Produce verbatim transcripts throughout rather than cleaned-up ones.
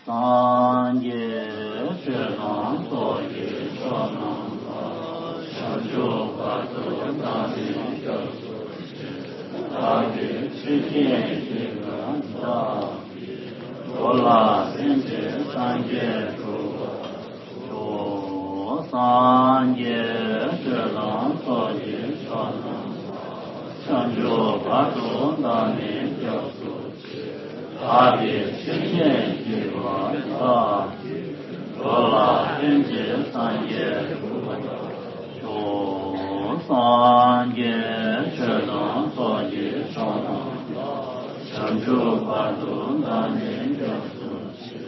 སངས་རྒྱས་ཆོས་དང་ཚོགས་ཀྱི་མཆོག་རྣམས་ལ། བྱང་ཆུབ་བར་དུ་བདག་ནི་སྐྱབས་སུ་མཆི། བདག་གིས་ཆོས་བཤད་བགྱིས་པ་འདི་དག་གིས། འགྲོ་ལ་ཕན་ཕྱིར་སངས་རྒྱས་འགྲུབ་པར་ཤོག། སངས་རྒྱས་ཆོས་དང་ཚོགས་ཀྱི་མཆོག་རྣམས་ལ། བྱང་ཆུབ་བར་དུ་བདག་ནི་སྐྱབས་སུ་མཆི། བདག་གིས་ཆོས་བཤད་བགྱིས་པ་འདི་དག་གིས། འགྲོ་ལ་ཕན་ཕྱིར་སངས་རྒྱས་འགྲུབ་པར་ཤོག། སངས་རྒྱས་ཆོས་དང་ཚོགས་ཀྱི་མཆོག་རྣམས་ལ། བྱང་ཆུབ་བར་དུ་བདག་ནི་སྐྱབས་སུ་མཆི།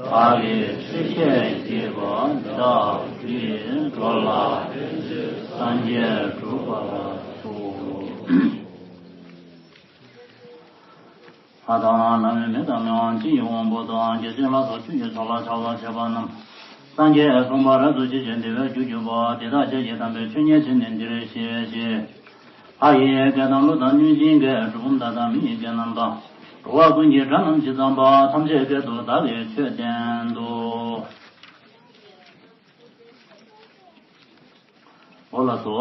བདག་གིས་ཆོས་བཤད་བགྱིས་པ་འདི་དག་གིས། འགྲོ་ལ་ཕན་ཕྱིར་སངས་རྒྱས་འགྲུབ་པར་ཤོག། ལྷ་དང་ལྷ་མིན་མི་དང་མི་དབང་སྤྱི་ཡི་དབང་པོ་དང་། རྒྱལ་སྲས་ལ་སོགས་ཆོས་ཀྱི་ཕྱོགས་ལ་ཕྱག་འཚལ་བྱེད་པ་རྣམས། སངས་རྒྱས་གསུངས་པ་རབ་ཏུ་ཤེས་ཤིང་བདེ་བའི་རྒྱུར་གྱུར་པ། དེ་དག་ཤེས་བཞིན་དམ་པའི་ཆོས་ཉན་བྱས་ནས་འདིར་གཤེགས་ཤིག། ལྷ་ཡི་སྐད་དང་ཀླུ་དང་གནོད་སྦྱིན་སྐད། གྲུལ་བུམ་དག་དང་མི་ཡི་སྐད་རྣམས་དང་། འགྲོ་བ་ཀུན་གྱི་སྒྲ་རྣམས་ཇི་ཙམ་པ། ཐམས་ཅད་སྐད་དུ་བདག་གིས་ཆོས་བསྟན་ཏོ། འོ་ལགས་སོ།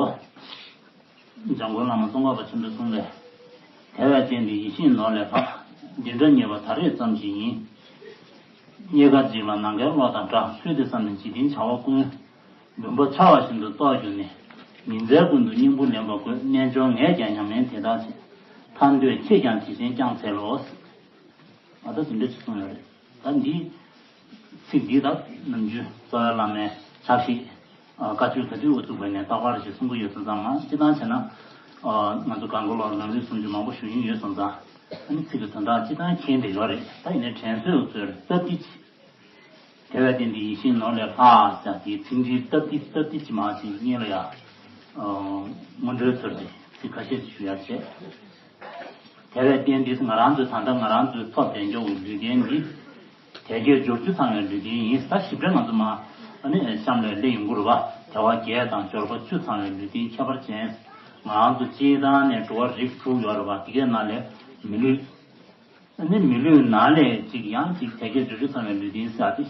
འཇམ་མགོན་བླ་མ་ཙོང་ཁ་པ་ཆེན་པོའི་གསུང་ལས། དལ་བའི་རྟེན་འདི་ཡིད་བཞིན་ནོར་ལས་ལྷག། འདི་འདྲ་རྙེད་པ་ད་རེས་ཙམ་ཞིག་ཡིན། རྙེད་དཀའ་འཇིག་ལ་ནམ་མཁའི་གློག་དང་འདྲ། ཚུལ་འདི་བསམས་ནས་འཇིག་རྟེན་བྱ་བ་ཀུན། མུན་པ་འཆར་བ་བཞིན་དུ་རྟོགས་གྱུར་ནས། ཉིན་མཚན་ཀུན་ཏུ་སྙིང་པོ་ལེན་པ་དགོས། རྣལ་འབྱོར་ངས་ཀྱང་ཉམས་ལེན་དེ་དག་བྱས། ཐར་འདོད་ཁྱེད་ཀྱང་དེ་བཞིན་བསྐྱང་འཚལ་ལོ། ཨ་ད་དེ་འདྲ་ཞིག་གསུངས་ཡོད་རེད། ད་འདི་ཚིག་འདི་དག་ནམ་རྒྱུན་རྩ་བའི་བླ་མའི་ཕྱག་བཞེས། ཨ་བཀའ་ཆོས་ག་དུས་འགོ་བཙུགས་པ་ནས་རྟག་པར་ཞིག་གསུང་གི་ཡོད་སོང་ཙང་། མ་སྤྱིར་བཏང་བྱས་ན། ཨ་ང་ཚོ་གང་ག་ལོར་ལམ་རིམ་སུམ་ཅུ་མང་པོ་ཞུ་མྱོང་ཡོད་སོང་ཙང་། ཨ་ནི་ཚིག་གི་དོན་དག་སྤྱིར་བཏང་མཁྱེན་བསྡད་ཡོད་རེད། ད་ཡིན་ནའི་དྲན་གསོའི་ཚུལ་སྟབས་བདེ་ཅིག། དལ་བའི་རྟེན་འདི་ཡིད་བཞིན་ནོར་ལས་ལྷག་ཟེར་དེའི་ཚིག་འདི་སྟབས་བདེ་སྟབས་བདེ་ཅིག་མ་ཅིག་སྙིང་ལ་ཡ། ཨ་སྔོན་འགྲོའི་ཚུལ་དུ་ཚིག་ཁ་ཤས་ཤིག་ཞུ་ཡ་བྱས། དལ་བའི་རྟེན་འདི་ང་རང་ཚོའི་ད་ལྟ་ང་རང་ཚོའི་ཐོབ་བསྡད་འཇོག་གི་ལུས་རྟེན་འདི། དལ་བརྒྱད་འབྱོར་བཅུ་ཚང་བའི་ལུས་རྟེན་ཡིན། ད་ཞིབ་ཕྲ་ང་ཚོ་མ་ཨ་ནི་གཤམ་ལ་སླེབས་ཡོང་གི་རེད་པ། དལ་བ་བརྒྱད་དང་འབྱོར་པ་བཅུ་ཚང་བའི་ལུས་རྟེན་ཁྱད་པར་ཅན། ང་རང་ཚོ་སྤྱིར་བཏང་ནས་འགྲོ་བ་རིགས་དྲུག་ཡོད་རེད་པ། དེ་གའི་ནང་ལས་མི་ལུས། ཨ་ནི་མི་ལུས་ནང་ལས་གཅིག་ཡང་གཅིག་དལ་བརྒྱད་འབྱོར་བཅུ་ཚང་བའི་ལུས་རྟེན་ཟེར་ཡ་དེ་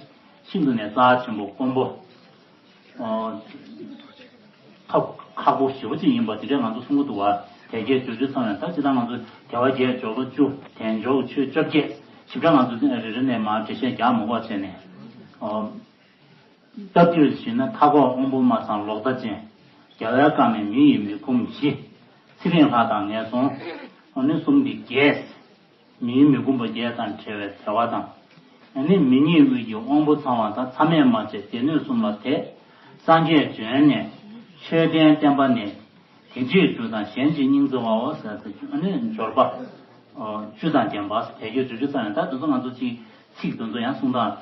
ཤིན་ཏུ་ནས་རྩ་ཆེན་པོ་དཀོན་པོ། ཨོ། ཐབས་ཁག་པོ་ཞེ་པོ་ཅིག་ཡིན་པ་དེ་འདྲས་ང་ཚོ་གསུང་གི་འདུག་བ། དལ་བརྒྱད་འབྱོར་བཅུ་ཚང་བའི། ད་ཅི་ལྟར་ང་ཚོ་དལ་བ་བརྒྱད་འབྱོར་པ་བཅུ། དལ་འབྱོར་ཆོས་བཅོ་བརྒྱད། ཞིབ་ཕྲ་ང་ཚོ་རེ་རེ་ནས་མར་འགྲེལ་བཤད་རྒྱག་མི་དགོས་བྱས་ནས། ཨོ། སྟབས་བདེར་ཞུས་ན་མཐའ་འཁོབ་དབང་པོ་མ་ཚང་ལོག་ལྟ་ཅན། རྒྱལ་བའི་བཀའ་མེད་མི་ཡི་མི་ཁོམ་བཞི། ཚེ་རིང་ལྷ་དང་ངན་སོང་། ཨ་ནི་གསུམ་འདི་བརྒྱད། མི་ཡི་མི་ཁོམ་པ་བརྒྱད་དང་བྲལ་བའི་དལ་བ་དང་། ཨ་ནི་མི་ཉིད་དབུས་ཀྱི་དབང་པོ་ཚང་བ་དང་མཚམས་མེད་མ་བཅད་སྡེ་སྣོད་གསུམ་ལ་དད། སངས་རྒྱས་བྱོན་ནས་ཆོས་བསྟན་བསྟན་པ་ནི། དེ་འདྲའི་རྒྱུ་དང་གཞན་གྱི་སྙིང་བརྩེ་བའོ་ཟེར་ཏེ། ཨ་ནི་འབྱོར་པ་བཅུ་དང་ལྡན་པ། དལ་བརྒྱད་འབྱོར་བཅུ་ཚང་བའི། ད་དེ་ཚོ་ང་ཚོ་ཅིག་ཚིག་དེ་ཚོ་ཡང་གསུང་སྟངས།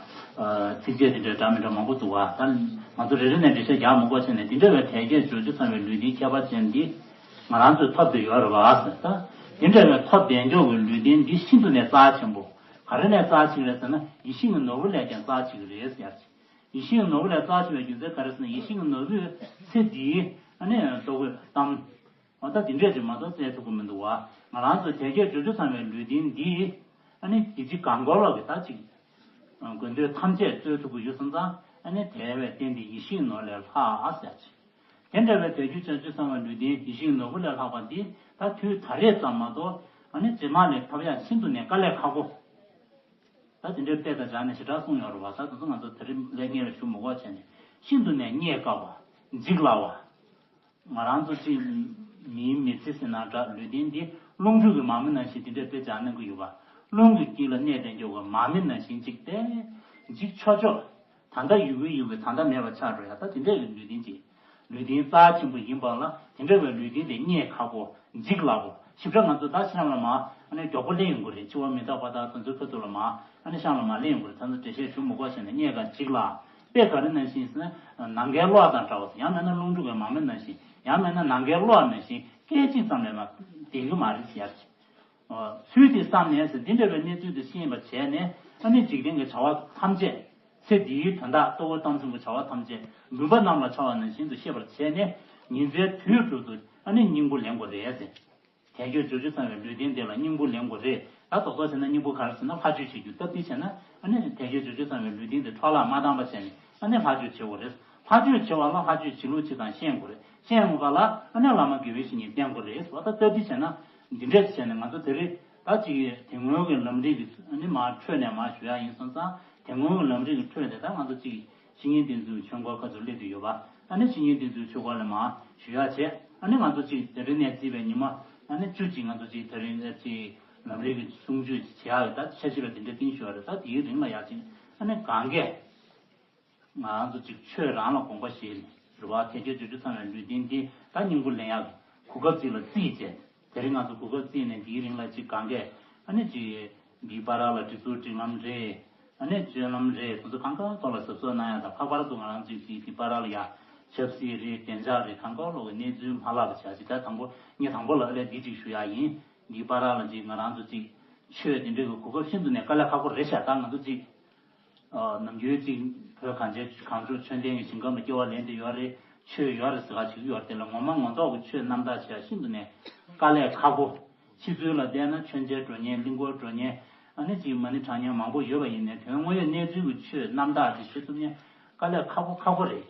ཚིགས་བཅད་དེ་འདྲའི་འདྲ་མི་འདྲ་མང་པོ་འདུག་བ། ད་ང་ཚོ་རེ་རེ་ནས་འགྲེལ་བཤད་རྒྱག་མི་དགོས་བྱས་ནས། དེ་འདྲ་བའི་དལ་བརྒྱད་འབྱོར་བཅུ་ཚང་བའི་ལུས་རྟེན་ཁྱད་པར་ཅན་འདི་ང་རང་ཚོས་ཐོབ་བསྡད་ཡོད་རེད་བ་ཟེར། ད་དེ་འདྲ་བའི་ཐོབ་བསྡད་འཇོག་གི་ལུས་རྟེན་འདི་ཤིན་ཏུ་ནས་རྩ་ཆེན་པོ། ག་རེ་ནས་རྩ་ཆེ་གི་རེད་ཟེར་ན། ཡིད་བཞིན་གྱི་ནོར་བུ་ལས་ཀྱང་རྩ་ཆེ་གི་རེད་ཟེར་ཡ་ཅིག། ཡིད་བཞིན་གྱི་ནོར་བུ་ལས་རྩ་ཆེ་བའི་རྒྱུ་མཚན་ག་རེ་ཟེར་ན། ཡིད་བཞིན་གྱི་ནོར་བུས་ཚེ་འདིའི་ཨ་ནི་ལྟོ་གོས་གཏམ། འོ་ད་དེ་འདྲས་ཅིག་མ་གཏོགས་བཙལ་ཐུབ་ཀྱི་མི་འདུག་བ། ང་རང་ཚོ་དལ་བརྒྱད་འབྱོར་བཅུ་ཚང་བའི་ལུས་རྟེན་འདི་ཨ་ནི་དེ་ཅིག་གང་གོ་ལོག་གི་ད་ཅིག་དགོས་འདོད་ཐམས་ཅད་སྩོལ་ཐུབ་ཀྱི་ཡོད་སོང་ཙང་། ཨ་ནི་དལ་བའི་རྟེན་འདི་ཡིད་བཞིན་ནོར་ལས་ལྷག་ཟེར་ཅིག། དེ་འདྲ་བའི་དལ་བརྒྱད་འབྱོར་བཅུ་ཚང་བའི་ལུས་རྟེན་ཡིད་བཞིན་ནོར་བུ་ལས་ལྷག་པ་འདི་ད་དུས་ད་རེས་ཙམ་མ་གཏོགས། ཨ་ནི་རྗེས་མ་ལ་ཐོབ་ཡག་ཤིན་ཏུ་ནས་དཀའ་ལས་ཁག་པོ། ད་དེ་འདྲའི་དཔེ་དང་སྦྱར་ནས་ཞེ་དྲག་གསུངས་ཡོད་རེད་བ། ད་དེ་ཚོ་ང་ཚོ་དེ་རིང་ལས་ངེས་པའི་ཞུ་མི་དགོས་བྱས་ནས། ཤིན་ཏུ་ནས་རྙེད་དཀའ་བ། འཇིག་སླ་བ། ང་རང་ཚོ་ཅིག་མིའི་མི་ཚེ་ཟེར་ན་འདྲ། ལུས་རྟེན་འདི་རླུང་འཕྲུལ་གྱི་མར་མེ་ནང་བཞིན་དེ་འདྲའི་དཔེ་སྦྱར་གནང་གི་ཡོད་པ། རླུང་གི་དཀྱིལ་ལ་གནས་བསྡད་འཇོག་གི་མར་མེ་ནང་བཞིན་ཅིག་སྟེ། འཇིག་ཆོག་ཆོག། ད་ལྟ་ཡོད་གི་ཡོད་གི། ད་ལྟ་མེད་པ་ཆགས་འགྲོ་ཡ། ད་དེ་འདྲའི་ལུས་རྟེན་ཅིག། ལུས་རྟེན་རྩ་ཆེན་པོ་ཡིན་པ་ལ། དེ་འདྲ་བའི་ལུས་རྟེན་དེ་རྙེད་ཁག་པོ། འཇིག་སླ་པོ། ཞིབ་ཕྲ་ང་ཚོ་ད་ཤང་ལ་མར་ཨ་ནི་མགྱོགས་པོ་སླེབས་ཡོང་གི་རེད། འཆི་བ་མི་རྟག་པ་དང་དེ་ཚོའི་ཁ་ཐུག་ལ་མར་ཨ་ནི་ཤང་ལ་མར་སླེབས་ཡོང་གི་རེད། ད་ཚོ་འགྲེལ་བཤད་ཞུ་མི་དགོས་བྱས་ནས། རྙེད་དཀའ་འཇིག་སླ། དཔེ་ག་རེ་ནང་བཞིན་ཟེར་ན། ནམ་མཁའི་གློག་དང་འདྲ་བ་ཟེར། ཡང་མིན་ན་རླུང་འཕྲུལ་གྱི་མར་མེ་ནང་བཞིན། ཡང་མིན་ན་ནམ་མཁའི་གློག་ནང་བཞིན་སྐད་ཅིག་ཙམ་ལས་མར་བསྡད་ཀྱི་མ་རེད་ཟེར་ཡ། ཚུལ་དེ་བསམས་ནས་ཟེར། འདི་འདྲ་བའི་གནས་ཚུལ་དེ་ཤེས་པར་བྱས་ནས། ཨ་ནི་འཇིག་རྟེན་གྱི་བྱ་བ་ཐམས་ཅད། ཚེ་འདིའི་དོན་དག་ལྟོ་གོས་གཏམ་གསུམ་གྱི་བྱ་བ་ཐམས་ཅད་མུན་པ་གནམ་ལ་འཆར་བ་ནང་བཞིན་དུ་ཤེས་པར་བྱས་ནས། ཉིན་མཚན་དུས་དྲུག་ཏུ་ཨ་ནི་སྙིང་པོ་ལེན་དགོས་རེད་ཟེར། དལ་འབྱོར་འབྱོར་བཅུ་ཚང་བའི་ལུས་རྟེན་དེ་ལ་སྙིང་པོ་ལེན་དགོས་རེད། ད་རྡོག་རྡོག་བྱས་ན་སྙིང་པོ་ག་རེ་ཟེར་ན་ལྷ་མཆོད་བྱེད་རྒྱུ། སྟབས་བདེ་བྱས་ན་ཨ་ནི་དལ་འབྱོར་འབྱོར་བཅུ་ཚང་བའི་ལུས་རྟེན་དེ་འཕྲོ་བརླག་མ་བཏང་པ་བྱས་ནས་ཨ་ནི་ལྷ་མཆོད་བྱེད་དགོས་རེད། ལྷ་མཆོད་བྱེད་པ་ལ་ལྷ་མཆོད་བྱེད་ལུགས་ཅིག་དང་ཤེས་དགོས་རེད། ཤེས་དགོས་པ་ལ་ཨ་ནི་བླ་མ་དགེ་བའི་བཤེས་གཉེན་བསྟེན་དགོས་རེད། འོ་ད་སྟབས་བདེ་བྱས་ན་འདི་འདྲས་བྱས་ནས་ང་ཚོ་དེ་རིང་ད་ཅིག་དེ་སྔོན་གྱི་ལམ་རིམ་གྱི་ཨ་ནི་མར་འཕྲོས་ནས་མར་ཞུ་ཡག་ཡིན་སོང་ཙང་དེ་སྔོན་གྱི་ལམ་རིམ་གྱི་ཁྲོད་དེ་ད་ང་ཚོ་ཅིག་བཤེས་གཉེན་བསྟེན་ཚུལ་གྱི་ཆོས་འཁོར་ཁ་ཚུར་སླེབས་བསྡད་ཡོད་པ། ཨ་ནི་བཤེས་གཉེན་བསྟེན་ཚུལ་ཆོས་འཁོར་ལ་མར་ཞུ་ཡག་བྱས། ཨ་ནི་ང་ཚོ་གཅིག་དེ་རིང་ནས་བརྩིས་པའི་ཉི་མ་ཨ་ནི་བཅུ་གཅིག་ང་ཚོ་གཅིག་དེ་རིང་ནས་གཅིག་ལམ་རིམ་གྱི་གསུང་ཆོས་བྱེད་ཡག་གི་ད་འཆར་གཞི་ལ་དེ་འདྲ་བཏིང་ཞུ་བ་རེད། ད་དེའི་རིང་ལ་ཡག་ཅིག་ཨ་ནི་གང་གས་ང་ཚོ་གཅིག་ཆོས་རང་ལ་དགོངས་པ་བཞེས་ནས་རེད་བ། དལ་འབྱོར་འབྱོར་བཅུ་ཚང་བའི་ལུས་རྟེན་འདི་ད་སྙིང་པོ་ལེན་ཡག་གི་གོ་སྐབས་ཅིག་ལ་བརྩིས་བྱས། དེ་རིང་ང་ཚོ་གོ་སྐབས་བརྩིས་ནས་དེའི་རིང་ལ་གཅིག་གང་གས་ཨ་ནི་གཅིག་འདིའི་བར་ལ་སྒྲིག་འཛུགས་སྒྲིག་ལམ་རེད། ཨ་ནི་སྤྱོད་ལམ་རེད། དེ་ཚོ་གང་ག་ཐོག་ལ་གཟབ་གཟབ་གནང་ཡག་དང་། ལྷག་པར་དུ་ང་རང་ཚོའི་གི་དེ་བར་ལ་ཡ་ཆབ་སྲིད་རེད། བདེ་འཇགས་རེད། གང་ག་ལོག་གི་གནས་ཚུལ་མ་ལྷག་པ་བྱ་ཞིག་ད་དང་པོ་ངས་དང་པོ་ལ་ཨ་ལས་འདི་གཅིག་ཞུ་ཡག་ཡིན། འདི་བར་ལ་གཅིག་ང་རང་ཚོ་གཅིག་ཆོས་དེ་འདྲའི་གི་གོ་སྐབས་ཤིན་ཏུ་ནས་དཀའ་ལས་ཁག་པོ་རེད་ཤག་ད་ང་ཚོ་གཅིག་ཨ་ནམ་རྒྱུན་གཅིག་བོད་གངས་ཅན་གངས་ལྗོངས་ཆོས་ལྡན་གྱི་ཞིང་ཁམས་ལ་སྐྱེ་བ་ལེན་བསྡད་ཡོད་རེད། ཆོས་ཡོད་རེད་ཟེར་ག་བྱེད་ཀྱི་ཡོད་རེད། དེ་ལ་ངོ་མ་ངོ་ཐོག་གི་ཆོས་རྣམ་དག་བྱེད་ཡག་ཤིན་ཏུ་ནས་དཀའ་ལས་ཁག་པོ། ཕྱི་ཚུལ་ལ་བལྟས་ན་མཆོད་མཇལ་འགྲོ་མཁན། གླིང་སྐོར་འགྲོ་མཁན། ཨ་ནི་གཅིག་མ་ཎི་བགྲང་མཁན་མང་པོ་ཡོད་པ་ཡིན་ནའི་དོན་དངོས་ཡོད་གནས་ཚུལ་གྱི་ཆོས་རྣམ་དག་དེ་བྱེད་ཐུབ་མཁན་དཀའ་ལས་ཁག་པོ་ཁག་པོ་རེད།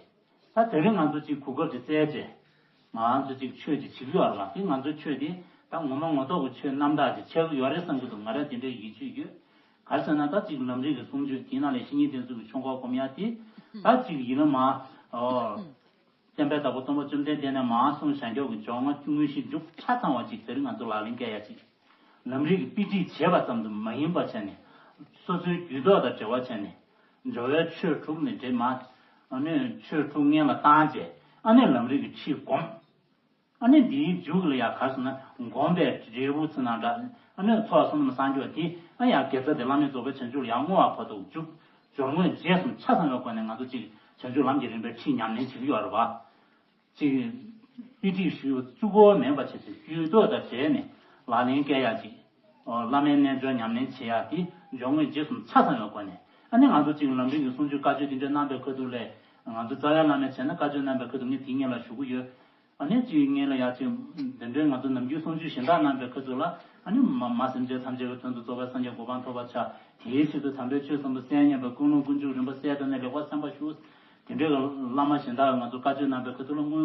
ད་དེ་རིང་ང་ཚོ་གཅིག་གོ་སྐབས་ཅིག་བཙལ་བྱས། ང་ཚོ་གཅིག་ཆོས་ཅིག་བྱེད་ཀྱི་ཡོད་རེད་བ། དེ་ང་ཚོའི་ཆོས་དེ་ད་ངོ་མ་ངོ་ཐོག་གི་ཆོས་རྣམ་དག་ཅིག་ཆགས་ཀྱི་ཡོད་རེད་བསམ་གྱི་འདུག་ང་རང་དེ་འདྲའི་ཡིད་ཆེས་ཡོད། ག་རེ་ཟེར་ན་ད་གཅིག་ལམ་རིམ་གྱི་གསུང་ཆོས་དེའི་ནང་ལས་བཤེས་གཉེན་བསྟེན་ཚུལ་གྱི་ཆོས་འཁོར་སྒོམ་ཡག་དེ་ད་གཅིག་ཡིན་ན་མ་ཨོ། བསྟན་པའི་བདག་པོ་སྟོན་པ་བཅོམ་ལྡན་འདས་ནས་མར་གསུངས་བཞག་མཁན་གྱི་སྦྱོར་དངོས་དངོས་གཞི་མཇུག་ཆ་ཚང་བ་ཅིག་དེ་རིང་ང་ཚོ་ལག་ལེན་བཀལ་ཡག་ཅིག་ལམ་རིམ་གྱི་དཔེ་ཁྲིད་བྱས་པ་ཙམ་དུ་མ་ཡིན་པ་བྱས་ནས། སོ་སོའི་རྒྱུད་ཐོག་དང་འབྲེལ་བ་བྱས་ནས། སྦྱོར་བའི་ཆོས་དྲུག་ནས་འབྲེལ་མ། ཨ་ནི་ཆོས་དྲུག་སྔོན་ལ་བཏང་བྱས། ཨ་ནི་ལམ་རིམ་གྱི་ཁྲིད་སྒོམ། ཨ་ནི་འདིའི་མཇུག་ལ་ཡ་ག་རེ་ཟེར་ན་སྒོམ་པའི་འབྲས་བུ་ཚེ་ན་འདྲ། ཨ་ནི་ཚོགས་བསོད་ནམས་སངས་རྒྱས་དེ་ཨ་ཡང་དགེ་རྩ་དེ་བླ་མེད་རྫོགས་པའི་བྱང་ཆུབ་ལ་ཡང་བསྔོ་བ་བར་དུ་མཇུག་སྦྱོར་དངོས་རྗེས་གསུམ་ཆ་ཚང་བའི་སྒོ་ནས་ང་ཚོ་གཅིག་བྱང་ཆུབ་ལམ་གྱི་རིམ་པའི་ཁྲིད་ཉམས་ལེན་བྱེད་ཀྱི་ཡོད་རེད་བ། གཅིག་དཔེ་ཁྲིད་ཞུས་པ་བཅུ་སྐོར་མིན་པ་བྱས་ཏེ་རྒྱུད་ཐོག་དང་འབྲེལ་ནས་ལག་ལེན་བཀལ་ཡག་ཅིག་བླ་མའི་རྣལ་འབྱོར་ཉམས་ལེན་བྱེད་ཡག་དེ་སྦྱོར་དངོས་རྗེས་གསུམ་ཆ་ཚང་བའི་སྒོ་ནས། ཨ་ནི་ང་ཚོ་གཅིག་ལམ་རིམ་གྱི་གསུང་ཆོས་བཀའ་ཆོས་དེ་འདྲ་གནང་པའི་ཁ་ཐུག་ལས། ང་ཚོ་རྩ་བའི་བླ་མའི་ཆེད་ན་བཀའ་ཆོས་གནང་པའི་ཁ་ཐུག་ངས་དེའི་སྔོན་ལ་ཞུ་གི་ཡོད། ཨ་ནི་གཅིག་སྔོན་ལ་ཡ་གཅིག་དེ་འདྲའི་ང་ཚོ་ནམ་རྒྱུན་གསུང་ཆོས་གཞན་དག་གནང་པའི་ཁ་ཐུག་ལ། ཨ་ནི་མ་མ་སེམས་ཅན་ཐམས་ཅད་ཀྱི་དོན་དུ་རྫོགས་པའི་སངས་རྒྱས་གོ་འཕང་ཐོབ་པར་བྱ། དེའི་ཆེད་དུ་དམ་པའི་ཆོས་གསུམ་པོ་གསན་སྙམ་པའི་ཀུན་སློང་ཀུན་སྤྱོད་རིམ་པ་གསལ་དོན་ནས་ལེགས་པར་སེམས་པ་ཞུ། དེ་འདྲའི་བླ་མ་གཞན་དག་གིས་ང་ཚོ་བཀའ་ཆོས་གནང་པའི་ཁ་ཐུག་ལ་སྔོན་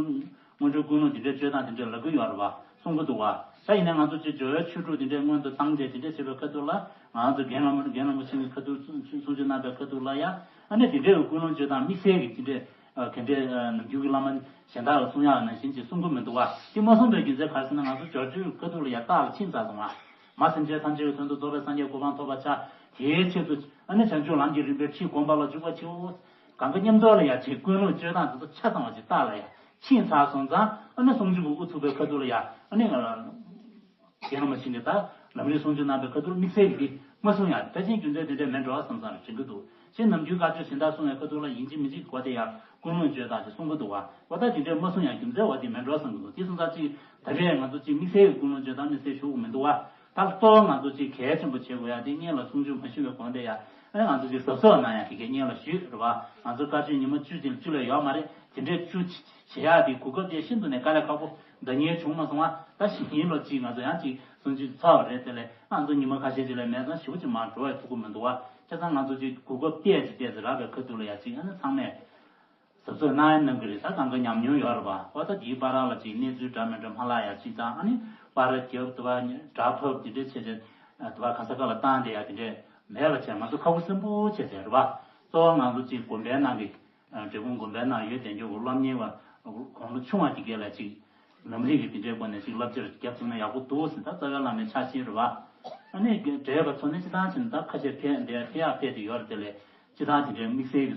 སྔོན་འགྲོའི་ཀུན་སློང་དེ་འདྲའི་བཅོས་སྟངས་དེ་འདྲའི་ལབ་ཀྱི་ཡོད་རེད་བ། གསུང་གི་འདུག་བ། ད་ཡིན་ན་ང་ཚོ་ཅིག་སྦྱོར་བའི་ཆོས་དྲུག་དེ་འདྲའི་སྔོན་དུ་བཏང་བྱས་དེ་འདྲ་བྱེད་པའི་ཁ་ཐུག་ལ། ང་ཚོ་རྒན་བླ་མ་རྒན་བླ་མ་ཆེན་གྱི་ཁ་ཐུག་གསུང་ཆོས་གནང་པའི་ཁ་ཐུག་ལ་ཡ། ཨ་ནི་དེ་འདྲའི་ཀུན་སློང་བཅོས་སྟངས་དམིགས་བསལ་གྱི་དེ་འདྲའི་ག་འདྲའི་ནམ་རྒྱུན་གྱི་བླ་མ་གཞན་དག་ལ་གསུང་ཡག་ནང་བཞིན་ཅིག་གསུང་གི་མི་འདུག་བ། དེ་མ་གསུངས་པའི་རྒྱུ་མཚན་ག་རེ་ཟེར་ན་ང་ཚོ་སྦྱོར་བཅོས་ཁ་ཐུག་ལ་ཡ་རྟགས་ལ་ཕྱིན་ཚར་སོང་བ། མ་སེམས་ཅན་ཐམས་ཅད་ཀྱི་དོན་དུ་རྫོགས་པའི་སངས་རྒྱས་གོ་འཕང་ཐོབ་པར་བྱ། དེའི་ཆེད་དུ་ཨ་ནི་བྱང་ཆུབ་ལམ་གྱི་རིམ་པའི་ཁྲིད་སྒོམ་པ་ལ་འཇུག་པ་བྱེད། གང་ག་མཉམ་དུ་ལ་ཡ་ཅིག་ཀུན་སློང་བཅོས་སྟངས་དེ་ཚོ་ཆ་ཚང་བ་ཅིག་རྟགས་ལ་ཡ་ཕྱིན་ཚར་སོང་ཙང་། ཨ་ནི་གསུང་ཆོས་ཀྱི་དབུ་ཚུགས་པའི་ཁ་ཐུག་ལ་ཡ་ཨ་ནི་རྒན་བླ་མ་ཆེན་གྱིས་ད་ལམ་རིམ་གསུང་ཆོས་གནང་པའི་ཁ་ཐུག་ལ་དམིགས་བསལ་གྱི་དེ་མ་གསུང་ཡ། ཕལ་ཆེར་རྒྱུ་མཚན་དེ་འདྲའི་མེད་འགྲོ་བསམ་བསམ་རེ་དྲན་གྱི་འདུག་ཅེས་ནམ་རྒྱུན་བཀའ་ཆོས་གཞན་དག་གསུང་བའི་ཁ་ཐུག་ལ་ཡིན་གཅིག་མིན་གཅིག་གི་སྒོ་དེ་ཡ་ཀུན་སློང་བཅོས་སྟངས་ཅིག་གསུང་གི་འདུག་བ། འོ་ད་དེ་འདྲའི་མ་གསུང་ཡ་རྒྱུ་མཚན་འོ་དེ་མེད་འགྲོ་བསམ་གྱི་འདུག་དེ་སོང་ཙང་ཅིག་ད་རེས་ང་ཚོ་ཅིག་དམིགས་བསལ་གྱི་ཀུན་སློང་བཅོས་སྟངས་དམིགས་བསལ་ཞུ་དགོས་མི་འདུག་བ། ད་གཙོ་བོ་ང་ཚོ་ཅིག་གལ་ཆེན་པོ་བྱེད་དགོས་ཡ་དེ་སྔོན་ལ་གསུང་ཆོས་མ་ཞུས་པའི་གོང་དེ་ཡ། ཨ་ནི་ང་ཚོ་ཅིག་གཟབ་གཟབ་གནང་ཡ་དེ་གའི་སྔོན་ལ་ཞུས་རེད་བ། ང་ཚོ་བཀའ་ཆོས་ཉི་མ་བཅུ་ཅིག་ལ་བཅུ་ལས་ཡོད་མ་རེད། དེ་འདྲའི་བཅུ་བྱེད་ཡ་དེ་གོ་སྐབས་དེ་ཤིན་ཏུ་ནས་དཀའ་ལས་ཁག་པོ་འདྲ་མཉམ་བྱུང་མ་སོང་བ། ད་གཞེས་ནིང་ལོ་ཅིག་ང་ཚོ་ཡང་ཅིག་གསུང་ཆོས་ཚར་བ་རེད། དེ་ལས་ང་ཚོ་ཉི་མ་ཁ་ཤས་ཅིག་ལས་མེད་ཙང་ཞེ་པོ་ཅིག་མར་འགྲོ་བའི་ཐུགས་ཁུར་མི་འདུག་བ། བྱས་ཙང་ང་ཚོ་ཅིག་གོ་སྐབས་བལྟས་ཅིག་བལྟས་ཅིག་རག་པའི་ཁ་ཐུག་ལ་ཡ་ཅིག་ཨ་ནི་ཚང་མས་གཟབ་གཟབ་གནང་ཡ་གནང་གི་རེད། ད་གང་ག་ཉམས་མྱོང་ཡོད་རེད་པ། འོ་ད་དེའི་བར་ལ་ཅིག་གནས་ཚུལ་འདྲ་མི་འདྲ་མ་ལྷག་ཡ་ཅིག་དང་། ཨ་ནི་པར་རྒྱབ་དུ་བ་སྒྲ་ཕབ་དེ་འདྲའི་བྱས་བྱས་དུ་བ་ག་ས་ག་ལ་བཏང་བསྡད་ཡ་དེ་འདྲས་མེད་པ་བྱས། ང་ཚོ་ཁ་ཁུ་སིམ་པོ་བྱས་བྱས་རེད་པ། གཙོ་བོ་ང་ཚོ་ཅིག་དགོན་པའི་ནང་གི་འབྲས་སྤུངས་དགོན་པའི་ནང་ཡོད་བསྡད་རྒྱུ་གི་སློབ་གཉེར་བ་དགུང་ལོ་ཆུང་བ་དེ་གས་ལ་ཅིག་ལམ་རིམ་གྱི་དེ་འདྲའི་སྒོ་ནས་ཅིག་བསླབ་བྱར་རྒྱབ་ཐུབ་ན་ཡག་པོ་འདུག་ཟེར། ད་རྩ་བའི་བླ་མའི་ཕྱག་བཞེས་རེད་པ། ཨ་ནི་བགྲེས་པ་ཚོ་ནི་སྤྱིར་བཏང་བྱས་ན་ད་ཁ་ཤས་ཕེབས་འདིར་ཕེབས་ཡག་ཕེབས་བསྡད་ཡོད་རེད། དེ་ལས་སྤྱིར་བཏང་དེ་འདྲའི་དམིགས་བསལ་གྱི་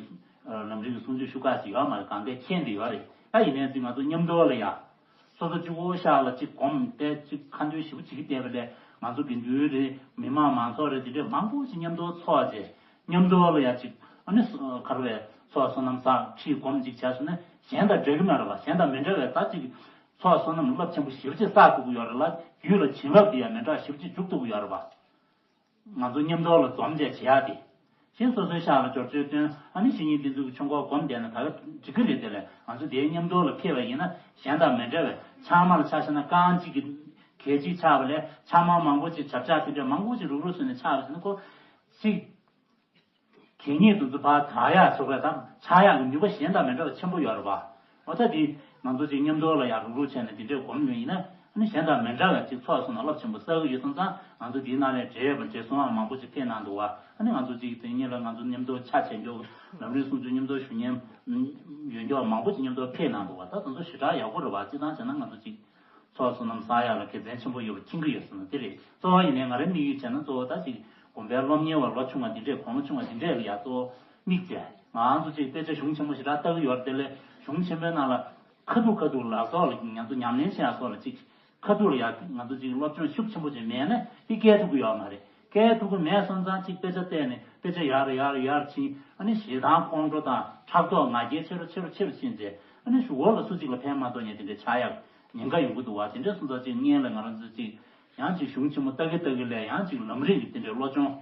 ལམ་རིམ་གྱི་གསུང་ཆོས་ཞུ་ཁག་ཅིག་ཡོད་མ་རེད། གང་གས་མཁྱེན་བསྡད་ཡོད་རེད། ད་ཡིན་ནའི་ཅིག་ང་ཚོ་མཉམ་དུ་ལ་ཡ་སོ་སོ་གཅིག་པོ་ཤག་ལ་ཅིག་གོམས་ཏེ་ཅིག་ཁ་འདོན་ཞིབ་པོ་བྱེད་ཀྱི་བསྡད་པ་ལས། ང་ཚོ་དགེ་འདུན་རེད། མི་མང་མང་ཚོགས་རེད། དེ་འདྲས་མང་པོ་ཅིག་མཉམ་དུ་ཚོགས་བྱས། མཉམ་དུ་ལ་ཡ་ཅིག་ཨ་ནི་ག་རེ་བས་ཚོགས་བསོད་ནམས་བསགས་ཁྲིད་སྒོམ་ཅིག་བྱས་སོང་ན་གཞན་དང་འདྲ་གི་མ་རེད་པ། གཞན་དང་མི་འདྲ་བས་ད་ཅིག་ཚོགས་བསོད་ནམས་རླབས་ཆེན་པོ་ཞེ་པོ་ཅིག་བསགས་ཐུབ་ཀྱི་ཡོད་རེད་ལ། རྒྱུད་ལ་བྱིན་རླབས་དེ་ཡང་མི་འདྲ་ཞེ་པོ་ཅིག་འཇུག་ཐུབ་ཀྱི་ཡོད་རེད་པ། ང་ཚོ་མཉམ་དུ་ལ་འཛོམས་བྱས་བྱེད་ཡག་དེ། གཞན་སོ་སོའི་ཤག་ལ་སྦྱོར་ཚུལ་སྟོན། ཨ་ནི་བཤེས་གཉེན་བསྟེན་ཚུལ་གྱི་ཆོས་འཁོར་སྒོམ་བསྡད་ན་ད་ག་འགྲིག་གི་རེད། དེ་ལས་ང་ཚོ་དེའི་མཉམ་དུ་ལ་ཕེབས་པ་ཡིན་ན་གཞན་དང་མི་འདྲ་བས། ཚང་མ་ལ་ཆ་བཞག་ན་རྐང་གཅིག་གི་ གལ་ཆེ་ཆགས་པ་ལས་ཆགས་སྡང་མང་པོ་ཅིག་བྱ་བྱ་དེ་འདྲ་མང་པོ་ཅིག་རུག་རུག་བཟོས་ནས་ཆགས་པ་ཟེར་ན་ཁོ་ཅིག་གད་སྙིགས་དེ་ཚོ་ཕར་དག་ཡག་ཆོག་པ་དང་ཆགས་ཡག་གི་ནུས་པ་གཞན་དང་མི་འདྲ་བ་ཆེན་པོ་ཡོད་རེད་པ། འོ་ད་དེ་ང་ཚོ་ཅིག་མཉམ་དུ་ལ་ཡག་རུག་རུག་བྱས་ནས་དེ་འདྲས་སྒོམ་ཡོད་ཡིན་ན་ཨ་ནི་གཞན་དང་མི་འདྲ་བ་ཅིག་ཚོགས་སོང་ན་རླབས་ཆེན་པོ་གསར་གི་ཡོད་སོང་ཙང་ང་ཚོ་དེའི་ནང་ལས་བགྲེས་པ་བགྲེས་སོང་བ་མང་པོ་ཅིག་ཕེབས་གནང་འདུག་བ། ཨ་ནི་ང་ཚོ་ཅིག་དེ་གཉིས་ལ་ང་ཚོ་མཉམ་དུ་ཆ་བྱེད་མགྱོགས་ལམ་རིམ་གསུང་ཆོས་མཉམ་དུ་ཞུ་མཁན་ཡོད་མགྱོགས་མང་པོ་ཅིག་མཉམ་དུ་ཕེབས་གནང་འདུག་བ། ད་དེ་ཚོ་ཞེ་དྲག་ཡག་པོ་རེད་བ། སྤྱིར་བཏང་བྱས་ན་ང་ཚོ་ཅིག་ཚོགས་བསོད་ནམས་བསགས་ཡག་ལ་དགེ་མཚན་ཆེན་པོ་ཡོད་པ་མཁྱེན་གྱི་ཡོད་ཟེར་ན་དེ་རེད། གཙོ་བོ་ཡིན་ནའི་ང་རའི་དམིགས་ཡུལ་བྱས་ན་གཙོ་བོ་ད་ཅིག་དགོན་པའི་སློབ་གཉེར་བ་ལོ་ཆུང་བ་འདི་འདྲས་གོང་ལོ་ཆུང་བ་འདི་འདྲས་ལ་ཡ་གཙོ་བོ་དམིགས་བྱས། ང་ཚོ་ཅིག་དཔེ་ཆ་གཞུང་ཆེན་མོ་ཞེ་དྲག་ལྟ་གི་ཡོད་རེད། དེ་ལས་གཞུང་ཆེན་མོའི་ནང་ལ་ཁ་ཐུག་ཁ་ཐུག་ལ་སོགས་ལ་ང་ཚོ་ཉམས་ལེན་བྱེད་ཡག་སོགས་ལ་ཅིག་ཁ་ཐུག་ལ་ཡ་ང་ཚོ་ཅིག་སློབ་སྦྱོང་ཤུགས་ཆེན་པོ་ཅིག་མེད་ན་དེ་སྐྱེལ་ཐུབ་ཀྱི་ཡོད་མ་རེད། སྐྱེལ་ཐུབ་ཀྱི་མེད་སོང་ཙང་ཅིག་དཔེ་ཆ་བལྟས་ནས་དཔེ་ཆ་ཡར་ཡར་ཡར་ཕྱིན་ཨ་ནི་ཞེ་སྡང་ཁོང་ཁྲོ་དང་ཕྲག་དོག་ང་རྒྱལ་ཆེ་རུ་ཆེ་རུ་ཆེ་རུ་ཕྱིན་རྗེས་ཨ་ནི་གཞུག་གུ་ལ་སུ་གཅིག་ལ་ཕན་མ་ཐོགས་མཁན་དེ་འདྲ་ཆགས་ཡག་ཉེན་ཁ་ཡོང་གི་འདུག་བ། དེ་འདྲ་སོང་ཙང་ཅིག་སྔོན་ལ་ང་རང་ཚོ་ཅིག་ཡང་ཅིག་གཞུང་ཆེན་མོ་ལྟ་གི་ལྟ་གི་ལས་ཡང་ཅིག་ལམ་རིམ་གྱི་དེ་འདྲའི་བློ་སྦྱོང་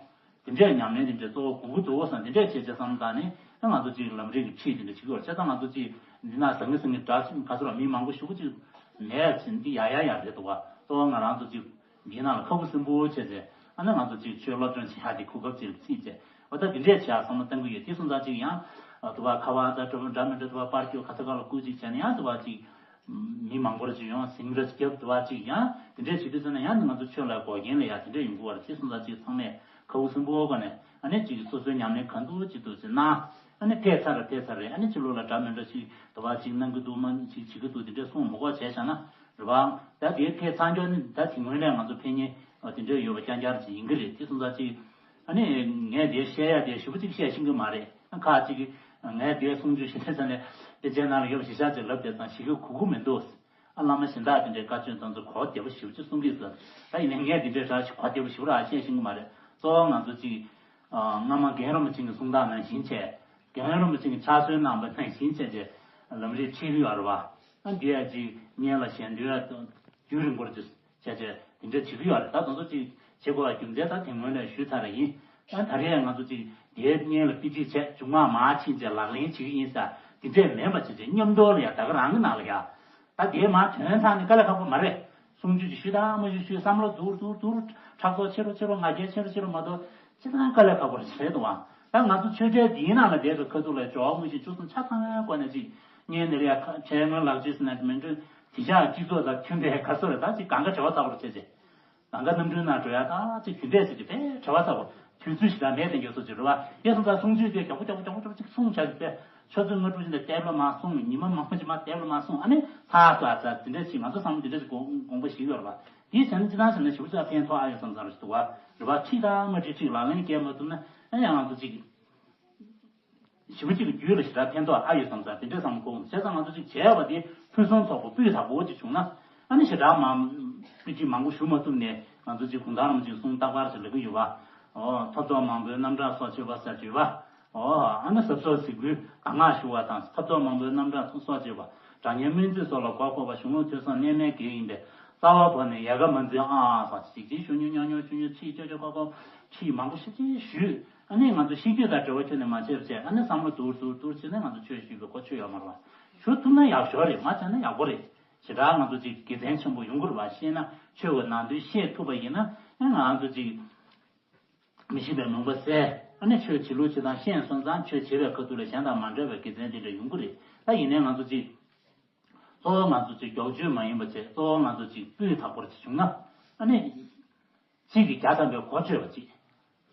དེ་འདྲའི་ཉམས་ལེན་དེ་འདྲའི་གཙོ་བོ་དགོས་ཀྱི་འདུག་བསམ། དེ་འདྲའི་བྱས་བྱས་བསམ་བློ་བཏང་ནས་ཨ་ང་ཚོ་ཅིག་ལམ་རིམ་གྱི་ཁྲིད་དེ་འདྲ་བྱེད་ཀྱི་ཡོད་རེད། བྱས་ཙང་ང་ཚོ་ཅིག་འདི་ན་ཟང་ངེ་ཟིང་ངེ་འདྲ་ཅིག་ག་ཚོད་ལ་མི་མང་པོ་ཞེ་པོ་ཅིག་མེད་ཅིང་འདི་ཡག་ཡག་ཡག་རེད་འདུག་བ། གཙོ་བོ་ང་རང་ཚོ་ཅིག་འདིའི་ནང་ལ་ཁ་ཁུ་སིམ་པོ་བྱས་བྱས་ཨ་ནི་ང་ཚོ་ཅིག་ཆོས་སློབ་སྦྱོང་བྱེད་ཡག་དེ་གོ་སྐབས་ཅིག་ལ་བརྩིས་བྱས་འོ་ད་འདི་འདྲས་བྱེད་ཡག་བསམ་བློ་གཏང་གི་ཡོད། དེ་སོང་ཙང་ཅིག་ཡང་དུ་བ་ཁ་བ་ད་འདྲ་མི་འདྲ་དུ་བ་པར་སྐྱོད་ག་ས་ག་ལ་སྐུ་ཅིག་བྱས་ནས་ཡང་དུ་བ་ཅིག་མི་མང་པོར་ཅིག་ཡོང་ཟིང་ར་རྒྱབ་དུ་བ་ཅིག་ཡང་དེ་འདྲས་བྱེད་དུས་ཙམ་ན་ཡང་ང་ཚོ་ཆོས་ལ་འགོག་རྐྱེན་ལ་ཡ་དེ་འདྲས་ཡོང་གི་བར་ཅིག་སོང་ཙང་ཅིག་ཚང་མས་ཁ་བུ་སིམ་པོ་བཀོད་ནས་ཨ་ནི་ཅིག་སོ་སོའི་ཉམས་ལེན་གང་ཐུབ་ཅིག་ཏུ་ཅིག་གནང་ཨ་ནི་ཕེབས་ཚར་རེ་ཕེབས་ཚར་རེ་ཨ་ནི་ཕྱི་ལོགས་ལ་འདྲ་མི་འདྲ་ཅིག་དུ་བ་ཅིག་གནང་གི་འདུག་མ་ཅིག་བྱེད་ཀྱི་འདུག་དེ་འདྲས་གསུང་མི་དགོས་བྱས་བཞག་ན་རེད་བ། ད་དེའི་ཕེབས་ཚར་མགྱོགས་ནི་ད་དེ་སྔོན་ལས་ང་ཚོ་ཕེབས་མཁན་དེ་འདྲས་ཡོད་པ་རྐྱང་རྐྱང་ཅིག་ཡིན་གི་རེད། དེ་སོང་ཙང་ཅིག་ཨ་ནི་ངས་དེ་བཤད་ཡ་དེ་ཞེ་པོ་ཅིག་བཤད་ཤེས་ཀྱི་མ་རེད། ཁག་ཅིག་གིས་ངས་དེ་གསུང་རྒྱུ་ཞེ་དྲག་ཟེར་ནས་དེ་རྗེས་ནང་ལ་ཡོད་པ་ཞེ་ཤ་ཅིག་ལབ་བསྡད་ཙང་ཞེ་གི་གོ་གི་མི་འདུག་ཨ་བླ་མ་གཞན་དག་དེ་འདྲའི་བཀའ་ཆོས་དང་ཚོ་གོ་བདེ་པོ་ཞེ་པོ་ཅིག་གསུང་གི་ཟེར། ད་ཡིན་ནའི་ངས་དེ་འདྲའི་ར་ཞིག་གོ་བདེ་པོ་ཞེ་པོ་ར་བཤད་ཤེས་ཀྱི་མ་རེད། གཙོ་བོ་ང་ཚོ་ཅིག་སྔ་མ་རྒན་རིན་པོ་ཆེ་གི་གསུང་སྟངས་ནང་བཞིན་བྱས། རྒན་རིན་པོ་ཆེ་གི་ཕྱག་སྲོལ་གནང་བ་ནང་བཞིན་བྱས་རྗེས་ལམ་རིམ་ཁྲིད་ཀྱི་ཡོད་རེད་བ། ཨ་འདི་ཡ་ཅིག་སྔོན་ལ་ཞལ་འདོན་ཡ་དང་རྒྱུན་རིང་པོར་ཅིག་བྱས་བྱས་དེ་འདྲ་བྱེད་ཀྱི་ཡོད་རེད། ད་དེ་ཚོ་ཅིག་བྱེད་དགོས་པ་རྒྱུ་མཚན་ད་དེ་སྔོན་ལ་ཞུས་ཚར་བ་ཡིན། ཨ་ད་རེས་ང་ཚོ་ཅིག་དེའི་སྔོན་ལ་དཔེ་ཁྲིད་བྱས་མཇུག་མ་མར་ཕྱིན་བྱས་ལག་ལེན་བྱེད་ཀྱི་ཡིན་ཟེར་དེ་འདྲས་མིན་པ་བྱས་བྱས་མཉམ་དུ་ལ་ཡ་ད་ག་རང་གི་ནང་ལ་ཡ། ད་དེའི་མར་དོན་ཚང་ནི་དཀའ་ལས་ཁག་པོ་མ་རེད། གསུང་ཆོས་ཀྱི་ཞུ་དང་མ་ཞུ་ཞུས་བསམ་བློ་བསྡུར་བསྡུར་བསྡུར་ཕྲག་དོག་ཆེ་རུ་ཆེ་རུ་ང་རྒྱལ་ཆེ་རུ་ཆེ་རུ་མ་གཏོགས་ཅི་ལྟར་དཀའ་ལས་ཁག་པོ་རེད་དོ། ད་ང་ཚོ་ཆོས་འབྲེལ་འདིའི་ནང་ལ་བསྡད་པའི་ཁ་ཐུག་ལ་ཇོ་བོ་དངོས་གཞི་བཅུ་གསུམ་ཆ་ཚང་བའི་སྒོ་ནས་ཅིག་བརྙན་ནས་ལ་ཡ་ཁ་ཁྲལ་སྔོན་ལག་ཅིག་ཟེར་ན་མི་འགྲོ། དེ་ཤག་སྤྱི་ཚོགས་དང་མཐུན་པའི་ག་ཚོད་རེད། ད་ཅིག་གང་ག་བྲེལ་བ་ཚ་པོ་རེད་བྱས་ཅིག་གང་ག་གནམ་གྲུའི་ནང་འགྲོ་ཡ་ད་ཅིག་རྒྱུ་འབྲས་ཟེར་གྱི་དཔེ་བྲེལ་བ་ཚ་པོ་དུས་ཚོད་ཞིག་ད་མེད་དེ་འགྱོ་སོ་ཅིག་རེད་བ། ཡས་སོང་ཙང་གསུང་ཆོས་དེ་མགྱོགས་པོ་མགྱོགས་པོ་མགྱོགས་པོ་མགྱོགས་པོ་ཅིག་གསུང་བྱ་གི་དཔེ། ཆུ་ཚོད་ལྔ་དྲུག་ཅིག་ནས་ཏེབ་ལ་མ་སོང་། ཉི་མ་མང་པོ་ཅིག་མ་ཏེབ་ལ་མ་སོང་། ཨ་ནི་ཚར་ཚར་ཚར་དེ་འདྲ་ཞིག་ང་ཚོ་བསམ་བློ་དེ་འདྲ་ཞིག་དགོངས་དགོངས་པ་ཞིག་ཡོད་རེད་པ། དེའི་བྱས་ན་ཅི་ལྟར་བྱས་ན་ཞེ་པོ་ཅིག་ཕན་ཐོགས་ཨ་ཡོད་བསམ་བསམ་རེ་ཞིག་འདུག་བ། རེད་པ། ཁྲིད་དང་མ་ཁྲིད་ཁྲིད་ལག་ལེན་བཀལ་མ་ཐུབ་ན་ཨ་ཡང་ང་ཚོ་ཅིག་ཞེ་པོ་ཅིག་རྒྱུད་ལ་ཞེ་དྲག་ཕན་ཐོགས་ཨ་ཡོད་བསམ་བསམ་དེ་འདྲ་བསམ་དགོངས། བྱས་ཙང་ང་ཚོ་ཅིག་བྱས་པ་དེ་ཕུན་སུམ་ཚོགས་པ་སྤུས་དག་པོ་ཅིག་བྱུང་ན་ཨ་ནི་ཞེ་དྲག་མ་དཔེ་ཅིག་མང་པོ་ཞུ་མ་ཐུབ་ནས་ང་ཚོ་ཅིག་གུང་ཐང་རིན་པོ་ཆེའི་གསུང་རྟག་པར་ཞིག་ལབ་ཀྱི་ཡོད་པ། ཨོ་ཐོབ་ཐོབ་མང་པོའི་རྣམ་གྲངས་སྲོག་གཅོད་པ་ཟེར་བརྗོད་པ། ཨོ་ཨ་ནི་ཟབ་སོགས་གཟིགས་འབུལ་གང་ང་ཞུ་བ་དང་ཐོབ་ཐོབ་མང་པོའི་རྣམ་གྲངས་སྲོག་གཅོད་པ། དགྲ་གཉེན་སྨོན་ཚིག་སོགས་ལ་མགོ་འཁོར་བ་གཞུང་ལུགས་ཐོས་བསམ་གནས་མལ་གྱི་ཡིན་པས་རྩ་བ་བོར་ནས་ཡལ་ག་མ་འཛིན་ཨ་ཟེར་ཅིག་ཅིག་ཞུ་ཉུག་ཉོག་ཉོག་ཞུ་ཉུག་ཚིག་ཅོ་ཅོ་ཁོ་ཁོ་ཚིག་མང་པོ་ཞིག་ཅིག་ཞུས། ཨ་ནི་ང་ཚོ་ཤེས་རྒྱུད་དང་འབྲེལ་བ་ཁྱོན་ནས་མ་བྱས་པ་བྱས། ཨ་ནི་བསམ་བློ་བསྡུར་བསྡུར་བསྡུར་བྱས་ནས་ང་ཚོ་ཆོས་ཞུས་པའི་གོ་ཆོད་ཡོད་མ་རེད་བ། ཞུ་ཐུབ་ན་ཡག་ཤོས་རེད། མ་བྱས་ན་ཡག་པོ་རེད། ཞེ་དྲག་ང་ཚོ་ཅིག་དགེ་མཚན་ཆེན་པོ་ཡོང་གི་རེད་བ། ཤེས་ན་ཆོས་ཀྱི་ནང་དོན་ཤེས་ཐུབ་པ་ཡིན་ན་ཨ་ང་ཚོ་ཅིག་མི་ཤེས་པའི་མུན་པ་བསལ། ཨ་ནི་ཆོས་བྱེད་ལུགས་བྱེད་སྟངས་ཤེས་སོང་ཙང་ཆོས་བྱེད་པའི་ཁ་ཐུག་ལ་གཞན་དང་མ་འདྲ་བའི་དགེ་མཚན་དེ་འདྲ་ཡོང་གི་རེད། ད་ཡིན་ནའི་ང་ཚོ་ཅིག་གཙོ་བོ་ང་ཚོ་ཅིག་མགྱོགས་བརྗོད་མ་ཡིན་པ་བྱས། གཙོ་བོ་ང་ཚོ་ཅིག་སྤུས་དག་པོར་ཅིག་བྱུང་ན་ཨ་ནི་གཅིག་གིས་བརྒྱ་ཐམ་པའི་གོ་ཆོད་པ་ཅིག་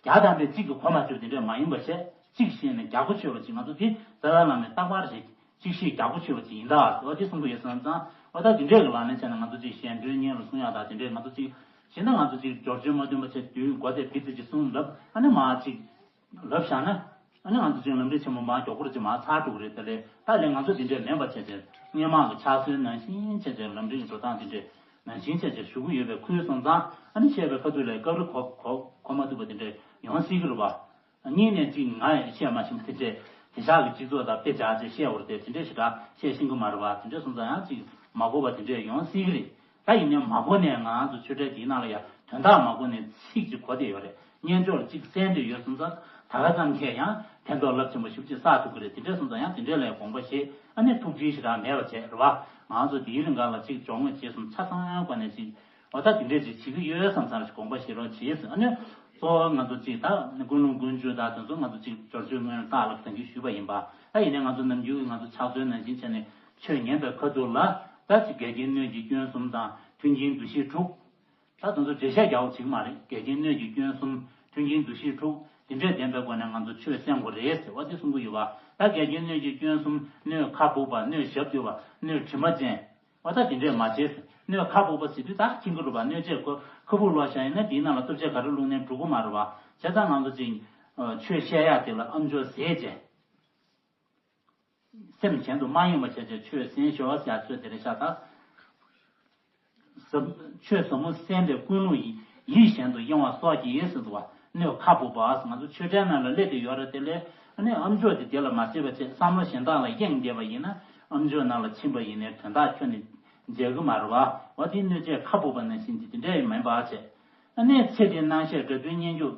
བརྒྱ་ཐམ་པས་གཅིག་གི་གོ་མ་ཆོད་དེ་འདྲས་མ་ཡིན་པ་བྱས། གཅིག་ཤེས་ནས་བརྒྱ་གོ་ཆོད་པ་ཅིག་ང་ཚོ་དེ་རྩ་བའི་བླ་མས་རྟག་པར་ཞིག་གཅིག་ཤེས་བརྒྱ་གོ་ཆོད་པ་ཅིག་ཡིན་ད། འོ་དེ་གསུང་གི་ཡོད་སོང་ཙང་། འོ་ད་དེ་འདྲས་ཀྱི་ལག་ལེན་བྱས་ན་ང་ཚོ་ཅིག་གཞན་དོན་སྙན་ལ་གསུང་ཡག་དང་དེ་འདྲས་ང་ཚོ་ཅིག་བྱས་ན་ང་ཚོ་ཅིག་སྦྱོར་བཅོས་མ་ཐོན་པ་བྱས་དུས་མགོ་དེ་བི་ཙི་ཅིག་གསུང་ལབ་ཨ་ནི་མ་ཅིག་ལབ་བཞག་ན་ཨ་ནི་ང་ཚོ་ཅིག་ལམ་རིམ་ཆེན་མོ་མ་མགྱོགས་པོར་ཅིག་མ་ཚར་འགྲོ་གི་རེད། ད་ལས་ད་ལས་ང་ཚོ་དེ་འདྲས་མིན་པ་བྱས་བྱས་སྔོན་མ་གི་ཕྱག་སྲོལ་ནང་བཞིན་བྱས་བྱས་ལམ་རིམ་གྱི་འགྲོ་སྟངས་དེ་འདྲས། ནང་བཞིན་བྱས་བྱས་ཞུ་གི་ཡོད་པའི་ཁུལ་སོང་ཙང་ཨ་ནི་བཤད་པའི་ཁ་ཐུག་ལ་སྐབས་རེ་གོ་གོ་གོ་མ་ཐུབ་པ་དེ་འདྲ་ཡོང་སྲིད་ཀྱི་རེད་བ། གཉིས་ནས་གཅིག་ང་ཡང་བཤད་མ་ཤེས་པ་དེ་འདྲས་དེང་སང་གི་སྤྱི་ཚོགས་དང་དཔེ་བྱ་ཅེས་བཤད་འོར་ཏེ་དེ་འདྲས་ཞེ་དྲག་བཤད་ཤེས་ཀྱི་མ་རེད་བ། དེ་འདྲས་སོང་ཙང་ཡང་གཅིག་མ་གོ་བ་དེ་འདྲས་ཡོང་སྲིད་ཀྱི་རེད། ད་ཡིན་ནའི་མ་གོ་ནས་ང་ཚོ་ཆོས་འབྲེལ་འདིའི་ནང་ལ་ཡང་དོན་དག་མ་གོ་ནས་ཚིག་ཅིག་གོ་བསྡད་ཡོད་རེད། སྙན་ཅོག་ལ་གཅིག་གསན་བསྡད་ཡོད་སོང་ཙང་ད་ག་ཙམ་མཁས་ཡང་ཕན་ཐོགས་རླབས་ཆེན་པོ་ཞེ་པོ་ཅིག་བསགས་ཐུབ་ཀྱི་རེད། དེ་འདྲས་སོང་ཙང་ཡང་དེ་འདྲས་ལ་དགོངས་པ་བཞེས། ཨ་ནི་ཐུགས་འདྲིས་ཞེ་དྲག་མེད་པ་བྱས་རེད་བ། ང་ཚོ་འདིའི་རིང་ག་ལ་གཅིག་སྦྱོང་བ་བྱས་སོང་ཆ་ཚང་སྒོ་ནས་གཅིག་ འོ་ད་དེ་འདྲས་ཅིག་བྱེད་ཀྱི་ཡོད་བསམ་ཙང་ཞིག་དགོངས་པ་བཞེས་རོགས་བྱེད་ཟེར། ཨ་ནི་གཙོ་བོ་ང་ཚོ་ཅིག་ད་ཀུན་སློང་ཀུན་སྤྱོད་དང་དེ་ཚོ་ང་ཚོ་ཅིག་སྦྱོར་སྤྱོད་སྔོན་བརྟག་ལ་ད་གིན་ཞུས་པ་ཡིན་པ། ད་ཡིན་ནའི་ང་ཚོ་ནམ་རྒྱུན་གྱི་ང་ཚོ་ཕྱག་མཛོད་ནང་བཞིན་བྱས་ནས་ཆོས་ཉན་པའི་ཁ་ཐུག་ལ་ད་ཅིག་འགལ་རྐྱེན་སྣོད་ཀྱི་སྐྱོན་གསུམ་དང་མཐུན་རྐྱེན་འདུ་ཤེས་དྲུག་ད་དེ་ཚོ་འགྲེལ་བཤད་རྒྱག་པ་ཅིག་མ་རེད། འགལ་རྐྱེན་སྣོད་ཀྱི་སྐྱོན་གསུམ་མཐུན་རྐྱེན་འདུ་ཤེས་དྲུག་དེ་འདྲས་ལྡན་པའི་སྒོ་ནས་ང་ཚོ་ཆོས་གསན་དགོས་རེད་ཟེར་བ་དེ་གསུང་གི་ཡོད་པ། ད་འགལ་རྐྱེན་སྣོད་ཀྱི་སྐྱོན་གསུམ་སྣོད་ཁ་སྦུབ་པ་སྣོད་ཞབས་རྡོལ་བ་སྣོད་དྲི་མ་ཅན། འོ་ད་དེ་འདྲས་མ་བྱས་ཟེར། སྣོད་ཁ་སྦུབ་པ་ཟེར་དུས་ད་མཁྱེན་གྱི་རེད་པ། སྣོད་ཆས་ཁོ་ཁ་སྦུབ་ལོག་བཞག་ཡིན་ན་དེའི་ནང་ལ་ལྟོ་ཆས་ག་རེ་བླུགས་ནའི་འགྲོ་གི་མ་རེད་པ། བྱས་ཙང་ང་ཚོ་ཅིག་ཆོས་བཤད་ཡག་དེ་ལ་ཨམ་ཅོག་བཟེད་བྱས། སེམས་གཞན་དུ་མ་གཡེང་བ་བྱས་བྱས་ཆོས་གསན་ཞོར་ཟེར་ཡག་ཚོད་དེ་རེད་ཤག་ད། ཟབ་ཆོས་ཟབ་མོ་གསན་པའི་ཀུན་སློང་ཡིད་གཞན་དུ་གཡེང་བ་སོགས་ཀྱིས་ཟེར་འདུག་པ། སྣོད་ཁ་སྦུབ་པ་ཟེར་ང་ཚོ་ཆོས་གྲལ་ནང་ལ་སླེབས་བསྡད་ཡོད་རེད། དེ་ལས་ཨ་ནི་ཨམ་ཅོག་དེ་དེ་ལ་མ་བྱས་པ་བྱས་བསམ་བློ་གཞན་དག་ལ་གཡེང་བསྡད་པ་ཡིན་ན་ཨམ་ཅོག་ནང་ལ་ཕྱིན་པ་ཡིན་ནའི་དོན་དག་ཁྱོན་ནས་མཇལ་གི་མ་རེད་པ། འོ་དེ་སྣོད་ཆས་ཁ་སྦུབ་པ་ནང་བཞིན་གྱི་དེ་འདྲ་ཡང་མིན་པ་བྱས། ཨ་ནི་ཚེ་འདིའི་སྣང་ཤས་འདྲ་མཐུན་སྙན་འཇུག་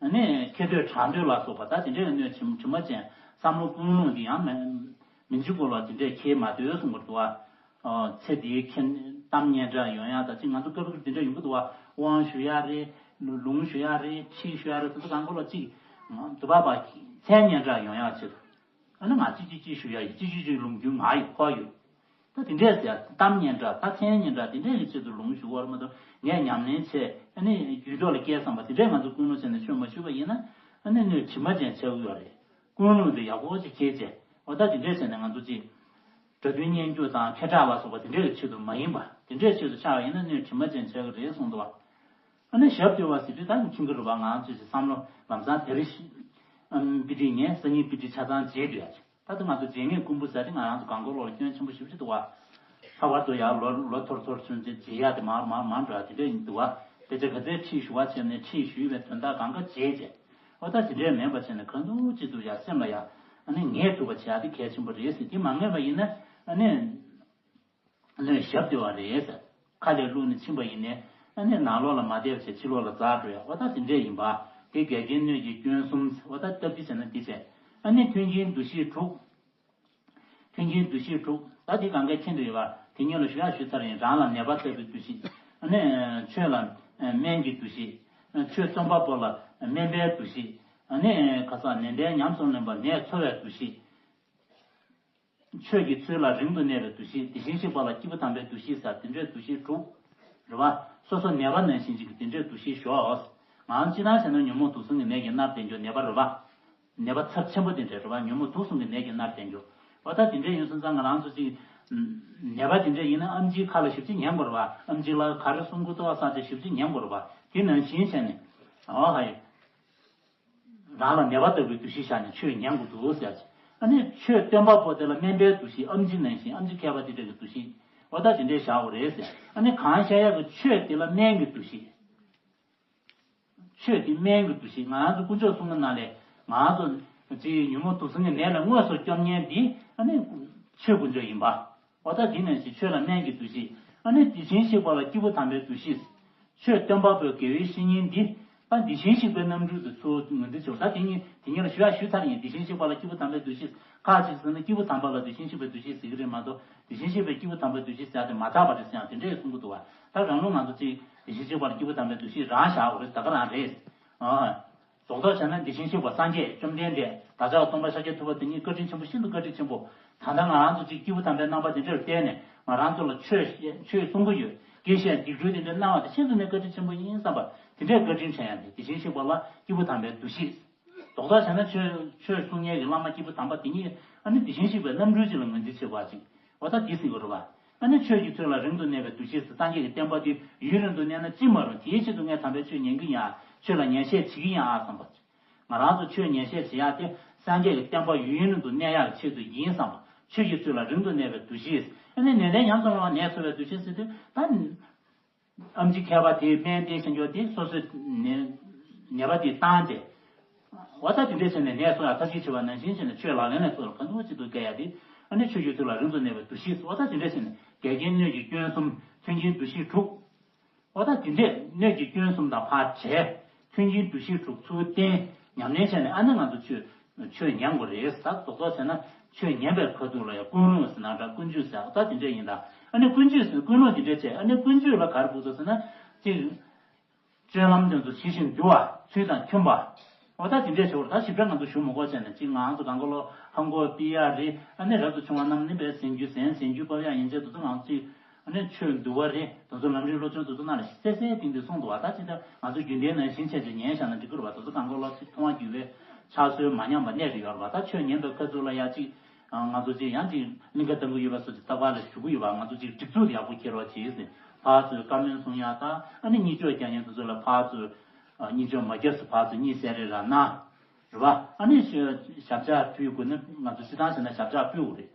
ཨ་ནི་མཁས་འདོད་གྲགས་འདོད་ལ་སོགས་པ་ད་དེ་འདྲའི་སྣོད་དྲི་དྲི་མ་ཅན་བསམ་བློ་ཀུན་སློང་འདི་ཡང་མི་མི་འཇིག་གོ་ལ་དེ་འདྲའི་ཁྱེད་མ་འདོད་གསུང་གི་འདུག་བ། ཨོ་ཚེ་འདིའི་ཁྱེད་གཏམ་སྙན་གྲགས་ཡོང་ཡག་ད་ཅིག་ང་ཚོ་སྐབས་སྐབས་དེ་འདྲ་ཡོང་གི་འདུག་བ། དབང་ཞུ་ཡག་རེད། ལུང་ཞུ་ཡག་རེད། ཁྲིད་ཞུ་ཡག་རེད། དེ་ཚོ་གང་གོ་ལ་ཅིག་དུ་བ་བ་མཚན་སྙན་གྲགས་ཡོང་ཡག་ཆེད་དུ། ཨ་ནི་ང་ཅི་ཅི་ཅི་ཞུ་ཡ་ཡིན། ཅི་ཅི་ཅི་ལུང་རྒྱུན་ང་ཡོད་ཁོ་ཡོད། ད་དེ་འདྲས་ཟེར་གཏམ་སྙན་གྲགས་ད་མཚན་སྙན་གྲགས་དེ་འདྲས་ཀྱི་ཆེད་དུ་ལུང་ཞུ་བར་མ་གཏོགས་ངས་ཉམས་ལེན་བྱས་ཨ་ནི་རྒྱུད་ཐོག་ལ་སྐྱེལ་བསམ་པ་དེ་འདྲས་ང་ཚོ་ཀུན་སློང་བྱས་ནས་ཆོས་མ་ཞུས་པ་ཡིན་ན་ཨ་ནི་སྣོད་དྲི་མ་ཅན་ཆགས་ཀྱི་ཡོད་རེད། ཀུན་སློང་དེ་ཡག་པོ་ཅིག་འཁྱེར་བྱས་འོ་ད་དེ་འདྲས་བྱས་ནས་ང་ཚོ་ཅིག་སྒྲ་དོན་སྙན་བརྒྱུད་དང་ཁེ་གྲགས་ལ་སོགས་པ་དེ་འདྲས་ཀྱི་ཆེད་དུ་མ་ཡིན་པ་དེ་འདྲས་ཆེད་དུ་ཆགས་པ་ཡིན་ན་སྣོད་དྲི་མ་ཅན་ཆགས་ཀྱི་རེད་གསུངས་འདུག་བ། ཨ་ནི་ཞབས་བརྟོལ་བ་ཟེར་དུས་ད་ནི་ཁྱིམ་གྱི་རུ་བ་ང་ཚོས་ཀྱི་བསམ་བློ་ལམ་སང་དེ་རིང་ཨམ་དཔེ་ཁྲིད་ཉན་སང་ཉིན་དཔེ་ཁྲིད་ཆ་ཚང་བརྗེད་འདུག་ཡ། ད་ལྟ་ང་ཚོ་བརྗེད་མེད་ཀུན་པོ་ཟེར་དེ་ང་རང་ཚོ་གང་གོ་ལོག་ལ་སྐྱོན་ཆེན་པོ་ཞེ་པོ་ཅིག་འདུག་བ། ལྷག་པར་དུ་ཡར་ལོ་ལོ་ཐོར་ཐོར་ཚུན་ཚོད་བརྗེད་ཡ་དེ་མར་མར་མར་འགྲོ་ཡ་དེ་འདྲ་ཡིན་འདུག་བ། དཔེ་ཆ་ག་ཚོད་ཁྲིད་ཞུ་བ་བྱས་ནས་ཁྲིད་ཞུས་པའི་དོན་དག་གང་ག་བརྗེད་བྱས། འོ་ད་དེ་འདྲས་མེད་པ་བྱས་ནས་གང་ཐུབ་ཅི་ཐུབ་ཡ་སེམས་ལ་ཡ་ཨ་ནི་ངེས་ཐུབ་པ་བྱེད་ཡ་དེ་གལ་ཆེན་པོ་རེད་ཟེར། དེ་མ་ངེས་པ་ཡིན་ན་ཨ་ནི། སྣོད་ཞབས་བརྟོལ་བ་རེད་ཟེར། ཁ་ལས་བླུགས་ནས་ཕྱིན་པ་ཡིན་ནའི་ཨ་ནི་ནང་ལོགས་ལ་མ་བསྡད་པ་བྱས་ཕྱི་ལོགས་ལ་འཛག་འགྲོ་ཡ་འོ་ད་དེ་འདྲས་ཡིན་པ། དེ་འགལ་རྐྱེན་སྣོད་ཀྱི་སྐྱོན་གསུམ་འོ་ད་སྟབས་བདེ་བྱས་ན་འདི་བྱས། ཨ་ནི་མཐུན་རྐྱེན་འདུ་ཤེས་དྲུག་མཐུན་རྐྱེན་འདུ་ཤེས་དྲུག་ད་འདི་གང་ག་མཁྱེན་འདོད་ཡོད་པ་དེ་སྔོན་ལ་ཞུ་ཡག་ཞུས་ཚར་ཡིན། རང་ལ་ནད་པ་ལྟ་བུའི་འདུ་ཤེས། ཨ་ནི་ཆོས་ལ་སྨན་གྱི་འདུ་ཤེས། ཆོས་སྟོན་པ་པོ་ལ་སྨན་པའི་འདུ་ཤེས། ཨ་ནི་ཁ་སང་ནན་ཏན་ཉམས་སུ་ལེན་པ་ནད་འཚོ་བའི་འདུ་ཤེས། ཆོས་ཀྱི་ཚུལ་ལ་རིང་དུ་གནས་པའི་འདུ་ཤེས། དེ་བཞིན་གཤེགས་པ་ལ་སྐྱེས་བུ་དམ་པའི་འདུ་ཤེས་ཟེར་དེ་འདྲའི་འདུ་ཤེས་དྲུག་རེད་བ། སོ་སོ་ནད་པ་ནང་བཞིན་ཅིག་གི་དེ་འདྲའི་འདུ་ཤེས་ཞོག་ང་རང་སྤྱིར་བཏང་བྱས་ན་ཉོན་མོངས་དུག་གསུམ་གྱི་ནད་ཀྱིས་མནར་བསྡད་རྒྱུ་ནད་པ་རེད་བ། ནད་པ་ཚབས་ཆེན་པོ་དེ་འདྲ་རེད་བ། ཉོན་མོངས་དུག་གསུམ་གྱི་ནད་ཀྱིས་མནར་བསྡད་རྒྱུ། འོ་ད་དེ་འདྲ་ཡིན་སོང་ཙང་ང་རང་ཚོ་ཅིག་ནད་པ་དེ་འདྲ་ཡིན་ན་ཨམ་ཆིའི་ཁ་ལ་ཞིབ་ཅིག་ཉན་དགོས་རེད་བ། ཨམ་ཆི་ལགས་ག་རེ་གསུང་གི་འདུག་བསམ་བྱས་ཞིབ་ཅིག་ཉན་དགོས་རེད་བ། དེ་ནང་བཞིན་བྱས་ནས་འོ་ཧ་ཡོད། རང་ལ་ནད་པ་ལྟ་བུའི་འདུ་ཤེས་བཞག་ནས་ཆོས་ཉན་དགོས་འདུག་ཟེར་ཡ་ཅིག་ཨ་ནི་ཆོས་སྟོན་པ་པོ་དེ་ལ་སྨན་པའི་འདུ་ཤེས། ཨམ་ཆི་ནང་བཞིན་ཨམ་ཆི་མཁས་པ་དེ་འདྲ་གི་འདུ་ཤེས། འོ་ད་དེ་འདྲས་བཞག་དགོས་རེད་ཟེར། ཨ་ནི་གང་བཤད་ཡག་གི་ཆོས་དེ་ལ་སྨན་གྱི་འདུ་ཤེས། ཆོས་དེ་སྨན་གྱི་འདུ་ཤེས། ང་རང་ཚོ་དཀོན་མཆོག་གསུམ་གྱི་ནང་ལས་ང་རང་ཚོ་ཅིག་ཉོན་མོངས་དུག་གསུམ་གྱི་ནད་ལས་དངོས་སུ་སྐྱོབ་མཁན་འདི་ཨ་ནི་ཆོས་དཀོན་མཆོག་ཡིན་པ། འོ་ད་འདི་ནང་བཞིན་ཆོས་ལ་སྨན་གྱི་འདུ་ཤེས། ཨ་ནི་དེ་བཞིན་གཤེགས་པ་ལ་སྐྱེས་བུ་དམ་པའི་འདུ་ཤེས། ཆོས་སྟོན་པ་པོའི་དགེ་བའི་བཤེས་གཉེན་འདི་ད་དེ་བཞིན་གཤེགས་པའི་རྣམ་སྤྲུལ་དུ་ཚུར་ངོས་འཛིན་བྱེད། ད་དེ་ཉིད་དེ་ཉིད་ལ་ཞུ་ཡག་ཞུས་ཚར་ཡིན། དེ་བཞིན་གཤེགས་པ་ལ་སྐྱེས་བུ་དམ་པའི་འདུ་ཤེས། ཁ་ཅིག་ཟེར་ན་སྐྱེས་བུ་དམ་པ་ལ་དེ་བཞིན་གཤེགས་པའི་འདུ་ཤེས་ཟེར་གྱི་རེད་མ་གཏོགས་དེ་བཞིན་གཤེགས་པའི་སྐྱེས་བུ་དམ་པའི་འདུ་ཤེས་ཟེར་ཡག་དེ་མ་དག་པ་རེད་ཟེར་ཡང་དེ་འདྲས་གསུང་གི་འདུག་བ། ད་རང་ལུགས་ང་ཚོ་ཅིག་དེ་བཞིན་གཤེགས་པ་ལ་སྐྱེས་བུ་དམ་པའི་འདུ་ཤེས་རང་བཞག་དགོས་རེད། ད་ག་རང་རེད། ཨ། རྫོགས་ཐོག་བྱས་ན་དེ་བཞིན་གཤེགས་པ་སངས་རྒྱས་བཅོམ་ལྡན་འདས་བདག་ཅག་སྟོང་པ་ཤཱཀྱ་ཐུབ་པ་དེ་ཉིད་བཀའ་དྲིན་ཆེན་པོ་ཤིན་ཏུ་བཀའ་དྲིན་ཆེན་པོ། ད་ལྟ་ང་རང་ཚོ་གཅིག་སྐྱེས་བུ་དམ་པའི་རྣམ་པ་དེ་འདྲར་བསྟན་ནས་ང་རང་ཚོ་ལ་ཆོས་ཆོས་གསུང་གི་ཡོད། དགེ་བཤད་སྡིག་སྒྲུབ་དེ་འདྲ་གནང་བ་དེ་ཤིན་ཏུ་ནས་བཀའ་དྲིན་ཆེན་པོ་ཡིན་བསམ་པ་དེ་འདྲའི་བཀའ་དྲིན་དྲན་ཡ་དེ་དེ་བཞིན་གཤེགས་པ་ལ་སྐྱེས་བུ་དམ་པའི་འདུ་ཤེས། རྫོགས་ཐོག་བྱས་ན་ཆོས་ཆོས་གསུང་མཁན་གྱི་བླ་མ་སྐྱེས་བུ་དམ་པ་དེ་ཉིད་ཨ་ནི་དེ་བཞིན་གཤེགས་པའི་རྣམ་སྤྲུལ་ཅིག་ལ་ངོས་འཛིན་བྱེད་པ་ཅིག་འོ་ད་དེ་ཟེར་དགོས་རེད་བ། ཨ་ནི་ཆོས་ཀྱི་ཚུལ་ལ་རིང་དུ་གནས་པའི་འདུ་ཤེས་སུ་སངས་རྒྱས་ཀྱི་བསྟན་པ་འདི་ཡུན་རིང་དུ་གནས་ན་ཅི་མ་རུང་། དེའི་ཆེད་དུ་ངས་དམ་པའི་ཆོས་ཉན་གྱི་ཡིན་ཨ། ཆོས་ལ་ཉན་བཤད་བྱེད་ཀྱི་ཡིན་ཨ་བསམ་པ། ང་རང་ཚོ་ཆོས་ཉན་བཤད་བྱེད་ཡག་དེ་སངས་རྒྱས་ཀྱི་བསྟན་པ་ཡུན་རིང་དུ་གནས་ཡག་གི་ཆེད་དུ་ཡིན་བསམ་པ། ཆོས་ཀྱི་ཚུལ་ལ་རིང་དུ་གནས་པའི་འདུ་ཤེས། ཨ་ནི་ནན་ཏན་ཉམས་སུ་བླང་བ་ནད་འཚོ་བའི་འདུ་ཤེས་ཟེར་དུས་ད། ཨམ་ཆི་མཁས་པ་དེས་སྨན་བསྟེན་བཞིན་འཇོག་དེ་སོ་སོའི་ནད་ནད་པ་དེ་བཏང་སྟེ། འོ་ད་དེ་འདྲས་བྱས་ནས་ནད་གསོ་ཡག་ཐབས་ཤེས་བྱེད་པ་ནང་བཞིན་བྱས་ནས་ཆོས་ལག་ལེན་ལ་སོགས་ལ་གང་ཐུབ་ཅི་ཐུབ་བཀལ་ཡག་དེ་ཨ་ནི་ཆོས་ཀྱི་ཚུལ་ལ་རིང་དུ་གནས་པའི་འདུ་ཤེས། འོ་ད་དེ་འདྲས་བྱས་ནས་འགལ་རྐྱེན་སྣོད་ཀྱི་སྐྱོན་གསུམ། མཐུན་རྐྱེན་འདུ་ཤེས་དྲུག་འོ་ད་དེ་འདྲས་སྣོད་ཀྱི་སྐྱོན་གསུམ་དང་ཕར་བྲལ། མཐུན་རྐྱེན་འདུ་ཤེས་དྲུག་ཚུར་བསྟེན། ཉམས་ལེན་བྱས་ནས་ཨ་ནི་ང་ཚོ་ཆོས་ཆོས་ཉན་དགོས་རེད། ད་རྫོགས་རྫོགས་བྱས་ན་ཆོས་ཉན་པའི་ཁ་ཐུག་ལ་ཡང་ཀུན་སློང་ཟེར་ན་འདྲ། ཀུན་སྤྱོད་ཟེར་ད་དེ་འདྲས་ཡིན་ད། ཨ་ནི་ཀུན་སྤྱོད་ཟེར་ཀུན་སློང་དེ་འདྲས་བྱས། ཨ་ནི་ཀུན་སྤྱོད་ལ་ག་རེ་དགོས་འདུག་ཟེར་ན། གཅིག་སྤྱོད་ལམ་དེ་ཚོ་ཇི་བཞིན་འདུལ་བ། ཚུལ་དང་མཐུན་པ། འོ་ད་དེ་འདྲས་བྱེད་དགོས་རེད། ད་ཞིབ་ཕྲ་ང་ཚོ་ཞུ་མི་དགོས་བྱས་ནས། གཅིག་ང་ཚོ་གང་ག་ལོ་ཧང་གོ་པི་ཡ་རེད། ཨ་ནི་རབ་ཏུ་བྱུང་བ་རྣམས་ནི་པའི་ཟན་རྒྱུ་ཟན་ཟན་རྒྱུ་པ་ཡ་ཡན་ཆད་དེ་ཚོ་ང་ཚོ་གཅིག་ཨ་ནི་ཆོས་འདུལ་བ་རེད། དེ་ཚོ་ལམ་རིམ་བློ་སྦྱོང་དེ་ཚོ་ནང་ལ་གསལ་གསལ་ཏིང་ཏིང་གསུངས་འདུག་བ། ད་ཅི་ལྟར་ང་ཚོ་རྒྱུན་ལྡན་ནང་བཞིན་བྱས་བྱས་ཉན་བཞག་ན་འགྲིག་གི་རེད་བ། དེ་ཚོ་གང་ག་ལོ་ཅིག་མཐོང་བ་བརྒྱུད་པའི་ཕྱག་སྲོལ་མ་ཉམས་པ་གནས་ཀྱི་ཡོད་རེད་བ། ད་ཆོས་ཉན་པའི་ཁ་ཐུག་ལ་ཡ་ཅིག་ང་ཚོ་ཅིག་ཡང་ཅིག་གླིང་ག་གཏོང་གི་ཡོད་པ་སོགས་ཀྱི་ལྟ་བ་ལ་ཞུ་གི་ཡོད་པ། ང་ཚོ་ཅིག་སྒྲིག་འཛུགས་ཡག་པོ་འཁྱེར་རོགས་གྱིས་ཟེར། ཕར་ཚུར་བཀའ་མོལ་གསུང་ཡག་དང་། ཨ་ནི་གཉིད་ཆོག་རྒྱག་མཁན་དེ་ཚོ་ལ་ཕར་ཚུར་གཉིད་ཆོག་མ་རྒྱབ་ཟེར། ཕར་ཚུར་གཉིད་སད་རེས་ར་གནང་། རེད་བ། ཨ་ནི་ཞབས་ཞབས་བཅགས་ཕུལ་དགོས་ན། ང་ཚོ་སྤྱིར་བཏང་བྱས་ན་ཞབས་བཅགས་ཕུལ་དགོས་རེད།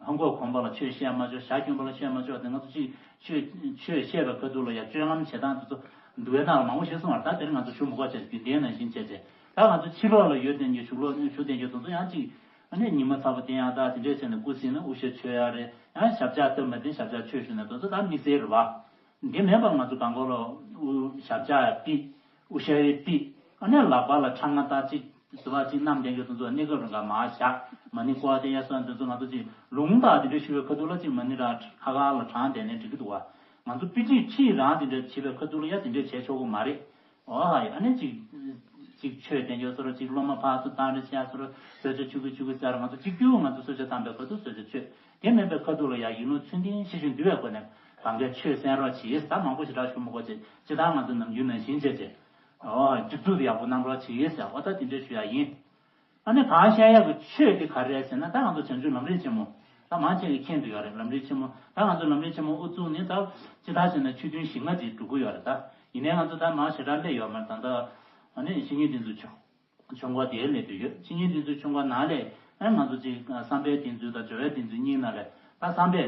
ཧང་གོ་གོམ་པ་ལ་ཆོས་བཤད་མ་ཆོག་ཞྭ་གྱོན་པ་ལ་བཤད་མ་ཆོག་དེ་ང་ཚོ་ཅིག་ཆོས་ཆོས་བཤད་པའི་ཁ་ཐུག་ལ་ཡ་སྤྱོད་ལམ་བྱེད་སྟངས་དེ་ཚོ་འདུལ་བའི་ནང་ལ་མང་པོ་བཤད་སོང་བ་རེད། ད་དེར་ང་ཚོ་ཞུ་མི་དགོས་བྱས། རྒྱུན་ལྡན་ནང་བཞིན་བྱས་བྱས། ད་ང་ཚོ་ཕྱི་ལོགས་ལ་ཡོད་བསྡད་མཁན་གཞུག་ལོགས་ནས་བཞུགས་བསྡད་མཁན་དེ་ཚོ་ཡང་ཅིག་ཨ་ནི་ཉི་མ་ཚ་པོ་བསྟེན་ཡག་དང་དེ་འདྲས་བྱས་ནས་སྐུ་གཟིགས་ནས་དབུ་ཞྭ་མཆོད་ཡག་རེད། ཡང་ཞབས་བཅགས་སྟབས་མ་བདེ་ཞབས་བཅགས་མཆོད་ཞུ་ནས་དེ་ཚོ་ད་དམིགས་བསལ་རེད་བ། འདི་མེད་པར་ང་ཚོ་གང་གོ་ལོ་དབུ་ཞབས་བཅགས་ཡག་ཕུད། དབུ་ཞྭ་ཡག་ཕུད། ཨ་ནི་ལག་པ་ལ་ཁྲག་རྔ་དང་ཅིག་དུ་བ་ཅིག་བསྣམས་བསྡད་མཁན་དེ་ཚོ་གནས་སྐབས་རིང་ག་མར་བཞག་མ་ཎི་བསྐོར་བསྡད་ཡག་སོགས་དེ་ཚོ་ང་ཚོ་ཅིག་ལུང་དང་དེ་འདྲས་ཞུ་བའི་ཁ་ཐུག་ལ་ཅིག་མ་ཎི་རང་ཁ་ཁ་ལ་བགྲངས་བསྡད་ནས་འགྲིག་གི་འདུག་བ། ང་ཚོ་དཔེ་ཁྲིད་ཁྲིད་རང་དེ་འདྲས་བྱེད་པའི་ཁ་ཐུག་ལ་ཡ་དེ་འདྲས་བྱས་ཆོག་གི་མ་རེད། ཨོ་ཧ་ཡ། ཨ་ནི་ཅིག་ཅིག་ཆོས་དེ་འདྲས་བཟོ་འདྲ་ཅིག་སློབ་མ་ཕར་ཚུར་བཏང་རེས་བྱས་བཟོ་འདྲ། གསོལ་ཇ་ཆུ་ཁོལ་ཆུ་ཁོལ་ཟེར། ང་ཚོ་གཅིག་གྱུར་ང་ཚོ་གསོལ་ཇ་བཏང་པའི་ཁ་ཐུག་གསོལ་ཇ་མཆོད། དེ་མིན་པའི་ཁ་ཐུག་ལ་ཡ་ཡིན་ལུགས་ཚུལ་ལྡན་ཤེས་བཞིན་འདུལ་བའི་སྒོ་ནས་གང་གའི་ཆོས་གསན་རོགས་གྱིས། ད་མང་པོ་ཞེ་དྲག་ཞུ་མི་དགོས་བྱས། ཇི་ལྟར་ང་ཚོ་ནམ་རྒྱུན་ནང་བཞིན་བྱས་བྱས། ཨོ་སྒྲིག་འཛུགས་དེ་ཡག་པོ་གནང་རོགས་གྱིས་ཟེར། ཨོ་ད་དེ་འདྲས་ཞུ་ཡག་ཡིན། ཨ་ནི་གང་བཤད་ཡག་གི་ཆོས་དེ་ག་རེ་རེད་ཟེར་ན། ད་ང་ཚོ་བྱང་ཆུབ་ལམ་རིམ་ཆེན་མོ། ད་མང་ཆེ་གིས་མཁྱེན་བསྡད་ཡོད་རེད། ལམ་རིམ་ཆེན་མོ། ད་ང་ཚོ་ལམ་རིམ་ཆེན་མོ་དབུ་བཙུགས་ནས་ད་ཅི་ལྟར་བྱས་ན་ཆོས་ཐུན་བཞི་ལྔ་ཅིག་འགྲོ་གི་ཡོད་རེད། ད་ཡིན་ནའི་ང་ཚོ་ད་མང་ཞེ་དྲག་སླེབས་ཡོད་མ་རེད། ད་ལྟ་ཨ་ནི་བཤེས་གཉེན་བསྟེན་ཚུལ་ཆོ་ཆུང་བ་དེ་སླེབས་བསྡད་ཡོད། བཤེས་གཉེན་བསྟེན་ཚུལ་ཆུང་བ་ནང་ལས་ཨ་ང་ཚོ་ཅིག་བསམ་པའི་བསྟེན་ཚུལ་དང་སྦྱོར་བའི་བསྟེན་ཚུལ་གཉིས་ནང་ལས། ད་བསམ་པའི་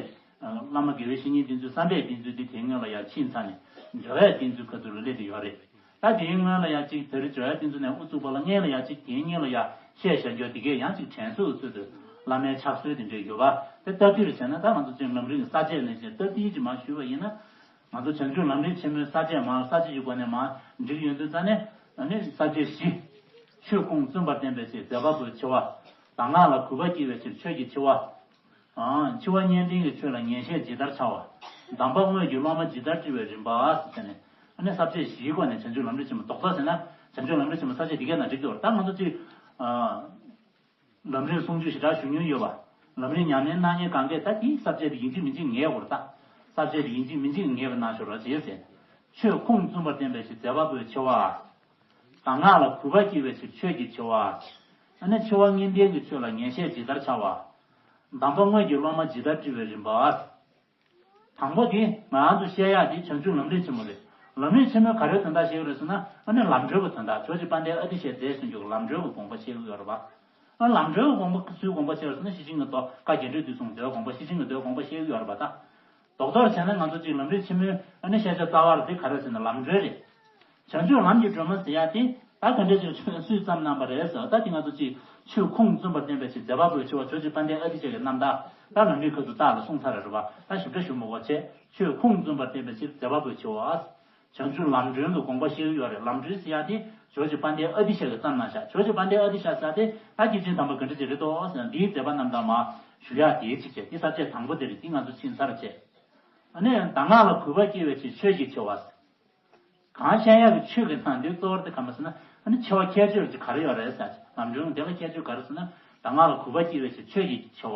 བླ་མ་དགེ་བའི་བཤེས་གཉེན་བསྟེན་ཚུལ་བསམ་པའི་བསྟེན་ཚུལ་དེ་དེའི་སྔོན་ལ་ཡར་ཕྱིན་ཚར་ནས་སྦྱོར་བའི་བསྟེན་ཚུལ་ཁ་ཐུག་ལ་སླེབས་བསྡད་ཡོད་རེད། ད་དེའི་སྔོན་ལ་ཡང་ཅིག་ད་རེས་སྦྱོར་བའི་བསྟེན་ཚུལ་ནས་དབུ་བཙུགས་པ་ལ་སྔོན་ལ་ཡང་ཅིག་དེའི་སྔོན་ལ་ཡང་བཤད་བཞག་རྒྱུ་དེ་གས་ཡང་ཅིག་དྲན་གསོ་ཚུལ་དུ་བླ་མའི་ཕྱག་སྲོལ་དེ་འདྲས་ཡོད་པ། དེ་སྟབས་བདེར་བྱས་ན་ད་ང་ཚོ་ཅིག་ལམ་རིམ་གྱི་ས་བཅད་ནས་བྱས་སྟབས་བདེ་ཅིག་མར་ཞུས་པ་ཡིན་ན། ང་ཚོ་བྱང་ཆུབ་ལམ་རིམ་ཆེན་མོའི་ས་བཅད་མར་ས་བཅད་ཀྱི་སྒོ་ནས་མར་འགྲིག་ཡོང་དུས་ཙ་ནས། ཨ་ནི་ས་བཅད་བཞི། ཆོས་ཁུངས་བཙུན་པར་བསྟན་པའི་ཕྱིར་མཛད་པ་པོའི་ཆེ་བ། གདམས་ངག་ལ་གུས་པ་སྐྱེ་བའི་ཕྱིར་ཆོས་ཀྱི་ཆེ་བ། ཨང་། འཆི་བ་གཉིས་ལྡན་གྱི་ཆོས་ལ་ངེས་ཤེས་ཇི་ལྟར་འཆར་བ། གདམས་པ་དངོས་ཀྱི་སློབ་མ་ཇི་ལྟར་བཀྲི་བའི་རིམ་པ་ཟེར་ནས། ཨ་ནི་ས་བཅད་བཞིའི་སྒོ་ནས་བྱང་ཆུབ་ལམ་རིམ་ཆེན་མོ། རྡོག་རྡོག་ཟེར་ན་བྱང་ཆུབ་ལམ་རིམ་ཆེན་མོ་ས་བཅད་འདི་གས་ནང་བསྒྲིགས་འདུག་ད་ང་ཚོ་ཅིག་ཨ། ལམ་རིམ་གསུང་ཆོས་ཞེ་དྲག་ཞུ་མྱོང་ཡོད་པ། ལམ་རིམ་ཉམས་ལེན་གནང་མཁན་གང་གས་ད་དེའི་ས་བཅད་དེ་ཡིན་གཅིག་མིན་གཅིག་ངེས་དགོས་རེད་ད། ས་བཅད་དེ་ཡིན་གཅིག་མིན་གཅིག་ངེས་པ་གནང་ཤོག་རོགས་བྱེད་ཟེར། ཆོས་ཁུངས་བཙུན་པར་བསྟན་པའི་ཕྱིར་མཛད་པ་པོའི་ཆེ་བ། གདམས་ངག་ལ་གུས་པ་སྐྱེ་བའི་ཕྱིར་ཆོས་ཀྱི་ཆེ་བ། ཨ་ནི་འཆི་བ་གཉིས་ལྡན་གྱི་ཆོས་ལ་ངེས་ཤེས་ཇི་ལྟར་འཆར་བ། གདམས་པ་དངོས་ཀྱི་སློབ་མ་ཇི་ལྟར་བཀྲི་བའི་རིམ་པ། དང་པོ་དེ་ང་རང་ཚོ་བཤད་ཡག་དེ་བྱང་ཆུབ་ལམ་རིམ་ཆེན་མོ་རེད། ལམ་རིམ་ཆེན་མོའི་ག་རེའི་དོན་དག་བཤད་ཀྱི་རེད་ཟེར་ན། ཨ་ནི་ལམ་གྲོལ་གྱི་དོན་དག། ཇོ་བོ་རྗེ་དཔལ་ལྡན་ཨ་ཏི་ཤས་མཛད་ཟིན་རྒྱུ་གི་ལམ་གྲོལ་གྱི་དགོངས་པ་བཤད་ཀྱི་ཡོད་རེད་པ། ཨ། ལམ་གྲོལ་གྱི་དགོངས་པ་སུའི་དགོངས་པ་བཤད་ཀྱི་རེད་ཟེར་ན། ཤེར་ཕྱིན་གྱི་མདོ། བཀའ་རྒྱ་འགྲོའི་དུས་གསུང་མདོའི་དགོངས་པ། ཤེར་ཕྱིན་གྱི་མདོའི་དགོངས་པ་བཤད་ཀྱི་ཡོད་རེད་པ་ད། རྡོག་རྡོག་བྱས་ན་ང་ཚོ་གཅིག་ལམ་རིམ་ཆེན་མོའི་ཨ་ནི་བཤད་བྱ་རྩ་བ་རེད། དེ་ག་རེ་ཟེར་ན་ལམ་གྲོལ་རེད། བྱང་ཆུབ་ལམ་གྱི་སྒྲོན་མ་ཟེར་ཡག་དེ་ད་ག་འདྲ་ཞིག་སུས་བརྩམས་གནང་པ་རེད་ཟེར། ད་དེ་ང་ཚོ་གཅིག་ཆོས་ཁུངས་བཙུན་པར་བསྟན་པའི་ཕྱིར་མཛད་པ་པོའི་ཆེ་བ། ཇོ་བོ་རྗེ་དཔལ་ལྡན་ཨ་ཏི་ཤ་གི་རྣམ་ཐར་ད་ལམ་རིམ་ཁ་ཐུག་རྟགས་ལ་གསུངས་ཚར་རེད་པ། ད་ཞིབ་ཕྲ་ཞུ་མི་དགོས་བྱས། ཆོས་ཁུངས་བཙུན་པར་བསྟན་པའི་ཕྱིར་མཛད་པ་པོའི་ཆེ་བ། བྱང་ཆུབ་ལམ་སྒྲོན་གྱི་དགོངས་པ་བཤད་ཀྱི་ཡོད་རེད། ལམ་སྒྲོན་ཟེར་ཡག་དེ་ཇོ་བོ་རྗེ་དཔལ་ལྡན་ཨ་ཏི་ཤ་གིས་བརྩམས་གནང་བཞག་ཇོ་བོ་རྗེ་དཔལ་ལྡན་ཨ་ཏི་ཤ་ཟེར་དེ་ད་སྐྱེས་ཆེན་དམ་པ་ག་འདྲ་ཅིག་རེད་དོ་ཟེར་ན། འདིའི་མཛད་པ་རྣམ་ཐར་མར་ཞུ་ཡག་དེའི་གཅིག་བྱས། འདི་ས་བཅད་དང་པོ་དེ་རེད། འདི་ང་ཚོ་ཕྱིན་ཚར་བྱས། ཨ་ནི་གདམས་ངག་ལ་གུས་པ་སྐྱེ་བའི་ཕྱིར་ཆོས་ཀྱི་ཆེ་བ། གང་བཤད་ཡག་གི་ཆོས་ཀྱི་ཐང་འདི་གཙོ་བོར་དེ་ག་མ་ཟེར་ན། ཨ་ནི་ཆེ་བ་ཁྱད་ཆོས་ཀྱི་ག་རེ་ཡོད་རེད་ཟེར། ལམ་སྒྲོན་འདི་ལ་ཁྱད་ཆོས་ག་རེ་ཟེར་ན། གདམས་ངག་ལ་གུས་པ་སྐྱེ་བའི་ཕྱིར་ཆོས་ཀྱི་ཆེ་བ།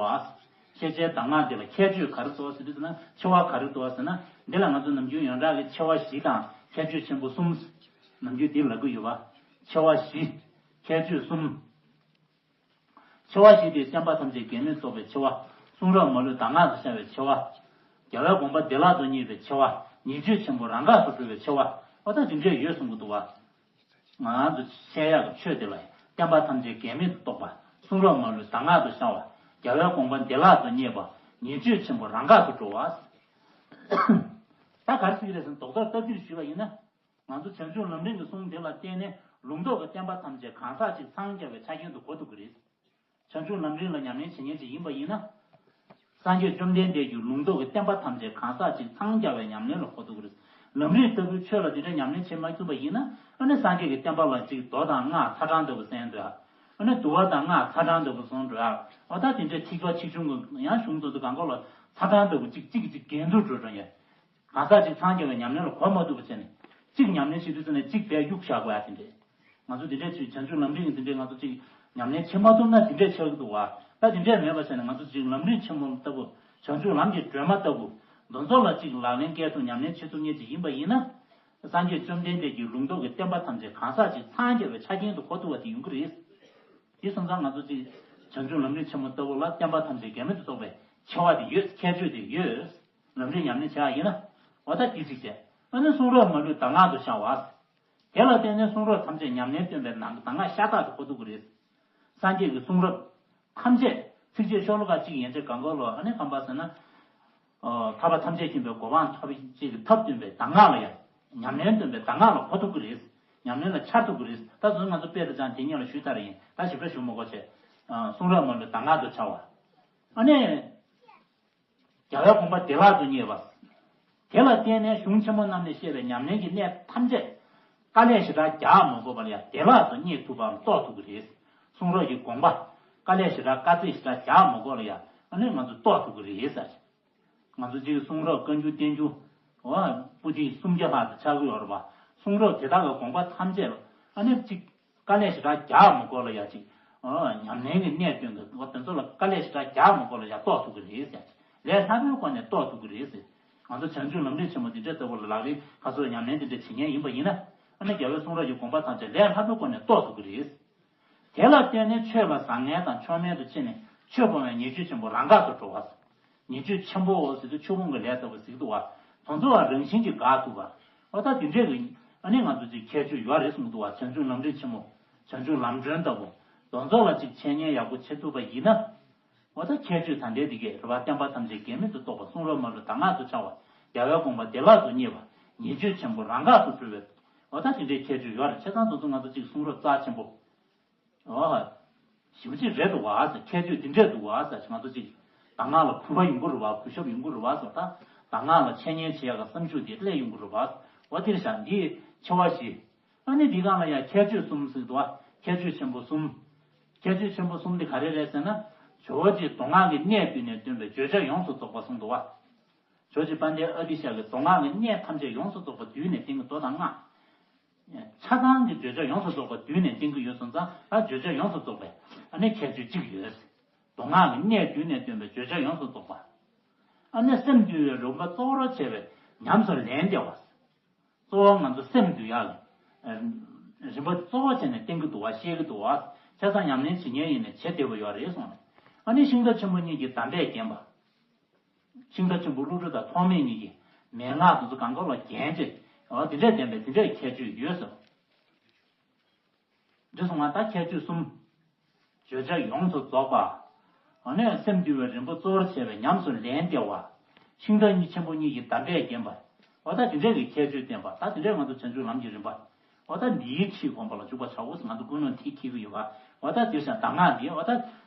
ཤེས་བྱའི་གདམས་ངག་འདི་ལ་ཁྱད་ཆོས་ག་རེ་གཙོ་བོ་ཟེར་དུས་ཟེར་ན། ཆེ་བ་ག་རེ་གཙོ་བོ་ཟེར་ན། འདི་ལ་ང་ཚོ་ནམ་རྒྱུན་ཡོངས་གྲགས་ཀྱི་ཆེ་བ་བཞི་དང་ཁྱད་ཆོས་ཆེན་པོ་གསུམ། ནམ་རྒྱུན་འདི་ལབ་ཀྱི་ཡོད་པ། ཆེ་བ་བཞི། ཁྱད་ཆོས་གསུམ། ཆེ་བ་བཞི་སྟེ་བསྟན་པ་ཐམས་ཅད་འགལ་མེད་རྟོགས་པའི་ཆེ་བ། གསུང་རབ་མ་ལུས་གདམས་ངག་ཏུ་ཤར་བའི་ཆེ་བ། རྒྱལ་བའི་དགོངས་པ་བདེ་བླག་ཏུ་རྙེད་པའི་ཆེ་བ། ཉེས་སྤྱོད་ཆེན་པོ་རང་འགག་ཏུ་གྲོལ་བའི་ཆེ་བ། འོ་ད་དེ་འདྲས་ཡོད་གསུང་གི་འདུག་བ། ང་རང་ཚོ་བཤད་ཡག་གི་ཆོས་དེ་ལ་བསྟན་པ་ཐམས་ཅད་འགལ་མེད་དུ་རྟོགས་པ། གསུང་རབ་མ་ལུས་གདམས་ངག་ཏུ་ཤར་བ། རྒྱལ་བའི་དགོངས་པ་བདེ་བླག་ཏུ་རྙེད་པ། ཉེས་སྤྱོད་ཆེན་པོ་རང་འགག་ཏུ་གྲོལ་བ། ད་ག་རེ་ཟེར་གྱི་རེད་ཟེར་ན། རྡོག་རྡོག་སྟབས་བདེར་ཞུས་པ་ཡིན་ན། ང་ཚོ་བྱང་ཆུབ་ལམ་རིམ་གྱི་གསུང་དེ་ལ་བརྟེན་ནས་ལུང་རྟོགས་ཀྱི་བསྟན་པ་ཐམས་ཅད་གང་ཟག་གཅིག་འཚང་རྒྱ་བའི་ཆ་རྐྱེན་དུ་གོ་ཐུབ་ཀྱི་རེད། བྱང་ཆུབ་ལམ་རིམ་ལ་ཉམས་ལེན་བྱེད་མཁན་ཅིག་ཡིན་པ་ཡིན་ན། སངས་རྒྱས་བཅོམ་ལྡན་འདས་ཀྱི་ལུང་རྟོགས་ཀྱི་བསྟན་པ་ཐམས་ཅད་གང་ཟག་གཅིག་འཚང་རྒྱ་བའི་ཉམས་ལེན་ལ་གོ་ཐུབ་ཀྱི་རེད། ལམ་རིམ་ལྟ་བུའི་ཆོས་ལ་དེ་འདྲ་ཉམས་ལེན་བྱེད་མ་ཐུབ་པ་ཡིན་ན། ཨ་ནི་སངས་རྒྱས་ཀྱི་བསྟན་པ་ལ་ཅིག་མདོ་དང་སྔགས་ཚ་གྲང་ལྟ་བུ་གསན་འགྲོ་ཡག་ཨ་ནི་འདུལ་བ་དང་སྔགས་ཚ་གྲང་ལྟ་བུ་གསུང་འགྲོ་ཡག་འོ་ད་དེ་འདྲའི་ཐིག་ཚོགས་ཆེ་ཆུང་གི་ཡང་གཞུང་དེ་ཚོ་གང་ག་ལ་ ཚ་གྲང་ལྟ་བུ་གཅིག་གཅིག་གིས་གཅིག་འགལ་འཛུགས་འགྲོ་གྲོན་ཡ། གང་ཟག་གཅིག་འཚང་རྒྱ་བའི་ཉམས་ལེན་ལ་གོ་མ་ཐུབ་པ་བྱས་ནས་གཅིག་ཉམས་ལེན་བྱེད་དུས་ཙམ་ནས་གཅིག་དེ་གཡུག་བཞག་དགོས་ཡ་དེ་འདྲས། ང་ཚོ་དེ་འདྲས་ཚུལ་བྱང་ཆུབ་ལམ་རིམ་གྱི་དེ་འདྲས་ང་ཚོ་གཅིག་ཉམས་ལེན་བྱེད་མ་ཐུབ་ན་དེ་འདྲས་ཆགས་ཀྱི་འདུག་བ། ད་དེ་འདྲས་མེད་པ་བྱས་ནས་ང་ཚོ་གཅིག་ལམ་རིམ་ཆེན་མོ་ལྟ་བུ་བྱང་ཆུབ་ལམ་གྱི་སྒྲོན་མ་ལྟ་བུ་དེ་ཚོ་ལ་གཅིག་ལག་ལེན་བཀལ་ཐུབ་ཉམས་ལེན་བྱེད་ཐུབ་མཁན་ཅིག་ཡིན་པ་ཡིན་ན། སངས་རྒྱས་བཅོམ་ལྡན་འདས་ཀྱི་ལུང་རྟོགས་ཀྱི་བསྟན་པ་ཐམས་ཅད་གང་ཟག་གཅིག་འཚང་རྒྱ་བའི་ཆ་རྐྱེན་དུ་གོ་ཐུབ་པ་དེ་ཡོང་གི་རེད། དེ་སོང་ཙང་ང་ཚོ་གཅིག་བྱང་ཆུབ་ལམ་རིམ་ཆེན་མོ་ལྟ་བུ་ལ་བསྟན་པ་ཐམས་ཅད་འགལ་མེད་དུ་རྟོགས་པའི་ཆེ་བ་དེ་ཡོད། ཁྱད་ཆོས་དེ་ཡོད། ལམ་རིམ་ཉམས་ལེན་བྱ་ཡ་ཡིན་ན། འོ་ད་དེ་གཅིག་བྱས། ཨ་ནི་གསུང་རབ་མ་ལུས་གདམས་ངག་ཏུ་འཆར་བ། དེ་ལ་བརྟེན་ནས་གསུང་རབ་ཐམས་ཅད་ཉམས་ལེན་སྟོན་པའི་ནང་གདམས་ངག་ཤ་སྟག་ཏུ་གོ་ཐུབ་ཀྱི་རེད། སངས་རྒྱས་ཀྱི་གསུང་རབ་ཐམས་ཅད་ཚིགས་བཅད་ཤོ་ལོ་ཀ་གཅིག་ཡན་ཆད་གང་གོ་ལོ། ཨ་ནི་གང་པ་ཟེར་ན། ཨོ། ཐར་པ་ཐམས་ཅད་མཁྱེན་པའི་གོ་འཕང་ཐོབ་ཅིག་གི་ཐབས་སྟོན་པའི་གདམས་ངག་ལ་ཡང་། ཉམས་ལེན་སྟོན་པའི་གདམས་ངག་ལ་གོ་ཐུབ་ཀྱི་རེད། ཉམས་ལེན་ལ་འཆར་ཐུབ་ཀྱི་རེད། ད་གཟོད་ང་ཚོ་དཔེ་དང་ཅང་དེ་ཉིད་ལ་ཞུས་ཚར་ཡིན། ད་ཞིབ་ཕྲ་ཞུ་མི་དགོས་བྱས། ཨ། གསུང་རབ་མ་ལུས་གདམས་ངག་ཏུ་འཆར་བ། ཨ་ནི། རྒྱལ་བའི་དགོངས་པ་བདེ་བླག་ཏུ་རྙེད་པ། དེ་ལ་བརྟེན་ནས་གཞུང་ཆེན་པོ་རྣམས་ནས་བཤད་པའི་ཉམས་ལེན་གྱི་གནད་ཐམས་ཅད་དཀའ་ལས་ཞེ་དྲག་རྒྱག་མ་དགོས་པར་ཡང་བདེ་བླག་ཏུ་རྙེད་ཐུབ་པའམ་རྟོགས་ཐུབ་ཀྱི་རེད། གསུང་རབ་ཀྱི་དགོངས་པ་དཀའ་ལས་ཞེ་དྲག་དཀའ་ཚེགས་ཞེ་དྲག་རྒྱག་མ་དགོས་ལ་ཡང་ཨ་ནི་ང་ཚོ་རྟོགས་ཐུབ་ཀྱི་རེད་ཟེར། ང་ཚོ་གཅིག་གསུང་རབ་བཀའ་འགྱུར་བསྟན་འགྱུར། འོ། པོ་ཏི་སུམ་བརྒྱ་ལྷག་ཙམ་ཆགས་ཀྱི་ཡོད་རེད་པ། གསུང་རབ་དེ་དག་གི་དགོངས་པ་ཐམས་ཅད་ཨ་ནི་གཅིག་དཀའ་ལས་ཞེ་དྲག་རྒྱག་མི་དགོས་ལ་ཡ་གཅིག་ཨོ། ཉམས་ལེན་གྱི་གནད་དོན་གྱི་འོ་དེ་ཚོ་ལ་དཀའ་ལས་ཞེ་དྲག་རྒྱག་མི་དགོས་ལ་ཡ་རྟོགས་ཐུབ་ཀྱི་རེད་ཟེར། ལས་སླ་པོའི་སྒོ་ནས་རྟོགས་ཐུབ་ཀྱི་རེད་ཟེར། ང་ཚོ་བྱང་ཆུབ་ལམ་རིམ་ཆེན་མོ་འདི་འདྲའི་ལྟ་བུ་ལ་ལག་ལེན་ཁ་གསོ་ཉམས་ལེན་འདི་འདྲ་བྱེད་མཁན་ཡིན་པ་ཡིན་ན། ཨ་ནི་རྒྱལ་བའི་གསུང་རབ་ཀྱི་དགོངས་པ་ཐམས་ཅད་ལས་སླ་པོའི་སྒོ་ནས་རྟོགས་ཐུབ་ཀྱི་རེད། དེ་ལ་བརྟེན་ནས་ཆོས་ལ་བཟང་ངན་དང་མཆོག་དམན་དུ་ཕྱེ་ནས་ཆོས་སྤོང་བའི་ཉེས་སྤྱོད་ཆེན་པོ་རང་འགག་ཏུ་འགྲོ་བ། ཉེས་སྤྱོད་ཆེན་པོའོ་ཟེར་དུས་ཆོས་སྤོང་གི་ལས་ལྟ་བུ་ཟེར་གྱི་འདུག་བ། དེ་ཚོ་བ་རང་བཞིན་གྱིས་འགག་ཐུབ་པ། འོ་ད་དེ་འདྲས་ཀྱི་ཨ་ནི་ང་ཚོ་ཅིག་ཁྱད་ཆོས་ཡོད་རེད་གསུངས་འདུག་བ། བྱང་ཆུབ་ལམ་རིམ་ཆེན་མོ། བྱང་ཆུབ་ལམ་སྒྲོན་ལྟ་བུ། དེ་ཚོ་ལ་ཅིག་འཆད་ཉན་ཡག་པོ་བྱེད་ཐུབ་པ་ཡིན་ན། འོ་ད་ཁྱད་ཆོས་ད་ལྟའི་འདི་གས་རེད་བ། བསྟན་པ་ཐམས་ཅད་འགལ་མེད་དུ་རྟོགས་པ། གསུང་རབ་མ་ལུས་གདམས་ངག་ཏུ་འཆར་བ། རྒྱལ་བའི་དགོངས་པ་བདེ་བླག་ཏུ་རྙེད་པ། ཉེས་སྤྱོད་ཆེན་པོ་རང་འགག་ཏུ་གྲོལ་བའི། འོ་ད་དེ་འདྲའི་ཁྱད་ཆོས་ཡོད་རེད། བྱས་ཙང་དེ་ཚོ་ང་ཚོ་ཅིག་གསུང་རབ་རྩ་ཆེན་པོ། ཨོ། ཞེ་པོ་ཅིག་རེད་འདུག་བ་ཟེར། ཁྱད་ཆོས་འདི་འདྲས་འདུག་བ་ཟེར། ང་ཚོ་ཅིག་གདམས་ངག་ལ་གུས་པ་ཡོང་གི་རེད་བ། གུས་ཞབས་ཡོང་གི་རེད་བ་ཟེར། ད་གདམས་ངག་ལ་འཆད་ཉན་བྱེད་ཡག་གི་བསམ་ཤུགས་དེ་སླེབས་ཡོང་གི་རེད་བ། འོ་དེར་བཞག་འདིའི་ཆེ་བ་བཞི། ཨ་ནི་འདི་སྒང་ལ་ཡང་ཁྱད་ཆོས་གསུམ་ཟེར་འདུག་བ། ཁྱད་ཆོས་ཆེན་པོ་གསུམ། ཁྱད་ཆོས་ཆེན་པོ་གསུམ་འདི་ག་རེ་རེད་ཟེར་ན། ཇོ་བོ་རྗེས་མདོ་སྔགས་ཀྱི་གནད་བསྡུས་ནས་སྟོན་པའི་བརྗོད་བྱ་ཡོངས་སུ་རྫོགས་པ་གསུངས་འདུག་བ། ཇོ་བོ་རྗེ་དཔལ་ལྡན་ཨ་ཏི་ཤ་གིས་མདོ་སྔགས་ཀྱི་གནད་ཐམས་ཅད་ཡོངས་སུ་རྫོགས་པ་བསྡུས་ནས་བསྟན་གྱི། མདོ་དང་སྔགས། ཆ་ཚང་གི་བརྗོད་བྱ་ཡོངས་སུ་རྫོགས་པ་བསྡུས་ནས་བསྟན་གྱི་ཡོད་སོང་ཙང་། ད་བརྗོད་བྱ་ཡོངས་སུ་རྫོགས་པའི་ཨ་ནི་ཁྱད་ཆོས་གཅིག་ཡོད། མདོ་སྔགས་ཀྱི་གནད་བསྡུས་ནས་སྟོན་པའི་བརྗོད་བྱ་ཡོངས་སུ་རྫོགས་པ། ཨ་ནི་སེམས་འདུལ་བའི་རིམ་པ་གཙོ་བོར་བྱས་པའི་ཉམས་སུ་ལེན་བདེ་བ། གཙོ་བོ་ང་ཚོ་སེམས་འདུལ་ཡག་གི་རིམ་པ་གཙོ་བོ་བྱས་ནས་བསྟན་གྱི་འདུག་བ། བཤད་ཀྱི་འདུག་བ། བྱས་ཙང་ཉམས་ལེན་བྱེད་མཁན་ཡིན་ནའི་བྱེད་བདེ་བོ་ཡོད་རེད་གསུངས་ནས། ཨ་ནི་ཤིང་རྟ་ཆེན་པོ་གཉིས་ཀྱི་འདམ་པས་བརྒྱན་པ། ཤིང་རྟ་ཆེན་པོ་ཀླུ་སྒྲུབ་དང་ཐོགས་མེད་གཉིས་ཀྱི་མན་ངག་དེ་ཚོ་གང་ག་ལ་བརྒྱན་བྱས། འོ་དེ་འདྲས་ལྡན་པའི་དེ་འདྲས་ཁྱད་ཆོས་ཡོད་ཟེར། འདི་སོང་བ་ད་ཁྱད་ཆོས་གསུམ། བརྗོད་བྱ་ཡོངས་སུ་རྫོགས་པ། འོ་ནས་སེམས་འདུལ་བའི་རིམ་པ་གཙོ་བོར་བྱས་པའི་ཉམས་སུ་ལེན་བདེ་བ། ཤིང་རྟ་གཉིས་ཆེན་པོ་གཉིས་ཀྱི་འདམ་པས་བརྒྱན་པ། འོ་ད་དེ་འདྲས་ཀྱི་ཁྱད་ཆོས་ལྡན་པ། ད་དེ་འདྲས་ང་ཚོ་བྱང་ཆུབ་ལམ་གྱི་རིམ་པ། འོ་ད་འདིའི་ཁྲིད་སྒོམ་པ་ལ་འཇུག་པར་བྱའོ་ཟེར། ང་ཚོ་ཀུན་སློང་དེ་འཁྱེར་གྱི་ཡོད་པ། འོ་ད་དེ་བཞིན་གདམས་ངག་འདི་འོ་ད་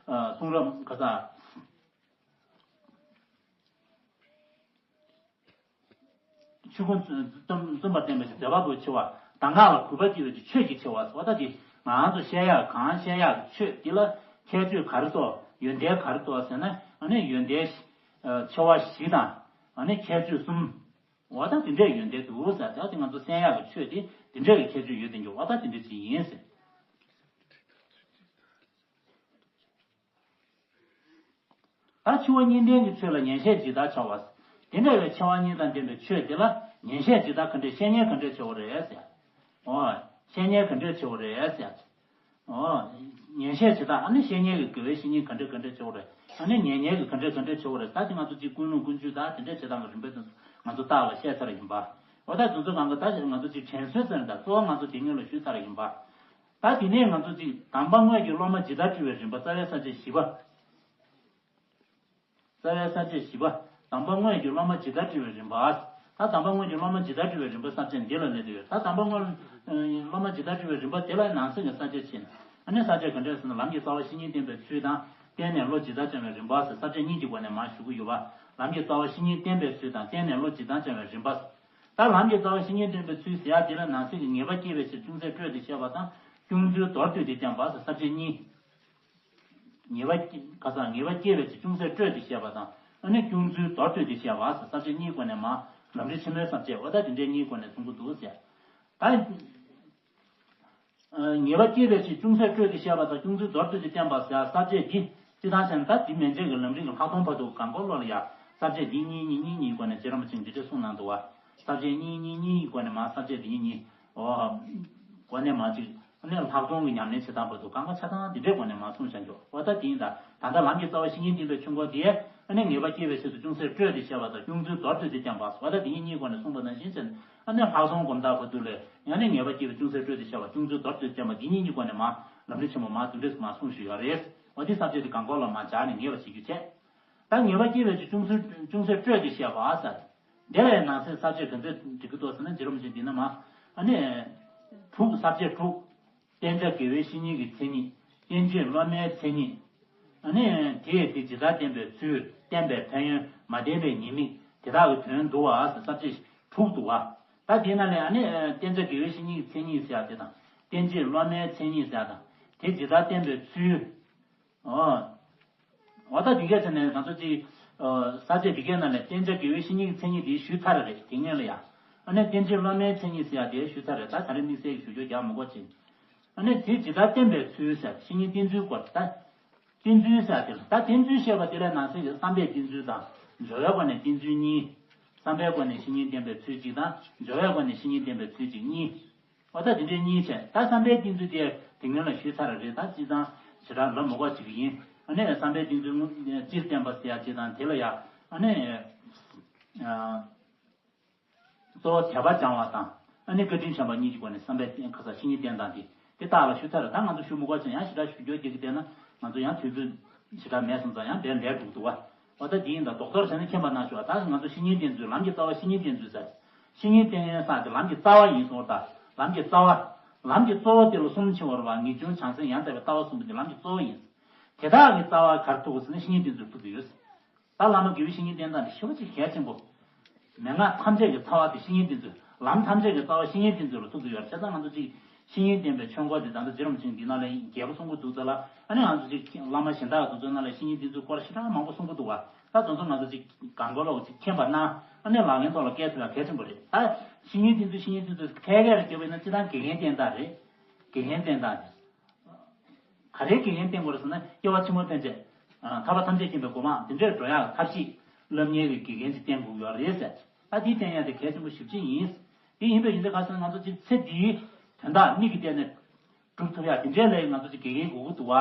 གསུང་རབ་ག་ས། ཆོས་ཀུན་རྩོམ་པར་བསྟན་པའི་མཛད་པ་པོའི་ཆེ་བ། གདམས་ངག་ལ་གུས་པ་སྐྱེ་བའི་ཆོས་ཀྱི་ཆེ་བ་ཟེར་བ། ད་དེ་ང་ཚོ་བཤད་ཡག་གང་བཤད་ཡག་ཆོས་འདི་ལ་ཁྱད་ཆོས་ག་རེ་འདུག་ཡོན་ཏན་ག་རེ་འདུག་ཟེར་ན། ཨ་ནི་ཡོན་ཏན་ཆེ་བ་བཞི་དང་། ཨ་ནི་ཁྱད་ཆོས་གསུམ། འོ་ད་དེ་འདྲས་ཡོན་ཏན་འདུག་ཟེར། ད་དེ་ང་ཚོ་གསན་ཡག་གི་ཆོས་དེ་དེ་འདྲས་ཀྱི་ཁྱད་ཆོས་ཡོད་དེ་འདུག་འོ་ད་དེ་འདྲས་ཅིག་ཡིན་ཟེར། ད་འཆི་བ་གཉིས་ལྡན་གྱི་ཆོས་ལ་ཉན་བཤད་ཇི་ལྟར་བྱ་བ། དེ་འདྲ་བའི་འཆི་བ་གཉིས་དང་ལྡན་པའི་ཆོས་དེ་ལ་ཉན་བཤད་ཇི་ལྟར་ག་འདྲས། བཤད་ཉན་ག་འདྲས་བྱེད་དགོས་རེད་ཟེར། འོ། བཤད་ཉན་ག་འདྲས་བྱེད་དགོས་རེད་ཟེར། འོ། ཉན་བཤད་ཇི་ལྟར། ཨ་ནི་བཤད་ཉན་གྱི་དགེ་བའི་བཤེས་གཉེན་ག་འདྲས་ག་འདྲས་བྱེད་དགོས་རེད། ཨ་ནི་ཉན་ཉན་གྱི་ག་འདྲས་ག་འདྲས་བྱེད་དགོས་རེད། ད་དེ་ང་ཚོ་གཅིག་ཀུན་སློང་ཀུན་སྤྱོད་དང་དེ་འདྲས་བྱེད་སྟངས་ཀྱི་རིམ་པ་དེ་ཚོ་ང་ཚོ་བརྟག་ལ་བཤད་ཚར་ཡིན་པ། འོ་ད་དེ་ཚོ་གང་ག་ད་ང་ཚོ་གཅིག་དྲན་གསོའི་ཚུལ་དང་གཙོ་བོ་ང་ཚོ་དེ་སྔོན་ལ་ཞུས་ཚར་ཡིན་པ། ད་དེ་ནས་ང་ཚོ་གཅིག་དམ་པ་དངོས་ཀྱི་སློབ་མ་ཇི་ལྟར་བཀྲི་བའི་རིམ་པ། རྩ་བའི་ས་བཅད་བཞི་པ། རྩ་བའི་ས་བཅད་བཞི་པ། དམ་པ་དངོས་ཀྱི་སློབ་མ་ཇི་ལྟར་བཀྲི་བའི་རིམ་པ། ད་དམ་པ་དངོས་ཀྱི་སློབ་མ་ཇི་ལྟར་བཀྲི་བའི་རིམ་པ་ས་བཅད་འདི་ལ་གནས་ཏེ་ཡོད། ད་དམ་པ་དངོས་སློབ་མ་ཇི་ལྟར་བཀྲི་བའི་རིམ་པ་དེ་ལ་ནང་གསེས་ཀྱི་ས་བཅད་ཕྱེ་ན། ཨ་ནི་ས་བཅད་ག་འདྲས་ཟེར་ན། ལམ་གྱི་རྩ་བ་བཤེས་གཉེན་བསྟེན་པའི་ཚུལ་དང་། བརྟེན་ནས་བློ་ཇི་ལྟར་སྦྱང་བའི་རིམ་པ་ཟེར་ས་བཅད་གཉིས་ཀྱི་སྒོ་ནས་མར་ཞུ་གི་ཡོད་པ། ལམ་གྱི་རྩ་བ་བཤེས་གཉེན་བསྟེན་པའི་ཚུལ་དང་། བརྟེན་ནས་བློ་ཇི་ལྟར་སྦྱང་བའི་རིམ་པ། ད་ལམ་གྱི་རྩ་བ་བཤེས་གཉེན་བསྟེན་པའི་ཚུལ་ཟེར་ཡ་དེ་ལ་ནང་གསེས་ཀྱི་ངེས་པ་སྐྱེས་པའི་ཕྱིར་ཅུང་ཟད་སྤྲོས་ཏེ་བཤད་པ་དང་། སྐྱོང་ཚུལ་མདོར་བསྡུས་ཏེ་བསྟན་པ་ཟེར་ས་བཅད་གཉིས། ངེས་པ་སྐྱེ་ཁ་སང་ངེས་པ་སྐྱེས་པའི་ཕྱིར་ཅུང་ཟད་སྤྲོས་ཏེ་བཤད་པ་དང་ ཨ་ནི་སྐྱོང་ཚུལ་མདོར་བསྡུས་ཏེ་བཤད་པ་ཟེར། ས་བཅད་གཉིས་སྒོ་ནས་མར་ལམ་རིམ་ཆེན་མོའི་ས་བཅད་འོ་ད་དེ་འདྲའི་གཉིས་སྒོ་ནས་གསུང་གི་འདུག་ཟེར། ད། ཨ་ངེས་པ་སྐྱེས་པའི་ཕྱིར་ཅུང་ཟད་སྤྲོས་ཏེ་བཤད་པ་དང་སྐྱོང་ཚུལ་མདོར་བསྡུས་ཏེ་བསྟན་པ་ཟེར་ས་བཅད་འདི་སྤྱི་བཏང་བྱས་ན་ད་འདི་མན་ཆད་ཀྱི་ལམ་རིམ་གྱི་ལྷག་མཐོང་བར་དུ་གང་གོ་ལོ་ལ་ཡ་ས་བཅད་འདི་གཉིས་གཉིས་གཉིས་གཉིས་སྒོ་ནས་རྗེ་རིན་པོ་ཆེས་འདི་འདྲ་གསུངས་གནང་འདུག་བ། ས་བཅད་གཉིས་གཉིས་གཉིས་སྒོ་ནས་མར་ས་བཅད་འདི་གཉིས་གཉིས་ཨོ་སྒོ་ནས་མར་ཅིག་ཨ་ནི་ལྷག་མཐོང་གི་ཉམས་ལེན་བྱེད་སྟངས་བར་དུ་གང་ག་ཆ་ཚང་འདི་འདྲའི་སྒོ་ནས་མར་གསུངས་བཞག་འཇོག་འོ་ད་དེ་ཡིན་ད། ད་ལྟ་ལམ་གྱི་རྩ་བ་བཤེས་གཉེན་བསྟེན་པའི་ཆོས་འཁོར་དེ་ཨ་ནི་ངེས་པ་སྐྱེས་པའི་ཕྱིར་དུ་ཅུང་ཟད་སྤྲོས་ཏེ་བཤད་པ་དང་སྐྱོང་ཚུལ་མདོར་བསྡུས་ཏེ་བསྟན་པ་འོ་ད་དེ་གཉིས་གཉིས་སྒོ་ནས་གསུངས་པ་ནང་བཞིན་བྱས་ནས། ཨ་ནི་ལྷག་མཐོང་སྒོམ་སྟངས་བར་དུ་ལས་ཡང་ནི་ངེས་པ་སྐྱེས་པའི་ཅུང་ཟད་སྤྲོས་ཏེ་བཤད་པ་སྐྱོང་ཚུལ་མདོར་བསྡུས་བསྟན་པ་འདི་གཉིས་གཉིས་སྒོ་ནས་མར་ལམ་རིམ་ཆེན་མོ་མར་དེ་འདྲས་མར་གསུངས་བཞུགས་ཡོད་རེད། འོ་དེ་ས་བཅད་དེ་གང་གོ་ལ་མར་སྦྱར་ནས་ངེས་པ་བྱེད་རྒྱུ་བྱས། ད་ངེས་པ་སྐྱེས་པའི་ཅུང་ཟད་ཅུང་ཟད་སྤྲོས་ཏེ་བཤད་པ་ཟེར། དེ་ལས་ནང་གསེས་ས་བཅད་ག་ཚོད་འགྲིག་གི་འདུག་ཟེར་ན་རྗེ་རིན་པོ་ཆེ་འདི་ན་མར་ཨ་ནི་དྲུག་ས་བཅད་དྲུག་བསྟེན་བྱ་དགེ་བའི་བཤེས་གཉེན་གྱི་མཚན་ཉིད། བསྟེན་བྱེད་སློབ་མའི་མཚན་ཉིད། ཨ་ནི་དེས་དེ་ཇི་ལྟར་བསྟན་པའི་ཚུལ། བསྟན་པའི་ཕན་ཡོན། མ་བསྟན་པའི་ཉེས་དམིགས། དེ་དག་གི་དོན་བསྡུ་བ་ཟེར་ས་བཅད་དྲུག་འདུག་བ། ད་དེའི་ནང་ལས་ཨ་ནི་བསྟེན་བྱ་དགེ་བའི་བཤེས་གཉེན་གྱི་མཚན་ཉིད་ཟེར་ཡ་དེ་དང་། བསྟེན་བྱེད་སློབ་མའི་མཚན་ཉིད་ཟེར་ཡ་དང་། དེ་ཇི་ལྟར་བསྟན་པའི་ཚུལ། ཨོ། འོ་ད་འདི་གས་ཟེར་ནས་ང་ཚོ་ཅིག་ཨོ། ས་བཅད་འདི་གས་ནང་ལས་བསྟེན་བྱ་དགེ་བའི་བཤེས་གཉེན་གྱི་མཚན་ཉིད་འདི་ཞུས་ཚར་རེད་དེ་སྔོན་ལ་ཡ། ཨ་ནི་བསྟེན་བྱེད་སློབ་མའི་མཚན་ཉིད་ཟེར་ཡ་དེ་ཞུས་ཚར་རེད། ད་ད་རེས་དམིགས་བསལ་གྱི་ཞུ་རྒྱུ་རྒྱག་མི་དགོས་ཅིང་། ཨ་ནི་དེ་ཇི་ལྟར་བསྟན་པའི་ཚུལ་ཟེར་བཤེས་གཉེན་བསྟེན་ཚུལ་སྐོར་ད། བསྟེན་ཚུལ་ཟེར་ཡ་དེ་ལ་ད་བསྟེན་ཚུལ་བཤད་པ་དེ་ལས་ནང་གསེས་ཀྱི་བསམ་པས་བསྟེན་ཚུལ་དང་། སྦྱོར་བའི་སྒོ་ནས་བསྟེན་ཚུལ་གཉིས། བསམ་པའི་སྒོ་ནས་བཤེས་གཉེན་བསྟེན་པའི་ཚུལ་གཅིག་དང་སྦྱོར་བའི་སྒོ་ནས་བཤེས་གཉེན་བསྟེན་པའི་ཚུལ་གཅིག་གཉིས། འོ་ད་དེ་འདྲའི་གཉིས་བྱས། ད་བསམ་པའི་བསྟེན་ཚུལ་དེ་དེ་སྔོན་ལ་ཞུས་ཚར་རེད། ད་སྤྱིར་བཏང་ཞེ་དྲག་ལབ་མི་དགོས་ཅིག་ཡིན། ཨ་ནི་བསམ་པའི་བསྟེན་ཚུལ་སྤྱིར་བསྟན་པ་ཟེར་ཡ་ཅིག་དང་དེ་ལ་ཡ་ཨ་ནི་གཙོ་བོ་དད་པ་སྦྱང་བ་དང་ཨ་ནི་བཀའ་དྲིན་བྱམས་པ་གཉིས་ཀྱི་སྒོ་ནས་བསམ་པའི་བསྟེན་ཁ་ས་བཤེས་གཉེན་བསྟེན་སྟངས་དེ་དེ་རྟགས་ལ་ཞུས་ཚར་རེད། ད་ང་ཚོ་ཞུ་མི་དགོས་ཅིག་ཡང་ཞེ་དྲག་ཞུ་རྒྱུ་སྐྱེ་གི་བསྡད་ན་ང་ཚོ་ཡང་དུས་ཚོད་ཞེ་དྲག་མེད་སོང་ཙང་ཡང་དེ་ལས་འགྲོ་གི་འདུག་བ། འོ་ད་དེ་ཡིན་ད་རྡོག་རྡོག་བྱས་ན་མཁྱེན་པ་གནང་ཤོག་ད་ང་ཚོ་བཤེས་གཉེན་བསྟེན་ཚུལ་ལམ་གྱི་རྩ་བ་བཤེས་གཉེན་བསྟེན་ཚུལ་ཟེར། བཤེས་གཉེན་བསྟེན་ཡོན་ས་དེ་ལམ་གྱི་རྩ་བ་ཡིན་གསུངས་པ་ད་ལམ་གྱི་རྩ་བ། ལམ་གྱི་གཙོ་བོ་དེ་ལ་གསུམ་ཕྱེ་བར་བ་ངེས་འབྱུང་བྱང་སེམས་ཡང་དག་པའི་ལྟ་བ་གསུམ་པོ་དེ་ལམ་གྱི་གཙོ་བོ་ཡིན། དེ་དག་གི་རྩ་བ་གར་ཐུག་ཟེར་ན་བཤེས་གཉེན་བསྟེན་ཚུལ་ཐུག་གི་ཡོད། ད་བླ་མ་དགེ་བའི་བཤེས་གཉེན་བསྟེན་སྟངས་དེ་ཞེ་པོ་ཅིག་གལ་ཆེན་པོ། མན་ངག་ཐམས་ཅད་ཀྱི་རྩ་བ་དེ་བཤེས་གཉེན་བསྟེན་ཚུལ། ལམ་ཐམས་ཅད་ཀྱི་རྩ་བ་བཤེས་གཉེན་བསྟེན་ཚུལ་ལ་ཐུག་གི་ཡོད་རེད། བྱས་ཙང་ང་ཚོ་ཅིག་བཤེས་གཉེན་བསྟེན་པའི་ཆོས་འཁོར་དེ་ད་ལྟ་རྗེ་རིན་པོ་ཆེ་འདི་ནང་ལ་རྒྱས་པོ་གསུང་གི་འདུག་ཙང་ལ་ཨ་ནི་ང་ཚོ་ཅིག་བླ་མ་གཞན་དག་དེ་ཚོའི་ནང་ལ་བཤེས་གཉེན་བསྟེན་ཚུལ་སྐོར་ཞེ་དྲག་མང་པོ་གསུང་གི་འདུག་བ། ད་དེ་ཚོ་ང་ཚོ་ཅིག་གང་གོ་ལོག་ཅིག་མཁྱེན་པ་ན་ཨ་ནི་ལག་ལེན་ཐོག་ལ་བཀལ་ཐུབ་ཡ་གལ་ཆེན་པོ་རེད། ད་བཤེས་གཉེན་བསྟེན་ཚུལ་བཤེས་གཉེན་བསྟེན་ཚུལ་ཁ་ཁ་རེ་བརྗོད་པ་ཡིན་ན་སྤྱིར་བཏང་དགེ་རྒན་བསྟེན་སྟངས་རེད། དགེ་རྒན་བསྟེན་སྟངས་རེད། ག་རེའི་དགེ་རྒན་བསྟེན་དགོས་རེད་ཟེར་ན་སྐྱེ་བ་ཕྱི་མ་ཕན་ཆད། ཐར་པ་ཐམས་ཅད་མཁྱེན་པའི་གོ་འཕང་དེ་འདྲར་འགྲོ་ཡག་ཐབས་ཤེས་སློབ་གཉེར་གྱི་དགེ་རྒན་ཅིག་བསྟེན་དགོས་ཡོད་རེད་ཟེར། ད་དེ་བསྟེན་ཡག་དེ་གལ་ཆེན་པོ་ཞེ་པོ་ཅིག་ཡིན། དེ་ཡིན་པའི་ཡིན་དུས་ག་ཟེར་ན་ང་ཚོ་ཅིག་ཚེ་འདིའི་དོན་དག་མིག་གི་སྟེང་ནས་སྒྲུབ་ཐུབ་ཡག་དེ་འདྲའི་ལས་ང་ཚོ་ཅིག་དགེ་རྒན་དགོས་ཀྱི་འདུག་བ།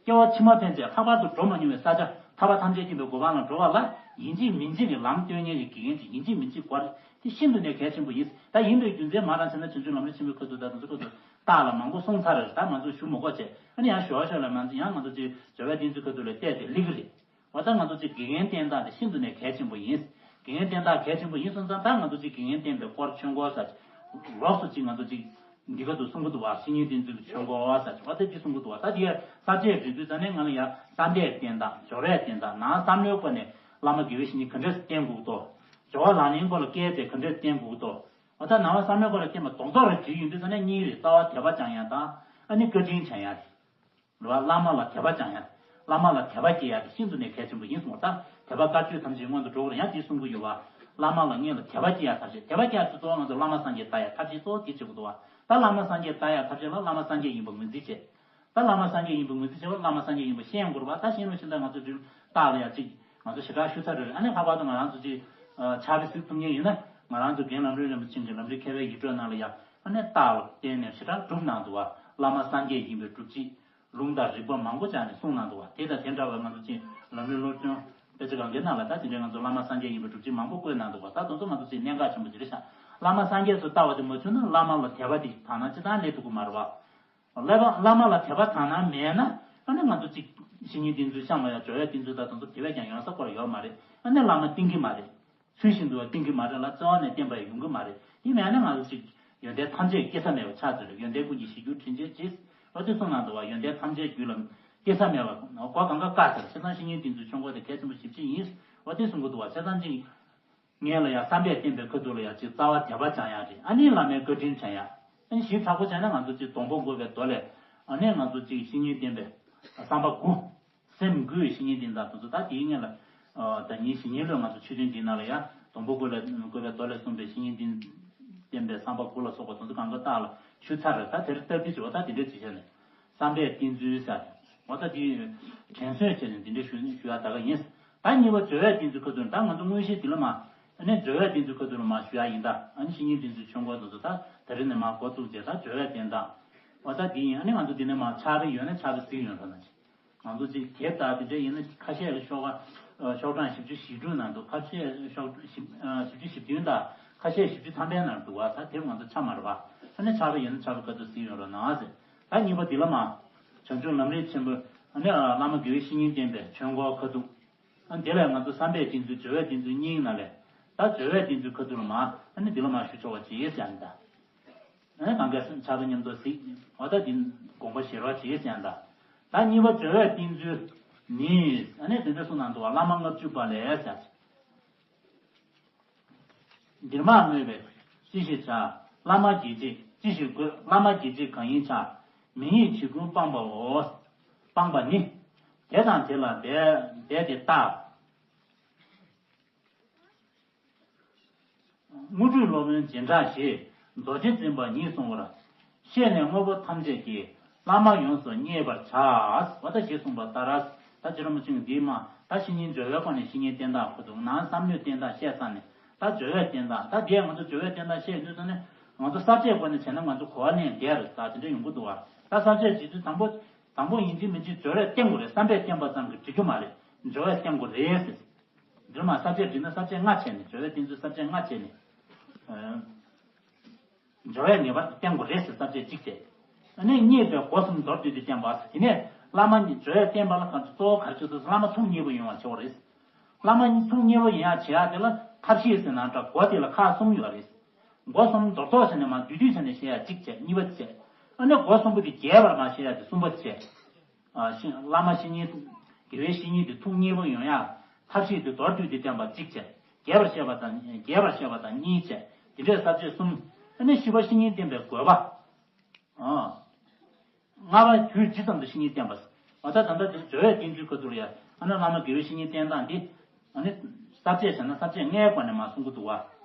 སྐྱེ་བ་ཕྱི་མ་ཕན་ཆད་ལྷག་པར་དུ་འགྲོ་མ་མྱོང་བའི་ས་ཆ་ཐར་པ་ཐམས་ཅད་མཁྱེན་པའི་གོ་འཕང་ལ་འགྲོ་བ་ལ་ཡིན་གཅིག་མིན་གཅིག་གི་ལམ་སྟོན་མཁན་གྱི་དགེ་རྒན་ཅིག་ཡིན་གཅིག་མིན་གཅིག་དགོས་རེད། དེ་ཤིན་ཏུ་ནས་གལ་ཆེན་པོ་ཡིན། ད་ཡིན་པའི་རྒྱུ་མཚན་མ་རང་བྱས་ན་བྱང་ཆུབ་ལམ་རིམ་ཆེན་མོའི་ཁ་ཐུག་ད་དེ་ཚོ་ཁ་ཐུག་རྟགས་ལ་མང་པོ་གསུངས་ཚར་རེད། ད་ང་ཚོ་ཞུ་མི་དགོས་བྱས། ཨ་ནི་ཡང་ཞོར་ཞོར་ལ་ང་ཚོ་ཡང་ང་ཚོ་ཅིག་སྦྱོར་བའི་བསྟན་ཚུལ་ཁ་ཐུག་ལ་བལྟས་ཏེ་སླེབས་ཀྱི་རེད། འོ་ད་ང་ཚོ་ཅིག་དགེ་རྒན་བསྟེན་སྟངས་དེ་ཤིན་ཏུ་ནས་གལ་ཆེན་པོ་ཡིན། དགེ་རྒན་བསྟེན་སྟངས་གལ་ཆེན་པོ་ཡིན་སོང་ཙང་ད་ང་ཚོ་ཅིག་དགེ་རྒན་བསྟེན་པའི་སྐོར་ཆོས་འཁོར་ཟེར་ལོགས་སུ་ཅིག་ང་ཚོ་ཅིག་འདི་ག་དུ་གསུང་གི་འདུག་བ། བཤེས་གཉེན་བསྟེན་ཚུལ་གྱི་ཆོས་འཁོར་ཟེར་བ་དེ་ཅིག་གསུང་གི་འདུག་བ། ད་དེ་ས་བཅད་འབྲི་དུས་ཙ་ནས་ང་ལ་ཡ་བསམ་པས་བསྟེན་སྟངས་སྦྱོར་བས་བསྟེན་སྟངས་ནང་བསམ་བློའི་སྒོ་ནས་བླ་མ་དགེ་བའི་བཤེས་གཉེན་ག་འདྲས་བསྟེན་དགོས་འདུག་སྦྱོར་བ་ལག་ལེན་སྐོར་ལ་བཀལ་ཏེ་ག་འདྲས་བསྟེན་དགོས་འདུག་འོ་ད་ནང་བསམ་བློའི་སྐོར་ལ་བསྟན་པ་རྡོག་རྡོག་རེ་བྲིས་ཡོང་དུས་ཙ་ནས་གཉིས་རེད། རྩ་བ་དད་པ་སྦྱང་ཡ་དང་ཨ་ནི་བཀའ་དྲིན་དྲན་ཡ་རེད། རེད་བ། བླ་མ་ལ་དད་པ་སྦྱང་ཡ། བླ་མ་ལ་དད་པ་སྐྱེ་ཡ་དེ་ཤིན་ཏུ་ནས་གལ་ཆེན་པོ་ཡིན་གསུངས་པ། ད་དད་པ་བཀའ་ཆོས་ཐམས་ཅད་སྔོན་དུ་འགྲོ་དགོས་རེད། ཡང་དེ་གསུང་གི་ཡོད་བ། བླ་མ་ལ་སྔོན་ལ་དད་པ་སྐྱེ་ཡ་ཐབས་ཤེས། དད་པ་སྐྱེ་ཡ་དེ་གཙོ་བོ་ང་ཚོ་བླ་མ་སངས་རྒྱས་ལྟ་ཡ་ཐབས་ཤེས་གཙོ་བོ་དེ་བྱེད་དགོས་འདུག་བ། ད་བླ་མ་སངས་རྒྱས་ལྟ་ཡ་ཐབས་ཤེས་ལ་བླ་མ་སངས་རྒྱས་ཡིན་པ་ངོས་འཛིན་བྱེད། ད་བླ་མ་སངས་རྒྱས་ཡིན་པ་ངོས་འཛིན་བྱེད་པ་བླ་མ་སངས་རྒྱས་ཡིན་པ་ཤེས་དགོས་རེད་བ། ད་ཤེས་ནོ་ཤེས་ད་ང་ཚོ་འདི་རྟགས་ལ་ཡ་གཅིག་ང་ཚོ་ཞེ་དྲག་ཞུ་ཚར་རེད། ཨ་ནི་ལྷག་པར་དུ་ང་རང་ཚོ་ཅིག་ཕྱག་དཔེ་གཟིགས་ཐུབ་མཁན་ཡིན་ན་ང་རང་ཚོ་རྒན་ལམ་རིམ་རིན་པོ་ཆེ་གི་ལམ་རིམ་མཁས་པའི་ཡིག་འཕྲོས་ནང་ལ་ཡ་ཨ་ནི་རྟགས་ལ་བརྟེན་ནས་ཞེ་དྲག་སྒྲུབ་གནང་འདུག་བ། བླ་མ་སངས་རྒྱས་ཡིན་པའི་སྒྲུབ་བྱེད། ལུང་དང་རིགས་པ་མང་པོ་སྦྱར་ནས་གསུངས་གནང་འདུག་བ། དེ་དང་དེ་འདྲ་བའི་ང་ཚོ་ཅིག་ལམ་རིམ་སློབ་སྦྱོང་དཔེ་ཆ་སྒང་གའི་ནང་ལ་ད་དེ་འདྲའི་ང་ཚོ་བླ་མ་སངས་རྒྱས་ཡིན་པའི་སྒྲུབ་བྱེད་མང་པོ་བཀོད་གནང་འདུག་བ། ད་དེ་ཚོ་ང་ཚོ་ཅིག་གནད་འགག་ཆེན་པོ་ཅིག་རེད་ཤག་བླ་མ་སངས་རྒྱས་སུ་ལྟ་བ་དེ་མ་བྱུང་ན་བླ་མ་ལ་དད་པ་དེ་དག་སྣང་ཅི་ལྟར་སླེབས་ཐུབ་ཀྱི་མ་རེད་བ། བླ་མ་བླ་མ་ལ་དད་པ་དག་སྣང་མེད་ན་ཨ་ནི་ང་ཚོ་ཅིག་བཤེས་གཉེན་བསྟེན་ཚུལ་བཤམས་ལ་ཡང་སྦྱོར་བའི་བསྟེན་ཚུལ་དང་དེ་ཚོ་དེ་བས་ཀྱང་ཡོང་ས་སྐོར་ཡོད་མ་རེད། ཨ་ནི་བླ་མ་བསྟེན་གྱི་མ་རེད། ཚུལ་བཞིན་དུ་བསྟེན་གྱི་མ་རེད་ལ་རྩ་བ་ནས་བསྟེན་པ་ཡོང་གི་མ་རེད། དེ་མེད་ན་ང་ཚོ་ཅིག་ཡོན་ཏན་ཐམས་ཅད་སྐྱེ་ས་མེད་པ་ཆགས་ཚུལ་རེད། ཡོན་ཏན་ཀུན་གྱི་གཞིར་གྱུར་དྲིན་ཅན་གྱིས་འོ་དེ་གསུངས་གནང་འདུག་བ། ཡོན་ཏན་ཐམས་ཅད་རྒྱུད་ལ་སྐྱེ་ས་མེད་པ་གོ་གང་ག་བཀག་ཚར། བྱས་ཙང་བཤེས་གཉེན་བསྟེན་ཚུལ་ཆོས་འཁོར་དེ་གལ་ཆེན་པོ་ཞེ་པོ་ཅིག་ཡིན། འོ་དེ་གསུང་གི་འདུག་བ། བྱས་ཙང་ཅིག་སྔོན་ལ་ཡང་བསམ་པས་བསྟེན་པའི་ཁ་ཐུག་ལ་ཡང་ཅིག་རྩ་བ་དད་པ་སྦྱང་ཡག་རེད། ཨ་ནི་བླ་མའི་བཀའ་དྲིན་དྲན་ཡག་ཨ་ནི་ཞིབ་ཚགས་པོ་བྱས་ན་ང་ཚོ་ཅིག་སྡོང་པོ་བསྐོར་བའི་མདོ་ལས་ཨ་ནི་ང་ཚོ་ཅིག་བཤེས་གཉེན་བསྟེན་པའི་བསམ་པ་དགུ། སེམས་དགུ་བའི་བཤེས་གཉེན་བསྟེན་སྟངས་དེ་ཚོ་ད་དེའི་སྔོན་ལ་ ཨ་ཟླ་ཉིན་བཞི་ཉིན་ལོས་ང་ཚོ་ཆོས་ཐུན་འདིའི་ནང་ལ་ཡ། སྡོང་པོ་ཀུན་ལས་བཀོད་པའི་མདོ་ལས་གསུངས་པའི་བཤེས་གཉེན་འདི་བསྟེན་པའི་བསམ་པ་དགུ་ལ་སོགས་པ་དེ་ཚོ་གང་ག་རྟགས་ལ་ཞུ་ཚར་རེད། ད་དེར་སྟབས་བདེ་བྱེད་པ་ད་དེ་འདྲས་བྱེད་བྱས་ནས། བསམ་པས་བསྟེན་ཚུལ་ཟེར། འོ་ད་དེ་དྲན་གསོས་བྱས་ནས་འདི་འདྲས་ཞུ་ཞུ་ཡ་ད་ག་ཡིན། ད་གཉིས་པ་སྦྱོར་བས་བསྟེན་ཚུལ་ཁ་ཐུག་ད་ང་ཚོ་དངོས་གཞི་འདི་ལ་མ། ཨ་ནི་སྦྱོར་བས་བསྟེན་ཚུལ་ཁ་ཐུག་ལ་མ་ཞུ་ཡ་ཡིན་ད། ཨ་ནི་བཤེས་གཉེན་བསྟེན་ཚུལ་ཆོས་འཁོར་དེ་ཚོ་ད་ད་རེས་ནས་མ་འགོ་བཙུགས་བྱས་ད་སྦྱོར་བས་བསྟེན་ད། འོ་ད་འདི་ཡིན། ཨ་ནི་ང་ཚོ་འདི་ནས་མ་ཕྱག་དཔེ་ཡོད་ན་ཕྱག་དཔེ་གཟིགས་ཡོང་རོགས་གནང་། ང་ཚོ་གཅིག་དེབ་ལྟ་དེ་འདྲ་ཡིན་ན་ཁ་ཤས་ལ་ཤོག་ཁ་ཤོག་གྲངས་བཞི་བཅུ་ཞེ་དྲུག་ནང་འདུག་ཁ་ཤས་ཤོག་བཞི་བཅུ་ཞེ་བདུན་དང་ཁ་ཤས་བཞི་བཅུ་ཐམ་པའི་ནང་འདུག་བ། ད་དེབ་ང་ཚོ་ཆ་མ་རེད་བ། ཨ་ནི་ཕྱག་དཔེ་ཡིན་ན་ཕྱག་དཔེ་ག་ཚོད་གཟིགས་ཡོང་རོགས་གནང་ཟེར། ད་གཉིས་པ་འདི་ལ་མ། བྱང་ཆུབ་ལམ་རིམ་ཆེན་པོ། ཨ་ནི་བླ་མ་དགེ་བའི་བཤེས་གཉེན་བསྟེན་པའི་ཆོས་འཁོར་ཁ་ཐུག་ཨ་འདི་ལ་ང་ཚོ་བསམ་པས་བསྟེན་ཚུལ་སྦྱོར་བས་བསྟེན་ཚུལ་གཉིས་ནང་ལས། ད་སྦྱོར་བས་བསྟེན་ཚུལ་ཁ་ཐུག་ལ་མ། ཨ་ནི་འདི་ལ་མ་ཞུ་ཆོག་པ་ཅིག་ཡོད་ཀྱང་ད། ཨ་ནི་གང་ག་ཕྱག་དཔེ་མཉམ་དུ་གཟིགས། འོ་ད་འདི་དགོངས་པ་བཞེས་རོགས་བྱེད་ཟེར་ཡང་ད། ད་གཉིས་པ་སྦྱོར་བས་བསྟེན་ཚུལ་ནི། ཨ་ནི་དེ་འདྲ་གསུངས་གནང་འདུག་བ། བླ་མ་ལྔ་བཅུ་པ་ལས་ཟེར། འདིར་མ་སྨོས་པས་ཅི་ཞིག་བྱ། བླ་མ་དགྱེས་བྱེད་ཅི་ཞིག་དགོས། བླ་མ་དགྱེས་བྱེད་གང་ཡིན་བྱ། མི་དགྱེས་བྱེད་ཀུན་སྤངས་པའོ། སྤངས་པ་ནི། དེ་དང་དེ་ལ་འབད་འབད་དེ་ལྟ། དངོས་གྲུབ་སློབ་དཔོན་བྱེ་བྲག་ཞེས། རྡོ་རྗེ་འཛིན་པ་ཉིད་གསུང་བར། ཤེས་ནས་དངོས་པོ་ཐམས་ཅད་ཀྱི། བླ་མ་ཡོངས་སུ་མཉེས་པར་བྱ། འོ་ད་ཞེས་གསུངས་པ་ལྟར། ད་ཅི་ར་མ་ཅིང་འདིའི་མ། ད་བཤེས་གཉེན་སྦྱོར་བའི་སྒོ་ནས་བཤེས་གཉེན་བསྟེན་སྟངས་ཁོ་ཚོ་ནང་བསམ་བློའི་བསྟེན་སྟངས་བཤད་ཚར་ནས། ད་སྦྱོར་བའི་བསྟེན་སྟངས། ད་འདིའི་ང་ཚོ་སྦྱོར་བའི་བསྟེན་སྟངས་བཤད་དུས་ཙམ་ནས་ང་ཚོ་ས་བཅད་སྒོ་ནས་བྱས་ན་ང་ཚོ་གོ་བ་ལེན་བསྡད་རེད། ད་དེ་འདྲ་ཡོང་གི་འདུག་བ། ད་ས་བཅད་བྱེད་དུས་དང་པོ། དང་པོ་ཡིན་གཅིག་མིན་གཅིག་སྦྱོར་བས་བསྟེན་དགོས་རེད། བསམ་པས་བསྟེན་པ་ཙམ་གྱིས་འགྲིག་གི་མ་རེད། སྦྱོར་བས་བསྟེན་དགོས་རེད་ཟེར། འདིར་མ་ས་བཅད་བྲིས་ན་ས་བཅད་ལྔ་བྱས་ནས། སྦྱོར་བས་བསྟེན་ཚུལ་ས་བཅད་ལྔ་བྱས་ནས། སྦྱོར་བས་ངེས་པར་དུ་བསྟེན་དགོས་རེད་ཟེར་ས་བཅད་གཅིག་བྱས། ཨ་ནི་མཉེས་པའི་སྒོ་གསུམ་མདོར་བསྡུས་ཏེ་བསྟན་པ། དེ་ནས་བླ་མ་ཉིད་སྦྱོར་བས་བསྟེན་པ་ལ་ག་གཙོ་བོ་ག་རེ་བྱེད་དགོས། བླ་མ་ཐུགས་མཉེས་པོ་ཡོང་བ་བྱེད་དགོས་རེད། བླ་མ་ཐུགས་མཉེས་པོ་ཡོང་ཡག་བྱེད་ཡག་དེ་ལ་ཐབས་ཤེས་ཟེར་ན་འདྲ། སྒོ་དེ་ལ་ཁག་གསུམ་ཡོད་རེད། སྒོ་གསུམ་མདོར་ཐོག་བྱས་ནས་མ་བསྡུས་བསྡུས་བྱས་ནས་བཤད་ཡག་གཅིག་བྱས། གཉིས་པ་བྱས། ཨ་ནི་སྒོ་གསུམ་པོ་དེ་རྒྱས་པར་མ་བཤད་ཡག་དེ་གསུམ་པ་བྱས། ཨ་ཤེས་བླ་མ་བཤེས་གཉེན། དགེ་བའི་བཤེས་གཉེན་དེ་ཐུགས་མཉེས་པོ་ཡོང་ཡག་ཐབས་ཤེས་དེ་མདོར་བསྡུས་ཏེ་བསྟན་པ་གཅིག་བྱས། རྒྱས་པར་བཤད་པ་དང་། རྒྱས་པར་བཤད་པ་དང་གཉིས་བྱས། དེ་འདྲའི་ས་བཅད་གསུམ། ཨ་ནི་བཞི་པ་བཤེས་གཉེན་བསྟེན་པའི་དགོས་པ། ཨ། ལྔ་པ་དུས་ཇི་ཙམ་དུ་བཤེས་གཉེན་བསྟེན་པ། འོ་ད་ད་ལྟ་དེ་སྦྱོར་བས་བསྟེན་ཚུལ་ཁ་ཐུག་ལ་ཡ། ཨ་ནི་བླ་མ་དགེ་བའི་བཤེས་གཉེན་བསྟེན་སྟངས་དེ། ཨ་ནི་ས་བཅད་བྱས་ན་ས་བཅད་ལྔའི་སྒོ་ནས་མར་གསུང་གི་འདུག་བ།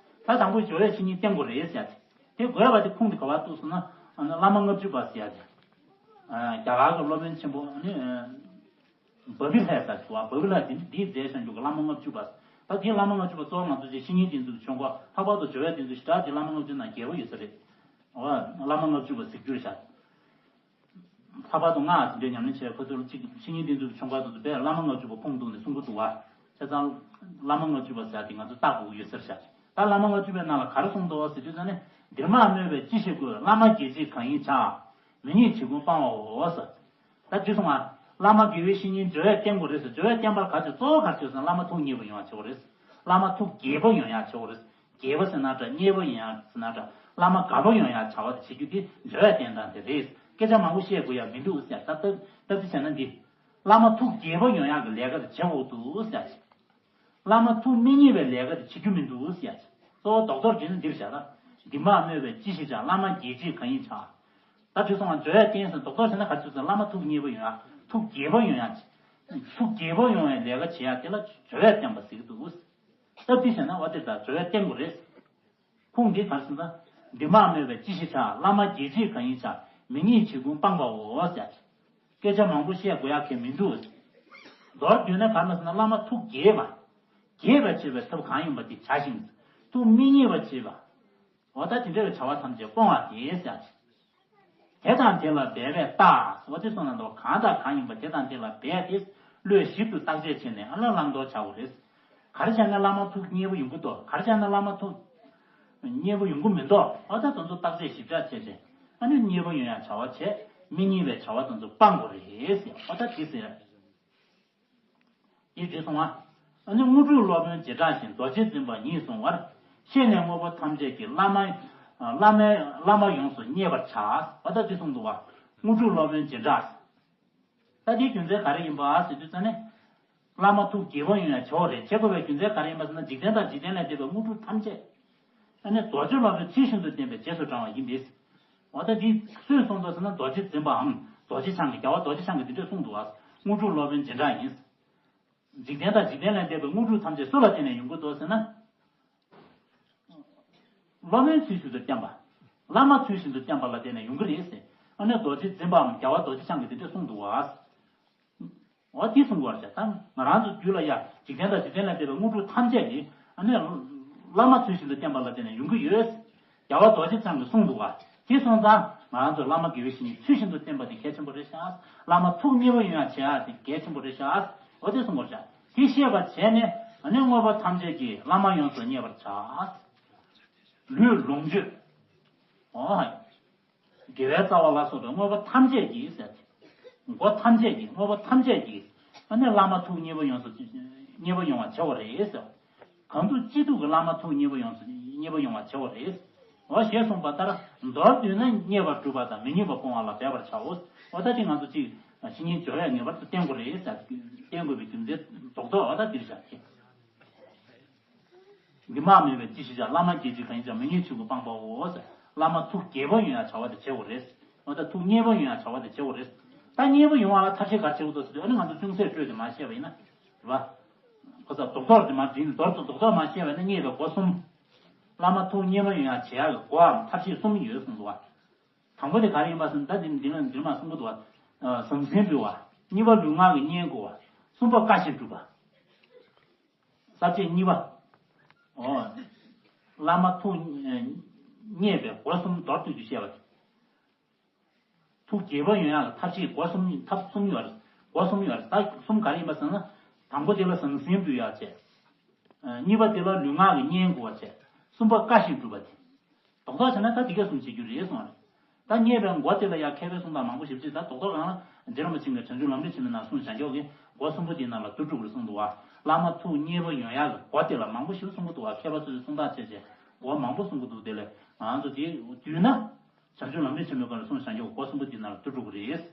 ད་དང་པོ་སྦྱོར་བས་བཤེས་གཉེན་བསྟེན་དགོས་རེད་ཟེར་ཡ་དེ། དེ་དགོས་པ་དེ་ཁུངས་དེ་ག་པར་གཏུགས་སོང་ན། ཨ་ནི་བླ་མ་ལྔ་བཅུ་པ་ཟེར་ཡ་དེ། ཨ་རྒྱ་གར་གྱི་སློབ་དཔོན་ཆེན་པོ་ཨ་ནི། བ་བི་ལྷ་ཟེར་བ། བ་བི་ལྷ་དེ་འདིའི་མཛད་བཞག་རྒྱུ་གི་བླ་མ་ལྔ་བཅུ་པ། ད་དེའི་བླ་མ་ལྔ་བཅུ་པ་གཙོ་བོ་ང་ཚོ་ཅིག་བཤེས་གཉེན་བསྟེན་ཚུལ་གྱི་ཆོས་འཁོར། ལྷག་པར་དུ་སྦྱོར་བས་བསྟེན་ཚུལ་ཞེ་དྲག་དེ་བླ་མ་ལྔ་བཅུ་ནང་རྒྱས་པ་ཡོད་ས་རེད། འོ། བླ་མ་ལྔ་བཅུ་པ་གཟིགས་རྒྱུར་བཞག་ལྷག་པར་དུ་སྔགས་དེ་འདྲའི་ཉམས་ལེན་བྱས་ཁོ་ཚོར་གཅིག་བཤེས་གཉེན་བསྟེན་ཚུལ་གྱི་ཆོས་འཁོར་དེ་ཚོ་དཔེ་བླ་མ་ལྔ་བཅུ་པ་ཁུངས་གཏུགས་ནས་གསུང་གི་འདུག་བ། བྱས་ཙང་། བླ་མ་ལྔ་བཅུ་པ་ཟེར་དེ་ང་ཚོ་བལྟ་དགོས་ཀྱི་ཡོད་ས་རེད་བཞག་ད་བླ་མ་ལྔ་བཅུ་པའི་ནང་ལ་ག་རེ་གསུངས་འདུག་ཟེར་དུས་ཙང་ནས། འདིར་མ་སྨོས་པས་ཅི་ཞིག་དགོས། བླ་མ་དགྱེས་བྱེད་གང་ཡིན་བྱ། མི་དགྱེས་བྱེད་ཀུན་སྤང་བའོ་ཟེར། ད་འདི་སོང་ང་། བླ་མ་དགེ་བའི་བཤེས་གཉེན་སྦྱོར་བས་བསྟེན་དགོས་རེད་ཟེར། སྦྱོར་བས་བསྟེན་པར་ག་ཚོད་གཙོ་བོ་ག་ཚོད་ཟེར་ན་བླ་མ་ཐུགས་མཉེས་པོ་ཡོང་བ་བྱེད་དགོས་རེད། བླ་མ་ཐུགས་དགྱེས་པོ་ཡོང་ཡག་བྱེད་དགོས་རེད། དགྱེས་པོ་ཟེར་ན་འདྲ། མཉེས་པོ་ཡོང་ཡག་ཟེར་ན་འདྲ། བླ་མ་དགའ་པོ་ཡོང་ཡག་བྱ་བ་དེ་བྱེད་རྒྱུ་དེ་སྦྱོར་བས་བསྟེན་སྟངས་དེ་རེད། སྐད་ཆ་མང་པོ་བཤད་དགོས་ཡག་མི་འདུག་ཟེར། ད་ལྟ་ལྟ་ཅི་བྱས་ན་འདི། བླ་མ་ཐུགས་དགྱེས་པོ་ཡོང་ཡག་གི་ལས་ཀ་དེ་བྱེད་དགོས་འདུག་ཟེར། བླ་མ་ཐུགས་མི་མཉེས་པའི་ལས་ཀ་དེ་བྱེད་རྒྱུ་མི་འདུག་ཟེར། གཙོ་བོ་རྡོག་རྡོག་བྱས་ན་འདིར་བཞག་ན། འདིར་མ་སྨོས་པས་ཅི་ཞིག་བྱ། བླ་མ་དགྱེས་བྱེད་གང་ཡིན་བྱ། ད་དུས་སོང་བ་སྦྱོར་བས་བསྟེན་ཟེར་རྡོག་རྡོག་བྱས་ན་ག་ཚོད་ཟེར། བླ་མ་ཐུགས་མཉེས་པོ་ཡོང་ཡག་ཐུགས་དགྱེས་པོ་ཡོང་ཡག་ཐུགས་དགྱེས་པོ་ཡོང་བའི་ལས་ཀ་བྱེད་ཡག་དེ་ལ་སྦྱོར་བས་བསྟེན་པ་ཟེར་གྱི་འདུག་སྟབས་བདེ་བྱས་ན་འོ་དེ་ལྟར་སྦྱོར་བས་བསྟེན་དགོས་རེད། ཁུངས་འདི་ག་རེ་ཟེར་ན། འདིར་མ་སྨོས་པས་ཅི་ཞིག་བྱ། བླ་མ་དགྱེས་བྱེད་གང་ཡིན་བྱ། མི་དགྱེས་བྱེད་ཀུན་སྤང་བའོ་ཟེར། སྐད་ཆ་མང་པོ་བཤད་དགོས་ཡག་གང་ཡང་མི་འདུག་མདོར་བསྡུས་ན་ག་རེ་ཟེར་ན་བླ་མ་ཐུགས་དགྱེས་པ། དགྱེས་པར་བྱེད་པའི་ཐབས་གང་ཡིན་པ་དེ་བྱ་ཞིང་། ཐུགས་མི་མཉེས་པར་བྱེད་པ། འོ་ད་དེ་འདྲ་བའི་བྱ་བ་ཐམས་ཅད་སྤོང་བ་དེ་ཟེར། དེ་དང་དེ་ལ་འབད་པས་བརྟག་འོ་དེ་སོང་ན་འདུག་གང་དང་གང་ཡིན་པ་དེ་དང་དེ་ལ་འབད་དེ། བློས་ཞིབ་ཏུ་བརྟག་དཔྱད་བྱས་ནས་ཨ་ལ་བླང་དོར་བྱ་དགོས་རེད། ག་རེ་བྱས་ན་བླ་མ་ཐུགས་མཉེས་པོ་ཡོང་གི་འདུག་ག་རེ་བྱས་ན་བླ་མ་ཐུགས་མཉེས་པོ་ཡོང་གི་མི་འདུག་འོ་ད་དེ་ཚོ་བརྟག་དཔྱད་ཞིབ་ཕྲ་བྱས་བྱས། ཨ་ནི་མཉེས་པོ་ཡོང་ཡག་བྱ་བ་བྱས། མི་མཉེས་པའི་བྱ་བ་དེ་ཚོ་སྤང་དགོས་རེད་ཟེར། འོ་ད་དེ་ཟེར། དེ་བྱས་སོང་ང་། ཨ་ནི་དངོས་གྲུབ་སློབ་དཔོན་བྱེ་བྲག་བཞིན། རྡོ་རྗེ་འཛིན་པ་ཉིད་གསུང་བར། ཤེས་ནས་དངོས་པོ་ཐམས་ཅད་ཀྱི། བླ་མ། བླ་མའི་བླ་མ་ཡོངས་སུ་མཉེས་པར་བྱ། འོ་ད་དེ་གསུངས་འདུག་བ། དངོས་གྲུབ་སློབ་དཔོན་བྱེ་བྲག་ད་དེའི་རྒྱུ་མཚན་ག་རེ་ཡིན་པ་ཟེར་དུས་ཙང་ནས། བླ་མ་ཐུགས་དགྱེས་པོ་ཡོང་ཡག་བྱེད་དགོས་རེད། བྱེད་དགོས་པའི་རྒྱུ་མཚན་ག་རེ་ཡིན་པ་ཟེར་ན། འཇིག་རྟེན་དང་འཇིག་རྟེན་ལས་འདས་པའི་དངོས་གྲུབ་ཐམས་ཅད། ཨ་ནི་རྡོ་རྗེ་སློབ་དཔོན་ཚུལ་བཞིན་དུ་བསྟེན་པའི་རྗེས་སུ་འབྲང་བ་ཡིན་པས། འོ་ད་འདི་སུས་གསུངས་འདུག་ཟེར་ན། རྡོ་རྗེ་འཛིན་པའམ་རྡོ་རྗེ་འཆང་གིས། རྒྱལ་བ་རྡོ་རྗེ་འཆང་གིས་འདི་འདྲས་གསུངས་འདུག་བ། དངོས་གྲུབ་སློབ་དཔོན་བྱེ་བྲག་ཡིན། འཇིག་རྟེན་དང་འཇིག་རྟེན་ལས་འདས་པའི་དངོས་གྲུབ་ཐམས་ཅད་སུ་ལ་བརྟེན་ནས་ཡོང་གི་འདུག་ཟེར་ན། སློབ་དཔོན་ཚུལ་བཞིན་དུ་བསྟེན་པ། བླ་མ་ཚུལ་བཞིན་དུ་བསྟེན་པ་ལ་བརྟེན་ནས་ཡོང་གི་རེད་ཟེར། ཨ་ནི་རྡོ་རྗེ་འཛིན་པའམ་རྒྱལ་བ་རྡོ་རྗེ་འཆང་གིས་དེ་འདྲས་གསུངས་འདུག་བ། འོ་དེ་གསུང་བར་བྱ། ད་ང་རང་ཚོ་རྒྱུད་ལ་ཡ་འཇིག་རྟེན་དང་འཇིག་རྟེན་ལས་འདས་པའི་དངོས་གྲུབ་ཐམས་ཅད་ཀྱི་ཨ་ནི་བླ་མ་ཚུལ་བཞིན་དུ་བསྟེན་པ་ལ་བརྟེན་ནས་ཡོང་གི་ཡོད། རྒྱལ་བ་རྡོ་རྗེ་འཆང་གིས་གསུངས་འདུག་བ། དེ་སོང་ཙང་ང་རང་ཚོ་བླ་མ་དགེ་བའི་བཤེས་གཉེན་ཚུལ་བཞིན་དུ་བསྟེན་པ་དེ་གལ་ཆེན་པོ་རེད་ཤག་བླ་མ་ཐུགས་མཉེས་པོ་ཡོང་ཡ་བྱེད་ཡ་དེ་གལ་ཆེན་པོ་རེད་ཤག་འོ་དེ་གསུང་བར་བྱ། དེ་ཤེས་པར་བྱས་ནས་ཨ་ནི་དངོས་པོ་ཐམས་ཅད་ཀྱི་བླ་མ་ཡོངས་སུ་མཉེས་པར་བྱ། ལུས་ལོངས་སྤྱོད། འོ། དགེ་བའི་རྩ་བ་ལ་སོགས་པའི་དངོས་པོ་ཐམས་ཅད་ཀྱི་ཟེར། སྒོ་ཐམས་ཅད་ཀྱི་དངོས་པོ་ཐམས་ཅད་ཀྱི་ཨ་ནི་བླ་མ་ཐུགས་མཉེས་པོ་ཡོངས་སུ་མཉེས་པོ་ཡོང་བར་བྱ་བ་རེད་ཟེར། གང་དུ་སྐྱིད་སྡུག་གི་བླ་མ་ཐུགས་མཉེས་པོ་ཡོངས་སུ་མཉེས་པོ་ཡོང་བར་བྱ་བ་རེད། འོ་ཞེས་གསུངས་པ་ལྟར་མདོར་བསྡུས་ན་མཉེས་པར་སྒྲུབ་པ་དང་མི་མཉེས་པར་སྤོང་བ་ལ་འབད་པར་བྱའོ། འོ་ད་ཅིག་ང་ཚོ་ཅིག་བཤེས་གཉེན་སྦྱོར་ཡ་ངེས་པར་དུ་བསྟེན་དགོས་རེད་ཟེར། བསྟེན་དགོས་པའི་རྒྱུ་མཚན་རྡོག་རྡོག་འོ་ད་འདིར་བཞག་གི། འདི་མ་སྨོས་པའི་ཅི་ཞིག་བྱ། བླ་མ་དགེ་བཅུ་གང་ཡིན་ཀྱང་། མི་མཉེས་ཆོས་ཀུན་སྤངས་པའོ་ཟེར། བླ་མ་ཐུགས་དགྱེས་པོ་ཡོང་ཡ་བྱ་བ་དེ་བྱེད་དགོས་རེད། འོ་ད་ཐུགས་མཉེས་པོ་ཡོང་ཡ་བྱ་བ་དེ་བྱེད་དགོས་རེད། ད་མཉེས་པོ་ཡོང་བ་ལ་ཐབས་ཤེས་ག་རེ་བྱེད་དགོས་འདུག་ཟེར་དུས་ཨ་ནི་ང་ཚོ་ཅུང་ཟད་སྤྲོས་དེ་མ་བཤད་པ་ཡིན་ན། རེད་པ། ཁོ་ཚ་རྡོག་རྡོག་དེ་མ་དྲིན་རྡོག་རྡོག་རྡོག་རྡོག་མ་བཤད་པ་ཡིན་ན་མཉེས་པའི་སྒོ་གསུམ། བླ་མ་ཐུགས་མཉེས་པོ་ཡོང་ཡ་བྱེད་ཡ་གི་སྒོའམ་ཐབས་ཤེས་གསུམ་ཡོད་གསུངས་འདུག་བ། དང་པོ་དེ་ག་རེ་ཡིན་པ་ཟེར་ན་ད་འདི་འདི་ལ་འདིར་མ་གསུང་གི་འདུག་བ། ཟང་ཟིང་འབུལ་བ། གཉིས་པ་ལུས་ངག་གི་གཉེན་བསྐུལ་བ། གསུམ་པ་བཀའ་བཞིན་སྒྲུབ་པ། ས་བཅད་གཉིས་པ། འོ། བླ་མ་ཐུགས་མཉེས་པའི་སྒོ་གསུམ་མདོར་བསྡུས་ཏེ་བཤད་པ། ཐུགས་དགྱེས་པོ་ཡོང་ཡག་ལ་ཐབས་ཤེས་སྒོ་གསུམ་ཐབས་གསུམ་ཡོད་རེད། སྒོ་གསུམ་ཡོད་རེད། ད་གསུམ་ག་རེ་ཡིན་པ་ཟེར་ན། དང་པོ་དེ་ལ་ཟང་ཟིང་འབུལ་ཡག་བྱས། གཉིས་པ་དེ་ལ་ལུས་ངག་གི་གཉེན་བསྐུལ་བ་བྱས། གསུམ་པ་བཀའ་བཞིན་སྒྲུབ་པ་དེ། རྡོག་རྡོག་བྱས་ན་ད་དེ་གས་གསུམ་བྱེད་རྒྱུ་རེད་གསུངས་པ་རེད། ད་མཉེས་པའི་སྒོ་དེ་ལ་ཡང་མཁས་པའི་གསུང་སྟངས་མང་པོ་ཞིག་ཅིག་ད་རྡོག་རྡོག་རང་ལ་རྗེ་རིན་པོ་ཆེ་གིས་བྱང་ཆུབ་ལམ་རིམ་ཆེན་མོའི་ནང་གསུངས་བྱང་ཆུབ་ཀྱི་སྒོ་གསུམ་པོ་དེའི་ནང་ལ་བསྡུ་སྒྲུབ་རེ་གསུངས་འདུག་བ། བླ་མ་ཐུགས་མཉེས་པོ་ཡོང་ཡག་གི་སྒོ་དེ་ལ་མང་པོ་ཞིག་གསུང་གི་འདུག་བ། མཁས་པ་ཚོས་གསུང་སྟངས་བྱས་བྱས་སྒོ་མང་པོ་གསུང་གི་འདུག་དེ་ལས་ང་ཚོ་དེ་བསྡུས་ན། བྱང་ཆུབ་ལམ་རིམ་ཆེན་མོའི་སྒང་ལ་གསུངས་བྱང་ཆུབ་སྒོ་གསུམ་པོ་དེའི་ནང་ལ་བསྡུ་སྒྲུབ་ཀྱི་རེད།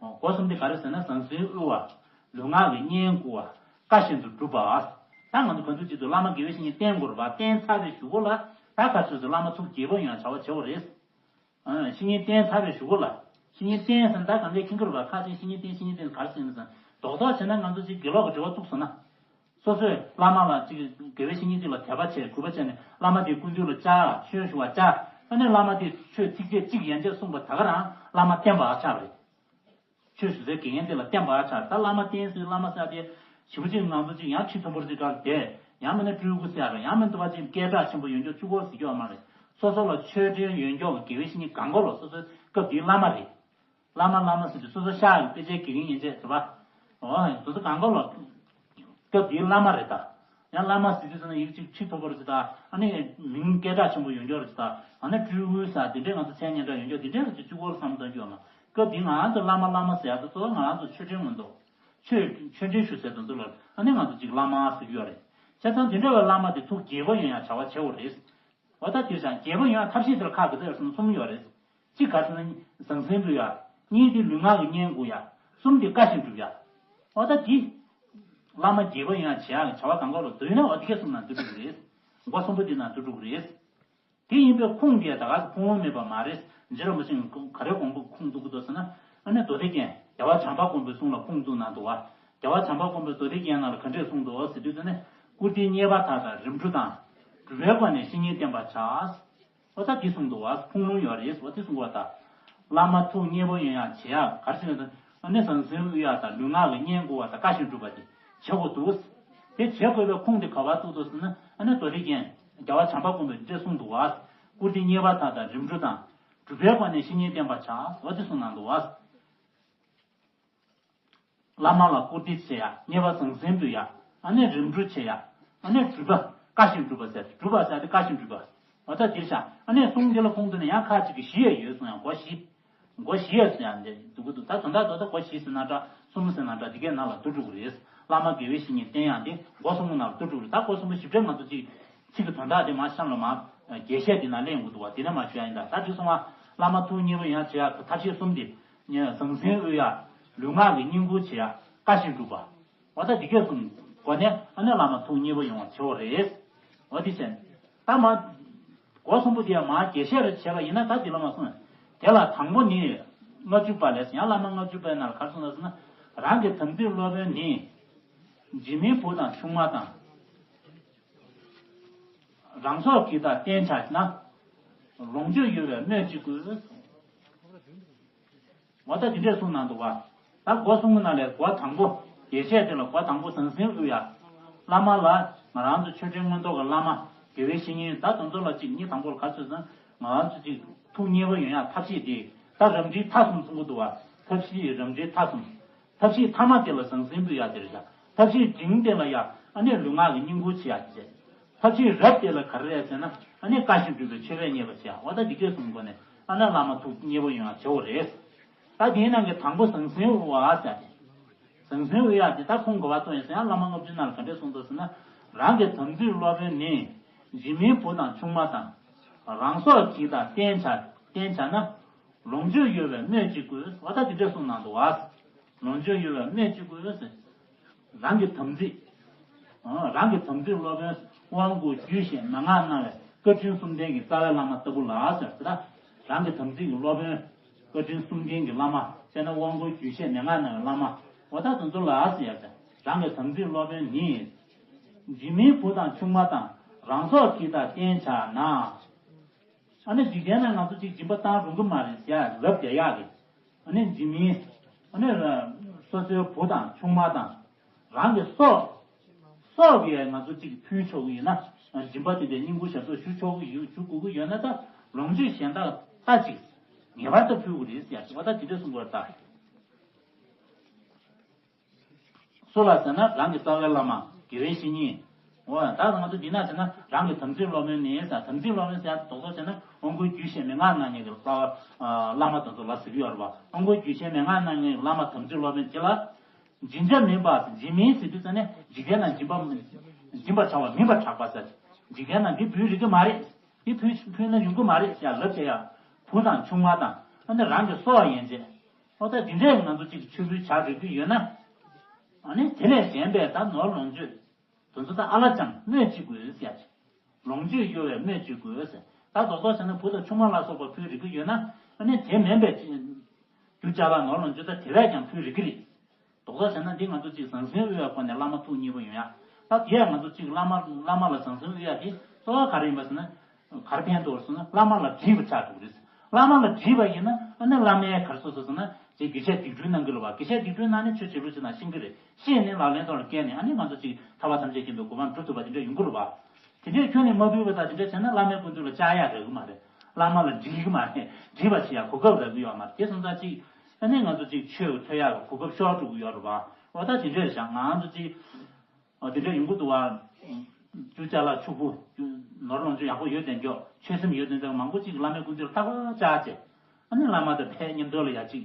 སྒོ་གསུམ་དེ་ག་རེ་ཟེར་ན་ཟང་ཟིང་དབུལ་བ། ལུས་ངག་གི་གཉེན་བསྐུལ་བ། བཀའ་བཞིན་དུ་སྒྲུབ་པ། ད་ང་ཚོ་ག་ཚོད་ཅིག་ཏུ་བླ་མ་དགེ་བའི་བཤེས་གཉེན་བསྟེན་དགོས་རེད་པ། བསྟེན་ཚར་བའི་གཞུག་གུ་ལ་ད་ག་ཚོད་ཅིག་བླ་མ་ཐུགས་དགྱེས་པོ་ཡོང་བྱ་བ་བྱེད་དགོས་རེད། བཤེས་གཉེན་བསྟེན་ཚར་བའི་གཞུག་གུ་ལ། བཤེས་གཉེན་བསྟེན་ཟེར་ན་ད་གང་གས་མཁྱེན་གྱི་རེད་པ། ཁ་ཅིག་བཤེས་གཉེན་བསྟེན་བཤེས་གཉེན་བསྟེན་ག་རེ་ཟེར་ན་ཟེར་རྡོག་རྡོག་བྱས་ན་ང་ཚོ་ཅིག་དགེ་ལོག་གི་འབྲེལ་བ་གཏུགས་སོང་ན། སོ་སོས་བླ་མ་ལ་ཅིག་དགེ་བའི་བཤེས་གཉེན་ཅིག་ལ་དད་པ་བྱས་གུས་པ་བྱས་ནས་བླ་མ་དེའི་སྐུ་མདུན་ལ་བཅར་ཆོས་ཞུ་བར་བཅར། ཨ་ནི་བླ་མ་དེས་ཆོས་ཚིགས་བཅད་གཅིག་ཡན་ཆད་གསུངས་པ་ད་ག་རང་བླ་མ་བསྟེན་པ་ཆགས་པ་རེད། ཆོས་ཞུ་སའི་དགེ་རྒན་དེ་ལ་བསྟེན་པ་ཆགས། ད་བླ་མ་བསྟེན་ཟེར་བླ་མ་ཟེར་དེ་ཞེ་པོ་ཅིག་ང་ཚོ་ཅིག་ཡང་ཁྲི་མཐོན་པོར་ཅིག་བཀར་བསྡད། ཡང་མིན་ན་སྤྲུལ་སྐུ་ཟེར་ཡང་མིན་ན་དུ་བ་ཅིག་སྐད་གྲགས་ཆེན་པོ་ཡོད་མཁན་གཅིག་པོ་ཟེར་རྒྱུ་ཡོད་མ་རེད། སོ་སོ་ལ་ཆོས་འབྲེལ་ཡོད་མཁན་གྱི་དགེ་བའི་བཤེས་གཉེན་གང་ག་ལོ་སོ་སོའི་སྐབས་དེའི་བླ་མ་རེད། བླ་མ་བླ་མ་ཟེར་དུས་སོ་སོ་ཤག་གི་དཔེ་ཆའི་དགེ་རྒན་ཡན་ཆད་རེད་པ། འོ་དེ་ཚོ་གང་ག་ལོ། སྐབས་དེའི་བླ་མ་རེད་ད། ཡང་བླ་མ་ཟེར་དུས་ཟེར་ན་ཡིག་གཅིག་ཁྲི་མཐོ་པོ་རེད་ད། ཨ་ནི་མིང་སྐད་གྲགས་ཆེན་པོ་ཡོད་མཁན་རེད་ད། ཨ་ནི་སྤྲུལ་སྐུ་ཟེར་དེ་འདྲའི་ང་ཚོ་མཚན་སྙན་གྲགས་ཡོད་མཁན་དེ་འདྲའི་ལ་ཅིག་གཅིག་པོ་བསམ་བཏང་རྒྱུ་ཡོད་མ། སྐབས་དེའི་ང་རང་ཚོ་བླ་མ་བླ་མ་ཟེར་ཡག་དེ་གཙོ་བོ་ང་རང་ཚོ་ཆོས་འབྲེལ་མངོན་རྟོགས། ཆོས་ཆོས་འབྲེལ་ཞུ་ཟེར་དེ་ཚོ་ལ་ཨ་ནི་ང་ཚོ་ཅིག་བླ་མ་ཟེར་གྱི་ཡོད་རེད། བྱས་ཙང་དེ་འདྲ་བའི་བླ་མ་དེ་ཐུགས་དགྱེས་པོ་ཡོང་ཡག་བྱ་བ་བྱེད་དགོས་རེད། འོ་ད་དེ་བྱས་དགྱེས་པོ་ཡོང་ཡག་ཐབས་ཤེས་དེར་ཁག་གི་ཚོད་གསུམ་ཡོད་རེད། གཅིག་ག་རེ་ཟེར་ན་ཟང་ཟིང་འབུལ་ཡག་གཉིས་དེ་ལུས་ངག་གི་གཉེན་བསྐུལ་ཡག་གསུམ་དེ་བཀའ་བཞིན་སྒྲུབ་ཡག་འོ་ད་དེ། བླ་མ་དགྱེས་པོ་ཡོང་ཡག་བྱེད་ཡག་གི་བྱ་བ་གང་ག་ལ་བསྡུས་ན་འོ་དེ་གས་གསུམ་ནང་བསྡུ་འགྲོ་གི་རེད། སྒོ་གསུམ་པོ་དེ་ནང་བསྡུ་འགྲོ་གི་རེད། དེ་ཡིན་པའི་ཁུངས་དེ་ད་ག་ཁུངས་ལུང་མེད་པ་མ་རེད། རྗེ་རིན་པོ་ཆེས་ག་རེ་དགོངས་པ་ཁུངས་གཏུགས་ཀྱི་འདུག་ཟེར་ན། ཨ་ནི་མདོ་སྡེ་རྒྱན་རྒྱལ་བ་བྱམས་པ་མགོན་པོའི་གསུང་ལ་ཁུངས་གཏུགས་གནང་འདུག་བ། རྒྱལ་བ་བྱམས་པ་མགོན་པོས་མདོ་སྡེ་རྒྱན་ནང་ལ་ག་འདྲས་གསུངས་འདུག་ཟེར་དུས་དེ་ནི། བཀུར་སྟིའི་མཉེས་པ་དག་དང་རིམ་གྲོ་དང་། སྒྲུབ་པའི་སྒོ་ནས་བཤེས་གཉེན་བསྟེན་པར་བྱ། འོ་ད་དེ་གསུངས་འདུག་བ། ཁུངས་ལུང་ཡོད་རེད། འོ་དེ་གསུངས་པ་ད། བླ་མ་ཐུགས་མཉེས་པོ་ཡོང་ཡག་བྱེད་ཡག་ག་རེ་ཟེར་ན། ཨ་ནི་ཟང་ཟིང་དབུལ་ཡག་དང་ལུས་ངག་གི་གཉེན་བསྐུལ་བ་དང་བཀའ་བཞིན་སྒྲུབ་པ་དེ་བྱེད་དགོས་འདུག་དེ་བྱེད་དགོས་པའི་ཁུངས་དེ་ག་པར་གཏུགས་འདུག་ཟེར་ན། ཨ་ནི་མདོ་སྡེ་རྒྱན་རྒྱལ་བ་བྱམས་པ་མགོན་པོས་འདི་འདྲས་གསུངས་འདུག་བ། བཀུར་སྟིའི་མཉེས་པ་དག་དང་རིམ་གྲོ་དང་། སྒྲུབ་པའི་སྒོ་ནས་བཤེས་གཉེན་བསྟེན་པར་བྱ། འོ་དེ་གསུངས་གནང་འདུག་བ། བླ་མ་ལ་བཀུར་སྟི་བྱེད་ཡག་མཉེས་པ་ཟང་ཟིང་འབུལ་ཡག་ཨ་ནི་རིམ་གྲོ་བྱེད་ཡག་ཨ་ནི་སྒྲུབ་པ་བཀའ་བཞིན་སྒྲུབ་པ་ཟེར། སྒྲུབ་པ་ཟེར་ཏེ་བཀའ་བཞིན་སྒྲུབ་པ། འོ་ད་འདིར་བཞག་ཨ་ནི་གསུང་འདི་ལ་ཁུངས་གཏུགས་ནས་ཡང་ཁ་ཅིག་གིས་བཞི་ཡང་ཡོད་གསུང་ཡང་སྒོ་བཞི། སྒོ་བཞི་ཡང་གསུང་ཡང་འདི་འདུག་གི་འདུག་ད་དོན་དག་ཏུ་ད་སྒོ་བཞི་ཟེར་ན་འདྲ་གསུམ་ཟེར་ན་འདྲ་འདི་གའི་ནང་ལ་བསྡུ་འགྲོ་གི་རེད། བླ་མ་དགེ་བའི་བཤེས་གཉེན་བསྟེན་ཡག་འདི་སྒོ་གསུམ་པོ་ནང་ལ་བསྡུ་འགྲོ་གི་རེད། ད་སྒོ་གསུམ་པོ་ཞིབ་ཕྲ་ང་ཚོ་ཅིག་ཚིག་གི་དོན་དག་དེ་མར་གཤམ་ལ་མར་རྒྱས་བཤད་དེ་ནང་གླེང་དགོས་འདུག་བ། དེ་ནས་མར་ཞུ་ཡ་ཡིན་ད། ད་དེ་སོང་བ་བླ་མ་ཐུགས་མཉེས་པོ་ཡོང་ཡག་བྱེད་ཡག་གི་ཐབས་ཤེས་གསུམ་དེ། ཟང་ཟིང་དབུལ་ཡག་ལུས་ངག་གི་གཉེན་བསྐུལ་བྱེད་ཡག་བཀའ་བཞིན་སྒྲུབ་པ། འོ་ད་འདི་གས་གསུམ་སྒོ་ནས་ཨ་ནི་བླ་མ་ཐུགས་མཉེས་པོ་ཡོང་བ་བྱེད་དགོས་རེད། འོ་དེ་བྱས་ད་མ། སྒོ་གསུམ་པོ་དེ་ཡང་མར་རྒྱས་བཤད་རེ་བྱས་པ་ཡིན་ན་ད་འདི་ལ་མ་གསུངས། དེ་ལ་དང་པོ་ནི། ལྔ་བཅུ་པ་ལས་ཡང་བླ་མ་ལྔ་བཅུ་པའི་ནང་ལ་ག་རེ་གསུངས་ལ་ཟེར་ན། རང་གི་དམ་ཚིག་སློབ་དཔོན་ནི། འཇིགས་མེད་བུ་དང་ཆུང་མ་དང་། རང་སྲོག་གི་དང་བསྟེན་བྱ་ན། ལོངས་སྤྱོད་ཡོད་པའི་སྨོས་ཅི་དགོས། འོ་ད་འདི་འདྲས་གསུངས་གནང་འདུག་བ། ད་སྒོ་གསུམ་གྱི་ནང་ལས་སྒོ་དང་པོ་དགེ་བཤེས་དེ་ལ་སྒོ་དང་པོ་ཟང་ཟིང་དབུལ་ཡ། བླ་མ་ལ་ང་རང་ཚོ་ཆོས་འབྲེལ་མངོན་རྟོགས་ཀྱི་བླ་མ་དགེ་བའི་བཤེས་གཉེན་ད་དེ་ཚོ་ལ་གཅིག་གཉིས་དང་པོ་ལ་ག་ཚོད་ཟིན་ང་རང་ཚོ་གཅིག་ཐུགས་མཉེས་པོ་ཡོང་ཡ་ཐབས་ཤེས་དེ་ད་རབ་འབྲིང་ཐ་གསུམ་གསུང་གི་འདུག་བ། ཐབས་ཤེས་རབ་འབྲིང་ཐ་གསུམ། ཐབས་ཤེས་ཐ་མ་དེ་ལ་ཟང་ཟིང་འབུལ་ཡ་དེ་རེད་ཤག་ཐབས་ཤེས་འབྲིང་དེ་ལ་ཡ་ཨ་ནི་ལུས་ངག་གི་བསྙེན་བཀུར་བྱེད་ཡ་དེ་རེད། ཐབས་ཤེས་རབ་དེ་ལ་ག་རེ་རེད་ཟེར་ན་ཨ་ནི་བཀའ་བཞིན་སྒྲུབ་པའི་མཆོད་པའི་མཉེས་པ་བྱེད་ཡ། འོ་ད་འདི་སྐད་གསུངས་སྒོ་ནས་ཨ་ནི་བླ་མ་ཐུགས་མཉེས་པོ་ཡོང་ཡ་བྱེད་འོ་རེད། ད་དེའི་ནང་གི་དང་པོ་ཟང་ཟིང་དབུལ་བ་ཟེར་ཏེ། ཟང་ཟིང་དབུལ་ཡ་དེ་ད་ཁུངས་ག་པར་གཏོང་ཡིན་ཟེར་ཡང་བླ་མ་ལྔ་བཅུའི་ནང་ལ་ག་འདྲས་གསུངས་འདུག་ཟེར་ན། རང་གི་དམ་ཚིག་སློབ་དཔོན་ནི། འཇིགས་མེད་བུ་དང་ཆུང་མ་དང་། རང་སྲོག་གི་དང་བསྟེན་བྱ་བསྟེན་བྱ་ན། ལོངས་སྤྱོད་ཡོད་པའི་སྨོས་ཅི་དགོས། འོ་ད་དེ་འདྲས་གསུངས་གནང་འདུག་བ། ལོངས་སྤྱོད་ཡོད་པའི་སྨོས་ཅི་དགོས་ཟེར། རང་གི་དམ་ཚིག་རང་གི་དམ་ཚིག་སློབ་དཔོན་དབང་བསྐུར་རྒྱུད་བཤད་མན་ངག་གནང་བའི་བཀའ་དྲིན་གསུམ་ལྡན་གྱི་རྩ་བའི་བླ་མ་ལྟ་བུ་ལ་ཟེར་ཏེ། རང་གི་དམ་ཚིག་གི་སློབ་དཔོན་བཀའ་དྲིན་གསུམ་ལྡན་གྱི་བླ་མ་བྱས་ན་དབང་བསྐུར་རྒྱུད་བཤད་མན་ངག་གནང་བའི་བླ་མ། འོ་ད་དེ་ཚོ་ལ་ཟེར་ཡ། རང་གི་དམ་ཚིག་སློབ་དཔོན་ནི། འཇིགས་མེད་བུ་དང་ཆུང་མ་དང་རང་སྲོག་གི་དང་བསྟེན་བྱ་ན། ཨ་ནི་འཇིག་རྟེན་ན་ང་ཚོ་གཅིག་སྦྱིན་པ་བཏང་རུང་གི་མ་རེད་ཟེར་ཡ་ལབ་བསྡད་ཡག་གི། ཨ་ནི་འཇིགས་མེད། ཨ་ནི་སོ་སོའི་བུ་དང་ཆུང་མ་དང་། རང་གི་སྲོག་སྲོག་གི་ང་ཚོ་གཅིག་ཕུལ་ཆོག་གི་ཡིན་ན། སྦྱིན་པ་དེ་འདྲའི་བསྙེན་བཀུར་ཞབས་ཏོག་ཞུ་ཆོག་གི་ཡོད་ཞུ་དགོས་ཀྱི་ཡོད་ན་ད་ལོངས་སྤྱོད་གཞན་དག་ད་གཅིག་ངེས་པར་དུ་ཕུལ་དགོས་རེད་ཟེར་ཡ་ཞུ་བ་ད་དེ་འདྲ་གསུང་དགོས་རེད་ད། སུ་ལ་ཟེར་ན་རང་གི་རྩ་བའི་བླ་མ་དགེ་བའི་བཤེས་གཉེན། འོ་ད་ང་ཚོ་འདི་ན་ཟེར་ན་རང་གི་དམ་ཚིག་སློབ་དཔོན་ནི་ཟེར། དམ་ཚིག་སློབ་དཔོན་ཟེར་ཡ་དོགས་ཟོན་བྱས་ན་དབང་བསྐུར་རྒྱུད་བཤད་མན་ངག་གནང་མཁན་གྱི་རྩ་བ་བླ་མ་དེ་ཚོ་ལ་ཟེར་གྱི་ཡོད་རེད་བ། དབང་བསྐུར་རྒྱུད་བཤད་མན་ངག་གནང་མཁན་གྱི་བླ་མ་དམ་ཚིག་སློབ་དཔོན་དེ་ལ། འཇིགས་བྱ་མིན་པ་ཟེར། འཇིགས་མིན་ཟེར་དུས་ཙ་ནས་འཇིག་རྟེན་ན་སྦྱིན་པ་སྦྱིན་པར་བྱ་བ་མིན་པར་གྲགས་པ་ཟེར། འཇིག་རྟེན་ན་འདི་ཕུལ་རིགས་ཀྱི་མ་རེད། འདི་ཕུལ་ཕུལ་ན་ཡོང་གི་མ་རེད་ཟེར་ལབ་བྱས་ཡ། བུ་དང་ཆུང་མ་དང་ཨ་ནི་རང་གི་སྲོག་ཡན་ཆད། ཨོ་ད་འདི་འདྲས་ང་ཚོ་གཅིག་མཆོད་འབུལ་བྱ་རིགས་ཀྱི་ཡོད་ན། ཨ་ནི་དེ་ལས་གཞན་པའི་ད་ནོར་ལོངས་སྤྱོད། དེ་ཚོ་ད་ཨ་ལ་ཅང་སྨོས་ཅི་དགོས་ཟེར་ཡ། ལོངས་སྤྱོད་གཡོ་བའི་སྨོས་ཅི་དགོས་ཟེར། ད་རྡོག་རྡོག་བྱས་ན་བུ་དང་ཆུང་མ་ལ་སོགས་པ་ཕུལ་རིགས་ཀྱི་ཡོད་ན། ཨ་ནི་དེ་མིན་པའི་རྒྱུ་ཅ་ལག་ནོར་ལོངས་སྤྱོད་ད་དེ་བས་ཀྱང་ཕུལ་རིགས་ཀྱི་རེད། རྡོག་རྡོག་བྱས་ན་འདི་ང་ཚོ་གཅིག་ཟང་ཟིང་དབུལ་བའི་སྒོ་ནས་བླ་མ་ཐུགས་མཉེས་པོ་ཡོང་ཡ། ད་དེ་ཡང་ང་ཚོ་གཅིག་བླ་མ་བླ་མ་ལ་ཟང་ཟིང་དབུལ་ཡ་དེ་གཙོ་བོ་ག་རེ་ཡིན་པ་ཟེར་ན། གར་ཕན་ཐོགས་སོང་ན་བླ་མ་ལ་དྲིས་པ་ཆགས་འགྲོ་གི་རེད། བླ་མ་ལ་དྲིས་པ་ཡིན་ན་ཨ་ནི་བླ་མས་གར་སོ་སོ་སོང་ན་ཅིག་དགེ་བཤེས་སྡིག་སྤྲོད་གནང་གི་རེད་བ། དགེ་བཤེས་སྡིག་སྤྲོད་གནང་ནས་ཆོས་བྱེད་ལུགས་ཅིག་ན་ཤེས་ཀྱི་རེད། ཤེས་ནས་ལག་ལེན་ཐོག་ལ་བཀལ་ནས་ཨ་ནི་ང་ཚོ་ཅིག་ཐར་པ་ཐམས་ཅད་མཁྱེན་པའི་གོ་འཕང་སྒྲུབ་ཐུབ་པ་དེ་འདྲ་ཡོང་གི་རེད་བ། དེ་འདྲས་ཁྱོན་ནས་མ་ཕུལ་བ་དང་དེ་འདྲས་བྱས་ན་བླ་མའི་སྐུ་མདུན་ལ་བཅར་ཡག་རག་གི་མ་རེད། བླ་མ་ལ་འདྲི་གི་མ་རེད། འདྲི་བ་བྱེད་ཡག་གོ་སྐབས་རག་གི་ཡོད་མ་རེད། དེ་སོང་ཙང་ཅིག་ཨ་ནི་ང་ཚོ་ཅིག་ཆོས་ཐོས་ཡག་གི་གོ་སྐབས་ཤོར་འགྲོ་གི་ཡོད་རེད་བ། འོ་ད་དེ་འདྲས་བཞག་ང་ཚོ་ཅིག་ཨ་དེ་འདྲ་ཡོང་གི་འདུག་བ། རྒྱུ་ཅ་ལག་ཕྱུག་པོ། རྒྱུ་ནོར་ལོངས་སྤྱོད་ཡག་པོ་ཡོད་དེ་མགྱོགས་ཆོས་སེམས་ཡོད་དེ་འདྲ་མང་པོ་ཅིག་བླ་མའི་སྐུ་མདུན་ལ་རྟག་པར་བཅར་བྱས། ཨ་ནི་བླ་མ་དང་ཕན་མཉམ་དུ་ལ་ཡ་ཅིག་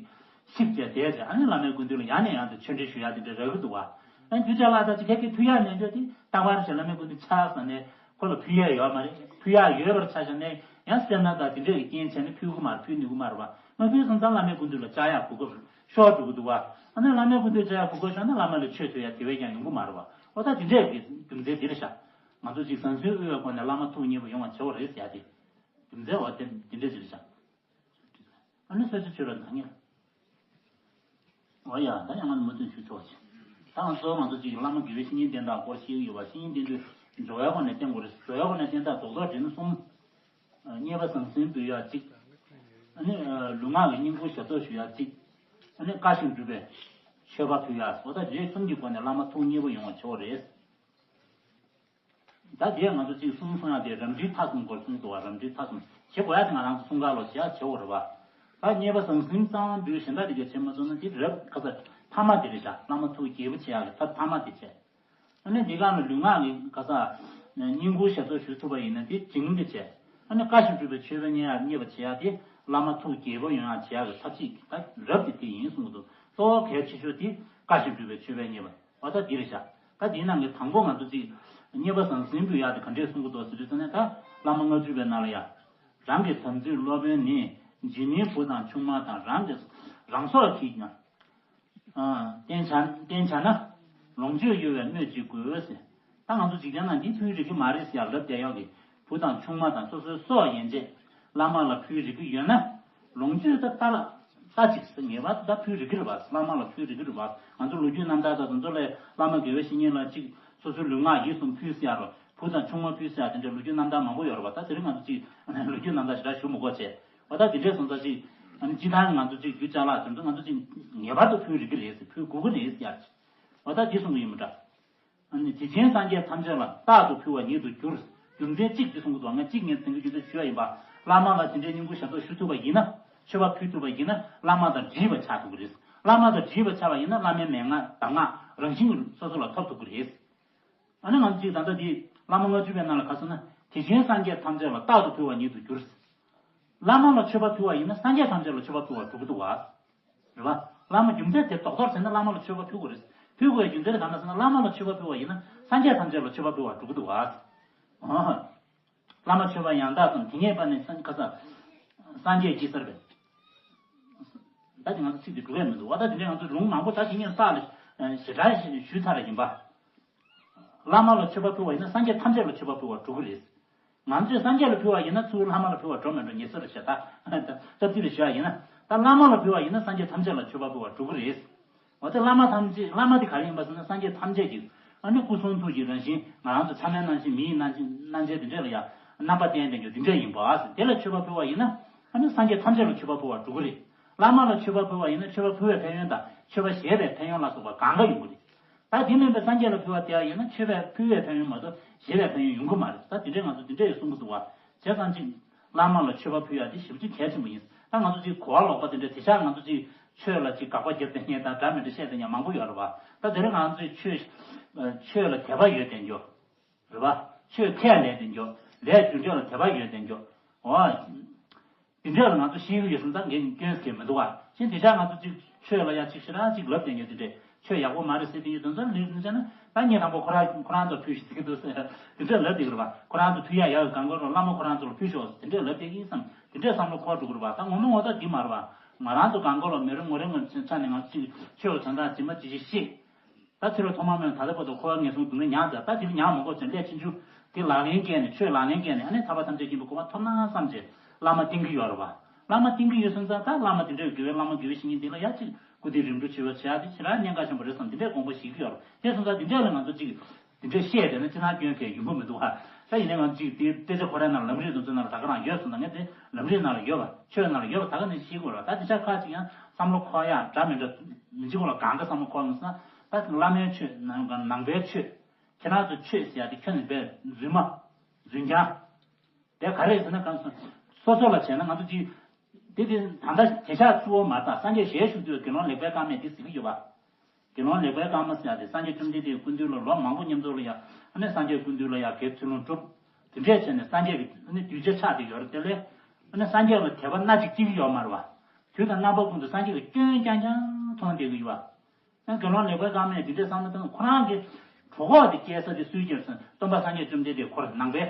ཤིབ་བྱས་བསྡད་བྱས་ཨ་ནི་བླ་མའི་སྐུ་མདུན་ལ་ཡང་ནས་ཡང་དུ་ཆོས་འབྲེལ་ཞུ་ཡག་དེ་འདྲ་རག་གི་འདུག་བ། ཨ་ནི་རྒྱུ་ཅ་ལག་དང་ཅིག་ཁ་ཁ་ཕུལ་ཡག་མེད་འདོད་དེ་རྟག་པར་ཞིག་བླ་མའི་སྐུ་མདུན་ཆགས་ཟེར་ནས་ཁོ་ལ་ཕུལ་ཡག་ཡོད་མ་རེད། ཕུལ་ཡག་ཡོད་པར་ཆ་བཞག་ནས་ཡང་སེར་སྣ་དང་དེ་འདྲ་གི་རྐྱེན་བྱས་ནས་ཕུལ་གི་མ་རེད། ཕུལ་ནུས་གི་མ་རེད་བ། མ་ཕུལ་སོང་ཙང་བླ་མའི་སྐུ་མདུན་ལ་བཅར་ཡག་གོ་སྐབས་ཤོར་འགྲོ་གི་འདུག་བ། ཨ་ནི་བླ་མའི་སྐུ་མདུན་བཅར་ཡག་གོ་སྐབས་ཤོར་ན་བླ་མ་ལ་ཆོས་ཐོས་ཡག་དེ་བས་ཀྱང་ཡོང་གི་མ་རེད་བ། འོ་ད་དེ་འདྲས་ཀྱི་རྒྱུ་མཚན་འདི་རེད་ཤག་ང་ཚོ་ཅིག་ཟང་ཟིང་དབུལ་བའི་སྒོ་ནས་བླ་མ་ཐུགས་མཉེས་པོ་ཡོང་བ་བྱེད་དགོས་རེད་ཟེར་ཡག་དེ། རྒྱུ་མཚན་འོ་དེ་འདི་འདྲས་ཅིག་རེད་ཤག་ཨ་ནི་ས་ཆ་ཆོས་ར་ནག་ཉེ། འོ་ཡ་ད་ཡང་ང་ནི་མུ་མཐུད་ཞུ་ཆོག་ཅིག་ད་ང་ཚོ་ང་ཚོ་ཅིག་བླ་མ་དགེ་བའི་བཤེས་གཉེན་བསྟེན་སྟངས་སྐོར་ཤེས་ཀྱི་ཡོད་པ། བཤེས་གཉེན་བསྟེན་དུས་སྦྱོར་བའི་སྒོ་ནས་བསྟེན་དགོས་རེད། སྦྱོར་བའི་སྒོ་ནས་བསྟེན་སྟངས་རྡོག་རྡོག་བྲིས་ན་གསུམ། གཉེར་པ་ཟང་ཟིང་འབུལ་ཡག་གཅིག་ཨ་ནི་ལུས་ངག་གི་བསྙེན་བཀུར་ཞབས་ཏོག་ཞུ་ཡག་གཅིག་ཨ་ནི་བཀའ་བཞིན་སྒྲུབ་པའི་མཆོད་པ་ཕུལ་ཡག་འོ་ད་རེས་གསུམ་གྱི་སྒོ་ནས་བླ་མ་ཐུགས་མཉེས་པོ་ཡོང་བ་བྱེད་དགོས་རེད། ད་དེ་ང་ཚོ་གཅིག་གསུམ་གསུང་ཡག་དེ་རབ་འབྲིང་ཐ་གསུམ་སྐོར་གསུངས་འདུག་བ། རབ་འབྲིང་ཐ་གསུམ་བྱེད་དགོས་ཡག་དེ་ང་རང་ཚོ་གསུང་ག་ལོ་བྱེད་ཡག་བྱེད་དགོས་རེད་བ། ད་གཉེར་པ་ཟང་ཟིང་གཙང་འབུལ་གཞན་དག་དེ་ག་བྱེད་མ་ཐུབ་ན་དེ་རབ་ཁ་ས་ཐ་མ་དེ་རེད་ཤག་བླ་མ་ཐུགས་དགྱེས་པོ་བྱེད་ཡག་གི་ཐབས་ཐ་མ་དེ་བྱས། ཨ་ནི་འདི་ག་ལ་ལུས་ངག་གི་ག་ས་བསྙེན་བཀུར་ཞབས་ཏོག་ཞུ་ཐུབ་པ་ཡིན་ན་དེ་འབྲིང་དུ་བྱས། ཨ་ནི་བཀའ་བཞིན་སྒྲུབ་པའི་མཆོད་པའི་མཉེས་ཡག་མཉེས་པ་བྱེད་ཡག་དེ་བླ་མ་ཐུགས་དགྱེས་པོ་ཡོང་ཡག་བྱེད་ཡག་གི་ཐབས་ཤེས་ཀྱི་ད་རབ་དེ་དེ་ཡིན་གསུངས་འདུག་གཙོ་བོ་གལ་ཆེ་ཤོས་དེ་བཀའ་བཞིན་སྒྲུབ་པའི་མཆོད་པའི་མཉེས་པ་འོ་ད་འདི་རེད་ཤག་ད་དེའི་ནང་གི་དང་པོ་ང་ཚོ་གཅིག་གཉེར་པ་ཟང་ཟིང་འབུལ་ཡག་དེ་ག་འདྲས་གསུང་གི་འདུག་ཟེར་དུས་ཙ་ནས་ད་བླ་མ་ལྔ་བཅུ་པའི་ནང་ལ་ཡ། རང་གི་དམ་ཚིག་སློབ་དཔོན་ནི་འཇིགས་མེད་བུ་དང་ཆུང་མ་དང་རང་གི་རང་སྲོག་གི་ཡང་། བསྟེན་བྱ་བསྟེན་བྱ་ན། ལོངས་སྤྱོད་གཡོ་བའི་སྨོས་ཅི་དགོས་ཟེར། ད་ང་ཚོ་འཇིག་རྟེན་ན་འདི་ཕུལ་རིགས་ཀྱི་མ་རེད་ཟེར་ཡག་ལབ་བསྡད་ཡག་གི་བུ་དང་ཆུང་མ་དང་སོ་སོའི་སྲོག་ཡན་ཆད་བླ་མ་ལ་ཕུལ་རིགས་ཀྱི་ཡོད་ན། ལོངས་སྤྱོད་ད་ལྟ་ལ་ ད་ཅིག་ངེས་པར་དུ་ད་ཕུལ་རིགས་རེད་པ། བླ་མ་ལ་ཕུལ་རིགས་རེད་པ། ང་ཚོ་ལོ་རྒྱུས་རྣམ་ཐར་དང་དེ་ཚོ་ལས་བླ་མ་དགེ་བའི་བཤེས་གཉེན་ལ་ཅིག་སོ་སོའི་ལུས་ངག་ཡིད་གསུམ་ཕུལ་ཟེར་ཡ་རོ། བུ་དང་ཆུང་མ་ཕུལ་ཟེར་ཡ་དེ་འདྲའི་ལོ་རྒྱུས་རྣམ་ཐར་མང་པོ་ཡོད་རེད་པ། ད་དེ་རིང་ང་ཚོ་ཅིག་ལོ་རྒྱུས་རྣམ་ཐར་ཞེ་དྲག་ཞུ་མི་དགོས་བྱས། འོ་ད་དེ་འདྲའི་སོང་ཙང་ཅིག་ཨ་ནི་སྤྱི་བཏང་ང་ཚོ་ཅིག་རྒྱུ་ཅ་ལག་དེ་ཚོ་ང་ཚོ་ཅིག་ངེས་པར་དུ་ཕུལ་རིགས་རེད་ཟེར། ཕུལ་དགོས་ཀྱི་རེད་ཟེར་ཡ། འོ་ད་དེ་གསུང་གི་ཡིན་མི་འདྲ། ཨ་ནི་དེ་བཞིན་སངས་རྒྱས་ཐམས་ཅད་ལ་རྟག་ཏུ་ཕུལ་བ་ཉིད་དུ་འགྱུར། རྒྱུ་མཚན་གཅིག་འདི་གསུང་གི་འདུག་ང་གཅིག་ངས་དེང་གི་རྒྱུ་མཚན་ཞུ་ཡ་ཡིན་པ། བླ་མ་ལ་དེ་འདྲའི་བསྙེན་བཀུར་ཞབས་ཏོག་ཞུ་ཐུབ་པ་ཡིན་ན། མཆོད་པ་ཕུལ་ཐུབ་པ་ཡིན་ན་བླ་མ་དང་འདྲིས་པ་ཆགས་ཐུབ་ཀྱི་རེད། བླ་མ་དང་འདྲིས་པ་ཆགས་པ་ཡིན་ན་བླ་མའི་མན་ངག་གདམས་ངག་རང་བཞིན་གྱིས་སོ་སོ་ལ་ཐོབ་ཐུབ་ཀྱི་རེད། ཨ་ནི་ང་ཚོ་གཅིག་ད་ལྟ་འདི་བླ་མ་ལྔ་བཅུ་པའི་ནང་ལ་ག་ཟེར་ན། དེ་བཞིན་སངས་རྒྱས་ཐམས་ཅད་ལ་རྟག་ཏུ་ཕུལ་བ་ཉིད་དུ་འགྱུར། བླ་མ་ལ་མཆོད་པ་ཕུལ་བ་ཡིན་ན་སངས་རྒྱས་ཐམས་ཅད་ལ་མཆོད་པ་ཕུལ་བར་འགྲོ་གི་འདུག་བ། རེད་བ། བླ་མ་རྒྱུ་མཚན་དེ་རྡོག་རྡོག་བྱས་ན་བླ་མ་ལ་མཆོད་པ་ཕུལ་དགོས་རེད། ཕུལ་དགོས་པའི་རྒྱུ་མཚན་དེ་གང་ལ་ཟེར་ན། བླ་མ་ལ་མཆོད་པ་ཕུལ་བ་ཡིན་ན་སངས་རྒྱས་ཐམས་ཅད་ལ་མཆོད་པ་ཕུལ་བར་འགྲོ་གི་འདུག་བ། ཨོ། བླ་མ་མཆོད་པ་ཡང་དག་བསམ། དེ་ཉིད་པ་ནི་སངས་ཁ་ས། སངས་རྒྱས་ཀྱི་སར་པས། ད་དེ་ང་ཚོ་ཚིག་དེ་འགྲོ་ཡ་མི་འདུག་བ། ད་དེ་འདྲའི་ང་ཚོ་ལུང་མང་པོ་ད་དེ་ཉིད་ས་ལ་ཞེ་དྲག་ཞུས་ཚར་ཡིན་པ། བླ་མ་ལ་མཆོད་པ་ཕུལ་བ་ཡིན་ན་སངས་རྒྱས་ཐམས་ཅད་ལ་མཆོད་པ་ཕུལ་བར་འགྲོ་གི་རེད། ང་ཚོས་སངས་རྒྱས་ལ་ཕུལ་བ་ཡིན་ན་ཚུར་བླ་མ་ལ་ཕུལ་བར་འགྲོ་མི་འགྲོ་ངེས་སོ་རེད་ཤག་ད་སྟབས་བདེ་རེད་ཞུ་ཡ་ཡིན་ན། ད་བླ་མ་ལ་ཕུལ་བ་ཡིན་ན་སངས་རྒྱས་ཐམས་ཅད་ལ་མཆོད་པ་ཕུལ་བར་འགྲོ་གི་རེད། འོ་དེ་བླ་མ་ཐམས་ཅད། བླ་མ་དེ་ག་རེ་ཡིན་པ་ཟེར་ན་སངས་རྒྱས་ཐམས་ཅད་ཀྱི་ཨ་ནི་སྐུ་གསུང་ཐུགས་ཀྱི་རང་བཞིན། ང་རང་ཚོ་ཚང་མའི་རྣམ་ཤེས། མིའི་རྣམ་ཤེས། རྣམ་ཤེས་དེ་འདྲ་ལ་ཡང་རྣམ་པ་བསྟན་བསྟན་རྒྱུ་དེ་འདྲ་ཡིན་པ་ཟེར། དེ་ལ་མཆོད་པ་ཕུལ་བ་ཡིན་ན་ཨ་ནི་སངས་རྒྱས་ཐམས་ཅད་ལ་མཆོད་པ་ཕུལ་བར་འགྲོ་གི་རེད། བླ་མ་ལ་མཆོད་པ་ཕུལ་བ་ཡིན་ན་མཆོད་པ་ཕུལ་བའི་ཕན་ཡོན་དང་མཆོད་པ་བཞེས་པའི་ཕན་ཡོན་ལ་སོགས་པ་གང་ག་ཡོང་གི་རེད། ད་དེ་མིན་པའི་སངས་རྒྱས་ལ་ཕུལ་བ་དེ་ཡང་ཡིན་ན་མཆོད་པའི་ཕུལ་བའི་ཕན་ཡོན་མ་གཏོགས་བཞེས་པའི་ཕན་ཡོན་ཡོང་གི་མ་རེད། ད་དེ་འདྲའི་ང་ཚོ་དེ་འདྲ་ཡི་གསུང་གི་འདུག་བ། བྱས་ཙང་ཅིག་བླ་མ་ལ་མཆོད་པ་ཕུལ་ཡ་དེ་ཞེ་པོ་ཅིག་གལ་ཆེན་པོ་ཡིན། ད་ང་ཚོ་ཅིག་གོ་བ་ལོག་པ་དེ་འདྲ། དེང་སང་ང་ཚོ་ཅིག་ཆོས་ལ་ཅིག་དགག་པ་བརྒྱབ་བསྡད་མཁན་དང་འདྲ་མི་འདྲ་བཤད་བསྡད་མཁན་མང་པོ་ཡོད་རེད་བ། ད་དེ་རིང་ང་ཚོས་ཆོས་ཆོས་ལ་དད་པ་ཡོད་བསྡད་རྒྱུ་རེད་བ། ཆོས་ཁས་ལེན་བསྡད་རྒྱུ། ལས་རྒྱུ་འབྲས་ལ་དད་པ་ཡོད་བསྡད་རྒྱུ། འོ། དེ་འདྲ་ལ་ང་ཚོ་ཤེས་ཀྱི་ཡོད་སོང་ཙང་ངས་སྐྱོན་ཟེར་མི་འདུག་བ། ཅིག་དེང་སང་ང་ཚོ་ཅིག་ཆོས་ལ་ཡང་ཅིག་ཞེ་དྲག་ཅིག་ལབ་བསྡད་ཡོད། དེ་འདྲས་ཆོས་ཡག་པོ་མ་རེད་ཟེར་བསྡད་ཡོད་དོན་ཚོ་ལ་ལུས་ཟིན་བྱས་ན། ད་ངས་དང་པོ་ཁོ་རང་ཁོ་རང་ཚོ་ཕུལ་ཞིག་ཟེར་གྱི་འདུག་ཟེར། དེ་འདྲས་ལབ་བསྡད་ཀྱི་རེད་བ། ཁོ་རང་ཚོ་ཕུལ་ཡ་ཡག་གི་གང་དགོས་རོགས་བླ་མ་ཁོ་རང་ཚོ་ལ་ཕུལ་ཤོག་ཟེར། དེ་འདྲས་ལབ་བསྡད་ཀྱི་ཡིན་བསམ། དེ་འདྲས་བསམ་བློ་འཁོར་འགྲོ་གི་རེད་བ། ད་ངོ་མ་ངོ་ཐོག་འདི་མ་རེད་བ། ང་རང་ཚོ་གང་དགོས་རོགས་མི་རེ་ངོ་རེ་ངོ་ཆ་ནས་ང་ཚོ་ཅིག་ཆོས་ལ་དོན་དག་ཇི་མ་ཇི་བཞིན་ཤེས། ད་ཕྱི་ལོ་ཐོག་མ་མེད་ད་ལྟ་བར་དུ་འཁོར་བ་ངན་སོང་སྡུག་བསྔལ་མྱངས་ཚར། ད་དེ་ནི་མྱངས་མ་དགོས་ཚེ་ལས་ཕྱིན་ཆུ་དེ་ལག་ལེན་བཀལ་ནས། ཆོས་ལག་ལེན་བཀལ་ནས་ཨ་ནི་ཐར་པ་ཐམས་ཅད་མཁྱེན་པའི་གོ་འཕང་ཐོབ་ན་བསམ་བྱས་བླ་མ་བསྟེན་གྱི་ཡོད་རེད་བ། བླ་མ་དེ་འདྲའི་དགེ་བའི་བླ་མ་དགེ་བའི་བཤེས་གཉེན་འདི་ལ་ཡ་ཅིག་སྐུ་དེ་རིམ་གྲོ་བྱེད་པ་བྱེད་ཡ་དེ་ཞེ་དྲག་གནད་འགག་ཆེན་པོ་རེད་བསམ། དེ་འདྲའི་དགོངས་པ་བཞེས་ཀྱི་ཡོད་རེད། དེ་སོང་ཙང་དེ་འདྲ་ལ་ང་ཚོ་ཅིག་དེ་འདྲ་བཤད་བསྡད་ན་ཅི་ན་སྐྱོན་གལ་ཡོང་གི་མི་འདུག་བ། ད་ཡིན་ནའི་ང་ཚོ་ཅིག་དེ་དཔེ་ཆ་ཁོ་རའི་ནང་ལ་ལམ་རིམ་དེ་ཚོའི་ནང་ལ་ད་ག་རང་ཡོད་སོང་ཙང་། ངས་དེ་ལམ་རིམ་ནང་ལ་ཡོད་པ། ཆོས་ནང་ལ་ཡོད་པ་ད་ག་ནས་ཤེས་དགོས་རེད། ད་དེ་ཆ་ཁ་ཅིག་ཡང་བསམ་བློ་འཁོར་ཡ་འདྲ་མི་འདྲ་མི་གཅིག་པོ་ལ་གང་ག་བསམ་བློ་འཁོར་ཡོང་སོང་ན། ད་བླ་མའི་ཆོས་ནང་ནང་པའི་ཆོས། ཁྱེད་རང་ཚོ་ཆོས་ཟེར་ཡ་དེ་ཁྱོན་ནས་དཔེ་རྫུན་མ། རྫུན་རྐྱང་། དེ་ག་རེ་ཟེར་ན་གང་སོ་སོ་སོ་ལ་བྱས་ན་ང་ཚོ་ཅིག་དེ་དེ་ད་ལྟ་དེང་སང་གཙོ་བོ་མ་རེད། ད་སངས་རྒྱས་ཞལ་བཞུགས་དུས་དགེ་སློང་ལེགས་པའི་སྐར་མས་འདི་ཟེར་གྱི་ཡོད་པ། དགེ་སློང་ལེགས་པའི་སྐར་མ་ཟེར་ཡ་དེ་སངས་རྒྱས་བཅོམ་ལྡན་འདས་སྐུ་མདུན་ལ་ལོ་མང་པོ་མཉམ་འཛོམས་ལ་ཡ། ཨ་ནི་སངས་རྒྱས་སྐུ་མདུན་ལ་ཡ་དགེ་ཚུལ་སློང་བསྒྲུབས། དེ་འདྲས་བྱས་ནས་སངས་རྒྱས་ཀྱི་ཨ་ནི་གདུལ་བྱ་ཆགས་བསྡད་ཡོད་རེད། དེ་ལས་ཨ་ནི་སངས་རྒྱས་ལ་དད་པ་སྣ་གཅིག་སྐྱེ་གི་ཡོད་མ་རེད་བ། དུས་དང་རྣམ་པ་ཀུན་ཏུ་སངས་རྒྱས་ཀྱི་སྐྱོན་རྐྱང་རྐྱང་མཐོང་བསྡད་ཀྱི་ཡོད་བ། ཡང་དགེ་སློང་ལེགས་པའི་སྐར་མས་འདི་འདྲས་བསམ་བློ་བཏང་། ཁོ་རང་གི་གྲོད་ཁོག་དེ་བསྐྱལ་ས་དེ་སུས་བསྐྱལ་སོང་། སྟོན་པ་སངས་རྒྱས་བཅོམ་ལྡན་འདས་ཁོ་རང་ནང་པའི་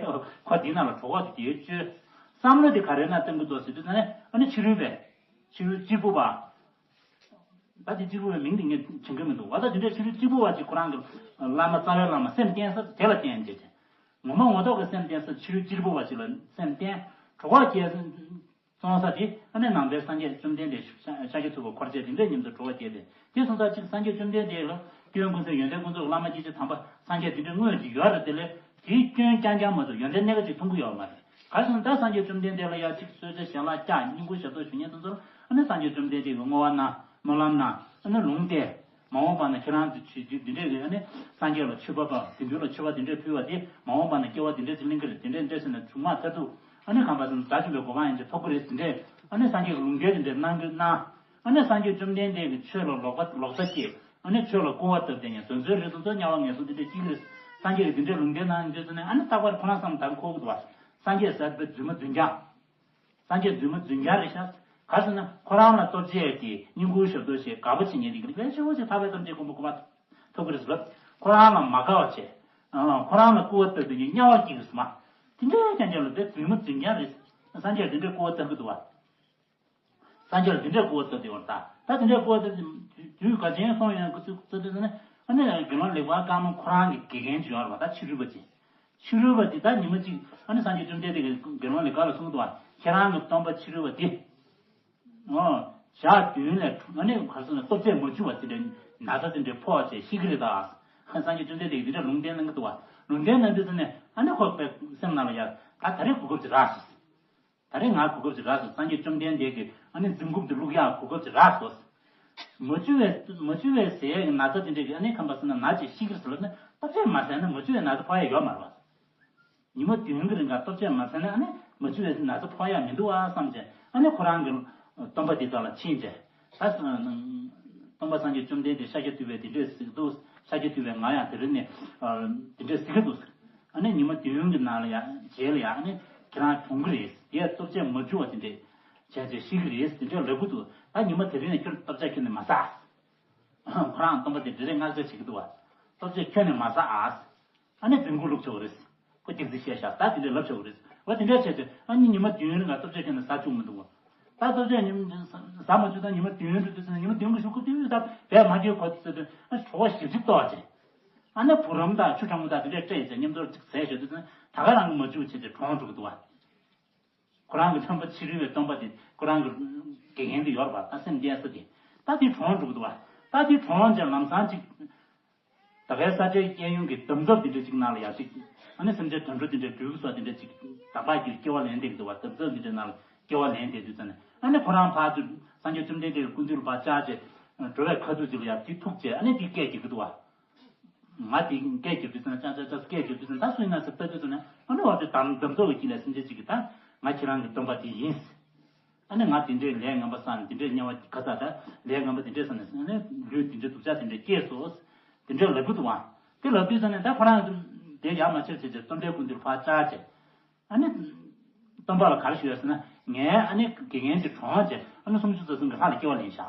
ཁོ་འདི་ནང་ལ་གྲོད་ཁོག་དེ་དེ་བཅོལ། བསམ་བློ་དེ་ག་རེ་ན་བཏང་གི་འདུག་ཟེར་དུས་ཙང་ནས་ཨ་ནི་ཕྱི་རོལ་པས། ཕྱི་རོལ་གཅེར་བུ་བ། ད་དེ་གཅེར་བུ་བའི་མིང་དེ་ངས་དྲན་གི་མི་འདུག་བ། ད་དེ་འདྲའི་ཕྱི་རོལ་གཅེར་བུ་བ་ཅིག་ཁོ་རང་གི་བླ་མ་རྩ་བའི་བླ་མ་སེམས་བརྟན་ས་དེ་ལ་བརྟེན་བྱས་བྱས། ངོ་མ་ངོ་ཐོག་གི་སེམས་བརྟན་ས་ཕྱི་རོལ་གཅེར་བུ་བ་ཅིག་ལ་སེམས་བརྟན། གྲོད་ཁོག་བསྐྱལ། བཙོང་ས་དེ་ཨ་ནི་ནང་པའི་སངས་རྒྱས་བཅོམ་ལྡན་འདས་ཤཱཀྱ་ཐུབ་པ་འཁོར་བཅས་དེ་འདྲའི་མཉམ་དུ་འགྲོ་བ་བསྐྱེད་དེ། དེ་སོང་ཙང་གཅིག་སངས་རྒྱས་བཅོམ་ལྡན་འདས་ལ་སྐྱོན་ཀུན་ཟད། ཡོན་ཏན་ཀུན་རྫོགས་བླ་མ་སྐྱེས་ཆེན་དམ་པ་སངས་རྒྱས་དེ་འདྲའི་དངོས་ཀྱི་ཡོད་རེད། དེ་ལས་དེའི་སྐྱོན་རྐྱང་རྐྱང་མ་གཏོགས་ཡོན་ཏན་སྣ་ཁ་ཅིག་མཐོང་གི་ཡོད་མ་རེད། ག་རེ་ཟེར་ན་ད་སངས་རྒྱས་བཅོམ་ལྡན་འདས་ལ་ཡ་གཅིག་གསོལ་ཇ་ཞལ་ལག་བཀྱག་བསྙེན་བཀུར་ཞབས་ཏོག་ཞུ་མཁན་དེ་ཚོར་ཨ་ནི་སངས་རྒྱས་བཅོམ་ལྡན་འདས་ཀྱིས་བསྔོ་བ་གནང་། སྨོན་ལམ་གནང་། ཨ་ནི་ལུང་བསྟན། མ་འོངས་པ་ན་ཁྱེད་རང་ཚོ་ཆོས་འདི་འདི་འདྲས་རེད། ཨ་ནི་སངས་རྒྱས་ལ་མཆོད་པ་དང་དགེ་འདུན་ལ་མཆོད་པ་འདི་འདྲས་ཕུལ་བ་དེ་མ་འོངས་པ་ན་སྐྱེ་བ་འདི་འདྲས་ཅིག་ལེན་གྱི་རེད། དེ་འདྲས་འདྲས་ཟེར་ནས་གྲུབ་མ་མཐར་ཐུག་ཨ་ནི་གང་པ་ཟེར་ན་དགྲ་བཅོམ་པའི་གོ་འཕང་ཡན་ཆད་ཐོབ་ཀྱི་རེད། དེ་འདྲས་ཨ་ནི་སངས་རྒྱས་ཀྱི་ལུང་བསྟན་དེ་འདྲས་གནང་གི་གནང་། ཨ་ནི་སངས་རྒྱས་བཅོམ་ལྡན་འདས་ཀྱིས་ཆོས་ལ་ལོག་པ་ལོག་ལྟ་སྐྱེས། ཨ་ནི་ཆོས་ལ་སྐུར་བ་བཏབ་སྟེ་ཡང་དོན་ཚན་རེ་དང་ཚོ་དམྱལ་བ་ངན་སོང་འདི་འདྲས་སྐྱེ་གི་རེད། སངས་རྒྱས་ཀྱིས་འདི་འདྲས་ལུང་བསྟན་གནང་ཡོད་ཟེར་ནས་ཨ་ནི་རྟག་པར་ཁོ་རང་བསམ་བློ་ད་འཁོར་གི་འདུག་བ། སངས་རྒྱས་ཟེར་བའི་རྫུན་མ་རྫུན་རྐྱང་། སངས་རྒྱས་རྫུན་མ་རྫུན་རྐྱང་རེད་ཤག་ག་རེ་ཟེར་ན་ཁོ་རང་ལ་སྟོབས་ཆེ་དེ་བསྙེན་བཀུར་ཞབས་ཏོག་བྱེད། དགའ་པོ་བྱེད་མཁན་དེ་གི་ལས་ཆེ་བོ་ཆེ་ཐར་པའི་གཏམ་བྱེད་མགོན་པོ་གོ་འཕང་ཐོབ་ཀྱི་རེད་ཟེར་ལབ། ཁོ་རང་ལ་མ་དགའ་བ་བྱེད། ཁོ་རང་ལ་སྐུར་བ་བཏབ་པའི་དམྱལ་བ་སྐྱེ་གི་རེད་ཟེར་མ། དེ་འདྲའི་རྐྱང་རྐྱང་ལ་དེ་རྫུན་མ་རྫུན་རྐྱང་རེད། སངས་རྒྱས་དེ་འདྲའི་སྐུར་བ་བཏབ་གི་འདུག་བ། སངས་རྒྱས་ལ་དེ་འདྲའི་སྐུར་བ་བཏབ་དེ་བར་ད་ད་དེ་འདྲའི་སྐུར་བ་བཏབ་དེ་དུས་ག་ཅན་སོང་ཡང་སྐུ་ཚེ་སྐུ་ཚེ་དེ་ནི་ཨ་ནི་དགེ་སློང་ལེགས་པར་དཀར་མོ་ཁོ་རང་གི་དགེ་རྒན་ཅིག་ཡོད་རེད་བ། ད་ཕྱི་རོལ་པ་ཅིག་ཕྱི་རོལ་པ་དེ་ད་ཉི་མ་གཅིག་ཨ་ནི་སངས་རྒྱས་བཅོམ་ལྡན་འདས་ཀྱིས་དགེ་སློང་ལེགས་པར་ལ་གསུངས་འདུག་བ། ཁྱེད་རང་གི་སྟོན་པ་ཕྱི་རོལ་པ་དེ། ཨོ། ཞག་བདུན་ལས་ཨ་ནི་ག་རེ་ཟེར་ན་ལྟོ་ཆས་མ་བཅུག་པ་དེ་འདྲའི་ན་ཚ་དེ་འདྲའི་ཕོག་བྱས་ཤི་གི་རེད་ད། སངས་རྒྱས་བཅོམ་ལྡན་འདས་ཀྱིས་དེ་འདྲ་ལུང་བསྟན་གནང་གི་འདུག་བ། ལུང་བསྟན་གནང་དུས་ཙམ་ནས་ཨ་ནི་ཁོ་པའི་སེམས་ནང་ལ་ཡ་ད་ད་རེས་གོ་སྐབས་ཅིག་རག་སོང་། ད་རེས་ང་གོ་སྐབས་ཅིག་རག་སོང་། སངས་རྒྱས་བཅོམ་ལྡན་འདས་ཀྱིས་ཨ་ནི་འཛིན་རྐུབ་དེ་བླུག་ཡག་གོ་སྐབས་ཅིག་རག་སོང་། མ་བཅུག་པའི་མ་བཅུག་པའི་ཟས་ཀྱི་ན་ཚ་དེ་འདྲ་གི་ཨ་ནི་ཁམས་པ་སེམས་ན་ན་ཅིག་ཤི་གི་རེད་ཟེར་ལབ་ན་ལྟོ་ཆས་མ་ཟས་ན་མ་བཅུག་པའི་ན་ཚ་ཕོག་ཡ་ཡོད་མ་རེད་བ། ཉི་མ་བདུན་གྱི་རིང་ག་ལྟོ་ཆས་མ་ཟ་ན་ཨ་ནི་མ་བཅུག་པའི་ན་ཚ་ཕོག་ཡ་མི་འདུག་ཨ་བསམ་བྱས་ཨ་ནི་ཁོ་རང་གི་སྟོན་པ་དེ་ཚོ་ལ་ཕྱིན་བྱས་ད་སྟོན་པ་སངས་རྒྱས་བཅོམ་ལྡན་འདས་ཤཱཀྱ་ཐུབ་པས་དེ་འདྲས་གཟིགས་འདུག་ཤཱཀྱ་ཐུབ་པས་ང་ཡང་དེ་རིང་ནས་དེ་འདྲས་གཟིགས་ཀྱི་འདུག་ཨ་ནི་ཉི་མ་བདུན་གྱི་ནང་ལ་ཡང་རྗེས་ལ་ཡང་ཨ་ནི་ཁྱེད་རང་གྲོངས་ཀྱི་རེད། དེ་ཡང་ལྟོ་ཆས་མ་བཅུག་པ་དེ་འདྲས་བྱས་བྱས་ཤི་གི་རེད་དེ་འདྲས་ལབ་ཀྱི་འདུག་ད་ཉི་མ་དེ་རིང་ནས་ཁྱོད་ལྟོ་ཆས་ཁྱོན་ནས་མ་ཟ། ཁོ་རང་སྟོན་པ་དེ་འདྲས་བསྔགས་བརྗོད་བྱེད་ཀྱི་འདུག་བ། ལྟོ་ཆས་ཁྱོན་ནས་མ་ཟ་ཨ། ཨ་ནི་འཛིན་རྐུབ་བླུགས་ཆོག་གི་རེད། ཁོ་སྐྱག་རྫུན་བཤད་ཤག་ད་དེ་འདྲས་ལབ་ཆོག་གི་རེད། འོ་དེ་འདྲས་བྱས་ཚེ་ཨ་ནི་ཉི་མ་བདུན་རིང་ལ་ལྟོ་ཆས་ཁྱོན་ནས་ཟ་བཅུག་མི་འདུག་གོ་ད་ལྟོ་ཆས་ཉིན་ཟ་མ་བཅུག་ད་ཉི་མ་བདུན་རེ་དུས་ཚོད་ཉི་མ་བདུན་གྱི་གཞུག་གུ་དུས་ད་བས་མ་སྐྱེས་གོ་ཚོད་དུ་ཨ་གྲོད་ཁོག་ཞིབ་ཅིག་ལྟོགས་བྱས། ཨ་ནི་བུ་རམ་དང་ཆུ་གྲང་མོ་དང་དེ་འདྲས་སྤྲད་ཚེ་མཉམ་དུ་ཅིག་ཟས་ཞོ་དུས་ཚོད་ད་ག་རང་གི་མ་བཅུག་བྱས་ཚེ་གྲོངས་འགྲོ་གི་འདུག་བ། ཁོ་རང་གི་ཁྲམ་པ་ཕྱི་རོལ་བའི་སྟོན་པ་དེ་ཁོ་རང་གི་དགེ་རྒན་དེ་ཡོད་རེད་པ། ད་སེམས་བསྐྱེད་ས་དེ་ད་དེ་གྲོངས་འགྲོ་གི་འདུག་བ། ད་དེ་གྲོངས་རྗེས་ལམ་སང་ཅིག་ད་གའི་ས་ཆའི་གཡས་གཡོན་གྱི་འདམ་རྫབ་དེ་འདྲ་ཅིག་ནང་ལ་ཡར་ཅིག་ཨ་ནི་སེམས་ཅན་དུད་འགྲོ་དེ་འདྲ་སྦྲུལ་གྱི་སོགས་དེ་འདྲ་ཅིག་དག་པ་གྱིས་སྐྱེ་བ་ལེན་བསྡད་ཀྱི་འདུག་བ། འདམ་རྫབ་དེ་འདྲའི་ནང་ལ་སྐྱེ་བ་ལེན་བསྡད་དུས་ཙམ་ནས་ཨ་ནི་ཁོ་རང་ཕར་ཚུར་སངས་རྒྱས་བཅོམ་ལྡན་འདས་ཀྱི་སྐུ་མདུན་ལ་ཕར་བཅར་བྱས་འགྲོ་བའི་ཁ་ཐུག་ཅིག་ལ་ཡར་དེ་ཐུག་བྱས་ཨ་ནི་དེ་སྐད་རྒྱག་གི་འདུག་བ། ང་དེ་སྐད་རྒྱབ་དུས་ཙམ་ན་ཅང་ཅང་ཅང་སྐད་རྒྱབ་དུས་ཙམ་ད་སུ་ཡིན་ན་ཟེར་ལྟ་དུས་ཙམ་ན་ཨ་ནི་བ་དེ་དམ་དམ་ཚོགས་ཀྱི་དཀྱིལ་ལས་སེམས་ཅན་གཅིག་གིས་ད་ང་ཁྱེད་རང་གི་སྟོན་པ་དེ་ཡིན། ཨ་ནི་ང་དེ་འདྲའི་ལས་ངན་པ་བསགས་ནས་དེ་འདྲའི་དམྱལ་བ་ག་ས་ད་ལས་ངན་པ་དེ་འདྲའི་བསགས་ནས་ཨ་ནི་ལུས་དེ་འདྲའི་སྡུག་ཅག་དེ་འདྲའི་སྐྱེས་སོ། དེ་འདྲའི་ལབ་ཀྱི་འདུག་བ། དེ་ལབ་དུས་ཙམ་ནས་ད་ཁོ་རང་དེ་ཡར་མ་ཆེར་བྱས་བྱས་བཅོམ་ལྡན་སྐུ་མདུན་ལ་ཕར་བཅར་བྱས། ཨ་ནི། སྟོན་པ་ལ་ག་རེ་ཞུ་ཡ་ཟེར་ན་ངའི་ཨ་ནི་དགེ་རྒན་གྱི་གྲོངས་བྱས་ཨ་ནི་སུམ་ཅུ་རྩ་གསུམ་གྱི་ལྷ་ལ་སྐྱེ་བ་ལེན་ཤག་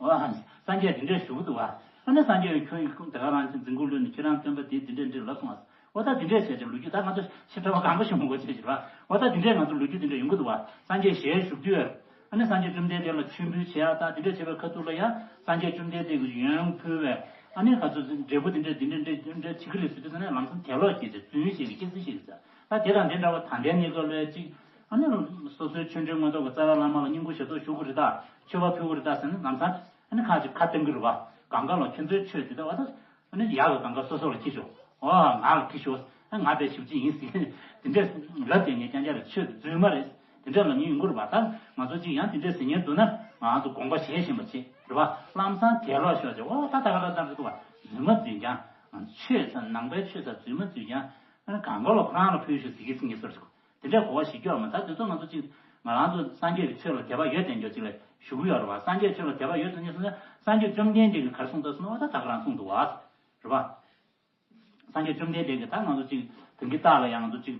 འོ་སངས་རྒྱས་དེ་འདྲས་ཞུ་གི་འདུག་བ། ཨ་ནི་སངས་རྒྱས་ཀྱིས་ཁྱོད་ཀྱི་དེ་ག་རང་གི་འཛིན་རྐུབ་བླུགས་ནས་ཁྱེད་རང་སྟོན་པ་དེ་དེ་འདྲས་འདྲས་ལབ་སོང་བ། འོ་ད་དེ་འདྲས་བྱས་ཀྱང་ལོ་རྒྱུས་ད་ང་ཚོ་ཤི་ཁྲ་བ་གང་ག་ཞུ་མི་དགོས་བྱས་ཀྱི་ར། འོ་ད་དེ་འདྲས་ང་ཚོ་ལོ་རྒྱུས་དེ་འདྲས་ཡོང་གི་འདུག་བ། སངས་རྒྱས་ཞལ་བཞུགས་དུས། ཨ་ནི་སངས་རྒྱས་བཅོམ་ལྡན་འདས་ལ་མཆོད་འབུལ་བྱེད་ཡག་དང་དེ་འདྲ་བྱེད་པའི་ཁ་ཐུག་ལ་ཡང་སངས་རྒྱས་བཅོམ་ལྡན་འདས་ཀྱི་ཡོན་ཕུལ་བའི་ཨ་ནི་ང་ཚོ་འབྲས་བུ་དེ་འདྲ་དེ་འདྲ་འདྲ་འདྲ་བྱེད་ཀྱི་རེད་ཟེར་དུས་ཙམ་ནས་ལམ་སང་དད་ལོག་སྐྱེས་ཏེ་རྫུན་བཤད་ཀྱི་སྐྱེ་ཚུལ་བཤད་ཀྱི་ཟེར། ད་དེ་དང་དེ་འདྲ་བ་ད་ལྟའི་གནས་སྐབས་ལ་ཅིག་ཨ་ནི་སོ་སོའི་ཆོས་འབྲེལ་མངོན་རྟོགས་ཀྱི་རྩ་བའི་བླ་མ་ལ་སྙིང་པོ་ཞབས་ཏོག་ཞུ་དགོས་རེད་ད་མཆོད་པ་ཕུལ་དགོས་རེད་ད་ཟེར་ན་ལམ་སང་ཨ་ནི་ཁ་ཅིག་ཁ་གཏད་ཀྱི་རེད་བ། གང་ག་ལ་ཁྱོད་ཚོའི་ཆོས་དེ་ལྟ་བ་ད། ཨ་ནི་ཡག་གི་གང་ག་སོ་སོ་ལ་འཁྱེར་ཤོག་འོ་ང་ལ་འཁྱེར་ཤོག་ཨ་ང་དཔེ་ཞིབ་ཅིག་ཡིན་ཟེར། དེ་འདྲས་ལབ་དེ་ངས་རྐྱང་རྐྱང་རེད་ཆོས་དེ་རྫུན་མ་རེད། དེ་འདྲས་ལབ་མཁན་ཡོང་གི་རེད་པ། ད་ང་ཚོ་ཅིག་ཡང་དེ་འདྲས་ཟེར་མཁན་འདུག་ན་ང་ཚོ་དགོངས་པ་བཞེས་བཞིན་པ་བྱེད་རེད་པ། ལམ་སང་དད་ལོག་ཤོག་ཅེས་འོ་ད་ད་ག་ར་ད་རེད་འདུག་པ། རྫུན་མ་རྫུན་རྐྱང་། ཆོས་ཟེར་ནང་པའི་ཆོས་ཟེར་རྫུན་མ་རྫུན་རྐྱང་། ཨ་ནི་གང་ག་ལ་ཁོ་རང་ལ་ཕུལ་ཤོག་ཟེར་གི་ཟེར་ངེས་སོར་ཞིག་དེ་འདྲའི་གོ་བ་ཞིག་སྐྱོར་མ་ད་དེ་ཚོ་ང་ཚོ་གཅིག་ང་རང་ཚོ་སངས་རྒྱས་ཀྱི་ཆོས་ལ་དད་པ་ཡོད་དེ་འགྱོ་གཅིག་ལ་ཞུ་གི་ཡོད་རེད་བ། སངས་རྒྱས་ཆོས་ལ་དད་པ་ཡོད་དེ་ངེས་སོང་ན་སངས་རྒྱས་བཅོམ་ལྡན་འདས་ཀྱིས་ག་རེ་གསུངས་འདུག་ཟེར་ན་འོ་ད་ད་ག་རང་གསུངས་འདུག་བ། རེད་བ། སངས་རྒྱས་བཅོམ་ལྡན་འདས་ཀྱིས་ད་ང་ཚོ་གཅིག་དོན་གྱི་རྟགས་ལ་ཡང་ང་ཚོ་གཅིག་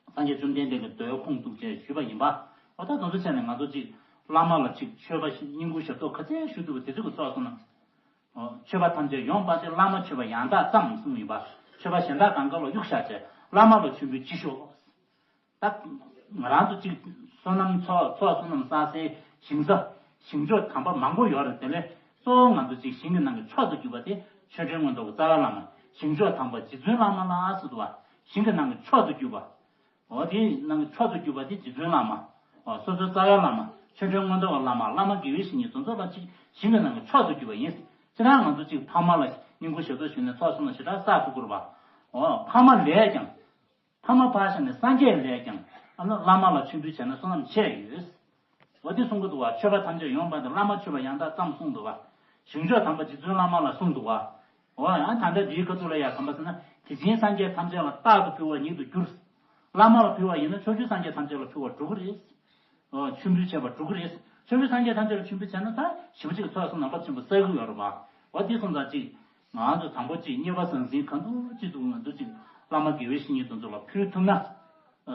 སངས་རྒྱས་བཅོམ་ལྡན་འདས་ཀྱི་མདོའི་ཁུངས་གཏུགས་བྱས་ཞུས་པ་ཡིན་པ། འོ་ད་དེ་ཚོ་བྱས་ནས་ང་ཚོ་གཅིག་བླ་མ་ལ་གཅིག་མཆོད་པ་ཞིག་སྙིང་ཁུང་ཞབས་ཏོག་ག་ཚད་ཞུ་ཐུབ་པ་དེ་ཚོ་གི་ཚོགས་གསོག་གནང་། མཆོད་པ་ཐམས་ཅད་ཡོངས་སྤངས་ཏེ་བླ་མ་མཆོད་པ་ཡང་དག་ཙམ་གསུངས་ཡིན་པ། མཆོད་པ་གཞན་དག་གང་ག་ལ་གཡུག་བཞག་བྱས་བླ་མ་ལ་མཆོད་འབུལ་ཅི་ཤོག་ད་ང་རང་ཚོ་གཅིག་བསོད་ནམས་ཚོགས་ཚོགས་བསོད་ནམས་བསགས་སའི་ཞིང་ས་ཞིང་མཆོག་དམ་པ་མང་པོ་ཡོད་རེད། དེ་ལས་གཙོ་བོ་ང་ཚོ་གཅིག་ཞིང་གི་ནང་གི་མཆོག་ཏུ་གྱུར་པ་དེ་ཆོས་འབྲེལ་མངོན་རྟོགས་ཀྱི་རྩ་བའི་བླ་མ་ཞིང་མཆོག་དམ་པ་རྗེ་བཙུན་བླ་མ་ལ་ཟེར་འདུག་བ། ཞིང་གི་ནང་གི་མཆོག་ཏུ་གྱུར་པ། འོ་དེའི་ནང་གི་མཆོག་ཏུ་གྱུར་པ་དེ་རྗེ་བཙུན་བླ་མ། འོ་སོ་སོའི་རྩ་བའི་བླ་མ། ཆོས་འབྲེལ་མངོན་རྟོགས་ཀྱི་བླ་མ། བླ་མ་དགེ་བའི་བཤེས་གཉེན་དེ་ཚོ་ལ་གཅིག་ཞིང་གི་ནང་གི་མཆོག་ཏུ་གྱུར་པ་ཡིན། སྤྱིར་ན་ང་ཚོ་གཅིག་ཕ་མ་ལ་སྙིང་ཁུང་ཞབས་ཏོག་ཞུས་ནས་ཚོགས་གསོག་ནས་ཞེ་དྲག་བསགས་ཐུབ་ཀྱི་རེད་པ། འོ་ཕ་མ་ལས་ཀྱང་། ཕ་མ་ཕར་བཞག་ནས་སངས་རྒྱས་ལས་ཀྱང་ཨ་ནི་བླ་མ་ལ་མཆོད་འབུལ་བྱས་ན་བསོད་ནམས་ཆེ་ཡོད། འོ་དེ་གསུང་གི་འདུག་བ། མཆོད་པ་ཐམས་ཅད་ཡོངས་སྤངས་ཏེ་བླ་མ་མཆོད་པ་ཡང་དག་ཙམ་གསུངས་འདུག་བ། ཞིང་མཆོག་དམ་པ་རྗེ་བཙུན་བླ་མ་ལ་གསུངས་འདུག་བ། འོ་ཡང་ད་ལྟ་འདིའི་ཁ་ཐུག་ལ་ཡ་གམ་པ་ཟེར་ན་དེ་བཞིན་སངས་རྒྱས་ཐམས་ཅད་ལ་རྟག་ཏུ་ཕུལ་བ་ཉིད་དུ་གྱུར། བླ་མ་ལ་ཕུལ་བ་ཡིན་ན་ཕྱོགས་བཅུའི་སངས་རྒྱས་ཐམས་ཅད་ལ་ཕུལ་བ་འགྲོ་གི་རེད། མཆོད་འབུལ་བྱས་པ་འགྲོ་གི་རེད། མཆོད་འབུལ་སངས་རྒྱས་ཐམས་ཅད་ལ་མཆོད་འབུལ་བྱས་ན་ད་ཞེ་པོ་ཅིག་ཚོགས་བསོད་ནམས་རླབས་ཆེན་པོ་བསགས་ཀྱི་ཡོད་རེད་པ། འོ་དེ་སོང་ཙང་ཅིག་ང་ཚོ་དང་པོ་ཅིག་མཉེས་པ་ཟང་ཟིང་གང་འདུག་ཅིག་འདུག་ང་ཚོ་ཅིག་བླ་མ་དགེ་བའི་བཤེས་གཉེན་དེ་ཚོ་ལ་ཕུལ་ཐུབ་ན།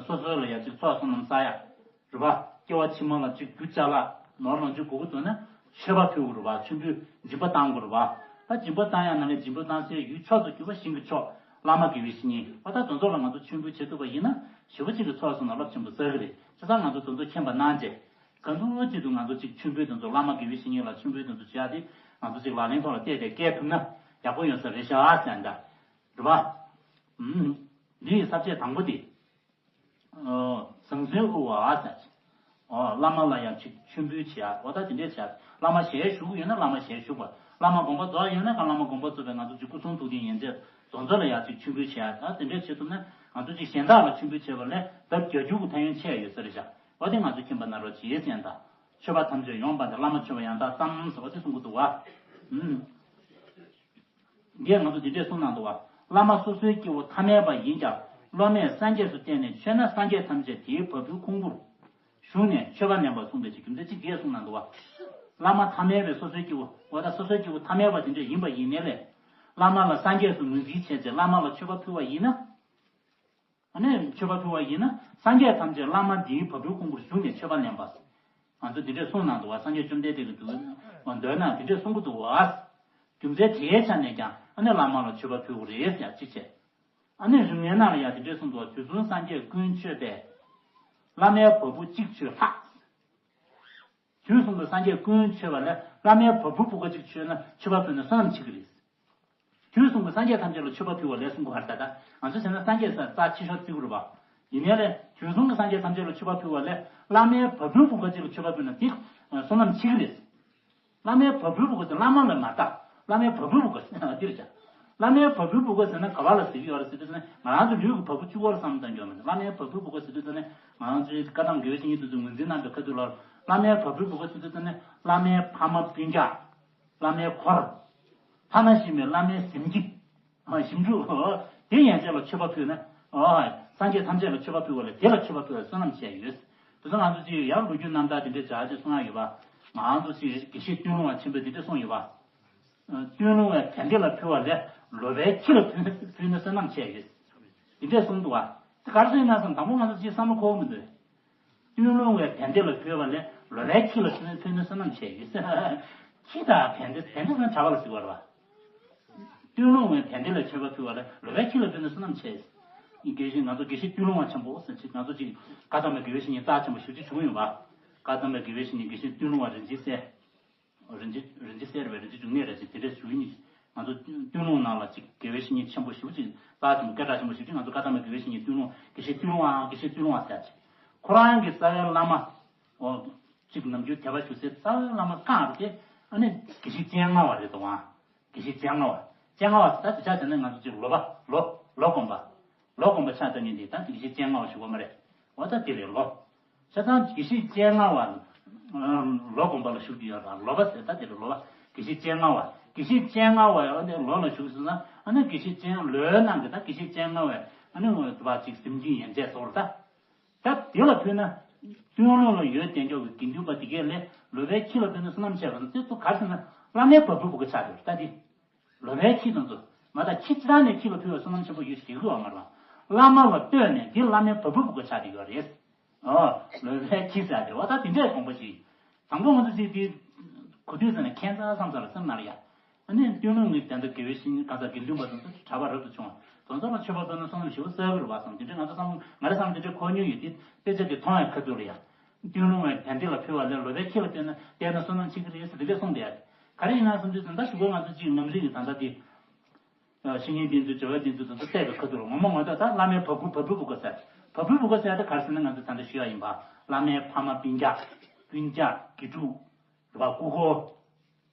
སོ་སོ་ལ་ཡ་ཅིག་ཚོགས་བསོད་ནམས་བསགས་ཡ། རེད་པ། སྐྱེ་བ་ཕྱི་མ་ལ་ཅིག་རྒྱུ་ཅ་ལག་ནོར་ལོངས་སྤྱོད་དགོས་ཀྱི་འདུག་ན་མཆོད་པ་ཕུལ་དགོས་རེད་པ། མཆོད་འབུལ་སྦྱིན་པ་བཏང་དགོས་རེད་པ། ད་སྦྱིན་པ་བཏང་ཡ་ནང་ནས་སྦྱིན་པ་བཏང་སའི་ཡུལ་མཆོག་ཏུ་གྱུར་པ་ཞིང་གི་མཆོག་བླ་མ་དགེ་བའི་བཤེས་གཉེན་པ་ད་དེ་ཚོ་ལ་ང་ཚོ་མཆོད་འབུལ་བྱེད་ཐུབ་པ་ཡིན་ན་ཞེ་པོ་ཅིག་གི་ཚོགས་བསོད་ནམས་རླབས་ཆེན་པོ་བསགས་ཀྱི་རེད། བྱས་ཙང་ང་ཚོ་དེ་ཚོ་མཁྱེན་པ་གནང་བྱས། གང་ཐུབ་ཅིག་ཏུ་ང་ཚོ་ཅིག་མཆོད་འབུལ་དེ་ཚོ་བླ་མ་དགེ་བའི་བཤེས་གཉེན་ལ་མཆོད་འབུལ་དེ་ཚོ་བྱེད་ཡ་དེ་ང་ཚོ་ཅིག་ལག་ལེན་ཐོག་ལ་བལྟས་ཏེ་བཀལ་ཐུབ་ན་ཡག་པོ་ཡོད་ས་རེད་ཤག་ཟེར་འདྲ། རེད་པ། ཨུམ། འདི་ཡི་ས་བཅད་དང་པོ་དེ། ཨོ། ཟང་ཟིང་དབུལ་བ་ཟེར། ཨོ་བླ་མ་ལ་ཡང་ཅིག་མཆོད་འབུལ་བྱེད་ཡ། ཨོ་ད་དེ་འདྲས་བྱེད་ཡ། བླ་མ་ཞལ་བཞུགས་ཡོད་ན་བླ་མ་ཞལ་བཞུགས་པ། བླ་མ་དགོངས་པ་རྫོགས་ཡོད་ན་ག་བླ་མ་དགོངས་པ་རྫོགས་པའི་ང་ཚོ་ཅིག་སྐུ་གསུང་ཐུགས་རྟེན་ཡན་ཆད་རྫོགས་རྫོགས་ལ་ཡང་ཅིག་མཆོད་འབུལ་བྱེད་ཡ། ད་དེ་འདྲས་བྱེད་ཐུབ་ན་ང་ཚོ་ཅིག་གཞན་དག་ལ་མཆོད་འབུལ་བྱེད་པ་ལས་ལྡབ་བརྒྱ་འགྱུར་གྱི་ཕན་ཡོན་ཆེ་ཡོད་ས་རེད་ཤག་ཨོ་དེ་ང་ཚོ་མཁྱེན་པ་ན་རོ་བྱེད་ཟེར་ཡ་ད། མཆོད་པ་ཐམས་ཅད་ཡོངས་པ་དེ་བླ་མ་མཆོད་པ་ཡང་དག་བསམ་ཟེར་བ་དེ་གསུང་གི་འདུག་བ། ཨུམ། འདིས་ང་ཚོ་འདི་འདྲས་གསུངས་གནང་འདུག་བ། བླ་མ་སོ་སོའི་སྐྱེ་བོ་ཐ་མལ་པ་ཡིན་ཀྱང་སློབ་མས་སངས་རྒྱས་སུ་བསྟན་ནས་མཆོད་ན་སངས་རྒྱས་ཐམས་ཅད་དེའི་བ་སྤུའི་ཁུང་བུར་ཞུགས་ནས་མཆོད་པ་ལེན་པར་གསུངས་པའི་རྒྱུ་མཚན་ཅིག་འདིས་གསུངས་གནང་འདུག་བ། བླ་མ་ཐ་མལ་པའི་སོ་སོའི་སྐྱེ་བོ་འོ་ད་སོ་སོའི་སྐྱེ་བོ་ཐ་མལ་པ་དེ་འདྲས་ཡིན་པ་ཡིན་ནའི་ལས། བླ་མ་ལ་སངས་རྒྱས་སུ་ངོས་འཛིན་བྱས་ཚེ་བླ་མ་ལ་མཆོད་པ་ཕུལ་བ་ཡིན་ན། ཨ་ནི་མཆོད་པ་ཕུལ་བ་ཡིན་ན་སངས་རྒྱས་ཐམས་ཅད་བླ་མ་འདིའི་བ་སྤུའི་ཁུང་བུར་ཞུགས་ནས་མཆོད་པ་ལེན་པ། ང་ཚོ་འདི་འདྲས་གསུངས་གནང་འདུག་བ། སངས་རྒྱས་བཅོམ་ལྡན་འདས་ཀྱིས་འདུག་བ་འདོད་ན་འདི་འདྲས་གསུང་གི་འདུག་བ། རྒྱུ་མཚན་དེའི་ཆ་ནས་ཀྱང་ཨ་ནི་བླ་མ་ལ་མཆོད་པ་ཕུལ་དགོས་རེད་ཡ་གཅིག་བྱས། ཨ་ནི་རིམ་ལྔའི་ནང་ལ་ཡང་འདི་འདྲས་གསུངས་འདུག་བ། དུས་གསུམ་སངས་རྒྱས་ཀུན་མཆོད་པས། བླ་མའི་བ་སྤུ་གཅིག་མཆོད་ལྷག་དུས་གསུམ་དུ་སངས་རྒྱས་ཀུན་མཆོད་པ་ལས་བླ་མའི་བ་སྤུའི་བུ་ག་གཅིག་མཆོད་ན་མཆོད་པ་ཕུལ་ན་བསོད་ནམས་ཆེ་གི་རེད། དུས་གསུམ་གྱི་སངས་རྒྱས་ཐམས་ཅད་ལ་མཆོད་པ་ཕུལ་བ་ལས་གསུང་གི་བར་ད་ལྟ་ང་ཚོ་བྱས་ན་སངས་རྒྱས་ས་རྩ་ཆེ་ཤོས་བརྩི་གི་རེད་པ། ཡིན་ནའི་ལས་དུས་གསུམ་གྱི་སངས་རྒྱས་ཐམས་ཅད་ལ་མཆོད་པ་ཕུལ་བ་ལས་བླ་མའི་བ་སྤུའི་བུ་ག་གཅིག་ལ་མཆོད་པ་ཕུལ་ན་དེ་བསོད་ནམས་ཆེ་གི་རེད། བླ་མའི་བ་སྤུའི་བུ་ག་དེ་བླ་མ་ལ་མ་ལྟ། བླ་མའི་བ་སྤུའི་བུ་ག་འདིར་བྱ། བླ་མའི་བ་སྤུའི་བུ་ག་ཟེར་ན་ག་བ་ལ་ཟེར་གྱི་ཡོད་རེད་ཟེར་དུས་ཙ་ནས་ང་རང་ཚོ་ལུས་ཀྱི་བ་སྤུ་གཅིག་པོ་ལ་བསམ་བློ་གཏོང་རྒྱུ་མ་རེད། བླ་མའི་བ་སྤུའི་བུ་ག་ཟེར་དུས་ཙ་ནས་ང་རང་ཚོའི་བཀའ་གདམས་དགེ་བའི་བཤེས་གཉེན་དེ་ཚོས་ངོས་འཛིན་གནང་པའི་ཁ་ཐུག་ལ་བླ་མའི་བ་སྤུའི་བུ་ག་ཟེར་དུས་ཙ་ནས་བླ་མའི་ཕ་མ་སྤུན་ཀྱག་བླ་མའི་འཁོར། ཐ་ན་ཤི་མེད་བླ་མའི་གཟིམ་ཁྱི། ཞིབ་འཇུག་དེ་ཡན་ཆད་ལ་མཆོད་པ་ཕུལ་ན། སངས་རྒྱས་ཐམས་ཅད་ལ་མཆོད་པ་ཕུལ་བ་ལས་དེ་ལ་མཆོད་པ་ཕུལ་བའི་བསོད་ནམས་ཆེ་ཡོད། དེ་ཚོ་ང་ཚོ་ཅིག་ཡང་ལོ་རྒྱུས་རྣམ་ཐར་དེ་འདྲའི་བྱ་ཅིག་གསུང་ཡ་ཡོད་པ། ང་ཚོ་ཅིག་དགེ་བཤེས་ཏུན་ལུང་བ་ཆེན་པོས་དེ་འདྲ་གསུངས་ཡོད་པ། ཏུན་ལུང་བའི་དན་དེ་ལ་ཕུལ་བ་ལས་ལོ་པའི་ཁྱི་ལ་ཕུལ་ཕུལ་ན་བསོད་ནམས་ཆེ་ཡོད། དེ་འདྲས་གསུངས་འདུག་བ། དེ་ག་རེ་ཟེར་ན་བསམ་དང་པོ་ང་ཚོ་ཅིག་བསམ་བློ་འཁོར་མི་འདུག་ཏུན་ལུང་བའི་དན་དེ་ལ་ཕུལ་བ་ལས་ལོ་པའི་ཁྱི་ལ་ཕུལ་ཕུལ་ན་བསོད་ནམས་ཆེ་ཡོད། ཁྱི་དང་དན་དེ་དན་དེ་ཟེར་ན་གྲྭ་པ་ལ་ཟེར་བ་རེད་བ། ཏུན་ལུང་བའི་དན་དེ་ལ་མཆོད་པ་ཕུལ་བ་ལས་ལོ་པའི་ཁྱི་ལ་ཕུལ་ན་བསོད་ནམས་ཆེ། དགེ་བཤེས་ང་ཚོ་དགེ་བཤེས་ཏུན་ལུང་བ་ཆེན་པོ་ཟེར་ཅིག་ང་ཚོ་ཅིག་བཀའ་གདམས་པའི་དགེ་བའི་བཤེས་གཉེན་རྩ་ཆེན་པོ་ཞེ་པོ་ཅིག་བྱུང་ཡོད་པ། བཀའ་གདམས་པའི་དགེ་བའི་བཤེས་གཉེན་དགེ་བཤེས་ཏུན་ལུང་བ་རིན་ཆེན་གསལ། རིན་ཆེན་རིན་ཆེན་གསལ་རེད་པས་རིན་ཆེན་འབྱུང་གནས་རེད་ཅིག་དེ་འདྲས་ཞུ་གི་ཡིན། ང་ཚོ་ཏུན་ལུང་ནང་ལ་ཅིག་དགེ་བའི་བཤེས་གཉེན་ཆེན་པོ་ཞེ་པོ་ཅིག་རྩ་ཆེན་པོ་སྐད་གྲགས་ཆེན་པོ་ཞེ་པོ་ཅིག་ང་ཚོ་བཀའ་གདམས་པའི་དགེ་བའི་བཤེས་གཉེན་ཏུན་ལུང་དགེ་བཤེས་ཏུན་ལུང་བ་དགེ་བཤེས་ཏུན་ལུང་བ་ཟེར་ཅིག་ཁོ་རང་གི་རྩ་བའི་བླ་མ། ཨོ། གཅིག་ནམ་རྒྱུན་དད་པ་ཞུ་སའི་རྩ་བའི་བླ་མ་རྐང་རུ་དེ་ཨ་ནི་དགེ་བཤེས་སྤྱན་སྔ་བ་རེད་དོ་ཨང་། དགེ་བཤེས་སྤྱན་སྔ་བ། སྤྱན་སྔ་བ་ཟེར་ད་དེ་ཆ་བྱས་ན་ང་ཚོ་གཅིག་ལོ་པ་ལོ་ལོ་སྒོམ་པ། ལོ་སྒོམ་པ་ཆ་ལྟ་ཉིན་དེ་ད་དགེ་བཤེས་སྤྱན་སྔ་བ་ཞུ་བ་མ་རེད། འོ་ད་དེ་རེད་ལོ། ཆ་ཚང་དགེ་བཤེས་སྤྱན་སྔ་བ། ལོ་སྒོམ་པ་ལ་ཞུགས་ཀྱི་ཡོད་ར་ལོ་པ་ཟེར་ད་དེ་རེད་ལོ་པ་དགེ་བཤེས་སྤྱན་སྔ་བ་དགེ་བཤེས་སྤྱན་སྔ་བ་ཡང་ཨ་ནི་ལོ་ལ་ཞུགས་སོང་ན་ཨ་ནི་དགེ་བཤེས་སྤྱན་ལོའི་ནང་གི་ད་དགེ་བཤེས་སྤྱན་སྔ་བས་ཨ་ནི་ངོ་དུ་བ་གཅིག་གཟིམ་ཅིང་ཡན་ཆད་སོར་ད། ད་དེ་ལ་ཕུལ་ན། ཏུན་ལུང་ལ་ཡོད་དེ་འཇོག་གི་དགེ་འདུན་པ་དེ་གས་ལས་ལོ་པའི་ཁྱི་ལ་ཕུལ་ན་བསོད་ནམས་ཆེ་བ་དང་དེ་ཚོ་གར་ཟེར་ན་བླ་མའི་བ་སྤུའི་བུ་ག་ཆགས་ཡོད་ད་དེ། ལོ་པའི་ཁྱི་དང་ཚོ་མ་ད་ཁྱི་ཅི་ཐང་ནས་ཁྱི་ལ་ཕུལ་བ་བསོད་ནམས་ཆེན་པོ་ཡོད་ཞེས་གི་བ་མ་རེད་བ། བླ་མ་ལ་ལྟོས་ནས་དེ་བླ་མའི་བ་སྤུའི་བུ་ག་ཆགས་ཀྱི་ཡོད་རེད། ཨོ། ལོ་པའི་ཁྱི་ཟེར་དེ་བ་ད་དེ་འདྲའི་དགོངས་པ་ཞིག་དང་པོ་ང་ཚོ་ཅིག་དེ། གོ་དུས་ཟེར་ན་ཁྱད་མཚར་བསམ་ས་ལ་སེམས་ན་ལ་ཡ། ཨ་ནི་ཏུན་ལུང་གི་དན་ད་དགེ་བའི་བཤེས་གཉེན་ག་ས་དགེ་འདུན་པ་དང་ཚོ་གྲྭ་པ་རབ་ཏུ་བྱུང་བ་དང་ཚོ་ལ་མཆོད་པ་ཕུལ་ན་བསོད་ནམས་ཞེ་པོ་གསལ་གི་རེད་བ་བསམ་དེ་འདྲའི་ང་ཚོ་བསམ་ང་རེ་བསམ་དེ་འདྲའི་གོ་མྱོང་ཡོད་དེ་དཔེ་ཆ་དེ་མཐོང་ཡ་ཁ་ཐུག་ལ་ཡ། ཏུན་ལུང་བའི་དན་དེ་ལ་ཕུལ་བ་ལས་ལོ་པའི་ཁྱི་ལ་བསྟན་ན་བསྟན་ན་བསོད་ནམས་ཆེ་གི་རེད་ཟེར་དེ་འདྲས་གསུངས་བསྡད་ཡ། ག་རེ་ཡིན་ན་བསམ་དུས་ད་ལྟ་ཞུ་གོ་ང་ཚོ་གཅིག་ནམ་རིག་གི་ད་ལྟ་དེ། བཤེས་གཉེན་བསྟེན་ཚུལ་སྦྱོར་བ་བསྟེན་ཚུལ་དང་ཚོ་བལྟས་པའི་ཁ་ཐུག་ལ་ངོ་མ་ངོ་ཐོག་ད་བླ་མའི་བ་སྤུ་བ་སྤུའི་བུ་ག་ཟེར། བ་སྤུའི་བུ་ག་ཟེར་ད་ག་རེ་ཟེར་ན་ང་ཚོ་ད་ལྟ་ཞུ་ཡ་ཡིན་པ། བླ་མའི་ཕ་མ་སྤུན་ཀྱག་སྤུན་ཀྱག་དགེ་ཕྲུག་རེད་བ། སྐུ་འཁོར།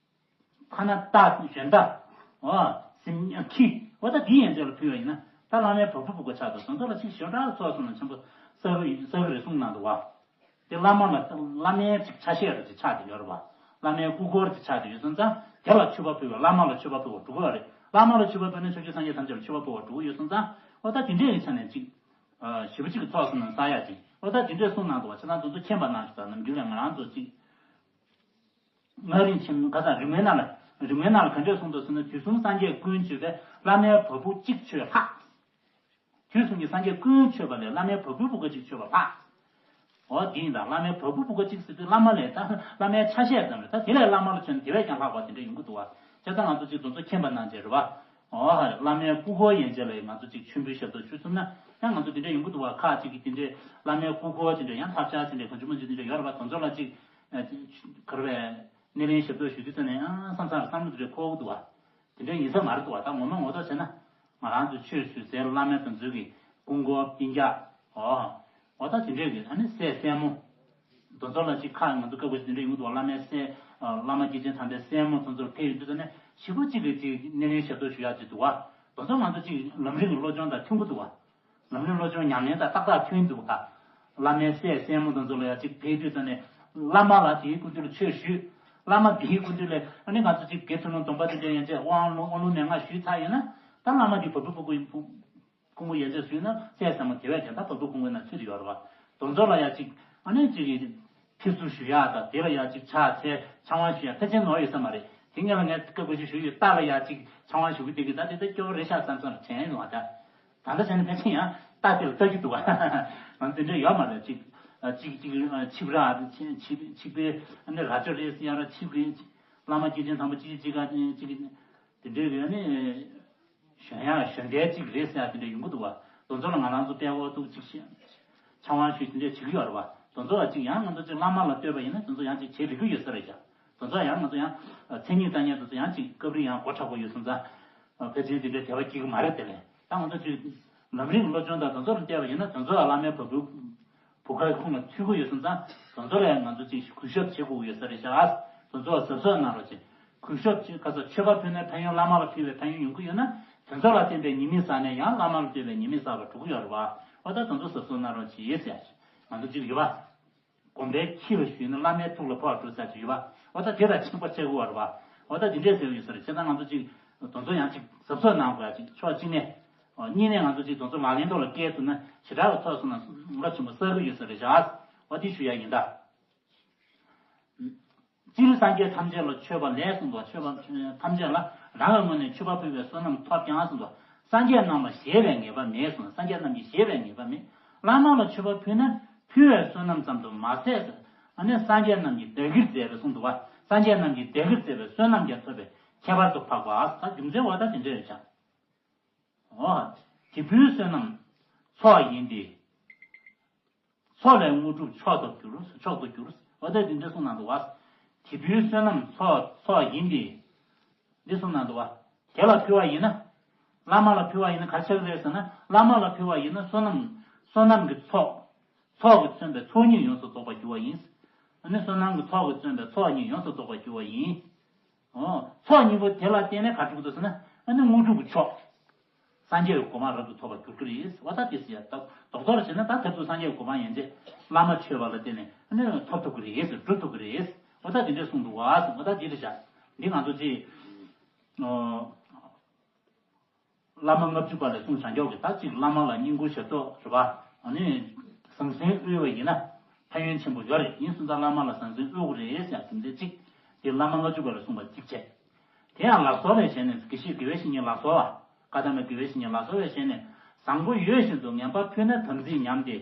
ཐ་ན་རྟ་གཞོན་རྟ། འོ། སེམས་ཁྱི། འོ་ད་འདི་ཡན་ཆད་ལ་ཕུལ་བ་ཡིན་ན་ད་བླ་མའི་བ་སྤུའི་བུ་ག་ཆགས་འདུག་དང་ཚོ་ལ་ཅིག་ཞོ་འདྲ་ཚོགས་སོང་ན་ཆེན་པོ་ས་གི་ས་གི་རེ་གསུངས་གནང་འདུག་བ། དེ་བླ་མ་ལ་བླ་མའི་ཅིག་ཆ་ཤས་རེ་ཅིག་ཆགས་ཏེ་ཡོད་རེད་བ། བླ་མའི་སྐུ་འཁོར་ཅིག་ཆགས་ཏེ་ཡོད་སོང་ཙང་དེ་ལ་མཆོད་པ་ཕུལ་བ་བླ་མ་ལ་མཆོད་པ་ཕུལ་བ་འགྲོ་གི་རེད། བླ་མ་ལ་མཆོད་པ་ཕུལ་ན་ཕྱོགས་བཅུའི་སངས་རྒྱས་ཐམས་ཅད་ལ་མཆོད་པ་ཕུལ་བ་འགྲོ་གི་ཡོད་སོང་ཙང་འོ་ད་དེ་འདྲའི་ཆ་ནས་ཅིག་ཞེ་པོ་ཅིག་གི་ཚོགས་སུ་ནང་ས་ཡ་ཅིག་འོ་ད་དེ་འདྲའི་གསུངས་གནང་འདུག་བ། ཆ་ཚང་དེ་ཚོ་མཁྱེན་པ་གནང་ཞིག་དང་ནམ་རྒྱུན་ལས་ང་རང་ཚོ་ཅིག་ང་རིང་ཆེན་ག་ས་རིམ་ལྔའི་ནང་ལ་རིམ་ལྔའི་ནང་ལ་ག་འདྲས་གསུངས་འདུག་ཟེར་ན་དུས་གསུམ་སངས་རྒྱས་ཀུན་མཆོད་པས་བླ་མའི་བ་སྤུ་གཅིག་མཆོད་ལྷག་དུས་གསུམ་གྱི་སངས་རྒྱས་ཀུན་མཆོད་པ་ལས་བླ་མའི་བ་སྤུའི་བུ་ག་གཅིག་མཆོད་པ་ལྷག་འོ་འདི་ཡིན་ད་བླ་མའི་བ་སྤུའི་བུ་ག་གཅིག་ཟེར་དུས་བླ་མ་ལས་ད་བླ་མའི་ཆ་ཤས་ཙམ་རེད། ད་དེ་ལས་བླ་མ་ལ་མཆོད་ན་དེ་བས་ཀྱང་ལྷག་པ་དེ་འདྲ་ཡོང་གི་འདུག་བ། བྱས་ཙང་ང་ཚོ་གཅིག་དེ་ཚོ་མཁྱེན་པ་གནང་བྱས་རེད་བ། འོ་ཧ་རེ་བླ་མའི་སྐུ་འཁོར་ཡན་ཆད་ལ་ཡང་ང་ཚོ་གཅིག་མཆོད་འབུལ་ཞབས་ཏོག་ཞུ་ཐུབ་ན་ཡང་ང་ཚོ་དེ་འདྲ་ཡོང་གི་འདུག་བ། ཁག་ཅིག་གིས་དེ་འདྲའི་བླ་མའི་སྐུ་འཁོར་དེ་འདྲ་ཡང་ལྷ་བྱ་དེ་འདྲ་གང་བྱུང་མང་བྱུང་དེ་འདྲ་ཡོད་རེད་བ། དེ་ཚོ་ལ་གཅིག་ག་རེ་བས་སྣེ་ལེན་ཞབས་ཏོག་ཞུ་དུས་ཙམ་ནས་ཡང་བསམ་བསམ་བསམ་བློ་དེ་འདྲ་འཁོར་གི་འདུག་བ། དེ་འདྲའི་ཡིན་ས་མ་རེད་འདུག་བ། ད་ངོ་མ་ངོ་ཐོག་བྱས་ན་ང་རང་ཚོ་ཆོས་ཞུ་སའི་བླ་མ་དེ་ཚོ་གི་སྐུ་འཁོར་སྤུན་ཀྱག་འོ། འོ་ད་དེ་འདྲས་ཀྱི་ཨ་ནི་སྲས་སྲས་མོ། དེ་ཚོ་ལ་ཅིག་ཁ་ང་ཚོ་སྐབས་འགའ་ཞིག་དེ་འདྲ་ཡོང་གི་འདུག་བ། བླ་མའི་སྲས། ཨ། བླ་མ་སྐྱེས་ཆེན་དམ་པའི་སྲས་མོ་དེ་ཚོར་ཕེབས་ཡོང་དུས་ཙ་ནས་ཞེ་པོ་ཅིག་གི་ཅིག་སྣེ་ལེན་ཞབས་ཏོག་ཞུ་ཡག་ཅིག་འདུག་བ། དེ་ཚོ་ང་ཚོ་ཅིག་ལམ་རིམ་གྱི་བློ་སྦྱོང་དང་མཐུན་གྱི་འདུག་བ། ལམ་རིམ་བློ་སྦྱོང་ཉམས་ལེན་དང་ཏག་ཏག་མཐུན་འདུག་ག། བླ་མའི་སྲས་སྲས་མོ་དེ་ཚོ་ལ་ཡ་ཅིག་ཕེབས་དུས་ཙ་ནས་བླ་མ་ལ་དེའི་སྐུ་མདུན་ལ་ཆོས་ཞུས། བླ་མ་དེའི་སྐུ་མདུན་ལ་ཨ་ནི་ང་ཚོ་ཅིག་དགེ་ཚུལ་སློང་སྡོམ་པ་དེ་འདྲ་ཡན་ཆད་དབང་ལུང་དབང་ལུང་མན་ངག་ཞུས་ཚར་ཡོད་ན། ད་བླ་མ་དེ་བ་སྤུ་བ་སྤུ་གུ་ཡིན། ཕུང་པོ་ཡན་ཆད་བཟོས་ན་སྲས་ཟེར་མ་དེ་བས་ཀྱང་ད་བ་སྤུ་ཕུང་པོའི་ནང་ཚུད་དུ་ཡོད་རེད་བ། དེ་ཚོ་ལ་ཡ་ཅིག་ཨ་ནི་ཅིག་ཕྱིར་བསུ་ཞུ་ཡག་དང་། དེ་ལ་ཡ་ཅིག་ཕྱག་འཚལ་ཕྱག་དབང་ཞུ་ཡག་ཕལ་ཆེར་ནོར་ཡོད་ས་མ་རེད། དེ་སྔོན་ལ་ངས་སྐབས་འགའ་ཞིག་ཞུས་ཡོད། རྟ་ལ་ཡ་ཅིག་ཕྱག་དབང་ཞུ་གི་བསྡད་ཀྱི། ད་དེ་ཚོ་སྐྱོ་བོ་རེད་ཤག་བསམ་བསམ་དྲན་ཡོང་བ། ད་ད་ལྟ་བྱས་ན་ཕལ་ཆེར་ཡང་རྟ་དེ་ལ་ལྟ་རྒྱུ་འདུག་ག། ང་དེ་འདྲ་ཡོད་མ་རེད། ཅིག་ཅིག་ཅིག་ཆིབས་ར། ཆིབས་ཆིབས་པའི་ཨ་ནི་རྭ་ཅོ་རེད་ཟེར་ཡ་ར། ཆིབས་རེད། བླ་མ་སྐྱེས་ཆེན་དམ་པ་ཅིག་ཅིག་ག་ཅིག་དེ་འདྲའི་ཡོད་ནི། གཞོན་ཡང་གཞོན་སྐལ་གཅིག་རེད་ཟེར་ཡ་དེ་འདྲ་ཡོང་གི་འདུག་བ། དེ་ཚོ་ལ་ང་རང་ཚོ་དཔེ་འོ་ཐུག་ཅིག་ཤེས། ཕྱག་དབང་ཞུས་དེ་འདྲ་བྱེད་ཀྱི་ཡོད་རེད་བ། དེ་ཚོ་ལ་ཅིག་ཡང་ང་ཚོ་ཅིག་བླ་མ་ལ་བསྟོད་པ་ཡིན་ན་དེ་ཚོ་ཡང་ཅིག་བྱེད་རིགས་ཡོད་ས་རེད་ཤག། དེ་ཚོ་ཡང་ང་ཚོ་ཡང་མཚན་ཉིད་བཏང་མཁན་དེ་ཚོ་ཡང་ཅིག་སྐབས་རེ་ཡང་མགོ་མཁྲེགས་པོ་ཡོད་སོང་ཙང་། ཕལ་ཆེར་དེ་འདྲའི་དད་པ་སྐྱེ་གི་མ་རེད། དེ་ལས་ད་ང་ཚོ་ཅིག་ལམ་རིམ་གྱི་བློ་སྦྱོང་དང་དེ་ཚོ་ལ་བལྟས་པ་ཡིན་ན་དེ་ཚོ་ལ་བླ་མའི་བ་སྤུའི་བུ་གའི་ཁོངས་ལ་ཚུད་ཀྱི་ཡོད་སོང་ཙང་། དེ་ཚོ་ལ་ང་ཚོ་ཅིག་གུས་ཞབས་བྱེད་དགོས་ཀྱི་ཡོད་ས་རེད་ཤག། དེ་ཚོ་ལ་གཟབ་གཟབ་གནང་རོགས་བྱེད། གུས་ཞབས་ཅིག་ག་ས་མཆོད་པ་ཕུལ་ནས་ཕན་ཡོན། བླ་མ་ལ་ཕུལ་བའི་ཕན་ཡོན་ཡོང་གི་ཡོད་ན། དེ་ཚོ་ལ་བརྟེན་པའི་ཉེས་དམིགས་བསགས་ནས་ཡང་བླ་མ་ལ་བསྟོད་པའི་ཉེས་དམིགས་བསགས་པ་འགྲོ་གི་ཡོད་རེད་བ། འོ་ད་དེ་ཚོ་གཟབ་གཟབ་གནང་རོགས་བྱེད་ཟེར་ང་ཚོ་ཅིག་ཡོད་པ། དགོན་པའི་ཁྱི་ལ་ཞུས་ན་བླ་མའི་ཐུགས་ལ་ཕོག་འགྲོ་ས་ཅིག་ཡོད་པ། འོ་ད་དེ་ལ་ཕྱིན་པ་བྱེད་དགོས་པ་རེད་བ། འོ་ད་དེ་འདྲས་ཟེར་ཡོད་ས་རེད། བྱས་ཙང་ང་ཚོ་ཅིག་དེ་ཚོ་ཡང་ཅིག་གཟབ་གཟབ་གནང་དགོས་ཡ། ཅིག་ཕྱོགས་གཅིག་ནས། ཨོ། གཉིས་ནས་ང་ཚོ་ཅིག་དེ་ཚོ་ལག་ལེན་ཐོག་ལ་བཀལ་ཐུབ་ན་ཞེ་དྲག་གི་ཚོགས་སོང་ན་རླབས་ཆེན་པོ་བསགས་ཀྱི་ཡོད་ས་རེད་ཤག། འོ་དེ་ཞུ་ཡ་ཡིན་ད། སྤྱིར་སངས་རྒྱས་ཐམས་ཅད་ལ་མཆོད་པ་ལས་གསུངས་པ། མཆོད་པ་ཐམས་ཅད་ལ་རང་གི་ངོས་ནས་མཆོད་པ་ཕུལ་བའི་བསོད་ནམས་ཐོབ་ཀྱང་གསུངས་པ། སངས་རྒྱས་རྣམས་ལ་བཞེས་པའི་ངེས་པ་མེད་གསུངས། སངས་རྒྱས་རྣམས་ཀྱིས་བཞེས་པའི་ངེས་པ་མེད། བླ་མ་ལ་མཆོད་པ་ཕུལ་ན་ཕུལ་བའི་བསོད་ནམས་ཙམ་དུ་མ་ཟད། ཨ་ནི་སངས་རྒྱས་རྣམས་ཀྱིས་བདག་གིར་མཛད་པའི་གསུངས་འདུག་བ། སངས་རྒྱས་རྣམས་ཀྱིས་བདག་གིར་མཛད་པའི་བསོད་ནམས་ཀྱང་ཐོབ་པས་ཁྱད་པར་དུ་འཕགས་པ། ད་རྒྱུ་མཚན་འོ་ད་དེ་འདྲ་རེད་ཤག། འོ། དེ་ཕུལ་བསོད་ནམས་ཚོགས་ཡིན་ཏེ། ཚོགས་ལས་དངོས་གྲུབ་མཆོག་ཏུ་འགྱུར། མཆོག་ཏུ་འགྱུར། འོ་ད་དེ་འདྲ་གསུངས་གནང་འདུག་བ། དེ་ཕུལ་བསོད་ནམས་ཚོགས་ཚོགས་ཡིན་ཏེ། འདི་གསུངས་གནང་འདུག་བ། དེ་ལ་ཕུལ་བ་ཡིན་ན། བླ་མ་ལ་ཕུལ་བ་ཡིན་ན་ག་རེ་ཆགས་ཀྱི་རེད་ཟེར་ན། བླ་མ་ལ་ཕུལ་བ་ཡིན་ན་བསོད་ནམས་བསོད་ནམས་ཀྱི་ཚོགས། ཚོགས་ཀྱིས་མཚོན་པའི་ཚོགས་གཉིས་ཡོངས་སུ་རྫོགས་པར་འགྱུར་བ་ཡིན། ཨ་ནི་བསོད་ནམས་ཀྱི་ཚོགས་ཀྱིས་མཚོན་པའི་ཚོགས་གཉིས་ཡོངས་སུ་རྫོགས་པར་འགྱུར་བ་ཡིན། འོ། ཚོགས་གཉིས་པོ་དེ་ལ་བརྟེན་ནས་ག་རེ་འགྲུབ་ཀྱི་འདུག་ཟེར་ན། ཨ་ནི་དངོས་གྲུབ་ཀྱི་མཆོག། སངས་རྒྱས་ཀྱི་གོ་འཕང་རབ་ཏུ་ཐོབ་པར་འགྱུར་གྱི་རེད། འོ་ད་དེ་ཟེར་ཡ་ད་རྡོག་རྡོག་རེ་བྱས་ན་ད་ད་དུང་སངས་རྒྱས་ཀྱི་གོ་འཕང་ཡན་ཆད་བླ་མ་མཆོད་པ་ལ་བརྟེན་ནས་ཨ་ནི་ཐོབ་ཐུབ་ཀྱི་རེད། འགྲུབ་ཐུབ་ཀྱི་རེད། འོ་ད་དེ་འདྲས་གསུངས་འདུག་བ། འོ་ད་དེ་རེད་ཤག། འདི་ང་ཚོ་ཅིག་ཨོ། བླ་མ་ལྔ་བཅུ་པ་ལས་གསུངས་བྱང་ཆོག་གི་ད་ཅིག་བླ་མ་ལ་བསྙེན་བཀུར་ཞབས་ཏོག་རེད་པ། ཨ་ནི་ཟང་ཟིང་དབུལ་བ་ཡིན་ན་ཕན་ཡོན་ཆེན་པོ་ཡོད་རེད། ཡིན་སོང་ཙང་བླ་མ་ལ་ཟང་ཟིང་དབུལ་དགོས་རེད་ཟེར་ཡ་དེ་འདྲ་ཅིག། དེ་བླ་མ་ལྔ་བཅུ་པ་ལས་གསུངས་པ་གཅིག་བྱས། དེ་ཡང་ལག་སོར་ལས་བྱས་ནས་དགེ་བཤེས་དགེ་བའི་བཤེས་གཉེན་ལག་སོར་བ། བཀའ་གདམས་པའི་དགེ་བའི་བཤེས་གཉེན་ལག་སོར་བས་བྱས་ནས། བཟང་པོ་ཡོད་བཞིན་དུ་ངན་པ་ཕུལ་ན་དམ་ཚིག་ཉམས་ཏེ།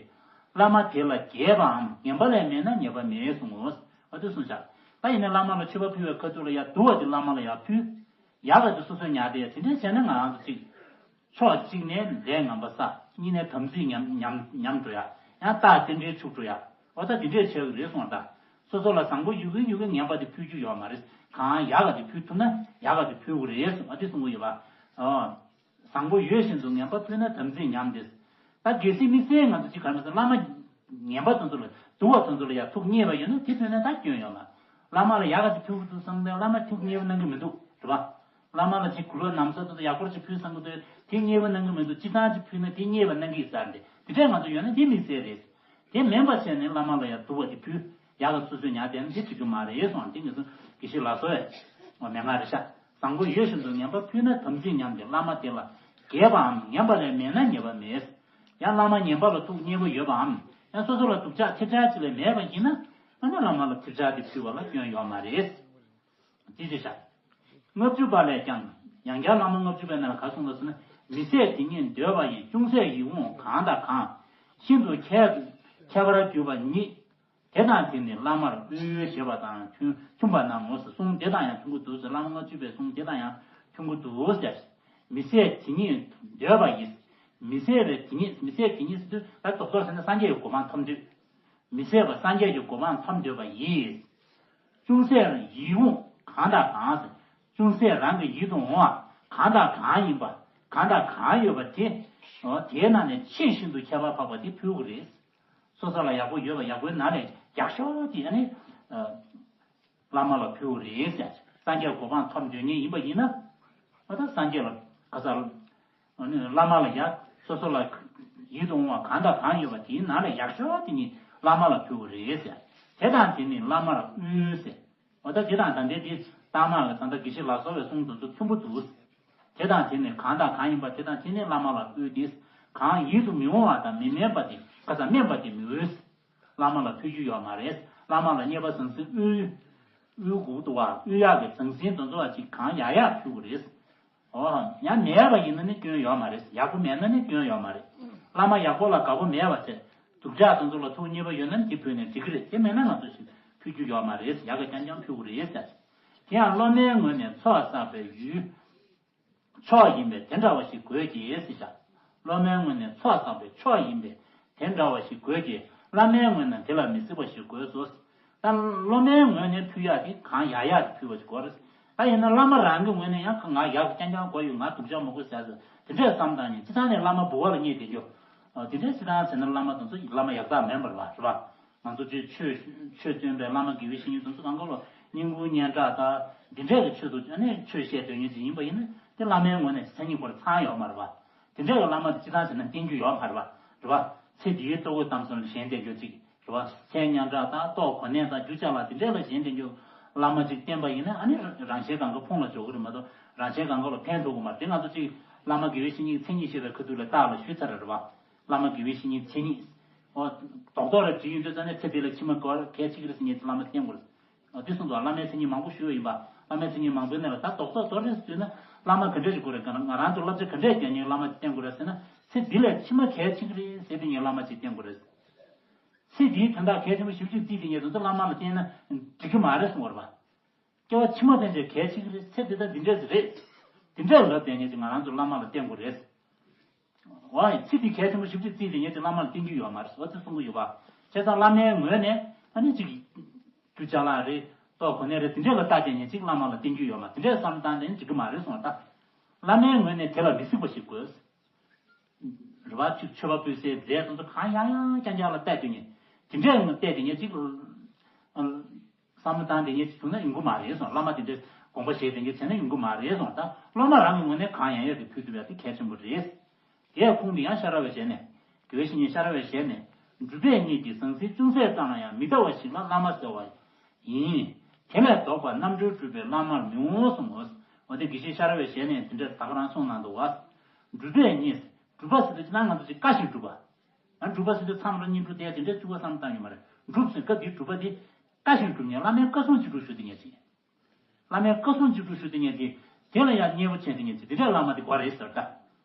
བླ་མ་དེ་ལ་དགྱེས་པའམ་ངན་པ་ལས་མེད་ན་ཉེས་པ་མེད་གསུངས་ངོ་། འོ་དེ་གསུངས་བཞག། ད་ཡིན་ནའི་བླ་མ་ལ་མཆོད་པ་ཕུལ་བའི་ཁ་ཐུག་ལ་ཡ་སྡུག་པ་དེ་བླ་མ་ལ་ཡ་ཕུལ། ཡག་ག་དེ་སོ་སོས་ཉར་ཏེ་དེ་འདྲས་བྱས་ན་ང་རང་ཚོ་གཅིག། ཕྱོགས་གཅིག་ནས་ལས་ངན་པ་བསགས། གཉིས་ནས་དམ་ཚིག་ཉམས་ཉམས་ཉམས་འགྲོ་ཡ། ཡང་རྟགས་རྟེན་འབྲེལ་འཆུག་འགྲོ་ཡ། འོ་ད་དེ་འདྲས་བྱས་ཀྱི་རེད་གསུངས་པ་ད། སོ་སོ་ལ་བཟང་པོ་ཡོད་ཀྱི་ཡོད་ཀྱི་ངན་པ་དེ་ཕུལ་རྒྱུ་ཡོད་མ་རེད། གང་ཡག་ག་དེ་ཕུལ་ཐུབ་ན་ཡག་ག་དེ་ཕུལ་དགོས་རེད་གསུངས་པ་དེ་གསུང་གི་ཡོད་པ། ཨོ། བཟང་པོ་ཡོད་བཞིན་དུ་ངན་པ་ཕུལ་ན་དམ་ཚིག་ཉམས་ཏེ། ད་གལ་སྲིད་དམིགས་བསལ་ང་ཚོ་གཅིག་ག་རེ་ཟེར་བླ་མ་ངན་པ་དེ་ཚོ་ལ་སྡུག་པ་དེ་ཚོ་ལ་ཡ་ཐུགས་མཉེས་པ་ཡོད་ན་དེ་ཕུལ་ན་ད་སྐྱོན་ཡོད་མ། བླ་མ་ལ་ཡག་ག་ཅིག་ཕུལ་དགོས་འདུག་བསམ་ནས་བླ་མ་ཐུགས་མཉེས་པོ་གནང་གི་མི་འདུག་རེད་པ། བླ་མ་ལ་ཅིག་གུས་པ་ན་བཟའ་དེ་ཚོ་ཡག་པོ་ཅིག་ཕུལ་བསམ་གི་འདུག་དེ་མཉེས་པོ་གནང་གི་མི་འདུག་སྤྱིར་བཏང་ཅིག་ཕུལ་ན་དེ་མཉེས་པ་གནང་གི་ཡིན་ས་རེད། དེ་འདྲས་ང་ཚོ་ཡོད་ན་དེ་དམིགས་བསལ་རེད། དེ་མིན་པ་བྱས་ནས་བླ་མ་ལ་ཡ་སྡུག་པ་དེ་ཕུལ། ཡག་ག་སོ་སོས་ཉར་བསྡད་ན་དེ་བྱེད་རྒྱུ་མ་རེད་གསུངས། དེ་ངེད་ཚོ་དགེ་བཤེས་ལག་སོ་བས་མན་ངག་རེད་ཤག། བཟང་པོ་ཡོད་བཞིན་དུ་ངན་པ་ཕུལ་ན་དམ་ཚིག་ཉམས་ཏེ། བླ་མ་དེ་ལ་དགྱེས་པའམ་ངན་པ་ལས་མེད་ན་ཉེས་པ་མེད། ཡང་བླ་མ་ངན་པ་ལ་ཐུགས་མཉེས་པོ་ཡོད་པའམ་ཡང་སོ་སོ་ལ་སྡུག་ཅག་ཐེབས་ཅག་ཅིག་ལས་མེད་པ་ཡིན་ན། ཨ་ནི་བླ་མ་ལ་ཐེབས་ཅག་དེ་ཕུལ་བ་ལ་སྐྱོན་ཡོད་མ་རེད། དེ་ཅི་བྱ། ལྔ་བཅུ་པ་ལས་ཀྱང་། ཡང་བསྐྱར་བླ་མ་ལྔ་བཅུ་པའི་ནང་ལ་ག་གསུངས་འདུག་ཟེར་ན། མི་ཟད་དེ་ཉིད་འདོད་པ་ཡིས། ཅུང་ཟད་ཡིད་འོང་གང་དང་གང་། ཤིན་ཏུ་ཁྱད་ཁྱད་པར་གྱུར་པ་ཉིད། དེ་དང་དེ་ནི་བླ་མར་དབུལ་བྱེད་པ་དང་མཐུན་མཐུན་པ་ན་མོ་ཟེར། གསུང་དེ་དང་ཡང་མཐུན་གྱི་འདུག་ཟེར། བླ་མ་ལྔ་བཅུ་པའི་གསུང་དེ་དང་ཡང་མཐུན་གྱི་འདུག་ཟེར། མི་ཟད་དེ་ཉིད་འདོད་པ་ཡིས། མི་ཟད་པའི་དེ་ཉིད། མི་ཟད་དེ་ཉིད་ཟེར་དུས་ད་རྡོག་རྡོག་ཟེར་ན་སངས་རྒྱས་ཀྱི་གོ་འཕང་ཐོབ་འདོད། མི་ཟད་པ་སངས་རྒྱས་ཀྱི་གོ་འཕང་ཐོབ་འདོད་པ་ཡིས། ཅུང་ཟད་ཡིད་འོང་གང་དང་གང་ཟེར། ཅུང་ཟད་རང་གི་ཡིད་དུ་འོང་བ་གང་དང་གང་ཡིན་པ། གང་དང་གང་ཡོད་པ་དེ། འོ་དེའི་ནང་ནས་ཆེས་ཤིན་ཏུ་ཁྱད་པར་འཕགས་པ་དེ་ཕུལ་དགོས་རེད། སོ་སོ་ལ་ཡག་པོ་ཡོད་པ་ཡག་པོའི་ནང་ནས་ ཡག་ཤོས་དེ་ཨ་ནི་བླ་མ་ལ་ཕུལ་བ་རེད་ཟེར། སངས་རྒྱས་གོ་འཕང་ཐོབ་འདོད་མཁན་ཡིན་པ་ཡིན་ན། ཨ་ད་སངས་རྒྱས་ལ་ག་ས་ཨ་ནི་བླ་མ་ལ་ཡ་སོ་སོ་ལ་ཡིད་དུ་འོང་བ་གང་དང་གང་ཡོད་པ་དེའི་ནང་ལ་ཡག་ཤོས་དེ་ཉིད་བླ་མ་ལ་ཕུལ་བ་རེད་ཟེར། དེ་དང་དེ་ནི་བླ་མར་དབུལ་ཟེར། འོ་ད་དེ་དང་ད་ལྟའི་དེ་རྟགས་མ་ལ་ད་ལྟ་དགེ་བཤེས་ལ་སོགས་པའི་གསུང་དོན་ཚོ་མཐུན་པོ་འདུག། དེ་དང་དེ་ནི་གང་དང་གང་ཡིན་པ་དེ་དང་དེ་ནི་བླ་མ་ལ་དབུལ་ཏེ། གང་ཡིད་དུ་མི་འོང་བ་དང་མི་སྨན་པ་དེ་ཁ་ས་སྨན་པ་དེ་མི་འོས། བླ་མ་ལ་ཕུལ་རྒྱུ་ཡོད་མ་རེད། བླ་མ་ལ་རྙེད་པ་ཟང་ཟིང་དབུལ་དབུལ་དགོས་འདུག་བ། དབུལ་ཡག་གི་ཟང་ཟིང་དོན་ཚོ་བ་ཅིག་གང་ཡག་ཡག་ཕུལ་དགོས་རེད། འོ་ཡང་མེད་པ་ཡིན་ན་ནི་སྐྱོན་ཡོད་མ་རེད། ཡག་པོ་མེད་ན་ནི་སྐྱོན་ཡོད་མ་རེད། བླ་མ་ཡག་པོ་ལ་དགའ་པོ་མེད་པ་བྱས། སྡུག་ཅག་དེ་ཚོ་ལ་ཐུགས་མཉེས་པོ་ཡོད་ན་ནི་དེ་ཕུལ་ནས་འགྲིག་གི་རེད། དེ་མེད་ན་ང་ཚོ་ཞིག་ཕུལ་རྒྱུ་ཡོད་མ་རེད། ཡག་ག་རྐྱང་རྐྱང་ཕུལ་དགོས་རེད་ཟེར། དེ་ཡང་སློབ་མའི་ངོས་ནས་ཚོགས་བསགས་པའི་ཡུལ་མཆོག་ཡིན་པས་དེ་འདྲ་བ་ཞིག་དགོས་ཀྱི་ཟེར་བཞག། སློབ་མའི་ངོས་ནས་ཚོགས་བསགས་པའི་མཆོག་ཡིན་པས་དེ་འདྲ་བ་ཞིག་དགོས་ཀྱི། བླ་མའི་ངོས་ནས་དེ་ལ་མི་སྲིད་པ་ཞིག་དགོས་སོ། ད་སློབ་མའི་ངོས་ནས་ཕུལ་ཡག་དེ་གང་ཡག་ཡག་ཕུལ་བ་ཞིག་དགོས་རེད། ད་ཡིན་ན་བླ་མ་རང་གི་ངོས་ནས་ཡང་ང་ཡག་རྐྱང་རྐྱང་དགོས་ཡོད། ང་སྡུག་ཅག་མི་དགོས་ཟེར་ཟེར་དེ་འདྲས་བསམ་བཏང་ནས་སྤྱི་བཏང་ནས་བླ་མ་འབུལ་བ་ལ་བསྙད་བསྡད་རྒྱུ། དེ་འདྲས་སྤྱི་བཏང་བྱས་ན་བླ་མ་དེ་ཚོ་བླ་མ་ཡག་རྟགས་མིན་པ་རེད་བ། རེད་བ། ང་ཚོ་ཆོས་ཆོས་ཆོས་སྟོན་པའི་བླ་མ་དགེ་བའི་བཤེས་གཉེན་དེ་ཚོ་གང་ག་ལོ་སྙིང་པོ་སྙན་གྲགས་དང་འདི་འདྲས་ཀྱི་ཆོས་དེ་ཚོ་ཨ་ནི་ཆོས་བཤད་སྟོན་མཁན་ཅིག་ཡིན་པ་ཡིན་ན་དེ་བླ་མའི་ངོས་ནས་མཚན་ཉིད་སྐོར་ཚང་ཡོད་མ་རེད་བ། དེ་འདྲས་ཀྱི་བླ་མ་དེ་སྤྱི་བཏང་བྱས་ན་བསྟེན་རྒྱུ་ཡོད་མ་རེད་བ། རེད་བ། ཚེ་འདིའི་ལྟོ་གོས་གཏམ་གསུམ་ལ་ཞེན་བསྡད་རྒྱུ་ཅིག་རེད་བ། མཚན་སྙན་གྲགས་དང་ལྟོ་གོ་གནས་དང་རྒྱུ་ཅ་ལག་དེ་འདྲས་ལ་ཞེན་བསྡད་རྒྱུ་བླ་མ་ཅིག་བསྟེན་པ་ཡིན་ན་ཨ་ནི་རང་གཞན་གང་ག་ཕུང་ལ་འཇོག་གི་རེད་མ་གཏོགས་རང་གཞན་གང་ག་ལ་ཕན་ཐོགས་གི་མ་རེད། དེ་ང་ཚོ་ཅིག་བླ་མ་དགེ་བའི་བཤེས་གཉེན་མཚན་ཉིད་བཤད་པའི་ཁ་ཐུག་ལ་རྟགས་ལ་ཞུས་ཚར་རེད་བ། བླ་མ་དགེ་བའི་བཤེས་གཉེན་མཚན་ཉིད། ཨོ། རྡོག་རྡོག་རེ་བྲིས་ཡོང་དུས་ཙ་ནས་ཚེ་འདི་ལ་ཕྱི་མ་ག་གལ་ཆེ་གི་རེད་ཟེར་མཁན་གྱི་བླ་མ་བསྟེན་དགོས་རེད། ཨོ་དེ་གསུངས་འདུག། བླ་མའི་མཚན་ཉིད་མང་པོ་ཞུས་ཡོད་ཡིན་པ། བླ་མའི་མཚན་ཉིད་མང་པོའི་གནས་ལ་ད་རྡོག་རྡོག་རྡོག་རེ་ཟེར་དུས་ན་བླ་མ་ག་འདྲ་ཞིག་དགོས་རེད། ང་རང་ཚོ་བསླབ་བྱ་ག་འདྲས་རྒྱག་མཁན་བླ་མ་ཅིག་བསྟེན་དགོས་རེད་ཟེར་ན། ཚེ་འདི་ལ་ཕྱི་མ་གལ་ཆེ་གི་རེད་ཟེར་དུས་ངས་བླ་མ་ཅིག་བསྟེན་དགོས་རེད། ཚེ་འདིའི་དོན་དག་གལ་ཆེན་པོ་ཞེ་པོ་ཅིག་བརྩིས་དེ་ངས་དེ་ཚོ་བླ་མ་ལ་བསྟེན་ན་འགྲིག་གི་མ་རེད་གསུངས་པ་རེད་པ། སྐྱེ་བ་ཕྱི་མ་ཕན་ཆད་གལ་ཆེ་གི་རེད། ཚེ་འདི་ལྟ་འདི་འདྲས་རེད། འདི་འདྲས་ལབ་བསྡད་མཁན་ཅིག་ང་རང་ཚོ་བླ་མ་ལ་བསྟེན་དགོས་རེད། འོ་ཡ་ཚེ་འདི་གལ་ཆེན་པོ་ཞེ་པོ་ཅིག་བརྩིས་དེ་ངས་ཅིག་བླ་མ་ལ་བསྟེན་རྒྱུ་ཡོད་མ་རེད་ཟེར་བ་དེ་གསུང་གི་ཡོད་པ། བྱས་ཙང་བླ་མའི་ངོས་ནས་ཨ་ནི་ཅིག་རྒྱུ་ཅ་ལག་རེད། ལྟོ་གོ་གནས་རེད། འདི་འདྲས་ལ་ལྟ་བསྡད་མཁན་ཅིག་བླ་མ་ལ་བསྟེན་རྒྱུ་ཡོད་མ། འདི་འདྲས་བསམ་བཏང་དེ་འགྲིག་གི་མ་རེད་གསུངས་པ། ད་བླ་མའི་ངོས་ནས་དེ་ལ་མི་གཟིགས་པ་ཞིག་དགོས། རེད་བ། ཅིག་མཆོད་པ་ཕུལ་སའི་རྫས་དེ་ཚོ་གང་ཡང་ཡང་རྐྱང་རྐྱང་ལ་བལྟས་དུས་ནས་དེ་འདྲའི་ངང་བལྟས་དེ་ངས་ཅིག་བསམ་བློ་བཏང་དེ་ངས་ཅིག་བྱུང་ན་ཡོང་གི་མ་རེད་གསུངས། བླ་མ་དེ་འདྲའི་དགོངས་པ་བཞེས་དེ་ངས་བྱས་ན་ཡོང་གི་མ་རེད་གསུངས། ད་སློབ་མ་རང་གི་ངོས་ནས་གང་ཡང་ཡོད་དེ་ཕུལ་ཐུབ་ཡ་དེ་གལ་ཆེན་པོ་རེད། དེའི་ཁུངས་དེ་ཡང་ཤ་ར་བའི་ཞལ་ནས། དགེ་བའི་བཤེས་གཉེན་ཤ་ར་བའི་ཞལ་ནས། སྒྲུབ་པའི་གཉིས་ཀྱི་ཟང་ཟིང་ཅུང་ཟད་ཙམ་ལ་ཡང་མི་ལྟ་བ་ཞིག་ལ་བླ་མ་ཟེར་བ་ཡིན། དེ་ལས་ལྡོག་པར་རྣམ་གྲོལ་སྒྲུབ་པའི་བླ་མར་མི་འོང་གསུངས་སོ། འོ་དེ་དགེ་བཤེས་ཤ་ར་བའི་ཞལ་ནས་དེ་འདྲ་ད་ག་རང་གསུངས་གནང་འདུག་བ། སྒྲུབ་པའི་གཉིས། སྒྲུབ་པ་ཟེར་དུས་ན་ང་ཚོ་ཅིག་བཀའ་བཞིན་སྒྲུབ་པ། ང་སྒྲུབ་པ་ཟེར་དུས་མཚམས་རེ་གཉིས་སྒྲུབ་དེ་དེ་འདྲའི་སྤྱི་བོ་བསམ་བཏང་ཡོད་མ་རེད། སྒྲུབ་ཟེར་སྐབས་དེའི་སྒྲུབ་པ་དེ་བཀའ་བཞིན་སྒྲུབ་ནས་བླ་མའི་བཀའ་གསུང་ཅིག་སྒྲུབ་ཞུ་དེ་ངས་ཅིག། བླ་མའི་བཀའ་གསུང་ཅིག་སྒྲུབ་ཞུ་དེ་ངས་ཅིག། དེ་ལ་ཡང་མཉེས་པོ་བྱས་དེ་ངས་ཅིག་དེ་འདྲའི་བླ་མ་དེ་དགོས་རེད་ཟེར་ད།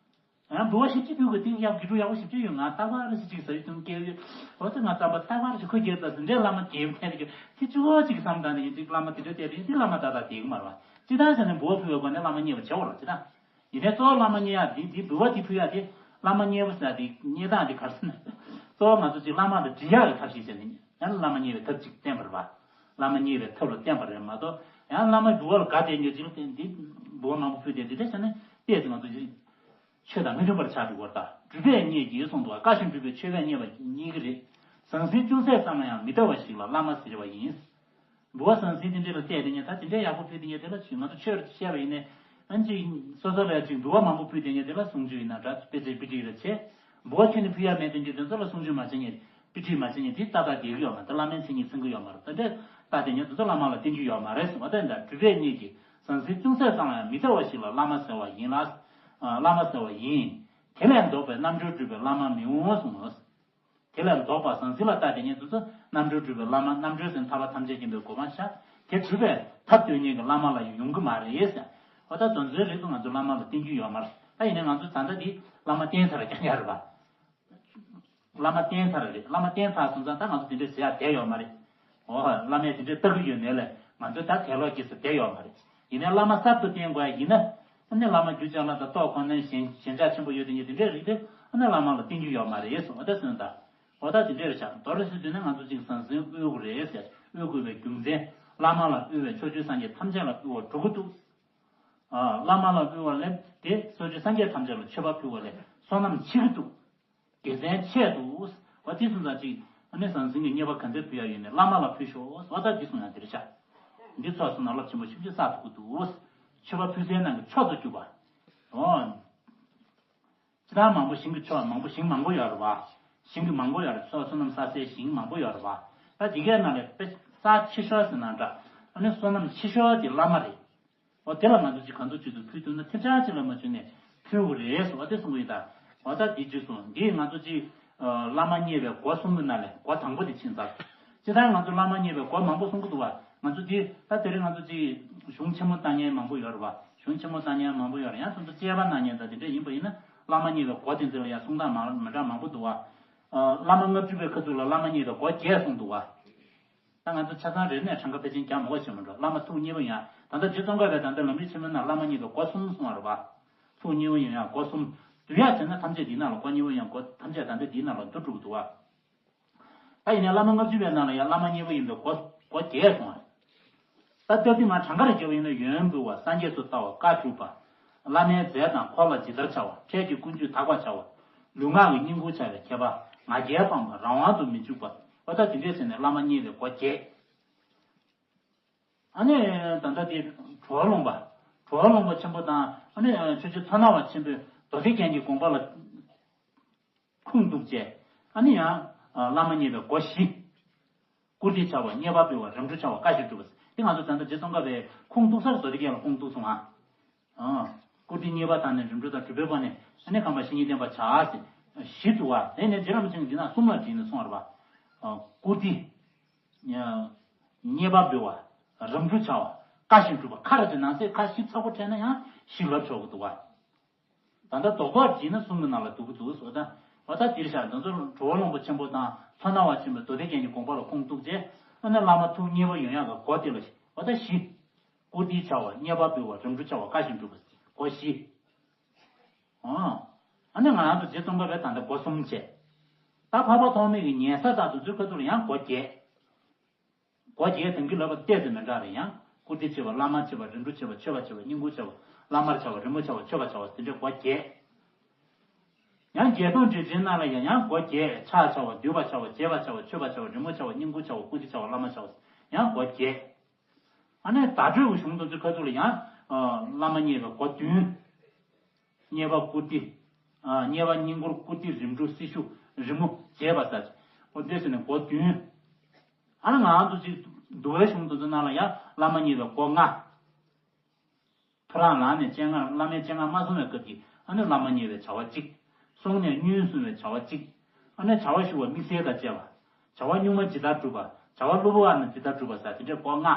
ཡང་འབུལ་བ་ཞིབ་ཅིག་ཕུལ་དགོས། དེ་ཡང་དགེ་ཕྲུག་ཡག་པོ་ཞིབ་ཅིག་ཡོད། ང་རྟག་པར་ཞིག་ཅིག་ཟ་ཡུལ་དུ་སྐྱེལ་ཡོད། འོ་ཙི་ང་རྩམ་པ་རྟག་པར་ཞིག་ཁོ་སྐྱེལ་ད་དེ་འདྲའི་བླ་མ་དགེ་བ་ཐེབས་ཀྱི་དེ་ཅི་གོ་ཅིག་བསམ་བཏང་དེ་ངས་ཅིག་བླ་མ་དེ་འདྲ་བལྟས་དེ་ངས་དེ་བླ་མ་ཏག་ཏག་དེ་གི་མ་རེད་བ། ཅི་ལྟར་ཟེར་ན་འབུལ་བ་ཕུལ་བའི་སྒོ་ནས་བླ་མ་མཉེས་པ་བྱེད་འོ་ར་ཅི་ལྟར། ཡིན་ནའི་གཙོ་བོ་བླ་མ་མཉེས་ཡག་འདི་འདི་འབུལ་བ་འདི་ཕུལ་ཡག་འདི་བླ་མ་མཉེས་པོ་ཟེར་ཡག་འདི་མཉེས་སྟངས་འདི་ག་རེ་ཟེར་ན། གཙོ་བོ་ང་ཚོ་ཅིག་བླ་མ་ལ་འདྲི་ཡག་གི་ཐབས་ཤེས་བྱས་ནས་ཡང་བླ་མ་མཉེས་པའི་ཐབས་ཅིག་བསྟན་པ་རེད་བ། བླ་མ་མཉེས་པའི་ཐབས་ལ་བསྟན་པ་རེད་མ་གཏོགས་ཡང་བླ་མ་འབུལ་བ་ལ་དགའ་བསྡད་མཁན་ཅིག་ལ་བརྟེན་འདི་འབུལ་བ་མང་པོ་ཕུལ་བསྡད་འདི་འདྲ་བྱས་ན་ཏོག་ཙམ་ང་ཚོ་ཅིག་ཆོས་དང་མི་མཐུན་པར་ཆགས་འགྲོ་གི་རེད་ད། སྒྲུབ་པས་མཉེས་ཀྱི་གསུངས་འདུག་བ། བཀའ་བཞིན་སྒྲུབ་པའི་མཆོད་པས་མཉེས་པ་གཉིས་ཀྱི་རེད། ཟང་ཟིང་ཅུང་ཟད་ཙམ་ལ་ཡང་མི་ལྟ་བ་ཞིག་ལ་བླ་མ་ཟེར་བ་ཡིན། འབུལ་བ་ཟང་ཟིང་དེ་འདྲ་ལ་བལྟས་དེ་ངས་ད་དེ་འདྲའི་ཡག་པོ་ཕུལ་དེ་ངས་དེ་ལ་ཞུས། ང་ཚོ་ཆོས་བཤད་པ་ཡིན་ནའི་ཨ་ཅིག་སོ་སོ་ལ་ཅིག་འབུལ་བ་མང་པོ་ཕུལ་དེ་ངས་དེ་ལ་གསུང་ཆོས་ཡིན་ན་འདྲ་དཔེ་ཆ་དཔེ་ཁྲིད་རེ་བྱེད། འབུལ་བ་ཁྱོན་ནས་ཕུལ་ཡ་མེད་དེ་འདྲའི་དེ་ཚོ་ལ་གསུང་ཆོས་མ་བྱེད་མཁན་དཔེ་ཁྲིད་མ་བྱེད་མཁན་དེ་ཏག་ཏག་བསྡད་ཀྱི་ཡོད་མ་རེད། བླ་མའི་མཚན་ཉིད་ཚང་གི་ཡོད་མ་རེད། ད་འདྲའི་ཏག་དེ་ངས་དེ་ཚོ་བླ་མ་ལ་བསྟེན་རྒྱུ་ཡོད་མ་རེད་ཟེར་བ། ད་འདྲ་སྒྲུབ་པས་མཉེས་ཀྱི་ཟང་ཟིང་ཅུང་ཟད་ཙམ་ལ་ཡང་མི་ལྟ་བ་ཞིག་ལ་བླ་མ་ཟེར་བ་ཡིན་ལ། བླ་མ་ཟེར་བ་ཡིན། དེ་ལས་ལྡོག་པའི་རྣམ་གྲོལ་སྒྲུབ་པའི་བླ་མ་མི་འོང་གསུངས་ལོ། དེ་ལས་ལྡོག་པ་ཟང་ཟིང་ལ་ལྟ་དེ་ཉིད་དུ་རྣམ་གྲོལ་སྒྲུབ་པའི་བླ་མ། རྣམ་གྲོལ་ཟེར་ན་ཐར་པ་ཐམས་ཅད་མཁྱེན་པའི་གོ་འཕང་ཤར། དེ་སྒྲུབ་པའི་ཐབས་སྟོན་མཁན་གྱི་བླ་མ་ལ་ཡང་ཡོང་གི་མ་རེད་ཟེར། འོ་ད་དོན་ཚན་རིགས་སུ་ང་ཚོ་བླ་མ་ལ་བསྟེན་རྒྱུ་ཡོད་མ་རེད། ད་ཡིན་ནའི་ང་ཚོ་ད་ལྟ་འདི་བླ་མ་བསྟེན་ཚར་རྒྱག་ཡ་རེད་པ། བླ་མ་བསྟེན་ཚར་རེད། བླ་མ་བསྟེན་ཚར་སོང་ཙང་ད་ང་ཚོ་དེ་འདྲ་ཟེར་ཡ་བསྡད་ཡོད་མ་རེད། འོ་བླ་མས་དེ་འདྲ་ལྟ་གི་ཡོད་ནའི་ལས་ང་ཚོ་ད་དལ་ལོག་སྐྱེས་སུ་བསྡད་ཡོད་མ་རེད། ཡིན་ནའི་བླ་མ་གསར་དུ་བསྟེན་དགོས་ཡ་ཡིན་ན། ཨ་ནི་བླ་མ་རྒྱུ་ཅ་ལག་དང་ལྟོ་གོ་གནས་ཞན་ཞན་ཆ་ཆེན་པོ་ཡོད་དེ་ཉིད་དེ་འདྲའི་རིགས་དེ་ཨ་ནི་བླ་མ་ལ་བསྟེན་རྒྱུ་ཡོད་མ་རེད་ཟེར་བ་ད་སོན་ད། འོ་ད་དེ་འདྲའི་རེད་ཤག། མདོར་ཟེར་དུས་ན་ང་ཚོ་གཅིག་ཟང་ཟིང་དབུལ་དགོས་རེད་ཟེར། དབུལ་དགོས་པའི་རྒྱུ་མཚན། བླ་མ་ལ་དབུལ་བས་ཕྱོགས་བཅུའི་སངས་རྒྱས་ཐམས་ཅད་ལ་དབུལ་བ་འགྲོ་གི་འདུག། ཨ་བླ་མ་ལ་དབུལ་བ་ལས་དེ་ཕྱོགས་བཅུའི་སངས་རྒྱས་ཐམས་ཅད་ལ་མཆོད་པ་ཕུལ་བ་ལས་བསོད་ནམས་ཆེ་གི་འདུག། དགེ་མཚན་ཆེ་འདུག། འོ་དེ་སོང་ཙང་གཅིག་ ཨ་ནི་ཟང་ཟིང་གི་མཉེས་པ་ག་ཚོད་ཕུལ་ཡ་ཡོད་ནས་བླ་མ་ལ་ཕུལ་ཤོག་ཟེར་བ། ད་འདི་གསུངས་ཡ་འདིར་ཤག་འདི་ཚོགས་སུ་ནང་རླབས་ཆེན་པོ་ཞེ་པོ་ཅིག་བསགས་ཐུབ་ཀྱི་འདུག་མཆོད་པ་ཕུལ་སའི་ནང་གི་མཆོག་ཏུ་གྱུར་པ། འོ། ཅི་ལྟར་མང་པོ་ཞིང་གི་མཆོག་མང་པོ་ཞིང་མང་པོ་ཡོད་རེད་བ། ཞིང་གི་མང་པོ་ཡོད་རེད། ཚོགས་བསོད་ནམས་བསགས་སའི་ཞིང་མང་པོ་ཡོད་རེད་བ། ད་འདི་གའི་ནང་ལས་དཔེ་ས་ཆེ་ཤོས་ཟེར་ན་འདྲ། ཨ་ནི་བསོད་ནམས་ཆེ་ཤོས་དེ་བླ་མ་རེད། འོ་དེ་ལ་ང་ཚོ་ཅིག་གང་ཐུབ་ཅི་ཐུབ་ཕུལ་ཐུབ་ན་ཐེབས་ཆག་ཅིག་ལ་མ་བྱུང་ནས་ཕུལ་དགོས་རེད་ཟེར་བ་དེ་གསུང་གི་ཡོད་ད། འོ་ད་འདི་བརྗོད་སོང་། འདིས་ང་ཚོ་ཅིག་བླ་མ་མཉེས་པའི་སྒོ་གསུམ་གྱི་ནང་ལས་སྒོ་དང་པོ་དེ་ཕྱིན་ཚར། ཅི་ལྟར་ང་ཚོ་བླ་མ་མཉེས་པའི་སྒོ་མང་པོ་གསུང་གི་འདུག་བ། ང་ཚོ་འདི་ད་དེ་རིང་ང་ཚོ་ཅིག་གཞུང་ཆེན་མོ་བཏང་མཁན་མང་པོ་ཡོད་རེད་བ། གཞུང་ཆེན་མོ་བཏང་མཁན་མང་པོ་ཡོད་རེད། ཡང་སོ་སོ་དཔྱད་པ་གནང་མཁན་ད་དེ་འདྲ་ཡིན་པ་ཡིན་ན་བླ་མ་མཉེས་པའི་སྒོ་དེ་ཚོ་ལ་ཡང་གསུང་སྟངས་མ་མི་འདྲ་མང་པོ་འདུག་བ། བླ་མ་ལྔ་བཅུ་པའི་ཁ་ཐུག་ལ་བླ་མ་མཉེས་པའི་སྒོ་བརྒྱད་གསུངས་འདུག་བ། ད་ང་ཚོ་ཆ་ཚང་རེ་ནས་གྲངས་ཀ་ཕལ་ཆེར་རྒྱག་མི་དགོས་བྱེད་མི་འགྲོ། བླ་མ་ཐུགས་མཉེས་པོ་ཡིན་ཡ། ད་ལྟ་རྗེ་ཙོང་ཁ་པས་ད་ལྟ་ལམ་རིམ་ཆེན་མོའི་ནང་བླ་མ་མཉེས་པའི་སྒོ་གསུམ་གསུངས་པ་རེད་པ། ཐུགས་མཉེས་པོ་ཡིན་ཡ་སྒོ་གསུམ། བསྡུ་ཡ་བྱས་ན་ཐམས་ཅད་འདིའི་ནང་ལ་སྒོ་མཉེས་པོ་ཡིན་ཡ་སྒོ་ཐམས་ཅད་ད་ལྟ་འདིའི་ནང་ལ་བསྡུ་འགྲོ་གི་འདུག་བ། ད་ཡིན་ནའི་བླ་མ་ལྔ་བཅུ་པའི་ནང་ལ་ཡང་བླ་མ་མཉེས་པོ་ཡིན་པའི་སྒོ་སྒོ་བརྒྱད་གསུངས་པ་རེད། ད་སྟབས་བདེ་མ་གྲངས་ཀ་རེ་བརྗོད་པ་ཡིན་ན་ཡོན་འབུལ་བ། སངས་རྒྱས་སུ་ལྟ་བ། བཀའ་སྒྲུབ་པ། བླ་མའི་མཛད་དང་འཁོར་ལ་ཇི་ལྟར་བྱ་བ། འཕྲལ་གྱི་ཀུན་སྤྱོད་དག་པར་བྱ་བ། ལུས་ངག་གི་བསྙེན་བཀུར་བྱ་བའི་ཁྱད་པར། ང་རྒྱལ་སྤངས་པ། རང་དབང་དུ་མི་འཇུག་པ། འོ་ད་དེ་འདྲས་ཟེར་ནས་བླ་མ་མཉེས་པའི་སྒོ་བརྒྱད། ཨ་ནི་ད་ལྟ་དེ་གྲོལ་བ་ལུང་པ། གྲོལ་བ་ལུང་པ་ཆེན་པོ་དང་ཨ་ནི་ཆོས་རྗེ་མཚོ་སྣ་བ་ཆེན་པོས་མདོ་སྡེ་རྒྱན་གྱི་དགོངས་པ་ལ་ཁུངས་གཏུགས་བྱས། ཨ་ནི་ཡང་བླ་མ་མཉེས་པའི་སྒོ་བཞི། བཀུར་སྟི་བྱ་བ། མཉེས་པ་འབུལ་བ། རིམ་གྲོ་བྱ་བ། བཀའ་བཞིན་སྒྲུབ་པ། འདི་ང་ཚོ་ད་ལྟ་རྗེ་ཙོང་ཁ་པའི་ཁུངས་གཏུགས་སར་མདོ་སྡེ་རྒྱན་ལ་ཁུངས་གཏུགས་སོང་ང་། ཨ། བཀུར་སྟི་མཉེས་པ་དང་ནི་རིམ་གྲོ་དང་སྒྲུབ་པའི་སྒོ་ནས་ཨ་ནི་གང་བ་བཤེས་གཉེན་བསྟེན་པར་བྱ་ཟེར་བཞི་འདུག་བ། དེ་ནས་རྗེ་རིན་པོ་ཆེས་འདི་ན་གསུམ་ལ་བྲིས་ནས་གསུངས་པ་རེད་པ། ཨ། བཀུར་སྟི། མཉེས་པ་འབུལ་བ། རིམ་གྲོ་བྱ་བ། བཀའ་བཞིན་སྒྲུབ་པ། ཁ་ར་དེ་ནང་གསེས་ཁ་བཞི་ཚ་པོ་ཕྲད་ན་ཡང་བཞི་ལབ་ཆོག་གི་འདུག་བ། ད་ལྟ་རྡོག་རྡོག་བྲིས་ན་གསུམ་གྱི་ནང་ལ་འདུ་གི་འདུག་ཟེར་བ་དང་། འོ་ད་འདིར་བཞག་འདི་ཚོ་གྲོལ་བ་ལུང་པ་ཆེན་པོ་དང་མཚོ་སྣ་བ་ཆེན་པོའི་མདོ་སྡེ་རྒྱན་གྱི་དགོངས་པ་ལ་ཁུངས་གཏུགས་རྗེས་ཨ་ནི་བླ་མ་ཐུགས་མཉེས་པོ་ཡོང་ཡག་གི་སྒོ་དེ་ལ་འོ་ད་བཞི། བཀུར་སྟི་བྱ་བ། མཉེས་པ་འབུལ་བ། རིམ་གྲོ་བྱ་བ། བཀའ་བཞིན་སྒྲུབ་པ། སྒོ་བཞི། ཨོ། ཨ་ནི་ང་རང་ཚོ་རྗེ་ཙོང་ཁ་པས་ད་ལྟ་སྒོ་གསུམ་བྱས། ད་འཕགས་པ་ཐོགས་མེད་ཀྱི་ཉན་ས་དང་དེ་ཚོའི་ཁ་ཐུག་ལ་ཡང་སྒོ་བརྒྱད། སྒོ་བརྒྱད་དང་གི་ལབ་པ་ཏོག་ཙམ་མི་འདྲ་རེད། ཡང་བཀུར་སྟི་བྱེད་པ། བླ་མར་བྱེད་པ། རིམ་གྲོ་བྱེད་པ། མཆོད་པ་བྱེད་པ། བསྙེན་བཀུར་བྱེད་པ། བླ་མར་བྱ་བ། རིན་པོ་བྱ་བ། མཆོད་པ་བྱ་བ། དེ་འདྲའི་སྒོ་བརྒྱད། ཡང་བརྒྱད་སྟོང་མགྲོན་བྱེད་ནང་ལ་ཡང་ཡང་སྒོ་བརྒྱད། ཕྱག་བྱ་བ། འདུད་པ་བྱ་བ། བརྗེད་པ་བྱ་བ། མཆོད་པ་བྱ་བ། རིན་པོ་བྱ་བ། བསྙེན་བཀུར་བྱ་བ། བཀུར་སྟི་བྱ་བ། བླ་མར་བྱ་བ། ཡང་སྒོ་བརྒྱད། ཨ་ནི་བརྡ་སྤྲོད་ཀྱི་གཞུང་དེ་ཚོའི་ཁ་ཐུག་ལ་ཡང་བླ་མ་མཉེས་པའི་སྒོ་བདུན། མཉེས་པ། བཀུར་སྟི། མཉེས་པ། བསྙེན་བཀུར། བཀུར་སྟི། རིམ་གྲོ། སྲི་ཞུ། རི་མོ། བྱེད་པ་ཟེར། འོ་དེ་ཟེར་ནས་སྒོ་བདུན། ཨ་ནི་ང་རང་ཚོ་ཅིག་འདུལ་བའི་གཞུང་དེ་ཚོ་ནང་ལ་ཡང་བླ་མ་མཉེས་པའི་སྒོ་ལྔ། ཐོ་རངས་ལངས་ནས་སྤྱན་སྔར་བླ་མའི་སྤྱན་སྔར་མ་སོང་བའི་སྐབས་ཀྱི་ཨ་ནི་བླ་མ་མཉེས་པའི་བྱ་བ་གཅིག། སོང་ནས་སྙུན་གསུང་བའི་བྱ་བ་གཅིག། ཨ་ནི་བྱ་བ་ཞུ་བ་དམིགས་བསལ་དང་བཅས་པ། བྱ་བ་སྨྱུག་མ་ཇི་ལྟར་སྒྲུབ་པ། བྱ་བ་གློ་བུར་བ་རྣམས་ཇི་ལྟར་སྒྲུབ་པ་ཟེར་དེ་འདྲའི་སྒོ་ལྔ།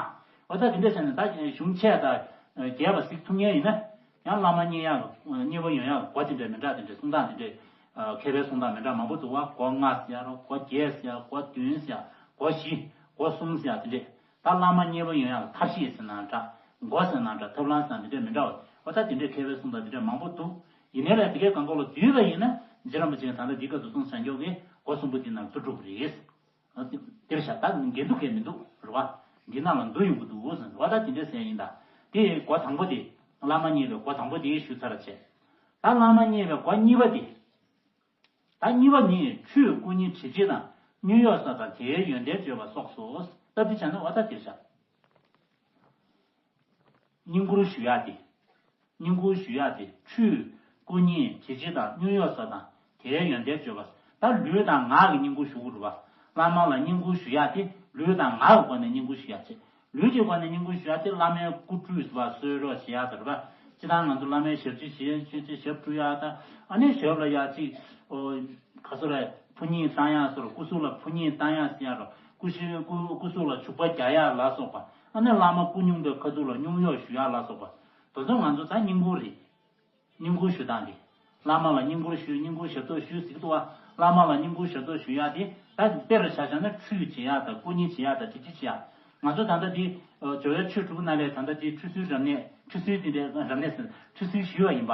འོ་ད་དེ་འདྲ་བྱས་ནས་ད་གཞུང་ཆེ་དང་རྒྱས་པ་གཟིགས་ཐུབ་མཁན་ཡིན་ན། ཡང་བླ་མ་མཉེས་ཡག་མཉེས་པོ་ཡོང་ཡག་སྒོ་དེ་འདྲ་མི་འདྲ་དེ་འདྲའི་གསུང་སྟངས་དེ་འདྲའི། མཁས་པའི་གསུང་སྟངས་མི་འདྲ་མང་པོ་འདུག་བ། སྒོ་ལྔ་ཟེར་ཡ་རོ། སྒོ་བརྒྱད་ཟེར་ཡ། སྒོ་བདུན་ཟེར་ཡ། སྒོ་བཞི། སྒོ་གསུམ་ཟེར་ཡ་དེ་འདྲས། ད་བླ་མ་མཉེས་པོ་ཡོང་ཡག་ཐབས་ཤེས་ཟེར་ན་འདྲ། སྒོ་ཟེར་ན་འདྲ། ཐབས་ལམ་ཟེར་ན་དེ་འདྲས་མི་འདྲ་བ། འོ་ད་དེ་འདྲས་མཁས་པའི་གསུང་སྟངས་དེ་འདྲས་མང་པོ་འདུག་ཡིན་ནའི་ལས་དེ་གའི་གང་གོ་ལ་བསྡུས་པ་ཡིན་ན་རྗེ་རིན་པོ་ཆེས་ད་ལྟ་འདི་སྐབས་སུ་གསུངས་བཞག་མགྱོགས་ཀྱི་སྒོ་གསུམ་པོ་དེ་ནང་དུ་གྲུབ་རེད། འདིར་བཞག་ད་འགལ་འདུ་གས་མི་འདུག་རེད་བ། འདི་ནང་ལ་འདུ་ཡོང་གི་འདུག་ཟེར་བ། ད་དེ་འདྲས་ཟེར་ཡིན་ད། དེ་སྒོ་དང་པོ་དེ། བླ་མ་མཉེས་པའི་སྒོ་དང་པོ་དེ་ཞུས་ཚར་བྱས། ད་བླ་མ་མཉེས་པའི་སྒོ་གཉིས་པ་དེ། ད་གཉིས་པ་ནི་ཆོས་སྐུ་ཉིད་དྲི་བྱེད་དང་སྙུང་གཡོ་ས་དང་དེའི་ཡོན་ཏན་བརྗོད་པ་སོགས་སོ། སྟབས་བདེ་བྱས་ན་འོ་ད་དེར་བཞག་བསྙེན་བཀུར་ཞུ་ཡག་དེ། བསྙེན་བཀུར་ཞུ་ཡག་དེ་ཆོས་སྐུ་ཉིད་དྲི་བྱེད་དང་སྙུང་གཡོ་ས་དང་དེའི་ཡོན་ཏན་བརྗོད་པ། ད་ལུས་དང་ངག་གི་བསྙེན་བཀུར་ཞུ་དགོས་རེད་བ། བླ་མ་ལ་བསྙེན་བཀུར་ཞུ་ཡག་དེ་ལུས་དང་ངག་གི་སྒོ་ནས་བསྙེན་བཀུར་ཞུ་ཡག་བྱེད། ལུས་ཀྱི་སྒོ་ནས་བསྙེན་བཀུར་ཞུ་ཡག་དེ་བླ་མའི་སྐུ་ཁྲུས་པ་གསོལ་རོགས་བྱེད་ཡག་དང་རེད་པ། སྤྱིར་བཏང་ང་ཚོ་བླ་མའི་ཞབས་ཕྱི་བྱེད་ཆོས་ཆེད་ཞབས་བྲོ་ཡག་དང་ཨ་ནི་ཞབས་ལ་ཡག་ཅིག་ཨོ། ག་སོ་རེད། ཕུ་ཉིན་བཏང་ཡག་སོགས། སྐུ་གཟུགས་ལ་ཕུ་ཉིན་བཏང་ཡག་ཟེར་ཡག་རོ། སྐུ་ཤི་སྐུ་སྐུ་གཟུགས་ལ་བྱུག་པ་རྒྱག་ཡག་ལ་སོགས་པ། ཨ་ནི་བླ་མ་སྐུ་སྙུང་པའི་ཁ་ཐུག་ལ་སྙུང་གཡོ་ཞུ་ཡག་ལ་སོགས་པ། དེ་ཚོ་ང་ཚོ་ད་བསྙེན་བཀུར་རེད། བསྙེན་བཀུར་ཞུ་སྟངས་དེ། བླ་མ་ལ་བསྙེན་བཀུར་ཞུ། བསྙེན་བཀུར་ཞབས་ཏོག་ཞུ་ཟེར་གི་འདུག་བ། བླ་མ་ལ་བསྙེན་བཀུར་ཞབས་ཏོག་ཞུ་ཡག་དེ་ད་དཔེར་ཆ་བཞག་ན་ཁྲུས་བྱེད་ཡག་དང་སྐུ་ཉིད་བྱེད་ཡག་དང་དྲི་ཆུ་བྱེད་ཡག་ང་ཚོ་ད་ལྟ་འདི་སྦྱོར་བའི་ཆོས་དྲུག་ནང་ལས་ད་ལྟ་འདི་ཁྲུས་གསོལ་རབ་གནས། ཁྲུས་གསོལ་དེ་འདྲའི་རབ་གནས་ཟེར། ཁྲུས་གསོལ་ཞུས་པ་ཡིན་པ།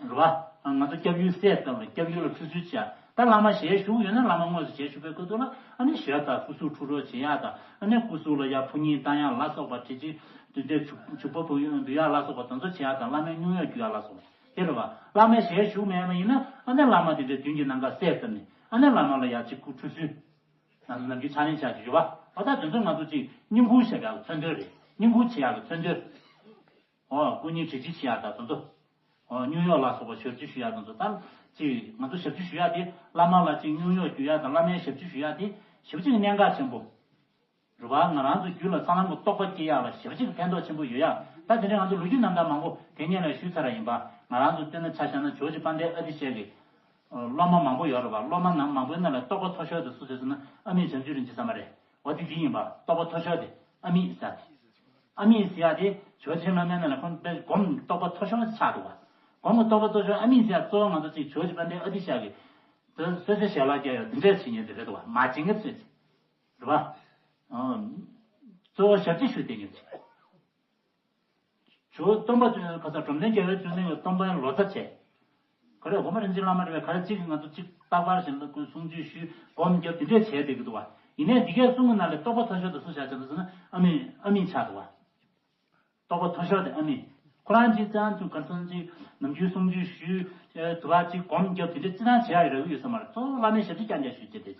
རེད་བ། ང་ཚོ་སྐྱབས་ཡུལ་གསལ་བཏབ་ལ་སྐྱབས་ཡུལ་ལ་ཁྲུས་གསོལ་བྱེད་ཡག་ད་བླ་མ་ཞལ་བཞུགས་ཡོད་ན་བླ་མ་དངོས་སུ་ཞལ་བཞུགས་པའི་སྐབས་དུ་ལ་ཨ་ནི་ཞལ་དང་སྐུ་གཟུགས་འཁྲུ་རོགས་བྱེད་ཡག་དང་ཨ་ནི་སྐུ་གཟུགས་ལ་ཡ་ཕུ་ཉིན་བཏང་ཡག་ལ་སོགས་པ། དྲི་ཆུ་དེ་འདྲའི་བྱུག་བྱུག་པ་འབུལ་འབུལ་ཡག་ལ་སོགས་པ་དེ་ཚོ་བྱེད་ཡག་དང་བླ་མའི་སྙུང་གཡོ་རྒྱུག་ཡག་ལ་སོགས་པ་དེ་རེད་བ། བླ་མའི་ཞལ་བཞུགས་མེད་པ་ཡིན་ན་ཨ་ནི་བླ་མ་དེ་འདྲའི་མདུན་གྱི་ནམ་མཁར་གསལ་བཏབ་ནས་ཨ་ནི་བླ་མ་ལ་ཡ་གཅིག་སྐུ་ཁྲུས་གསོལ། ནམ་རྒྱུན་ཕྱག་ལེན་བྱ་རྒྱུ་ཡོད་པ། ཨོ་ད་དེ་ཚོ་ང་ཚོ་ཅིག་སྙིང་ཁུར་བྱེད་ཡག་གི་མཚོན་དོན་རེད། སྙིང་ཁུར་བྱེད་ཡག་གི་མཚོན་དོན། ཨོ་སྐུ་ཉིད་དྲི་ཇི་བྱེད་ཡག་ད་དེ་ཚོ། ཨོ་སྙུང་གཡོག་ལ་སོགས་པ་ཞབས་ཕྱི་ཞུ་ཡག་དེ་ཚོ་ད་ཅིག་ང་ཚོ་ཞབས་ཕྱི་ཞུ་ཡག་དེ་བླ་མ་ལ་ཅིག་སྙུང་གཡོག་རྒྱུག་ཡག་དང་བླ་མའི་ཞབས་ཕྱི་ཞུ་ཡག་དེ་ཞབས་ཕྱི་གི་གནད་འགག་ཆེན་པོ། རེད་བ། ང་རང་ཚོ་རྒྱུད་ལ་ས་ལམ་གྱི་རྟོགས་པ་སྐྱེ་ཡག་ལ་ཞབས་ཕྱི་གི་ཕན་ཐོགས་ཆེན་པོ་ཡོད་ཡག་ད་དེ་འདྲའི་ང་ཚོ་ལོ་རྒྱུས་རྣམ་ཐར་མང་པོ་དེ་སྔོན་ལ་ཞུས་ཚར་བ་ཡིན་པ། ང་རང་ཚོ་དཔེར་ན་ཆ་བཞག་ན་ཇོ་བོ་རྗེ་དཔལ་ལྡན་ཨ་ཏི་ཤ་གི་སློབ་མ་མང་པོ་ཡོད་རེད་བ། སློབ་མ་ནང་མང་པོའི་ནང་ལ་རྟོགས་པ་མཐོ་ཤོས་དེ་སུ་རེད་ཟེར་ན་ཨ་མྱེས་བྱང་ཆུབ་རིན་ཆེན་ཟེར་མ་རེད། འོ་དེ་འདི་ཡིན་པ། རྟོགས་པ་མཐོ་ཤོས་དེ་ཨ་མྱེས་ཟེར་ཡག་དེ། ཨ་མྱེས་ཟེར་ཡག་དེ་ཇོ་བོ་རྗེ་སློབ་མའི་ནང་ལ་ཁོང་དཔེ་སྒོམ་རྟོགས་པ་མཐོ་ཤོས་ཆགས་འདུག་བ། སྒོམ་གྱི་རྟོགས་པ་མཐོ་ཤོས་ཨ་མྱེས་ཟེར་ཡག་གཙོ་བོ་ང་ཚོ་ཅིག་ཇོ་བོ་རྗེ་དཔལ་ལྡན་ཨ་ཏི་ཤ་གི་གསོལ་ཚེ་ཞལ་ལག་བརྒྱབ་ཡག་དེ་འདྲས་བྱེད་མཁན་དེ་རེད་འདུག་བ། མ་བྱེད་མཁན་ཚོས་ཅིག་རེད་བ། གཙོ་བོ་ཞབས་ཕྱི་ཞུ་བསྡད་མཁན་ཚོས། ཇོ་བོ་སྟོན་པ་ཁ་སང་འབྲོམ་སྟོན་རྒྱལ་བའི་འབྱུང་གནས་ཀྱི་སྟོན་པའི་ལོ་ཙཱ་བྱས། ག་རེ་དགོན་པ་རིན་ཆེན་བླ་མ་རེད་པས། ག་རེ་གཅིག་གིས་ང་ཚོ་གཅིག་རྟག་པར་བཞིན་དུ་གསུང་ཆོས་ཞུས། སྒོམ་རྒྱབ་དེ་འདྲས་བྱས་བསྡད་ཀྱི་འདུག་བ། ཡིན་ནའི་འདི་གའི་གསུང་གི་ནང་ལས་རྟོགས་པ་མཐོ་ཤོས་དེ་སུ་ཆགས་ཀྱི་འདུག་ཟེར་ན་ཨ་མྱེས་ཨ་མྱེས་ཆགས་འདུག་བ། རྟོགས་པ་མཐོ་ཤོས་དེ་ཨ་མྱེས། ཁོ་རང་གཅིག་ཙང་དུ་ག་ཚོད་ཅིག་ནམ་རྒྱུན་གསུང་ཆོས་ཞུས། དུ་བ་གཅིག་སྒོམ་རྒྱབ་དེ་འདྲས་ཅི་ཙང་བྱེད་ཡག་རག་གི་ཡོད་ས་མ་རེད། གཙོ་བོ་བླ་མའི་ཞབས་ཕྱི་རྐྱང་རྐྱང་ཞུས་བྱས་བསྡད་ཅིག་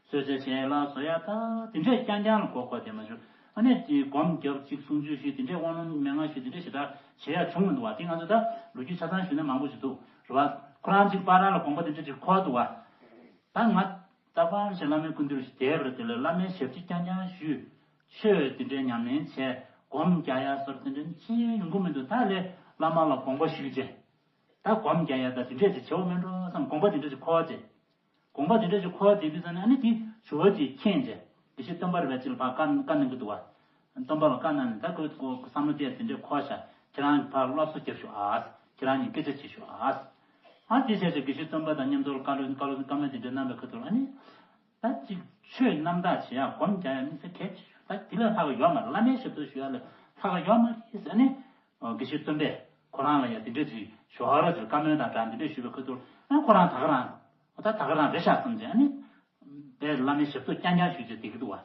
གསོལ་ཚེ་ཞལ་ལག་བཟོ་ཡག་ད་དེ་འདྲས་རྐྱང་རྐྱང་ལ་མགོ་འཁོར་བསྡད་མ་བྱུང་། ཨ་ནི་དེ་སྒོམ་རྒྱབ་ཅིག་གསུང་ཆོས་ཞུས། དེ་འདྲས་དབང་ལུང་མན་ངག་ཞུས། དེ་འདྲས་ཞེ་དྲག་བྱེད་ཡག་བྱུང་མི་འདུག་བ། དེ་ང་ཚོ་ད་ལོ་རྒྱུས་ཆ་ཚང་ཞུས་ན་མང་པོ་ཞིག་འདུག་རེད་བ། ཁོ་རང་གཅིག་པར་ར་ལ་དགོངས་པ་དེ་འདྲས་ཅིག་འཁོར་འདུག་བ། ད་ང་རྟག་པར་ཞིག་བླ་མའི་སྐུ་མདུན་ཞིག་བསྡད་པ་རེད། དེ་ལ་བླ་མའི་ཞབས་ཕྱི་རྐྱང་རྐྱང་ཞུས། ཆོས་དེ་འདྲས་ཉམས་ལེན་བྱས། སྒོམ་རྒྱག་ཡག་སོགས་དེ་འདྲས་ཅི་ཡང་ཡོང་གི་མི་འདུག་ད་ལས་བླ་མ་ལ་དགོངས་པ་ཞུས་རྗེས། ད་སྒོམ་རྒྱག་ཡག་ད་དེ་འདྲས་ཅིག་བྱེད་དགོས་མེད་འགྲོ་བསམ། དགོངས་པ་དེ་འདྲས་ཅིག་འཁོར་རྗེས། དགོངས་པ་དེ་འདྲ་ཞིག་འཁོར་བསྡད་དུས་ཙང་ནས་ཨ་ནི་དེ་ཇོ་བོ་རྗེས་མཁྱེན་བྱས། དགེ་བཤེས་སྟོན་པ་རེད་པས། ཅིག་ལ་ཕར་བཀའ་བཀའ་གནང་གི་འདུག་བ། སྟོན་པ་ལ་བཀའ་གནང་ནས་ད་ཁོས་ཁོ་བསམ་བློ་བཏང་། དེ་འདྲས་འཁོར་ཤག་ཁྱེད་རང་གིས་ཕར་སློབ་གསོ་རྒྱབ་ཤོག་ཨ། ཁྱེད་རང་གཉིས་སྐད་ཆ་བྱེད་ཤོག་ཨ། ཨ་དེ་བྱས་བྱས་དགེ་བཤེས་སྟོན་པ་དང་མཉམ་དུ་བཀའ་སློབ་བཀའ་སློབ་བཀའ་མོལ་དེ་འདྲས་གནང་བའི་ཁ་ཐུག་ཨ་ནི། ད་ཅིག་ཆོས་རྣམ་དག་བྱེད་ཡག་སྒོམ་རྒྱག་ཡག་དམིགས་བསལ་གལ་ཆེ་ཤོས་ད་དེ་ལས་ལྷག་གི་ཡོད་མ་རེད། བླ་མའི་ཞབས་ཏོག་ཞུ་ཡག་ལས་ལྷག་གི་ཡོད་མ་རེད་ཟེར་ནས། དགེ་བཤེས་སྟོན་པས་ཁོ་རང་ལ་ཡང་དེ་འདྲས་ཅིག་ཞོར་ལ་ཅིག་བཀའ་མོལ་དང་སྦྲགས་འདི་འདྲས་ཞུས་པའི་ཁ་ཐུག་ཨ་ཁོ་རང་ད་ག་རང་། ད་ད་ག་རང་རེད་ཤག་བསམ་བྱས་ཨ་ནི། དཔེ་བླ་མའི་ཞབས་ཏོག་རྐྱང་རྐྱང་ཞུས་བྱས་བསྡད་ཀྱི་འདུག་བ།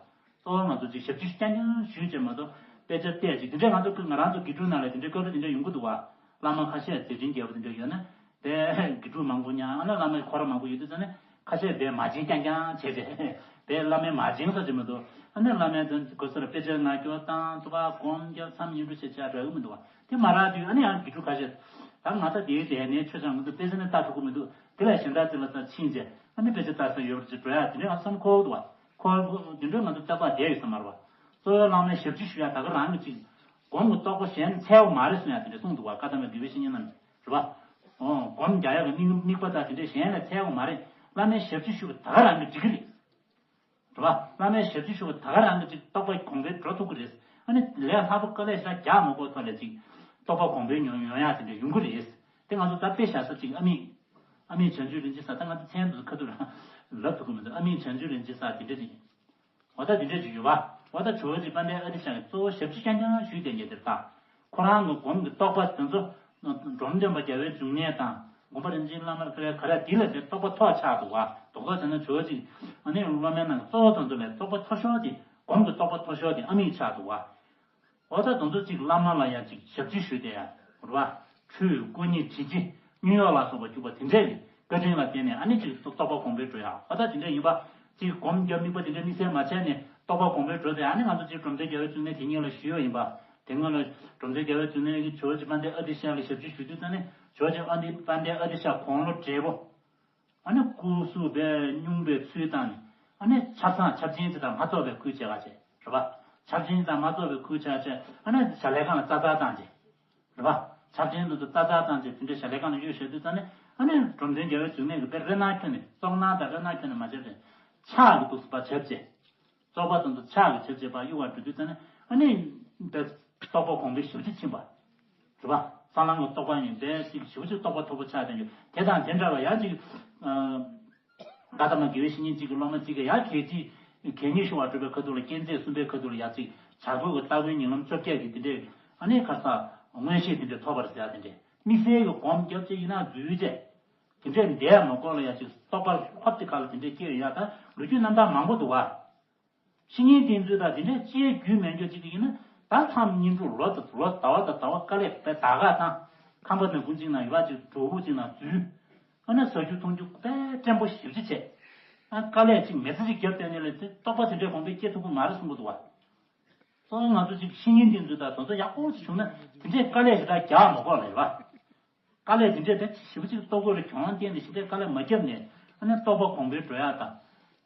གཙོ་བོ་ང་ཚོ་ཅིག་ཞབས་ཕྱི་རྐྱང་རྐྱང་ཞུས་བྱས་མ་གཏོགས་དཔེ་ཆ་བལྟས་ཅིག་དེ་འདྲས་ང་ཚོ་ང་རང་ཚོ་དགེ་ཕྲུག་ནང་ལ་དེ་འདྲས་སྐབས་རེ་དེ་འདྲས་ཡོང་གི་འདུག་བ། བླ་མ་ཁ་ཤས་མཛད་འཕྲིན་རྒྱས་པ་དེ་འདྲས་ཡོད་ན། དཔེ་དགེ་ཕྲུག་མང་པོ་མཉམ་ཨ་ནི་བླ་མའི་འཁོར་མང་པོ་ཡོད་དུས་ཙང་ནས་ཁ་ཤས་དཔེ་མ་བྱན་རྐྱང་རྐྱང་བྱས་བྱས་དཔེ་བླ་མའི་མ་བྱན་ས་ཅིག་མི་འདུག་ཨ་ནི་བླ་མའི་དོན་གོ་སར་དཔེ་ཆ་ངག་སྐྱོར་བཏང་། ཐུབ་པ་སྒོམ་རྒྱབ་མཚམས་བསྙེན་སྒྲུབ་བྱེད་བྱ་རག་གི་མི་འདུག་བ། དེ་མ་རག་དུས་ཨ་ནི་ཡང་དགེ་ཕྲུག་ཁ་ཤས། ད་ང་ད་དེའི་དེ་ནས་ཆོས་ཆང་གི་འདུག་དཔེ་ཆ་ནི་ལྟ་ཐུབ་ཀྱི་མི་འདུག་དེ་ལས་གཞན་དག་ཅིག་ལ་ད་ཕྱིན་བྱས་ཨ་ནི་དཔེ་ཆ་ལྟ་ས་ཡོད་པ་ཅིག་འགྲོ་ཡག་དེ་འདྲའི་ང་བསམ་འཁོར་འདུག་བ། འཁོར་དེ་འདྲའི་ང་ཚོ་ལྟ་བ་བསྡད་ཡོད་ས་མ་རེད་བ། གཙོ་བོའི་བླ་མའི་ཞབས་ཕྱི་ཞུ་ཡག་ད་ག་རང་གི་ཅིག་སྒོམ་གྱི་རྟོགས་པ་གཞན་འཚལ་བ་མ་རེད་གསུང་ཡག་དེ་འདྲ་གསུངས་འདུག་བ། བཀའ་གདམས་པའི་དགེ་བའི་བཤེས་གཉེན་རྣམས་རེད་བ། ཨོ་སྒོམ་རྒྱག་ཡག་གི་དམིགས་དམིགས་པ་དང་དེ་འདྲ་གཞན་ལ་འཚལ་བ་མ་རེད། བླ་མའི་ཞབས་ཕྱི་ཞུ་བ་ད་ག་རང་གི་འགྲིག་གི་རེད། རེད་བ། བླ་མའི་ཞབས་ཕྱི་ཞུ་བ་ད་ག་རང་གི་ཅིག་རྟོགས་པ་གོང་འཕེལ་འགྲོ་ཐུབ་ཀྱི་རེད། ཨ་ནི་ལས་སླ་པོ་དཀའ་ལས་ཞེ་དྲག་རྒྱག་མ་དགོས་ཐོག་ལས་ཅིག་རྟོགས་པ་གོང་འཕེལ་ཡོང་ཡོང་ཡག་དེ་འདྲ་ཡོང་གི་རེད། དེ་ང་ཚོ་ད་དཔེ་བཞག་ས་ཅིག་ཨ་མྱེས། ཨ་མྱེས་བྱང་ཆུབ་རིན་ཆེན་ས། ད་ང་ཚོ་མཚན་དུ་ཁ་ཐུག་རང་ལབ་ཐུབ་ཀྱི་མི་འདུག་ཨ་མྱེས་བྱང་ཆུབ་རིན་ཆེན་ས་དེ་འདྲ་ཅིག་འོ་ད་དེ་འདྲ་ཅིག་ཡོད་པ། འོ་ད་ཇོ་བོ་རྗེ་དཔལ་ལྡན་ཨ་ཏི་ཤ་གི་གཙོ་བོ་ཞབས་ཕྱི་རྐྱང་རྐྱང་ཞུས་བསྡད་མཁན་དེར་ད། ཁོ་རང་གི་སྒོམ་གྱི་རྟོགས་པ་དེ་ཚོ། འབྲོམ་སྟོན་པ་རྒྱལ་བའི་འབྱུང་གནས་དང་། དགོངས་པ་རིན་ཆེན་བླ་མ་ག་རེ་ག་རེ་དེ་ལ་དེ་རྟོགས་པ་མཐོ་ཆགས་འདུག་བ། རྡོག་རྡོག་བྱས་ན་ཇོ་བོ་རྗེ། ཨ་ནི་སློབ་མའི་ནང་གི་གཙོ་བོ་དེ་ཚོ་ལས་རྟོགས་པ་མཐོ་ཤོས་དེ། སྒོམ་གྱི་རྟོགས་པ་མཐོ་ཤོས་དེ་ཨ་མྱེས་ཆགས་འདུག་བ། འོ་ད་དེ་ཚོ་གཅིག་བླ་མ་ལ་ཡང་གཅིག་ཞབས་ཕྱི་ཞུས་ཏེ་ཡང་རེད་བ། ཁྲུས་སྐུ་གཉིས་དྲི་ཇི་སྙུང་གཡོག་ལ་སོགས་པ་བྱུག་པ་དེ་འདྲས་ཀྱི་བཀའ་དྲིན་ལ་བརྟེན་ནས་ཨ་ནི་གཅིག་རྟོགས་པ་གོང་འཕེལ་འགྲོ་ཡག་འོ་ད་དེ་འདྲས་ཡིན་པ། གཅིག་སྒོམ་རྒྱབ་དམིགས་པ་དེ་འདྲས་དམིགས་བསལ་མ་བྱས་ནས་རྟོགས་པ་གོང་འཕེལ་འགྲོ་ཏེ་ཨ་ནི་ང་ཚོ་གཅིག་འབྲོམ་སྟོན་རྒྱལ་བའི་འབྱུང་གནས་དེ་ཉིད་ལ་ཞུས་ཡོད་ཡིན་པ། དེ་སྔོན་ལ་འབྲོམ་སྟོན་རྒྱལ་བའི་འབྱུང་གནས་ཀྱི་ཇོ་བོ་རྗེ་དཔལ་ལྡན་ཨ་ཏི་ཤ་ལ་ཞབས་ཕྱི་ཞུ་དུས་ཙང་ནས་ཇོ་བོ་རྗེ་ཨ་ཏི་དཔལ་ལྡན་ཨ་ཏི་ཤ་དགུང་ལོ་བགྲེས་པོ། ཨ་ནི་སྐུ་གཟུགས་དཔེ་སྙུང་པའི་ཚུལ་བཏང་ནས་ཨ་ནི་ཆབ་གསང་ཆབ་ཆེན་ཅིག་དང་མ་ཚོགས་པའི་ཁུལ་བྱས་པ་བྱས་རེད་པ། ཆབ་ཆེན་དང་མ་ཚོགས་པའི་ཁུལ་བྱས་བྱས་ཨ་ནི་ཞལ་ལས་ཁང་ལ་རྩྭ་ཚར་བཏང་བྱས་རེད་པ། ཆབ་ཆེན་དུ་རྩྭ་ཚར་བཏང་བྱས་དེ་འདྲའི་ཞལ་ལས་ཁང་ལ་གཡུགས་བཞག་དུས་ཙང་ནས་ཨ་ནི་འབྲོམ་སྟོན་རྒྱལ་བའི་འབྱུང་གནས་ཀྱིས་དཔེ་རེ་ན་ཁྱོན་ནས་བཙོག་ནག་དང་རེ་ན་ཁྱོན་ནས་མ་བྱས་པས་ཕྱག་གི་འདུག་སེ་ཕར་བྱས་བྱས། བཙོག་པ་དང་དུ་ཕྱག་གི་བྱེད་བྱེད་པ་གཡུག་པར་འགྲོ་དུས་ཙམ་ནས་ཨ་ནི། དཔེ་རྟོགས་པ་གོང་འཕེལ་ཞེ་པོ་ཅིག་ཕྱིན་པ། རེད་པ། སྲང་ལམ་གྱི་རྟོགས་པ་ཡིན་པས་ཅིག་ཞེ་པོ་ཅིག་རྟོགས་པ་མཐོ་པོ་ཆགས་བསྡད་རྒྱུ་དེ་དང་དེ་འདྲ་བ་ཡང་ཅིག་བཀའ་གདམས་པ་དགེ་བའི་བཤེས་གཉེན་གཅིག་གི་སློབ་མ་གཅིག་གིས་ཡང་གལ་ཆེ་གལ་གནད་ཤོར་བ་སྒྲུབ་པའི་ཁ་ཐུག་ལ་སྐས་འཛེག་གསུམ་པའི་ཁ་ཐུག་ལ་ཡང་ཅིག་བྱ་རྒོད་ཀྱི་ལྟ་བའི་ཉིན་ལམ་བཅོ་བརྒྱད་ཀྱི་དེ་འདྲའི་ཨ་ནི་ཁ་ས་མངོན་ཤེས་དེ་འདྲའི་ཐོབ་པར་ཟེར་ཡ་དེ་འདྲའི་དམིགས་བསལ་གྱི་སྒོམ་རྒྱབ་ཅིག་ཡིན་ན་འཛུལ་བྱས། དེ་འདྲས་འདས་མ་དགོས་ལ་ཡ་ཅིག་རྟོགས་པ་ཧོབ་དེ་ཁ་ལ་དེ་འདྲས་སྐྱེ་ཡོད་ཡ་ད་ལོ་རྒྱུས་རྣམ་ཐར་མང་པོ་འདུག་བ། བཤེས་གཉེན་བསྟེན་ཚུལ་དང་དེ་འདྲས་ཅིའི་རྒྱུས་མེད་རྒྱུ་ཅིག་ཡིན་ན་ད་མཚམས་བསྙེན་སྒྲུབ་ལོ་དང་ལོ་ཟླ་བ་དང་ཟླ་བ་དཀའ་ལས་དཔེ་ད་ག་དང་ཁང་པ་ནང་ཁུལ་གཅིག་ནང་ཡོད་པ་ཅིག་གྲོགས་པོ་གཅིག་ནང་འཛུལ། ཨ་ན་ཟ་རྒྱུ་འཐུང་རྒྱུ་དཔེ་བཀྲེན་པོ་ཞེ་པོ་ཅིག་བྱས། ཨ་དཀའ་ལས་ཅིག་མེད་ཚ་ཅིག་བརྒྱབ་བསྡད་ནས་ལས་དེ་རྟོགས་པ་དེ་འདྲའི་གོང་འཕེལ་སྐྱེ་ཐུབ་ཀྱི་མ་རེད་གསུང་གི་འདུག་བ། གཙོ་བོ་ང་ཚོ་ཅིག་བཤེས་གཉེན་དེ་ཚོས་ད་དོན་ཚོ་ཡག་པོ་ཅིག་བྱུང་ན་དེ་འདྲའི་དཀའ་ལས་ཞེ་དྲག་རྒྱག་མ་དགོས་ལ་རེད་བ། དཀའ་ལས་དེ་འདྲའི་དེ་ཞེ་པོ་ཅིག་རྟོགས་དགོས་རེད། གྱོང་བཏན་ནས་ཞེ་དྲག་དཀའ་ལས་མ་བརྒྱབ་ནས་ཨ་ནི་རྟོགས་པ་གོང་འཕེལ་འགྲོ་ཡག་དང་།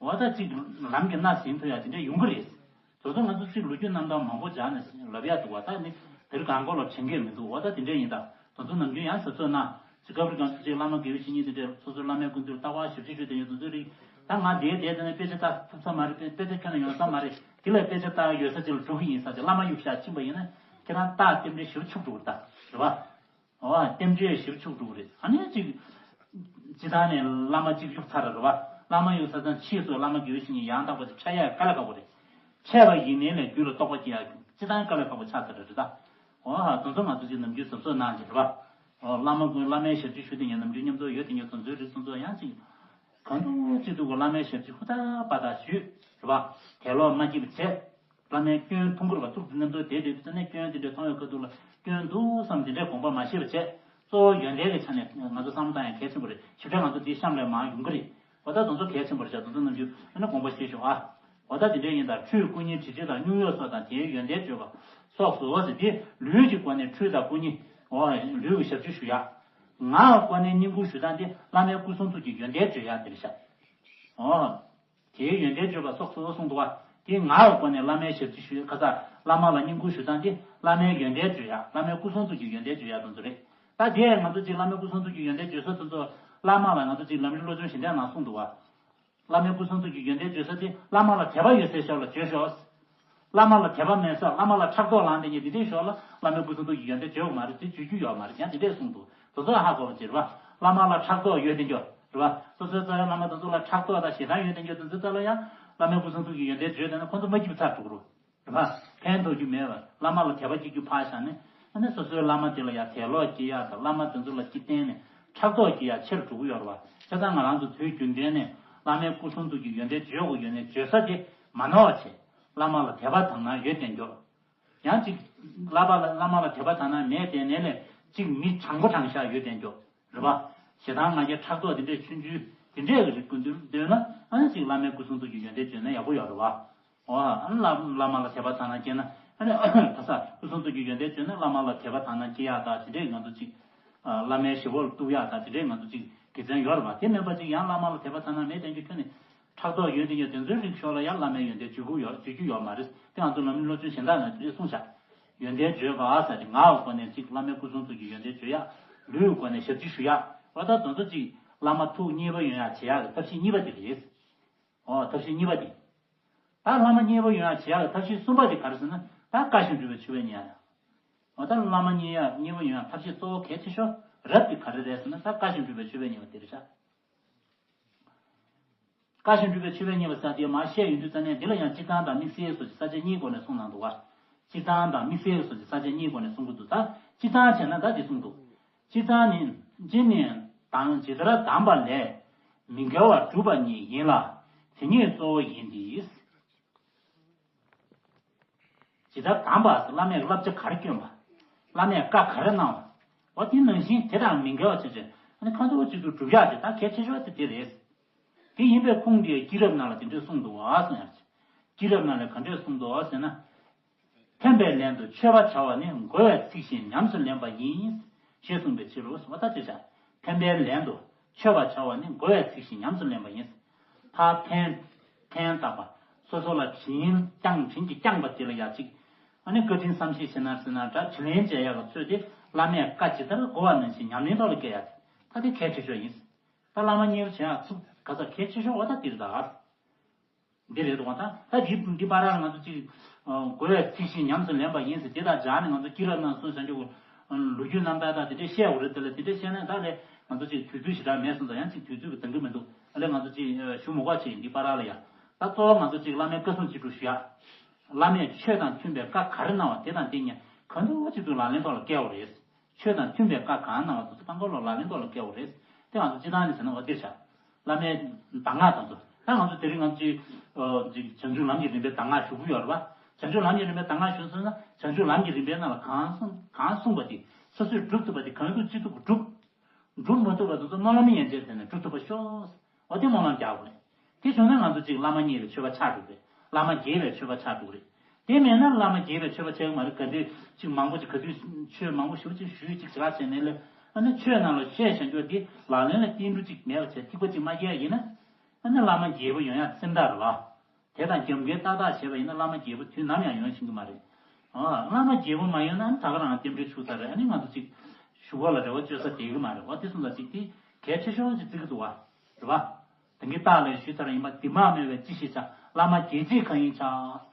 འོ་ད་ཅིག་ལམ་གྱི་སྣ་ཟིན་ཐུབ་ཡག་དེ་འདྲ་ཡོང་གི་རེད། དེ་ཚོ་ང་ཚོ་ཅིག་ལོ་རྒྱུས་རྣམ་ཐར་མང་པོ་སྦྱར་ནས་ལབ་ཡག་འདུག་བ། ད་ནི་དེ་རིང་གང་གོ་ལ་དྲན་གྱི་མི་འདུག་འོ་ད་དེ་འདྲ་ཡིན་ད། དེ་ཚོ་ནམ་རྒྱུན་ཡང་ཟབ་ཚོད་ན་ཅིག་སྐབས་རེ་གང་ཚོ་ཅིག་བླ་མ་དགེ་བའི་བཤེས་གཉེན་དེ་འདྲ་སོ་སོའི་བླ་མའི་སྐུ་མདུན་ལ་རྟག་པར་ཞབས་ཕྱི་ཞུས་བསྡད་ཡོད། དེ་ཚོ་རིགས་ད་ང་དེའི་དེའི་དེ་ནས་དཔེ་ཆ་ལྟ་ཐུབ་ས་མ་རེད། དཔེ་དཔེ་ཆ་ཁྱོན་ནས་ཡོང་ས་མ་རེད། དེ་ལ་དཔེ་ཆ་ལྟ་ཡོད་ས་ཅིག་ལ་འགྲོ་གི་ཡིན་ས་ཅིག་བླ་མ་གཡུག་བཞག་ཕྱིན་པ་ཡིན་ན་ཁྱེད་རང་རྟགས་རྟེན་འབྲེལ་ཞེ་པོ་འཆུག་འགྲོ་གི་ད་རེད་བ། འོ་རྟེན་འབྲེལ་ཞིབ་ཆུག་འགྲོ་གི་རེད། ཨ་ནི་ཅིག་སྤྱི་བཏང་ནས་བླ་མ་གཅིག་གཡུག་ཚར་རེད་བ། བླ་མ་གཡུག་ཚར་ཙང་ཕྱིས་སུ་བླ་མ་དགེ་བའི་བཤེས་གཉེན་ཡང་དག་པ་ཅིག་འཆར་ཡག་དཀའ་ལས་ཁག་པོ་རེད། འཆད་པ་ཡིན་ནའི་ལས་རྒྱུད་ལ་རྟོགས་པ་སྐྱེ་ཡག་སྤྱི་བཏང་དཀའ་ལས་ཁག་པོ་ཆགས་ཚར་རེད་ད། འོ་ཧ་དེ་ཚོ་ང་ཚོ་ཅིག་ནམ་རྒྱུན་གཟབ་གཟབ་གནང་གི་རེད་བ། འོ་བླ་མ་ཀུན་བླ་མའི་ཞབས་ཕྱི་ཞུ་དེ་ཉིད་ནམ་རྒྱུན་མཉམ་དུ་ཡོད་དེ་ཉིད་དོན་ཚོའི་རིགས་སོ་སོ་ཡང་ཅིག་གང་ཐུབ་ཅིག་ཐུབ་ཀྱི་བླ་མའི་ཞབས་ཕྱི་ཧུར་ཐག་པ་ཐག་ཞུས་རེད་བ། དད་ལོག་མ་སྐྱེས་པ་བྱས། བླ་མའི་སྐྱོན་མཐོང་གི་རེད་བ། ཐུགས་རྗེ་རྣམ་རྟོག་དེ་དེ་ཚོ་ནས་སྐྱོན་དེ་འདྲ་མཐོང་བའི་ཁ་ཐུག་ལ་སྐྱོན་འདུག་བསམ་དེ་འདྲའི་དགོངས་པ་མ་བཞེས་པ་བྱས། གཙོ་བོ་ཡོན་ཏན་གྱི་ཆ་ནས་ང་ཚོ་བསམ་བློ་བཏང་ཡག་གལ་ཆེན་པོ་རེད། ཞིབ་ཕྲ་ང་ཚོ་དེའི་གཤམ་ལ་མར་ཡོང་གི་རེད། འོ་ད་དེ་ཚོ་གལ་ཆེན་པོ་རེད་ཤག་དེ་ཚོ་རྣམས་ཀྱིས་ཨ་ནི་དགོངས་པ་བཞེས་ཤོག་ཨ། འོ་ད་དེ་འདྲའི་ཡིན་ད། ཁྲུས་སྐུ་བརྙན་དྲི་ཆབ་དང་སྙུང་གཡོག་སོགས་དང་དེའི་ཡོན་ཏན་བརྗོད་པ་སོགས་སུ་འོ་ཟེར་དེ་ལུས་ཀྱི་སྒོ་ནས་ཁྲུས་དང་སྐུ་བརྙན། འོ་ལུས་ཀྱི་ཞབས་ཕྱི་ཞུ་ཡག་ངག་གི་སྒོ་ནས་བསྙེན་བཀུར་ཞུ་སྟངས་དེ་བླ་མའི་སྐུ་གསུང་ཐུགས་ཀྱི་ཡོན་ཏན་བརྗོད་ཡག་དེ་རེད་ཤག་འོ། དེའི་ཡོན་ཏན་བརྗོད་པ་སོགས་སུ་གསུངས་འདུག་བ། དེ་ངག་གི་སྒོ་ནས་བླ་མའི་ཞབས་ཕྱི་ཞུ་ཁ་ས་བླ་མ་ལ་བསྙེན་བཀུར་ཞུ་སྟངས་དེ་བླ་མའི་ཡོན་ཏན་བརྗོད་ཡག་བླ་མའི་སྐུ་གསུང་ཐུགས་ཀྱི་ཡོན་ཏན་བརྗོད་ཡག་དེ་ཚོ་རེད། ད་དེ་ང་ཚོ་ཅིག་བླ་མའི་སྐུ་གསུང་ཐུགས་ཀྱི་ཡོན་ཏན་བརྗོད་ས་དེ་ཚོ་བླ་མ་ལ་ང་ཚོ་ཅིག་ལམ་རིམ་བློ་སྦྱོང་གཞན་དག་ནང་གསུངས་འདུག་བ། བླ་མའི་སྐུ་གསུང་ཐུགས་ཀྱི་ཡོན་ཏན་བརྗོད་ས་དེ་བླ་མ་ལ་དད་པ་ཡོད་སའི་ཞོར་ལ་བརྗོད་ཤོག་བླ་མ་ལ་དད་པ་མེད་ས་བླ་མ་ལ་ཕྲག་དོག་ལངས་བསྡད་མཁན་དེ་འདྲའི་ཞོར་ལ་བླ་མའི་སྐུ་གསུང་ཐུགས་ཀྱི་ཡོན་ཏན་བརྗོད་དགོས་མ་རེད། དེ་བརྗོད་རྒྱུ་ཡོད་མ་རེད། ཡང་དེ་འདྲས་གསུངས་འདུག་དེ་ཚོ་ཧ་གོ་བ་བྱེད་རེད་བ། བླ་མ་ལ་ཕྲག་དོག་ཡོད་དེ་འགྱོ་རེད་བ། སོ་སོའི་རྩ་བའི་བླ་མ་དེ་ཚོ་ལ་ཕྲག་དོག་དང་ཞེ་སྡང་ཡོད་དེ་འགྱོ་དེ་ཚོའི་རྩ་ལ་ཡང་བླ་མའི་སྐུ་གསུང་ཐུགས་ཀྱི་ཡོན་ཏན་བརྗོད་བསྡད་ན་ཁོ་ཚོ་མ་སྐྱིད་པ་ཚར་འགྲོ་གི་རེད་བ། ཕན་ཐོགས་རྒྱུ་མེད་བ། བླ་མ་ལ་དད་པ་སྐྱེ་རྒྱུ་ཕར་བཞག་ནས་ཨ་ནི་སོ་སོའི་བླ་མ་དེ་ལ་ཡང་དད་ལོག་སྐྱེ་ཡག་དང་བླ་མ་དེ་ཚོ་ལ་སྐྱེ་བརྟེན་ནས་ཕྲག་དོག་སྐྱེ་ཡག་ཆེར་འགྲོ་གི་ཡོད་རེད་བ། བྱས་ཙང་ང་རང་ཚོ་དུས་རྒྱུན་ལྡན་ནས་བླ་མའི་སྐུ་གསུང་ཐུགས་ཀྱི་ཡོན་ཏན་བརྗོད་དགོས་ཡོད་ནས་བརྗོད་ས་དེ་མ་ནོར་བ་བྱས། བླ་མ་ལ་དད་པ་དག་སྣང་ཡོད་དེ་འགྱོ། ཡང་ཅིག་བླ་མ་ལ་བླ་མ་ལ་དད་པ་དག་སྣང་མེད་དེ་ནས་ལས་ཅིག་མི་དྲང་པོ་དྲང་བཞག་ཡོད་དེ་འགྱོ། རེད་པ། ཞེ་སྡང་ང་རྒྱལ་ཕྲག་དོག་དེ་འདྲས་ཆུང་ཆུང་དེ་འདྲས་ཀྱི་རིགས་ཀུན་འདུལ་འདོད་ན་ཨ་ནི་ཅིག་བླ་མའི་སྐུ་གསུང་ཐུགས་ཀྱི་ཡོན་ཏན་བརྗོད་ན་ཡག་པོ་ཡོད་རེད་པ། འོ་ཨ་ནི་བླ་བླ་མ་ལ་དད་པ་དག་སྣང་སྐྱེས་ན་ཨ་ནི་ཁ་ས་སྐུ་གསུང་ཐུགས་ཀྱི་ཡོན་ཏན་བརྗོད་ན་བླ་མ་ལ་དད་པ་དག་སྣང་སྐྱེ་ཡག་དང་དེ་འདྲས་ང་ཚོ་ཅིག་བླ་མའི་ཞི་བ་ལ་གཏུག་ཡག་དང་དེ་འདྲས་ང་ཚོ་ཅིག་དགེ་མཚན་ཡོད་རེད་པ། དེ་མིན་པ་ཅིག་ཡང་བླ་མ་ལ་དད་པ་དག་སྣང་མེད་དེ་འགྱོ་ཁྱོན་ནས། ཕྲག་དོག་ཡོད་དེ་ཡོད་དེ་ཚོའི་རིགས་ཤོག་ལ་ཡང་བླ་མའི་ཡོན་ཏན་བརྗོད་རྒྱུ་ཡོད་བརྗོད་རྒྱུ་ཡོད་མ་རེད། དེ་ང་ཚོ་ལམ་རིམ་བློ་སྦྱོང་གཞན་དག་ནང་དེ་གསུངས་བཞག་ཡོན་ཏན་བརྗོད་པ་ཟེར་ཏེ་ངག་གི་སྒོ་ནས་གཅིག་བླ་མའི་སྐུ་གསུང་ཐུགས་ཀྱི་ཡོན་ཏན་བརྗོད་ཡག་ལུས་ཀྱི་སྒོ་ནས་ཞབས་ཕྱི་ཞུ་ཡག་འོ་ད་དེ་ཚོ་གཅིག་བླ་མ་ཐུགས་མཉེས་པོ་ཡོང་ཡག་བྱེད་ཡག་གི་ཐབས་ཤེས་གཉིས་པ་དེ་རེད། འོ་ཐབས་ཤེས་གཉིས་པ་དེ། ད་བླ་མ་མཉེས་པོ་ཡོང་ཡག་བྱེད་ཡག་གི་ཐབས་ཤེས་གསུམ་པ་དེ་ག་རེ་ཟེར་ན་ད་བཀའ་བཞིན་སྒྲུབ་པའི་མཆོད་པ་ཉར་ཡག་འོ་ད་བླ་མ་མཉེས་ཡག་མཉེས་པོ་ཡོང་ཡག་ཐབས་ཤེས་གཙོ་བོ་གལ་ཆེ་ཤོས་རབ་དེ་ག་རེ་རེད་ཟེར་ན་ད་བཀའ་བཞིན་སྒྲུབ་པའི་མཆོད་པ་ཉར་བ་དེ་རེད་ཤག་བཀའ་བཞིན་སྒྲུབ་པའི་མཆོད་པ་ཉར་བ་ཟེར་དེ་མར་བཤད་ཡོང་དུས་ཙ་ནས་འདི་ལ་ཡང་སྤྱིར་བཏང་དང་དམིགས་བསལ་སོགས་ཀྱི་ས་བཅད་གཉིས་སྒོ་ནས་གསུངས་གནང་འདུག་བ། སྤྱིར་བཏང་དང་དམིགས་བསལ་སོགས་ཀྱི་ས་བཅད་གཉིས་སྒོ་ནས་གསུང་གི་འདུག་ད་སྤྱིར་བཏང་བྱས་ན་ད་འདི་གསུངས་འདུག་སྤྱིར་བཏང་ནི་སྤྱིར་ནི་དང་ཇི་ལྟར་གདམས་པ་ལས། མི་འགལ་བར་སྒྲུབ་པ་ཉིད་ཡིན་ལ། དེ་ཉིད་གཙོ་བོ་ཡིན་ཏེ། ཇི་ལྟར་གདམས་པ་ཟེར་བླ་མས་བསླབ་བྱ་ག་རེ་བསྐྱོན་པ། བླ་མས་བཀའ་ག་རེ་གནང་བ། འོ་དེ་ནང་བཞིན་དེ་དང་མི་འགལ་བ་བྱས་བྱས་ཨ་ནི་ཁ་འདོགས་གཅིག་ཏུ་སྒྲུབ་ཡག་དེ་ད་གལ་ཆེ་ཤོས་དེ་དེ་རེད། དེ་ཡིན་པའི་ཁུངས་དེ་སྐྱེས་རབས་ནང་ལ་དེ་འདྲས་གསུངས་འདུག་བ་གསུངས་ཡག་ཅིག་སྐྱེས་རབས་ནང་ལ་ག་འདྲས་གསུངས་འདུག་བ་ཟེར་ན། འཕེན་པའི་ལན་དུ་མཆོད་པ་བྱ་བ་ནི་མགོ་བའི་ཚིག་བཞིན་ཉམས་སུ་ལེན་པ་ཡིན། ཞེས་གསུངས་པའི་ཕྱིར་རོ། འོ་ད་དེ་བྱ། འཕེན་པའི་ལན་དུ་མཆོད་པ་བྱ་བ་ནི་མགོ་བའི་ཚིག་བཞིན་ཉམས་སུ་ལེན་པ་ཡིན། ཕར་འཕེན། འཕེན་བཏབ་པ། སོ་སོ་ལ་དྲིན་བསྐྱངས་དྲིན་གྱིས་བསྐྱངས་པ་དེ་ལ་ཡ་གཅིག་ཨ་ནི་བཀའ་དྲིན་བསམ་ཤེས་བྱེད་ན་ཟེར་ན་འདྲ་དྲིན་ལན་འཇལ་ཡག་གི་ཚུལ་དེ་བླ་མས་བཀའ་ཇི་ལྟར་བསྒོ་བ་ནང་བཞིན་ཉམས་ལེན་ཐོག་ལ་བསྐྱལ་ཡག་དེ་ད་དེ་གལ་ཆེ་ཤོས་ཡིན། ད་བླ་མ་མཉེས་པོ་བྱེད་ཡག་ཚུགས་ག་ས་གལ་ཆེ་ཤོས་འོ་ད་དེ་རེད་ད། འདི་རེད་འདུག་ག་ད་ད་འདི་འདི་བར་ལ་ང་ཚོ་ཅིག་ཨ་མགོ་བའི་ཚིག་བཞིན་ཉམས་སུ་ལེན་པ་ཡིན་ཟེར་དེ་དང་སྦྱར་ནས་ང་ཚོ་སྐྱེས་རབས་ནང་གསུངས་བྱ་འཇུག་གི་ལོ་རྒྱུས་རྣམ་ཐར་དང་དེ་འདྲས་བཤད་དགོས་རེད། དེ་ལ་དེ་འདྲས་བཤད་ན་ད་ལས་ང་ཚོ་ཅིག་དུས་ཚོད་ཞེ་དྲག་མེད་སོང་ཙང་ཡང་ཅིག་དུས་ཚོད་ཀྱི་འདང་གི་མི་འདུག་ཨ་ལས་ང་ཚོ་ཅིག་ཞུ་མི་དགོས་ཅིག་འདི་བར་ལ་ཡ། ད་གཙོ་བོ་ང་ཚོ་ཅིག་བླ་མའི་བཀའ་གསུང་ཅིག་སྒྲུབ་ཞུ་ཡ། བླ་མས་ཆོས་དང་མཐུན་པའི་བཀའ་ག་རེ་གནང་བ་དེ་དང་དེ་ཉིད་གང་དུ་ཅིག་ཏུ་ལག་ལེན་ཐོག་ལ་བཀལ་བ་རེད། ཆོས་དང་མཐུན་པའི་བཀའ་གང་གནང་བ་དེ་ཚོ་གང་གོ་ལ་ལག་ལེན་ཐོག་ལ་བཀལ་བ་རེད། དེ་ང་ཚོ་སྤྱིར་བཏང་ནས་ཟེར་ན་འོ་དེར་བཞག་བླ་མའི་གདམས་ངག་དང་ཚོ། ད་ང་ཚོ་དེ་རིང་ང་ཚོའི་ཨ་ཅིག་བྱང་ཆུབ་ལམ་གྱི་རིམ་པའི་གདམས་ངག་ཞུ་གི་ཡོད་རེད་བ། བྱང་ཆུབ་ལམ་གྱི་རིམ་པའི་གདམས་ངག་ཞུ་སོང་ན་བྱང་ཆུབ་ལམ་གྱི་རིམ་པའི་ནང་ལ་གང་གསུངས་གང་གསུངས་པ་དེ་སོ་སོས་སྒྲུབ་ཐུབ་པ་དེ་གང་ཐུབ་ཅི་ཐུབ་སྒྲུབ། སྒྲུབ་མ་ཐུབ་པ་དེ་ཚོ་སྨོན་ལམ་ཡན་ཆད་བཏོན་ནས་སྒྲུབ་ཐུབ་པ་ཤོག་འོ་དེ་སྨོན་ལམ་རྒྱག་དགོས་རེད། དེ་བྱུང་ན་ང་ཚོ་ཅིག་བླ་མ་མཉེས་པའི་ཆོས་པ་ཆགས་འགྲོ་གི་རེད། བླ་མ་དགྱེས་པའི་ཆོས་པ་ཆགས་འགྲོ་གི་རེད། དེ་མེད་ན་བླ་མ་དགྱེས་པའི་ཆོས་པ་ཆགས་ཀྱི་མ་རེད། ག་དུས་ཅིག་མང་པོ་ཅིག་ག་དུས་ཆོས་མང་པོ་ཞེ་པོ་ཅིག་ཞུས་ཅིག་བྱས་བྱས་ནས་ལས། ཨ་ནི་ཆོས་ནང་ལ་བཤད་བྱ་རྒྱུ་འདི་ལག་ལེན་ལ་བསྟན་རྒྱུ་ཅིག་མེད་པ་བྱས་ཐིགས་པ་ཅིག་མ་སྐྱེས་ཡིན་ན། ཨ་ནི་བླ་མ་དགྱེས་པོ་ཡོང་ཡ་སེམས་ཐག་རེད་བ། དེ་དང་རྒྱབ་འགལ་ཏག་ཏག་བྱས་པ་ཡིན་ན་བླ་མ་དགྱེས་པོ་དུས་ནམ་ཡང་ཡོང་ཤེས་ཀྱི་མ་རེད། ཨ། བླ་མ་དགྱེས་པོ་མ་ཡོང་ན་ཨ་ནི་ད་ག་རང་རྟེན་འབྲེལ་འཆུག་ཚར་རེད། ཨ་ནི་ང་ཚོ་ཅིག་བཞུགས་སྒར་ལ་རེ་བ་བཅོལ་ས་བསྡད་ཀྱི་མ་རེད་བ། དེ་སོང་ཙང་ཅིག་དེ་གལ་ཆེ་ཤོས་ཅིག་བརྩི་གི་འདུག་བ། རེད་བ། དེང་གི་རྟགས་ལས་ཞུས་ཚར་ཡིན་པ། འདི་མ་སྨོས་པའི་ཅི་ཞིག་བྱ། བླ་མ་དགྱེས་བྱེད་གང་ཡིན་བྱ།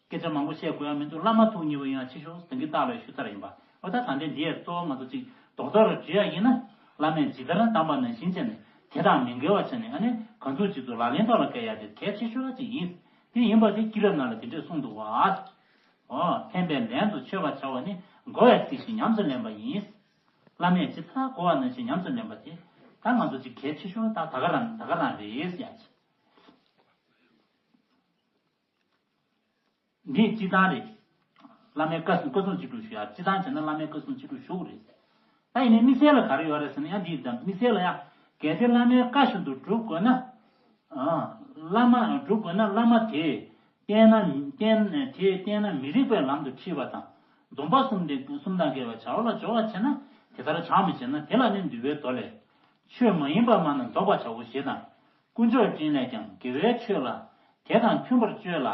སྐད་ཆ་མང་པོ་བཤད་དགོས་ཡ་མི་འདུག་བླ་མ་ཐུགས་མཉེས་པོ་ཡོང་ཡ་ཆེ་ཤོས་དེང་གི་རྟགས་ལས་ཞུས་ཚར་ཡིན་པ། འོ་ད་ད་ལྟའི་འདི་ཡའི་གཙོ་བོ་ང་ཚོ་ཅིག་རྡོག་རྡོག་ལ་བྲིས་ཡ་ཡིན་ན། བླ་མས་ཇི་ལྟར་གདམས་པ་ནང་བཞིན་བྱས་ནས་དེ་དང་མི་འགལ་བ་བྱས་ནས་ཨ་ནི་གང་ཐུབ་ཅི་ཐུབ་ལག་ལེན་ཐོག་ལ་འཁེལ་ཡ་དེ་གལ་ཆེ་ཤོས་ཅིག་ཡིན། དེ་ཡིན་པ་དེ་དཀྱིལ་རབས་ནང་ལ་དེ་འདྲས་གསུངས་འདུག་བ། འོ། ཕན་པའི་ལན་དུ་མཆོད་པར་བྱ་བ་ནི། བསྒོ་བའི་ཚིག་བཞིན་ཉམས་སུ་ལེན་པ་ཡིན། བླ་མས་ཇི་ལྟར་བསྒོ་བ་ནང་བཞིན་ཉམས་སུ་ལེན་པ་དེ། ད་ང་ཚོ་ཅིག་གལ་ཆེ་ཤོས་ད་ད་ག་རང་ད་ག་རང་རེད་ཡ། འདི་སྤྱི་བཏང་རེད། བླ་མའི་བཀའ་སྲུང་བཀའ་སྲུང་ཅི་སྒྲུབ་ཞུ་ཡ། སྤྱི་བཏང་བྱས་ན་བླ་མའི་བཀའ་སྲུང་ཅི་སྒྲུབ་ཞུ་དགོས་རེད། ད་ཡིན་ནའི་དམིགས་བསལ་ལ་ག་རེ་ཡོད་རེད་ཟེར་ན་ཡང་འདི་ཙམ་དམིགས་བསལ་ལ་ཡང་གལ་ཏེ་བླ་མའི་བཀའ་བཞིན་དུ་སྒྲུབ་དགོས་ན། ཨ། བླ་མ་སྒྲུབ་དགོས་ན་བླ་མ་དེས་བསྟན་ན་བསྟན་དེས་བསྟན་ན་མི་རིགས་པའི་ལམ་དུ་ཁྲིད་པ་དང་། སྡོམ་པ་གསུམ་དེ་གསུམ་དང་འགལ་བའི་བྱ་བ་ལ་སྦྱོར་བ་བྱས་ན་དེ་ལྟར་བྱ་མི་བྱེད་ན་དེ་ལ་ནི་འདུལ་བའི་མདོ་ལས། ཆོས་མ་ཡིན་པ་སྨྲ་ན་བཟློག་པར་བྱའོ་ཞེས་དང་། དཀོན་མཆོག་སྤྲིན་ལས་ཀྱང་དགེ་བའི་ཆོས་ལ། དེ་དང་མཐུན་པར་སྤྱོད་ལ།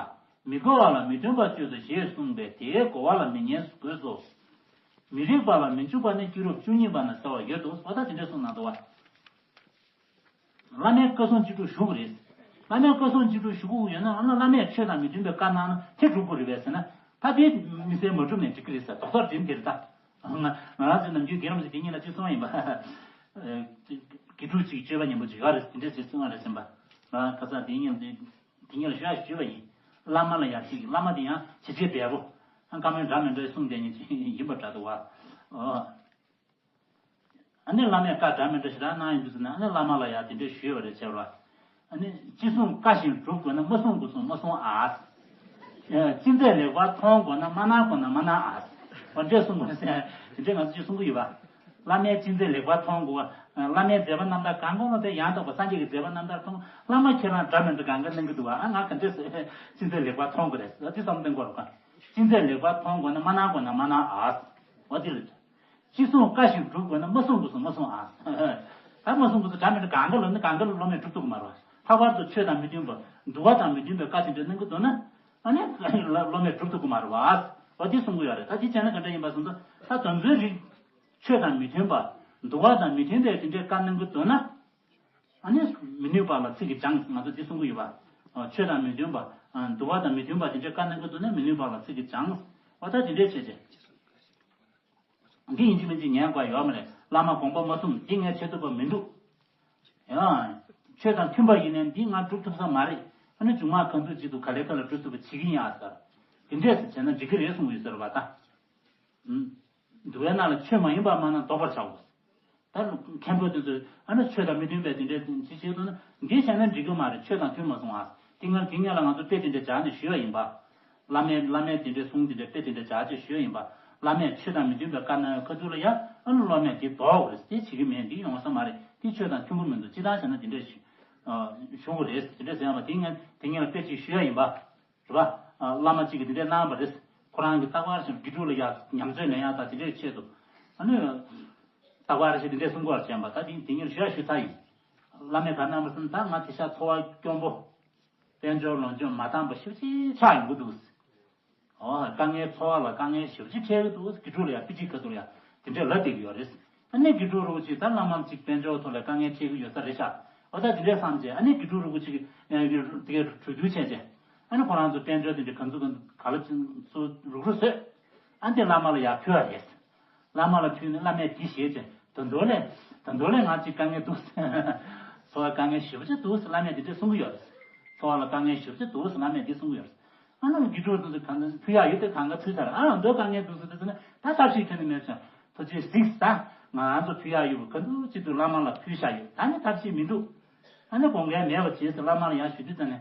མི་བསྒོ་བ་ལ་མི་མཐུན་པར་སྤྱོད་དོ་ཞེས་གསུངས་པས་དེའི་བསྒོ་བ་ལ་མི་ཉན་དགོས་སོ། མི་རིགས་པ་ལ་མི་འཇུག་པ་ནི་སྐྱེས་རབས་བཅུ་གཉིས་པ་ན་གསལ་བར་ཡོད་དོ། འོ་ད་དེ་འདྲས་གསུངས་གནང་འདུག་བ། བླ་མའི་བཀའ་སྲུང་ཅི་སྒྲུབ་ཞུ་དགོས་རེད། བླ་མའི་བཀའ་སྲུང་ཅི་སྒྲུབ་ཞུ་དགོས་ཡོད་ན་ཨ་ན་བླ་མས་ཆོས་དང་མི་མཐུན་པའི་བཀའ་གནང་ན་དེ་སྒྲུབ་དགོས་རེད་པས་ཟེར་ན། ད་དེ་མི་སེར་མ་སྒྲུབ་ནས་འགྲིག་གི་རེད་ཟེར་རྡོག་རྡོག་འགྲིམ་གི་རེད་ད། ང་ང་རང་ཚོའི་ནམ་རྒྱུན་རྒན་རབས་ཚོས་དེ་གཉིས་ལ་ཅི་གསུངས་པ་ཡིན་པ། དགེ་ཕྲུག་ཅིག་སྤྱོད་པ་ཉམས་པོ་ཅིག་ཡོད་རེད། དེ་འདྲས་ཅིག་གསུངས་པ་རེད་ཟེར་པ། ང་ཁ་སང་དེ་གཉིས་དེ་གཉིས་ལ་ཞུ་ཡ་ཞུས་པ་ཡིན། བླ་མ་ལ་ཡར་ཅིག་བླ་མ་དེ་ཡང་བྱས་རྗེས་འབེལ་པོ། བཀའ་མོལ་འདྲ་མི་འདྲ་གསུངས་བསྡད་མཁན་ཅིག་ཡིན་པ་འདྲ་འདུག་བ། ཨོ། ཨ་ནི་བླ་མས་བཀའ་འདྲ་མི་འདྲ་ཞེ་དྲག་གནང་ཡོང་དུས་ཟེར་ན་ཨ་ནི་བླ་མ་ལ་ཡང་དེ་འདྲས་ཞུས་པ་རེད་བྱས་པ། ཨ་ནི་ཅི་གསུང་བཀའ་བཞིན་སྒྲུབ་དགོས་ན་མ་གསུང་དགུ་གསུང་མ་གསུང་ཨ། ཅི་མཛད་ལེགས་པར་མཐོང་དགོས་ན་མ་གནང་དགོས་ན་མ་གནང་ཨ། འོ་འདྲས་གསུང་དགོས་ཟེར་དེ་འདྲས་ང་ཚོ་ཅི་གསུང་གི་ཡོད་པ། བླ་མས་ཅི་མཛད་ལེགས་པར་མཐོང་དགོས། བླ་མའི་མཛད་པ་རྣམ་དག་གང་གང་ལ་དེ་ཡང་དག་པ་སངས་རྒྱས་ཀྱི་མཛད་པ་རྣམ་དག་མཐོང་། བླ་མ་ཁྱེད་རང་འདྲ་མི་འདྲ་གང་ག་གནང་གི་འདུག་ཨ། ང་ག་འདྲས་ཅི་མཛད་ལེགས་པར་མཐོང་དགོས་རེད་ཨ། དེ་བསམ་གཏན་སྐོར་ག་ཅི་མཛད་ལེགས་པར་མཐོང་དགོས་ན་མ་གནང་དགོས་ན་མ་གནང་ཨ། འོ་དེ་རེད། ཅི་གསུང་བཀའ་བཞིན་སྒྲུབ་དགོས་ན་མ་གསུང་དགོས་སོ་མ་གསུང་ཨ། ད་མ་གསུང་དགོས་སོ་འདྲ་མི་འདྲ་གང་ག་ལོ་ནི་གང་ག་ལོ་སློབ་མས་སྒྲུབ་ཐུབ་ཀྱི་མ་རེད་བ། ལྷག་པར་དུ་ཆོས་དང་མི་མཐུན་པ་འདུལ་བ་དང་མི་མཐུན་པའི་བཀའ་དེ་འདྲ་གནང་གི་འདུག་ན། ཨ་ནི་སློབ་མས་སྒྲུབ་ཐུབ་ཀྱི་མ་རེད་བ། འོ་དེ་གསུང་གི་ཡོད་རེད། ད་དེ་བྱས་ན་ག་འདྲ་ཡིན་པ་སོང་ཙང་ད་དམ་པའི་རིགས་ཆོས་དང་མི་མཐུན་པ་འདུལ་བ་དང་མི་མཐུན་པའི་དེ་འདྲའི་བཀའ་གནང་གི་འདུག་ན། ཨ་ནི་མི་ནུས་པ་ལ་ཚིག་གིས་སྦྱངས། ང་ཚོ་འདི་གསུང་གི་ཡོད་པ། ཆོས་དང་མི་མཐུན་པ། འདུལ་བ་དང་མི་མཐུན་པ་དེ་འདྲའི་བཀའ་གནང་གི་འདུག་ན་མི་ནུས་པ་ལ་ཚིག་གིས་སྦྱངས། འོ་ད་དེ་འདྲའི་བྱས་རྗེས། འདི་ཡིན་གཅིག་མིན་གཅིག་ཉན་དགོས་ཡོད་མ་རེད། བླ་མ་དགོངས་པ་མ་ཚོམས་འདི་ངས་བྱེད་ཐུབ་པ་མི་འདུག་ཡང་། ཆོས་དང་མཐུན་པ་ཡིན་ནའི་འདི་ང་སྒྲུབ་ཐུབ་ས་མ་རེད། ཨ་ནི་མཇུག་མ་གང་ཐུབ་ཅི་ཐུབ་ག་ལེ་ག་ལ་སྒྲུབ་ཐུབ་པ་བྱེད་ཀྱི་ཡིན་ཨ་ཟེར། དེ་འདྲས་སུ་བྱས་ན་འགྲིག་གི་རེད་གསུངས་ཡོད་ཟེར་བ་ད། འདུལ་བའི་ནང་ལ་ཆོས་མ་ཡིན་པ་སྨྲ་ན་བཟློག་པར་བྱའོ། ད་མཁན་པོ་དེ་ཚོས་ཨ་ནི་ཆོས་དང་མི་མཐུན་པའི་དེ་འདྲའི་ཅི་བྱེད་དུ་ན་འདི་བྱས་ན་འགྲིག་གི་མ་རེད། ཆོས་དང་མཐུན་མ་སོང་ཨ། དེ་སྔར་དེ་སྔོན་ལ་ང་ཚོ་དཔེ་དེ་འདྲ་སྦྱར་ནས་ཞུས་པ་ཡིན་པ། བླ་མས་བླ་མས་དེ་འདྲའི་གསུང་དེ་འདྲའི་དཔེ་དེ་འདྲ་སྦྱར་ཅེས་ཞུས་པ་ཡིན་པ། བླ་མས་ཆོས་དང་མི་མཐུན་པའི་བཀའ་གནང་ཁ་ཐུག་ལ་ཡ་ཨ་ནི་སློབ་མས་དེ་བཟློག་དགོས་རེད། དེ་བྱེད་ཀྱི་མེད། འདི་ཡོང་ས་མ་རེད། དེ་ཆོས་དང་མཐུན་གྱི་མི་འདུག་སྤྱིར་བཏང་བྱས་ན་དེ་འདྲ་ཞུ་ཞུ་དགོས་རེད། དེ་འདྲ་ཟེར་ཡང་བ་དེ་སྔོན་དེ་སྔོན་ལ་དཔེ་ཅིག་ཞུས་པ་ཡིན་པ། རེད་པ། བླ་མ་གཅིག་གིས་འདི་འདྲས་གནང་བ་རེད། ཁོ་རང་གིས་རྟག་པར་ཞིག་དགེ་ཕྲུག་ལ་ཡ་ཉམས་ཚོད་ལེན་ཡག་དང་དེ་འདྲའི་ཆེད་དུ། ཨ་ནི། རྟག་པར་ཞིག་དེ་འདྲས་གསུང་གི་ཡོད་པ་ད་དེ་དེ་ཉིད་ཞུ་ཡ་ཞུ་ཚར་ཡིན། བླ་མས་ག་གནང་བ་སོང་ད་ང་དེ་ཤ་འཚོ་བ་སྐྱོན་པོ། དཔལ་འབྱོར་ལོངས་སྤྱོད་མ་འདང་པ་ཞེ་པོ་ཅིག་ཆགས་ཡོང་གི་འདུག་ཨོ་དཀའ་ངལ་འཚོ་བ་ལ་དཀའ་ངལ་ཞེ་པོ་ཅིག་འཕྲད་ཀྱི་འདུག་དགེ་ཕྲུག་ལ་ཡ་པི་ཅིག་ག་འདུག་ཡ་དེ་འདྲས་ལབ་བསྡད་ཀྱི་ཡོད་རེད། ཨ་ནི་དགེ་ཕྲུག་རུ་ཅིག་ད་བླ་མ་ཅིག་དཔལ་འབྱོར་ཐོག་ལ་དཀའ་ངལ་འཕྲད་ཀྱི་ཡོད་ས་རེད་ཤག་ཨོ་ད་དེ་འདྲས་བསམ་བྱས་ཨ་ནི་དགེ་ཕྲུག་རུ་ཅིག་དེ་ག་གྲོས་བསྡུར་བྱས་བྱས། ཨ་ནི་ཁོ་རང་ཚོ་དཔལ་འབྱོར་དེ་འདྲ་ག་ཚོད་ག་ཚོད་ག་ལ་རུག་རུག་བཟོས། ཨ་ནི་བླ་མ་ལ་ཡར་ཕུལ་བ་རེད། བླ་མ་ལ་ཕུལ་ནས་བླ་མས་འདི་ཞེས་བྱས་ད་དུང་ལས་ད་དུང་ལས་ང་ཅིག་དཀའ་ངལ་འདུག་འཚོ་བ་དཀའ་ངལ་ཞེ་པོ་ཅིག་འདུག་བླ་མས་དེ་འདྲ་གསུང་གི་ཡོད་རེད། འཚོ་བ་ལ་དཀའ་ངལ་ཞེ་པོ་ཅིག་འདུག་བླ་མས་འདི་གསུང་གི་ཡོད་རེད། ཨ་ནི་དགེ་ཕྲུག་ཚོ་གང་ཕུལ་ཡག་ཡོད་དེ་གང་ག་ཕུལ་ཚར། ཨ་འདོད་དཀའ་ངལ་འདུག་ཟེར་དུས་ཙམ་ན་ད་ཐབས་ཤེས་ཁྱོན་ནས་མེད་ཙང་ཐུགས་རྗེ་གཟིགས་ད། ང་ཚོ་ཕུལ་ཡག་ཡོད་པ་ག་འདུག་ཅི་འདུག་བླ་མ་ལ་ཕུལ་བཞག་ཡོད། ད་ནི་ཐབས་ཤེས་མི་འདུག་ཨ་ནི་དགོངས་འགལ་མེད་པ་བྱས་ཟེར་བླ་མ་ལ་ཡང་ཞུ་དུས་ཙམ་ནས།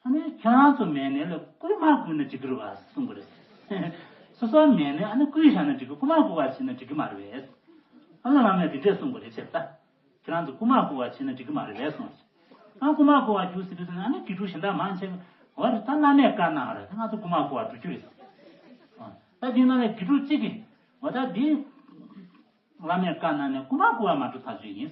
ཨ་ནི་ཁྱེད་རང་ཚོ་མེད་ནའི་ལས་བསྐུལ་མ་བསྐུལ་ན་འགྲིག་གི་རེད་བ་གསུང་གི་རེད། སོ་སོ་མེད་ནའི་ཨ་ནི་བསྐུལ་བཞག་ན་འགྲིག་གི། བསྐུལ་མ་བསྐུལ་བ་བྱས་ན་འགྲིག་གི་མ་རེད་བས། ཨ་ནི་བླ་མས་དེ་འདྲས་གསུང་གི་རེད་བྱས་ད། ཁྱེད་རང་ཚོ་བསྐུལ་མ་བསྐུལ་བ་བྱས་ན་འགྲིག་གི་མ་རེད་བས་གསུངས། ད་རྐུ་མ་རྐུ་བ་རྒྱུགས་ཟེར་དུས་ཙམ་ནས་ཨ་ནི་དགེ་ཕྲུག་གཞན་དག་མང་ཆེ་བ་རེད། ད་བླ་མས་བཀའ་གནང་རེད། ད་ང་ཚོ་རྐུ་མ་རྐུ་བ་འགྲོ་རྒྱུ་རེད། ད་འདི་ནང་ནས་དགེ་ཕྲུག་གཅིག་གིས་འོ་ད་འདི་བླ་མས་བཀའ་གནང་ནས་རྐུ་མ་རྐུ་བ་མ་འགྲོ་ཐག་ཆོད་ཡིན།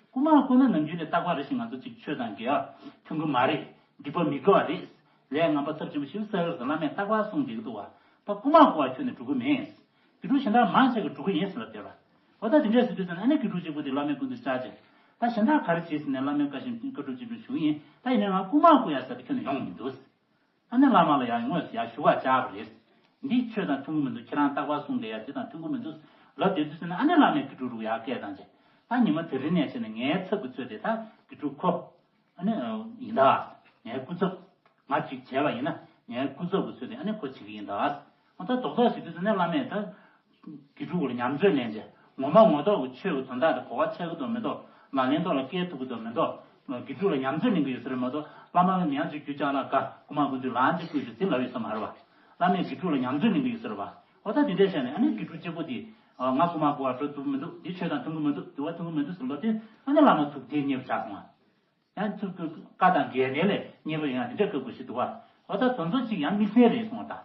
རྐུ་མ་རྐུ་ན་ནམ་རྒྱུན་ནས་རྟག་པར་རེ་ཞིག་ང་ཚོ་གཅིག་ཆོས་དང་འགལ་བ་མཐུན་གྱི་མ་རེད། སྡིག་པ་མི་དགེ་བ་རེད། ལས་ངན་པ་ཚབས་ཆེན་པོ་ཞིག་བསགས་ཡོད་ཟེར་བླ་མས་རྟག་པར་གསུངས་བསྡད་ཀྱི་འདུག་བ། ད་རྐུ་མ་རྐུ་བ་ཁྱོན་ནས་འགྲོ་གི་མེད། དགེ་ཕྲུག་གཞན་དག་མང་ཆེ་གིས་འགྲོ་གི་ཡིན་ཟེར་ལབ་བསྡད་པ། འོ་ད་དེ་འདྲས་ཟེར་དུས་ཙམ་ནས་ཨ་ནི་དགེ་ཕྲུག་གཅིག་པུ་དེ་བླ་མའི་སྐུ་མདུན་བཅར་བྱས། ད་གཞན་དག་ག་རེ་བྱས་ཟེར་ནས་བླ་མའི་བཀའ་བཞིན་བཀའ་སྒྲུབ་ཅིག་བྱུང་ཡིན། ད་ཡིན་ནའི་ང་རྐུ་མ་རྐུ་ཡ་ཟེར་དེ་ཁྱོན་ནས་ཡོང་མི་འདུག། ཨ་ནི་བླ་མ་ལ་ཡང་ངོས་སུ་ཡར་ཞུ་བར་བཅར་བ་རེད། འདི་ཆོས་དང་མཐུན་གྱི་མི་འདུག། ཁྱེད་རང་རྟག་པར་གསུངས་བསྡད་ཡ་དེ་དང་མཐུན་གྱི་མི་འདུག་ལབ་བསྡད་དུས་ཙམ་ནས་ཨ་ནི་བླ་མས་དགེ་ཕྲུག་རུ་ཡར་སྐད་བཏང་བྱས། ད་ཉི་མ་དེ་རིང་ནས་བྱས་ནས་ངའི་ཚབ་ཀྱི་ཚོད་དེ་ད་དགེ་ཕྲུག་ཁོ། ཨ་ནི་ཡིན་ད། ངའི་སྐུ་ཚབ། ང་གཅིག་བྱས་པ་ཡིན་ན་ངའི་སྐུ་ཚབ་ཀྱི་ཚོད་དེ་ཨ་ནི་ཁོ་བྱེད་ཀྱི་ཡིན་ད། ཨ་ད་རྡོག་རྡོག་ཞིག་དུས་ཙམ་ནས་བླ་མས་ད། དགེ་ཕྲུག་ལ་ཉམས་ཚོད་ལེན་བྱས། ངོ་མ་ངོ་ཐོག་གི་ཆོས་ཀྱི་དོན་དག་དེ་གོ་བ་ཆགས་ཀྱི་འདུག་མི་འདུག། ལག་ལེན་ཐོག་ལ་བཀལ་ཐུབ་ཀྱི་འདུག་མི་འདུག། དགེ་ཕྲུག་ལ་ཉམས་ཚོད་ལེན་གྱི་ཡོད་ས་རེད་མ་གཏོགས། བླ་མ་ལ་མིང་ཅིག་རྒྱུ་ཅག་ལ་དགའ་རྐུ་མ་རྐུ་འདུག་ལའང་ཅིག་བསྐུལ་ཞིག་ཟིན་ལབ་ཡོད་ས་མ་རེད་བ། བླ་མས་དགེ་ཕྲུག་ལ་ཉམས་ཚོད་ལེན་གྱི་ཡོད་ས་རེད་བ། འོ་ད་དེ་འདྲས་བྱས་ནས་ཨ་ནི་དགེ་ཕྲུག་གཅིག་པོ་དེ། ང་རྐུ་མ་རྐུ་བ་འགྲོ་ཐུབ་ཀྱི་མི་འདུག། འདི་ཆོས་དང་མཐུན་གྱི་མི་འདུག། འདི་བ་མཐུན་གྱི་མི་འདུག་ཟེར་ལབ་དུས་ཨ་ནི་བླ་མ་ཚུར་དེ་མཉེས་པ་ཆགས་སོང་བ། ཡང་ཚུར་བཀའ་དང་འགལ་ནས་ལས་མཉེས་པ་ཡོང་ཡ་དེ་འདྲ་དགོས་དགོས་ཞིག་འདུག་བ། འོ་ད་དོན་ཚོ་གཅིག་ཡང་དམིགས་བསལ་རེད་གསུངས་བ་ད།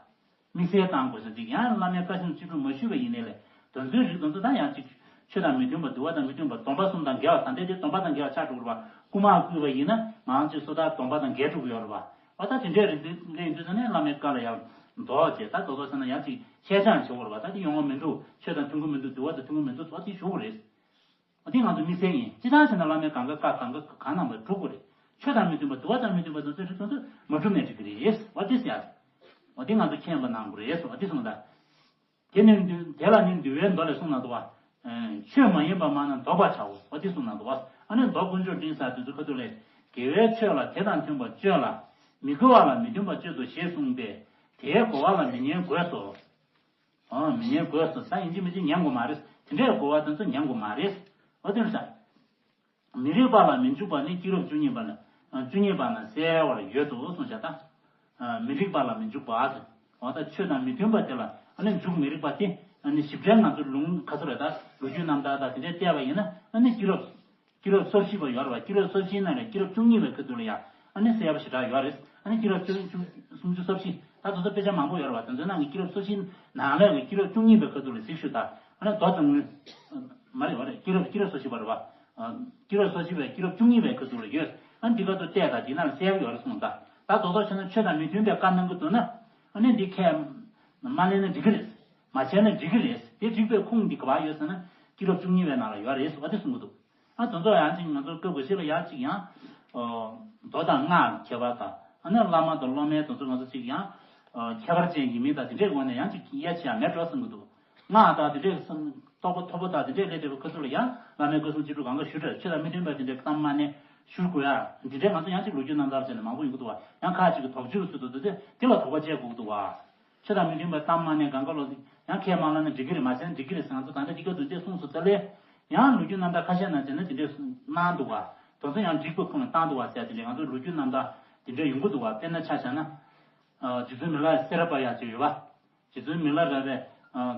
དམིགས་བསལ་བཏང་དགོས་ས་ཅིག་ཡང་བླ་མའི་བཀའ་བཞིན་བཅོས་སྒྲུབ་མ་ཞུས་པ་ཡིན་ནའི་ལས་དོན་ཚོའི་རིགས་དོན་ཚོ་ད་ཡང་ཅིག་ཆོས་དང་མི་མཐུན་པ་འདུལ་བ་དང་མི་མཐུན་པ་སྡོམ་པ་གསུམ་དང་འགལ་བ་ད་ལྟའི་དེ་སྡོམ་པ་དང་འགལ་བ་ཆགས་འགྲོ་གི་རེད་བ། རྐུ་མ་རྐུས་པ་ཡིན་ན་ང་ཚོའི་སོ་ཐར་སྡོམ་པ་དང་འགལ་འགྲོ་གི་ཡོད་རེད་བ། འོ་ད་དེ་འདྲའི་རིགས་དེ་འདྲ་ཡིན་དུས་ཙ་ནས་བླ་མའི་བཀའ་ལ་ཡང་རྡོག་རྗེས་ད་རྡོག་རྡོག་ཟེར་ན་ཡང་ཅིག་ཤེས་བྱ་བྱེད་དགོས་རེད་བ། ད་དེ་ཡོང་བ་མི་འདུག། ཆོས་དང་མཐུན་གྱི་མི་འདུག། འདུལ་བ་དང་མཐུན་གྱི་མི་འདུག་ཟེར་བ་དེ་ཞུ་དགོས་རེད། འོ་དེ་ང་ཚོ་དམིགས་བསལ་ཡིན། སྤྱིར་བཏང་བྱས་ན་བླ་མའི་གང་ག་བཀའ་གང་ག་གང་གནང་བ་སྒྲུབ་དགོས་རེད། ཆོས་དང་མི་མཐུན་པ་འདུལ་བ་དང་མི་མཐུན་པ་དེ་ཚོ་རིགས་དེ་ཚོ་མ་སྒྲུབ་ནས་འགྲིག་གི་རེད། འོ་དེ་ཟེར་ཡ། འོ་དེ་ང་ཚོ་མཁྱེན་པ་གནང་དགོས་རེད། འོ་དེ་གསུངས་ད། དེ་ནི་འདུལ་དེ་ལ་ནི་འདུལ་བའི་མདོ་ལས་གསུངས་གནང་འདུག་བ། ཆོས་མ་ཡིན་པ་སྨྲ་ན་བཟློག་པར་བྱའོ། འོ་དེ་གསུངས་གནང་འདུག་བ། ཨ་ནི་མདོ་དཀོན་མཆོག་སྤྲིན་ཟེར་དེ་ཚོ་ཁ་ཐུག་ལས། དགེ་བའི་ཆོས་ལ་དེ་དང་མཐུན་པ་སྤྱོད་ལ། མི་དགེ་བ་ལ་མི་མཐུན་པ་སྤྱོད་དོ་ཞེས་གསུངས་པས། དེའི་གོ་བ་ལ་མི་ཉན་དགོས་སོ། ཨ། མི་ཉན་དགོས་སོ། ད་ཡིན་གཅིག་མིན་གཅིག་ཉན་དགོས་མ་རེད། དེ་འདྲའི་གོ་བ་དེ་ཚོ་ཉན་དགོས་མ་རེད། འོ་དེ་ནི་ས། མི་རིགས་པ་ལ་མི་འཇུག་པ་ནི་སྐྱེས་རབས་བཅུ་གཉིས་པ་ན། བཅུ་གཉིས་པ་ན་གསལ་བར་ཡོད་དོ་གསུངས་བཞག་ད། མི་རིགས་པ་ལ་མི་འཇུག་པ་ཟེར། འོ་ད་ཆོས་དང་མི་མཐུན་པ་དེ་ལ་ཨ་ནི་འཇུག་མི་རིགས་པ་དེ་ཨ་ནི་ཞིབ་ཕྲའི་ང་ཚོ་ལུང་ཁ་ཚོ་རེ་ད་ལོ་རྒྱུས་རྣམ་ཐར་དང་དེ་འདྲའི་བལྟས་པ་ཡིན་ན་ཨ་ནི་སྐྱེས་རབས། སྐྱེས་རབས་སོ་བཞི་པ་ཡོད་རེད་བ། སྐྱེས་རབས་སོ་བཞིའི་ནང་ནས་སྐྱེས་རབས་བཅུ་གཉིས་པའི་ཁ་ཐུག་ལ་ཡང་ཨ་ནི་གསལ་པོ་ཞེ་དྲག་ཡོད་རེད། ཨ་ནི་སྐྱེས་རབས་བཅུ་བཅུ་སུམ་ཅུ་སོ་བཞི། ད་དེ་ཚོ་དཔེ་ཆ་མང་པོ་ཡོད་རེད་བ། དེ་ཚོའི་ནང་གི་སྐྱེས་རབས་སོ་བཞིའི་ནང་ལས་ཀྱི་སྐྱེས་རབས་བཅུ་གཉིས་པའི་ཁ་ཐུག་ལ་གཟིགས་ཞུ་དང་། ཨ་ནི་མདོ་མཚོ་སྔོན། མ་རེད་བ་རེད། སྐྱེས་རབས་སྐྱེས་རབས་སོ་བཞི་པ་རེད་བ། སྐྱེས་རབས་སོ་བཞི་པའི་སྐྱེས་རབས་བཅུ་གཉིས་པའི་ཁ་ཐུག་ལ་ཡོད། ཨ་ནི་འདི་ག་ཚོ་བལྟས་དང་འདི་ནང་ལ་གསལ་པོ་ཡོད་རེད་གསུངས་ད། ད་དེ་ཚོ་བྱས་ན་ཆོས་དང་མི་མཐུན་པའི་བཀའ་གནང་གི་འདུག་ན། ཨ་ནི་འདི་ཁས་མ་ལེན་ན་འགྲིག་གི་རེད། མ་བྱས་ན་འགྲིག་གི་རེད། དེ་འགྲིག་པའི་ཁུངས་འདི་ག་པར་ཡོད་ཟེར་ན། སྐྱེས་རབས་བཅུ་གཉིས་པའི་ནང་ལ་ཡོད་རེད་ཟེར་བ་དེ་གསུང་གི་འདུག། ཨ་དེ་ཚོ་ཡང་ཅིག་ང་ཚོ་སྐབས་དགོས་ཤེས་ལ་ཡང་ཅིག་ཡང་། མདོ་དང་སྔགས་ཁྱད་པར་དང་། ཨ་ནི་བླ་མ་དང་སློབ་མའི་དེ་ཚོ་ང་ཚོ་ཅིག་ཡང་། ཁྱད་པར་ཅན་ཡིན་མིན་དང་དེ་འདྲའི་སྒོ་ནས་ཡང་ཅིག་དབྱེ་ཕྱེ་ཡ་མེད་འགྲོ་བསམ་གི་འདུག། སྔགས་དང་དེ་འདྲའི་བསམ་རྟོགས་པ་མཐོ་པོ་དང་དེ་འདྲའི་སླེབས་བསྡད་པའི་ཁ་ཐུག་ལ་ཡང་བླ་མའི་བཀའ་གསུང་ཅི་སྒྲུབ་གང་ག་ཞུ་འདྲ། ཆོས་དང་མི་མཐུན་པ་དེ་འདྲའི་གཏམ་སྨྲ་ནས་ཞུ་དགོས་ཡ། དེ་འདྲའི་ང་ཚོ་ཡང་ཅིག་ལོ་རྒྱུས་རྣམ་ཐར་བྱས་ནས་མང་པོ་ཡོང་གི་འདུག་བ། ཡང་ཁ་ཅིག་གིས་དོགས་གཅོད་ཚུལ་དུ་འདུག་ཚེ་དེ་ལ་དོགས་པ་བྱེད་དགོས་ཀྱི་འདུག་བ། ཆོས་དང་མི་མཐུན་པ་གཏམ་སྨྲ་ནས་གང་ག་ལོ། ཡང་ཁས་མ་བླངས་ན་འགྲིག་གི་རེད། མ་བྱས་ན་འགྲིག་གི་རེད་ཟེར། ང་ཚོ་ད་ལྟ་འདི་སྐབས་དུ་འདི་གསུངས་སོང་ཙང་ལས། ཡང་ལོ་རྒྱུས་རྣམ་ཐར་ཁ་ཤས་ནང་བྱས་ན་དེ་འདྲས་གནང་འདུག་བ། དེ་ཚོ་ཡང་འགྲིག་པའི་ཁུངས་ལ་བཏང་འདུག་བ་ཟེར་དེ་འདྲས་ང་ཚོ་ལོ་རྒྱུས་རྣམ་ཐར་དེ་འདྲས་ཡོང་གི་འདུག་བ། དཔེར་ན་ཆ་བཞག་ན། རྗེ་བཙུན་མི་ལ་སེ་ར་བྷ་ཡ་ཅིག་ཡོད་བ། རྗེ་བཙུན་མི་ལ་རས་པས་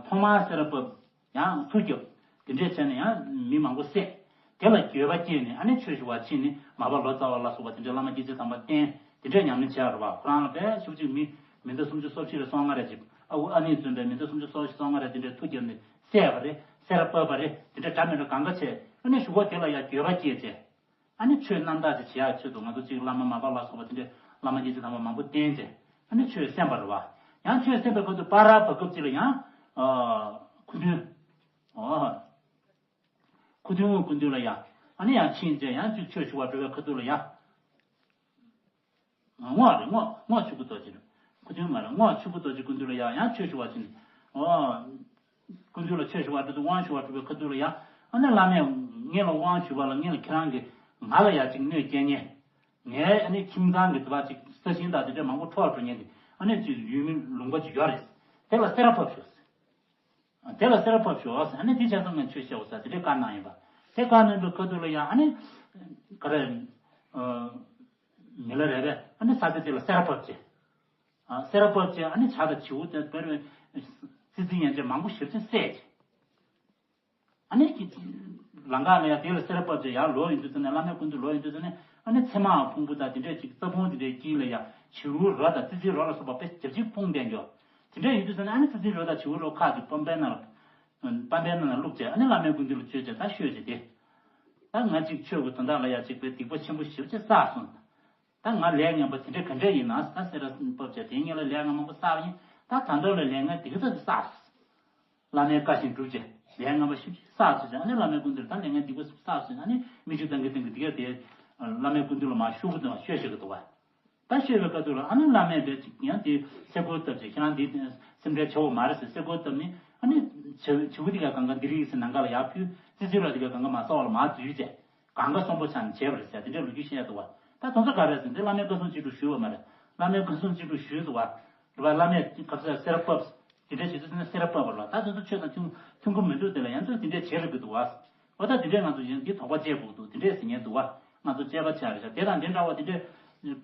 ཐོག་མར་སེ་ར་བབས། ཡང་མཐུ་རྒྱབ། དེ་འདྲས་བྱས་ནས་ཡང་མི་མང་པོ་བསད། དེ་ལ་འགྱོད་པ་སྐྱེས་ནས་ཨ་ནི་ཆོས་ཞུ་བར་ཕྱིན་ནས་མར་པ་ལོ་ཙཱ་བ་ལ་སོགས་པ་དེ་འདྲས་བླ་མ་སྐྱེས་ཆེན་དམ་པ་བསྟེན། དེ་འདྲས་ཉམས་ལེན་བྱས་པ་རེད་བ། ཁོ་རང་ལ་དཔེ་ཤུགས་གཅིག་མི་མི་འདི་སུམ་ཅུ་སོ་བཞི་རེ་སོ་ལྔ་རེ་ཅིག། ཨ་ཁུ་ཨ་ནེས་བཙུན་པས་མི་འདི་སུམ་ཅུ་སོ་བཞི་སོ་ལྔ་རེ་དེ་འདྲས་མཐུ་རྒྱབ་ནས་བསད་པ་རེད། སེ་ར་བབས་པ་རེད། དེ་འདྲས་འདྲ་མི་འདྲ་གང་ག་བྱས། ཨ་ནི་ཞུ་བ་དེ་ལ་ཡང་འགྱོད་པ་སྐྱེས་བྱས། ཨ་ནི་ཆོས་རྣམ་དག་ཅིག་བྱེད་ཡག་ཆེད་དུ་ང་ཚོ་གཅིག་བླ་མ་མར་པ་ལ་སོགས་པ་དེ་འདྲས་བླ་མ་སྐྱེས་ཆེན་དམ་པ་མང་པོ་བསྟེན་བྱས། ཨ་ནི་ཆོས་གསན་པ་རེད་བ། ཡང་ཆོས་གསན་པའི་ཁུལ་དུ་པར་ར་བར་སྐབས་ཅིག་ལ་ཡང་། ཨ། སྐུ་མདུན། ཨོ། སྐུ་མདུན་སྐུ་མདུན་ལ་ཡང་། ཨ་ནི་ཡང་ཕྱིན་བྱས་ཡང་ཅིག་ཆོས་ཞུ་བར་འགྲོ་བའི་ཁ་ཐུག་ལ་ཡང་། རྔོག་རེད། རྔོག་རྔོག་ཆོས་སྐུ་རྡོ་རྗེ་རེད། སྐུ་མདུན་མ་རེད། རྔོག་ཆོས་སྐུ་རྡོ་རྗེ་སྐུ་མདུན་ལ་ཡང་ཡང་ཆོས་ཞུ་བར་ཕྱིན། ཨོ། སྐུ་མདུན་ལ་ཆོས་ཞུ་བར་འགྲོ་དུས་དབང་ཞུ་བར་འགྲོ་བའི་ཁ་ཐུག་ལ་ཡང་། ཨ་ནི་བླ་མས་ངེད་ལ་དབང་ཞུ་བ་ལ་ངེད་ལ་ཁྱེད་རང་གིས་ང་ལ་ཡ་ཅིག་གནོད་སྐྱེལ་མཁན། ངའི་ཨ་ནི་ཁྱིམ་ཚང་གི་དུ་བ་ཅིག་ས་ཞིང་དང་དེ་འདྲ་མང་པོ་འཕྲོག་འགྲོ་མཁན་དེ་ཨ་ནི་ཅིག་ཡུལ་མི་ལུང་པ་ཅིག་ཡོད་རེད། དེ་ལ་སེ་ར་ཕབ་ཤོག། དེ་ལ་སེ་ར་ཕབ་ཤོག། ཨ་ནི་དེ་བྱས་ཙང་ངས་ཆོས་བཤད་འོ་ས་དེ་འདྲའི་བཀའ་གནང་ཡིན་པ། དེ་བཀའ་གནང་པའི་ཁ་ཐུག་ལ་ཡང་ཨ་ནི། ག་རེ། མི་ལ་རས་པས་ཨ་ནི་ས་ཆ་དེ་ལ་སེ་ར་ཕབ་བྱས། ཨ་སེ་ར་ཕབ་བྱས་ཨ་ནི་བྱ་དང་བྱིའུ་དེ་བེར་བའི་ཙི་ཙི་ཡན་ཆད་མང་པོ་ཞེ་པོ་ཅིག་བསད་བྱས། ཨ་ནི་ཀྱི། ལམ་ཁ་ལ་ཡ་དེ་ལ་སེར་བབས་ཅིག་ཡར་ལོག་ཡོང་དུས་ཙམ་ནས། བླ་མའི་སྐུ་མདུན་ལོག་ཡོང་དུས་ཙམ་ནས། ཨ་ནི་ཚེར་མ་ཕུང་པོ་དང་དེ་འདྲས་ཅིག་རྩ་ཕུང་དེ་འདྲའི་དཀྱིལ་ལ་ཡ་བྱིའུ་རོ་དང་ཙི་ཙི་རོ་ལ་སོགས་པ་དཔེ་ཞེ་པོ་ཅིག་སྤུངས་བསྡད་འགྱོ། དེ་འདྲས་ཡོང་དུས་ཙམ་ནས། ཨ་ནི་ཙི་ཙི་རོ་དང་བྱིའུ་རོ་ཁག་ཅིག་པམ་པའི་ནང་ལ། པམ་པའི་ནང་ལ་བླུགས་བྱས། ཨ་ནི་བླ་མའི་སྐུ་མདུན་ལ་མཆོད་བྱས། ད་མཆོད་བྱས་ཏེ། ད་ང་ཅིག་ཆོས་ཀྱི་དོན་དག་ལ་ཡ་ཅིག་དཔེ་སྡིག་པ་ཆེན་པོ་ཞེ་པོ་ཅིག་བསགས་སོང་། ད་ང་ལས་ངན་པ་དེ་འདྲ་ག་འདྲ་ཡིན་ན། ད་སེར་བབས་བྱས་དེའི་སྔོན་ལ་ལས་ངན་མང་པོ་བསགས་པ་ཡིན། ད་ད་ལྟ་ལ་ལས་ངན་དེ་ག་ཙམ་ཞིག་བསགས་སོང་། བླ་མའི་བཀའ་བཞིན་བསྒྲུབས་བྱས་ལས་ངན་པ་ཞེ་པོ་ཅིག་བསགས་སོང་ཟེར། ཨ་ནི་བླ་མའི་སྐུ་མདུན་ལ། ད་ལས་ངན་སྡིག་པ་བསགས་སོང་ཟེར། ཨ་ནི་མི་ཆུང་ཐང་གི་སྟེང་གི་དེ་ག་དེ་བླ་མའི་སྐུ་མདུན་ལ་མར་ཤོག་གུ་དང་ཤོད་བཞག་གི་འདུག་བ། ད་ཤོད་པའི་སྐབས་དུས་ལ། ཨ་ནི་བླ་མས་དཔེ་ཅིག་ཡང་དེ་སེ་གོལ་བཏབ་བྱས། ཁྱེད་རང་འདི་སེམས་ཁྲལ་བྱེད་དགོས་མ་རེད་ཟེར་སེ་གོལ་བཏབ་ནས། ཨ་ནི་བྱིའུ་བྱིའུ་དེ་ག་གང་ག་འདི་རིགས་ཟེར་ནམ་མཁའ་ལ་ཡར་ཕུལ། ཙི་ཙི་རོ་དེ་ག་གང་ག་མར་ས་འོག་ལ་མར་འཛུལ་བྱས། གང་ག་གསོན་པོ་ཆགས་ནས་བྱས་པ་རེད་ཟེར། དེ་འདྲའི་ལོ་རྒྱུས་བཤད་འདུག་བ། ད་དེ་ཚོ་ག་རེད་ཟེར་ན། དེ་བླ་མའི་བཀའ་གསུང་ཅི་སྒྲུབ་ཞུས་པ་མ་རེད། བླ་མའི་བཀའ་གསུང་ཅི་སྒྲུབ་ཞུས་འདུག་བ། རེད་བ། བླ་མས་ག་ཚོད་སེར་བབས། དེ་འདྲ་བྱེད་དུས་ཙམ་ནས་སེར་བབས་པ་རེད་བ། ད་དེ་ཚོ་ཆོས་དང་མཐུན་མཐུན་གྱི་མི་འདུག་དེ་ལ་ཡང་ཚོས་དེ་འདྲ་བྱེད་རེད་གི་འདུག་བ། འོ་ད་དེ་འདྲས་ང་ཚོ་ཡིན་འདི་དོགས་པ་བཅད་དགོས་འདུག་དེ་འདྲས་ཟེར་མཁན་འདུག་བ། ང་ཚོ་དཔྱད་པ་བྱས་རེད་ཤག་དེ་དང་དེ་འདྲ་བ་དེ་འདྲས་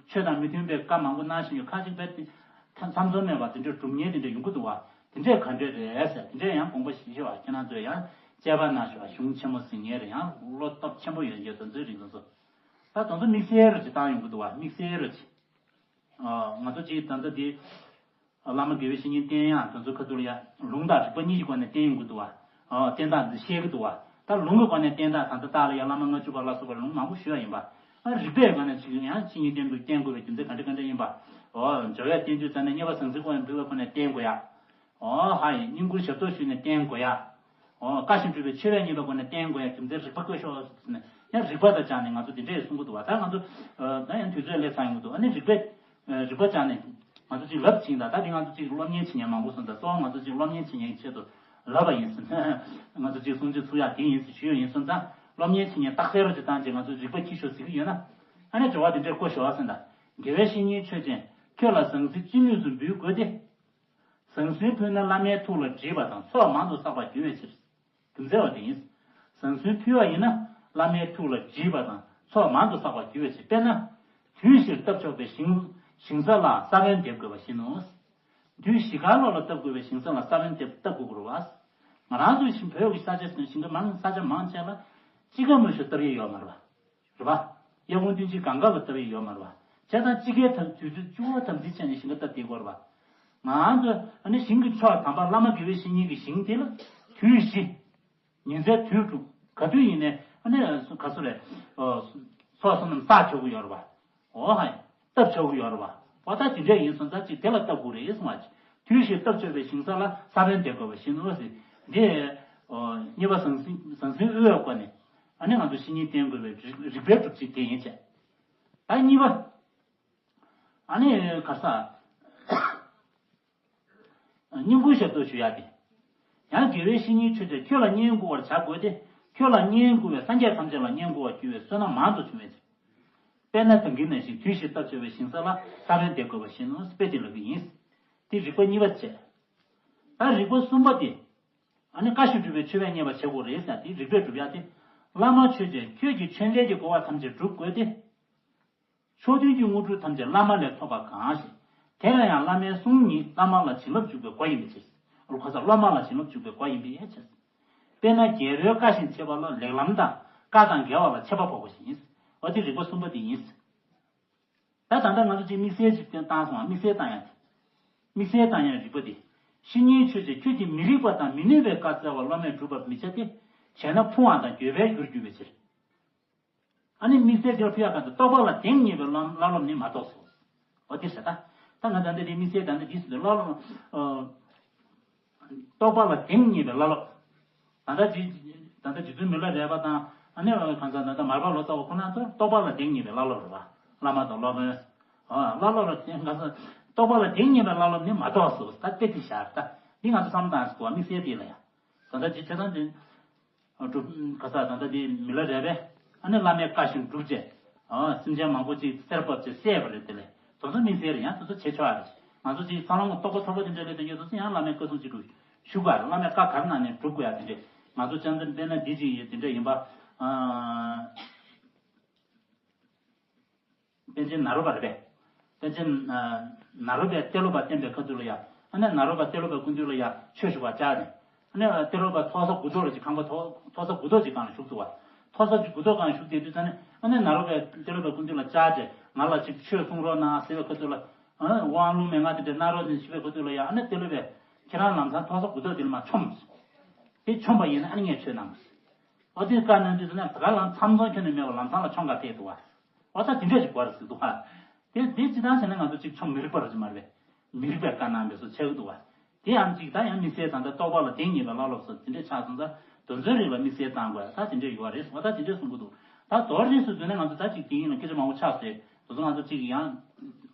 ཆོས་དང་མི་མཐུན་པའི་བཀའ་མང་པོ་གནང་བཞིན་ཡོད། ཁ་ཅིག་དཔེ་དེ་ཐ་ཚམ་ཚོམ་མེད་པ་དེ་འདྲས་སྒྲུབ་མཁན་དེ་འདྲས་ཡོང་གི་འདུག་བ། དེ་འདྲས་ག་འདྲས་རེད་ཟེར། དེ་འདྲས་ཡང་དགོངས་པ་བཞེས་ཤོག་ཨ། ཁྱེད་རང་ཚོས་ཡང་དཔྱད་པ་གནང་ཤོག་ཨ། གཞུང་ཆེན་མོ་ཟེར་མཁན་རེད། ཡང་བློ་སྟོབས་ཆེན་པོ་ཡོད་མཁན་དེ་ཚོའི་རིགས་དེ་ཚོ། ད་དེ་ཚོ་དམིགས་བསལ་རེ་ཅིག་བཏང་ཡོང་གི་འདུག་བ། དམིགས་བསལ་རེ་ཅིག་ཨ། ང་ཚོ་ཅིག་ད་ལྟ་འདི་བླ་མ་དགེ་བའི་བཤེས་གཉེན་བསྟེན་ཡག་དེ་ཚོ་ཁ་ཐུག་ལ་ཡ་ལུང་དང་རིགས་པ་གཉིས་ཀྱི་སྒོ་ནས་བསྟེན་ཡོང་གི་འདུག་བ། ཨ། བསྟེན་སྟངས་འདི་བཤད་ཀྱི་འདུག་བ། ད་ལུང་གི་སྒོ་ནས་བསྟེན་སྟངས་ད་ལྟ་ལྟ་ལ་ཡ་བླ་མ་ལྔ་བཅུ་པ་ལ་སོགས་པའི་ལུང་མང་པོ་ཞུ་ཡ་ཡིན་པ། ཨ། རིགས་པའི་སྒོ་ནས་ཅིག་ཡང་བཤེས་གཉེན་བསྟེན་དགོས། བསྟེན་དགོས་པའི་རྒྱུ་མཚན་ག་འདྲ་ག་འདྲ་ཡིན་པ། ཨོ། སྦྱོར་བས་བསྟེན་ཚུལ་ཙམ་ནས་མཉེས་པ་ཟང་ཟིང་སྐོར་ཡང་ཕུལ་བའི་སྒོ་ནས་བསྟེན་དགོས་ཡ། ཨོ། ཧ་ཡིན། བསྙེན་བཀུར་ཞབས་ཏོག་ཞུས་ནས་བསྟེན་དགོས་ཡ། ཨོ། བཀའ་བཞིན་སྒྲུབ་པའི་ཆོས་བས་མཉེས་པའི་སྒོ་ནས་བསྟེན་དགོས་ཡ། རྒྱུ་མཚན་རིགས་པ་བཀོད་ཤོག་ཟེར་ནས་ཡང་རིགས་པ་དང་སྦྱར་ནས་ང་ཚོ་འདི་འདྲས་གསུང་གི་འདུག་བ། ད་ང་ཚོ་ད་ཡང་དུས་ཚོད་སླེབས་ཚར་ཡོང་གི་འདུག་ཨ་ནི་རིགས་པས་རིགས་པ་སྦྱར་ནས་ང་ཚོ་ཅིག་ལབ་ཕྱིན། ད་ད་འདི་ང་ཚོ་ཅིག་སློབ་གཉེར་བྱེད་མཁན་མང་པོ་སོང་ཙང་། གཙོ་བོ་ང་ཚོ་ཅིག་སློབ་གཉེར་བྱེད་མཁན་གྱི་ཆེད་དུ་ལབ་པ་ཡིན་ཟེར། ང་ཚོ་ཅིག་གསུང་ཆོས་ཚུགས་ཡག་དེ་ཡིན་ཟེར་ཞུས་ཡོད། ཡིན་སོང་ཙང་སློབ་གཉེར་བྱེད་མཁན་རྟགས་གསལ་རོ་ཅིག་བཏང་རྗེས་ང་ཚོ་རིགས་པ་འཁྱེར་ཤོག་ཟེར་གྱི་ཡོད་ན། ཨ་ནི་སྦྱོར་བ་འདི་འདྲས་བཀོད་ཤོག་ཟེར། ད་དགེ་བའི་བཤེས་གཉེན་ཆོས་ཅན། ཁྱོད་ལ་ཟང་ཟིང་ཅི་ནུས་སུ་འབུལ་དགོས་ཏེ། ཟང་ཟིང་ཕུལ་ན་བླ་མའི་ཐུགས་ལ་འདྲིས་པ་དང་ཚོགས་མང་དུ་བསགས་པར་འགྱུར་བའི་ཕྱིར། རྒྱུ་མཚན་བ་དེ་ཡིན། ཟང་ཟིང་ཕུལ་བ་ཡིན་ན་བླ་མའི་ཐུགས་ལ་འདྲིས་པ་དང་ཚོགས་མང་དུ་བསགས་པར་འགྱུར་བའི་ཕྱིར། དཔེར་ན། དུས་བཞིར་བཏབ་ཆོག་པའི་ཞིང་ཞིང་ས་ལ་ས་བོན་འདེབས་དགོས་པ་བཞིན་ནོ། དུས་བཞི་ཀ་ལོ་ལ་བཏབ་དགོས་པའི་ཞིང་ས་ལ་ས་བོན་འདེབས་བཏབ་དགོས་ཀྱི་རེད་བ། ང་རང་ཚོའི་ཞིང་བོད་ཀྱི་ས་ཆ་ཞིང་ཁ་མང་ས་ཆ་མང་ཆེ་ལ་དཔྱིད་ཀ་མུ་ཤོ་བཏབ་ཡས་ཡོད་མ་རེད་བ། རེད་པ། དབྱར་ཁུང་སྟོན་དཔྱིད་གང་ག་ལ་བཏབ་ཡས་ཡོད་མ་རེད་པ། བྱས་ཙང་དཔྱིད་ཀའི་དུས་ཚོད་བཅུ་པ་དམ་འཛིན་བྱས་ནས་ཞིང་ཁ་བཏབ་བསྡད་ཀྱི་ཡོད་རེད་པ། ང་ཚོ་ཨ་ནི་ཞིང་གི་མཆོག་དམ་པ་བླ་མ་དགེ་བའི་བཤེས་གཉེན་གྱི་ཞིང་དེ་ལ་དུས་བཞི། ཉིན་མཚན་དུས་དྲུག་ག་དུས་ཡིན་ནའི་ཨ་ནི་ག་ཚོད་རེད། ཚོགས་བསོད་ནམས་བསགས་ཆོག་གི་ཡོད་རེད་པ། འོ་ཧ་ཡ། བཏབ་ཆོག་གི་ཡོད་རེད་པ། འོ་ད་དེ་འདྲ་ཡིན་སོང་ཙང་ཅིག་དེ་ལ་བཏབ་དགོས་རེད་གསུངས་པ། དུས་བཞིར་བཏབ་ཆོག་པའི་ཞིང་ས་ལ་ས་བོན་འདེབས་དགོས་པ་བཞིན་ནོ་ཟེར། འདི། མཉེས་པ་ཟང་ཟིང་ཟང་ཟིང་དབུལ་བའི་སྒོ་ནས། ཨ་ནི་ང་ཚོ་བཤེས་གཉེན་བསྟེན་དགོས་པའི་རིགས་རིགས་པའི་སྒྲུབ་བྱེད་དེ་ཡིན་བྱས། ད་གཉིས་པ། ཨ་ནི་ག་ས། བསྙེན་བཀུར་ཞབས་ཏོག་ཞུ་ཡག་དེ། ཡང་དགེ་བའི་བཤེས་གཉེན་ཆོས་ཅན། ཁྱོད་ལ་བསྙེན་བཀུར་བར་བྱ་དགོས་ཏེ། ཁྱོད་ལ་བསྙེན་བཀུར་བས་སངས་རྒྱས་ཐམས་ཅད་ལ་བསྙེན་བཀུར་བར་འགྱུར་བའི་བསོད་ནམས་མང་དུ་འབྱུང་བའི་ཕྱིར། དཔེར་ན་ད་གིན་ནང་བཞིན་དུས་བཞིར་བཏབ་ཆོག་པའི་ཞིང་ས་ལ་ས་བོན་འདེབས་དགོས་པ་བཞིན་ནོ། དཔེ་དེ་ལབ་ཀྱི་ཡིན། དེ་རིགས་པ་གཉིས་པ་བྱས། ད་རིགས་པ་གསུམ་པ་དེ། ཨ་ནི་བཀའ་བཞིན་སྒྲུབ་པའི་ཆོས་བས་མཉེས་པར་བྱེད་དགོས་རེད་ཟེར་དེ་རིགས་པས་སྒྲུབ་ཡག་དེ། བླ་མ་ཆོས་ཅན། ཁྱོད་ཀྱིས་ཆོས་འབྲེལ་གྱི་དགེ་བ་ཐམས་ཅད་སྒྲུབ་དགོས་ཏེ། ཕྱོགས་མཐུན་གྱི་དངོས་གྲུབ་ཐམས་ཅད་བླ་མ་ལས་ཐོབ་པ་གང་ཞིག་དེ་ལ་ཡང་བླ་མའི་གསུང་ཉིད་བླ་མ་ལ་བྱིན་རླབས་འཇུག་པའི་སྒོ་ཡིན་པའི་ཕྱིར། ཁོ་ཚོ་སློབ་མ་ལ་བྱིན་རླབས་འཇུག་པའི་སྒོ་ཡིན་པའི་ཕྱིར། དཔེར་ན་རྒྱལ་པོའི་བཀའ་བཞིན་བྱེད་པ་ལ་ལེགས་ལམ་དང་བཀའ་དང་འགལ་བ་ལ་ཆད་པ་ཕོག་པ་ཞིག་ཡིན། འོ་དེ་རིགས་པ་གསུམ་པ་དེ་ཡིན། ད་ད་ལྟ་ང་ཚོ་ཅིག་དམིགས་བསལ་ཅིག་བཏང་སོང་བ། དམིགས་བསལ་བཏང་ཡག་དེ། དམིགས་བསལ་བཏང་ཡག་རིགས་པ་དེ། བཤེས་གཉེན་ཆོས་ཅན། ཁྱོད་ཀྱིས་མི་རིགས་པ་དང་མི་ནུས་པའི་བཀའ་སྩལ་བ་བླ་མས་སྒྲུབ་པར་མི་བྱ་སྟེ། བྱས་ན་ཕུང་བ་དང་འགྱོད་པས་འགྱུར་འགྱུར་བའི་ཕྱིར། ཨ་ནི་དམིགས་བསལ་དེར་ཕུལ་ཡག་ག་དེ། རྟོག་པ་ལ་གདེང་ཉེ་བའི་བླ་བླ་སློབ་ནི་མ་གཏོགས་སོ། འོ་དེ་ཟེར་ད། ད་ང་ད་ལྟ་དེ་དམིགས་བསལ་ད་ལྟ་འདི་ཟེར་དུས་བླ་སློབ། རྟོག་པ་ལ་གདེང་ཉེ་བའི་བླ་སློབ། ད་ལྟ་རྗེ་ད་ལྟ་རྗེ་བཙུན་མི་ལ་རས་པ་དང་། ཨ་ནི་གང་ཟག་ད་ལྟ་མར་པ་ལོ་ཙཱ་བ་ཁོ་ན་ཚོ་རྟོག་པ་ལ་གདེང་ཉེ་བའི་བླ་སློབ་རེད་པ། བླ་མ་དང་སློབ་དཔོན། བླ་སློབ་ལ་གདེང་གང་ཟག་རྟོག་པ་ལ་གདེང་ཉེ་བའི་བླ་སློབ་ནི་མ་གཏོགས་སོ། ད་དཔེ་དེ་བཞག་ད། འདི་ང་ཚོ་བསམ་བློ་བཏང་ཟེར་གོ་བ། དམིགས་བསལ་དེ་ལ་ཡ། ད་ལྟ་ཅི་བྱེད་སྟངས་དེ། སྒྲུབ་ག་ས་ད་ལྟ་དེ་མི་ལ་རས་པས། ཨ་ནི་བླ་མའི་བཀའ་བཞིན་སྒྲུབ་བྱས། ཨ། སེམས་ཅན་མང་པོ་ཅིག་གསེར་ཕབ་བྱས་བསད་པ་རེད། དེ་ལས་དེ་ཚོ་དམིགས་བསལ་རེད། ཡང་དེ་ཚོ་བྱེད་ཆོག་ཨ་རེད། ང་ཚོ་ཅིག་འཚར་ལོངས་རྟོགས་པ་མཐོ་པོ་དེ་འདྲ་ལས་དེ་ཡོད་དུས་ཚོ་ཡང་བླ་མའི་བཀའ་གསུང་ཅིག་སྒྲུབ་ཞུ་དགོས་ཨ་རེད། བླ་མའི་བཀའ་ག་རེ་གནང་ནས་སྒྲུབ་དགོས་ཨ། དེ་འདྲས་ང་ཚོ་ཅང་ཙམ་དཔེར་ན་འདི་ཅིག་ཡོད། དེ་འདྲས་ཡིན་པ། ཨ། པཎ་ཆེན་ནཱ་རོ་པ་རེད་པས། པཎ་ཆེན་ནཱ་རོ་པས་ཏེ་ལོ་པ་བསྟེན་པའི་ཁ་ཐུག་ལ་ཡ། ཨ་ནི་ནཱ་རོ་པ་ཏེ་ལོ་པའི་སྐུ་མདུན་ལ་ཡ་ཆོས་ཞུ་བར་བཅར་ནས། ཨ་ནི་ཏེ་ལོ་པ་མཐོ་ས་དགུ་ཐོག་ལ་ཅིག་ཁང་པ་མཐོ་མཐོ་ས་དགུ་ཐོག་ཅིག་སྒང་ལ་བཞུགས་འདུག་བ། མཐོ་ས་ཅིག་དགུ་ཐོག་སྒང་ལ་བཞུགས་བསྡད་དུས་ཙ་ནས་ཨ་ནི་ནཱ་རོ་པས་ཏེ་ལོ་པའི་སྐུ་མདུན་ལ་བཅར་ཏེ་ང་ལ་ཅིག་ཆོས་གསུང་རོགས་གནང་ཟེར་བའི་ཁ་ཐུག་ལ། ཨ་དབང་ལུང་མན་ངག་དེ་འདྲ་གནང་རོགས་ཟེར་ཞུས་པའི་ཁ་ཐུག་ལ་ཡ་ཨ་ནི་ཏེ་ལོ་པས་ཁྱེད་རང་ལམ་སང་མཐོ་ས་དགུ་ཐོག་དེ་ལ་མར་མཆོངས། དེ་མཆོངས་པ་ཡིན་ན་ཨ་ནི་ངས་ཆོས་གནང་། ཨོ་དེ་བཀའ་གནང་དུས་ཙ་ན་ད་ག་ལ་མཚམས་མཚོན་ཁྱོན་ནས་མེད་པར་ལམ་སང་ལ་མཆོངས་ག་ཕེབས་འདུག་བ། ཨོ་ད་དེ་འདྲས་ཞིག་དགོས་རེད་ཟེར་འདུག་བ། དེ་དེ་ཅི་ལྟར་བྱས་ན་ང་ཚོ་གཅིག་ཆོ་མི་རིགས་པ་རེད་ཅེས་མ་རེད་པས། མི་རིགས་པའི་བཀའ་གནང་བས་སོ་ཆགས་ཀྱི་འདུག་བ། དེ་ཡང་གཅིག་ད་ཡང་དམིགས་བསལ་དང་ད་རྟོགས་པ་ལ་བདེན་གཉིས་ལ་བླ་སློབ་སོགས་དེ་འདྲས་ཆགས་སོང་ཙང་དོན་ཚན་རིགས་ལ་དམིགས་བསལ་བཏང་དགོས་ད་དེ་འདྲས་ཡོད་རེད་ཟེར་བ་ད་དེ་འདྲས་གསུང་གི་འདུག་ད་མདོར་བསྡུས་སུ་བརྗོད་ན་ང་ཚོ་ད་གཅིག་དེ་ཡིན་ལ་སྐད་ཆ་མང་པོ་ཆགས་སོང་དེ་ཚོ་ང་ཚོ་གཅིག་ཡང་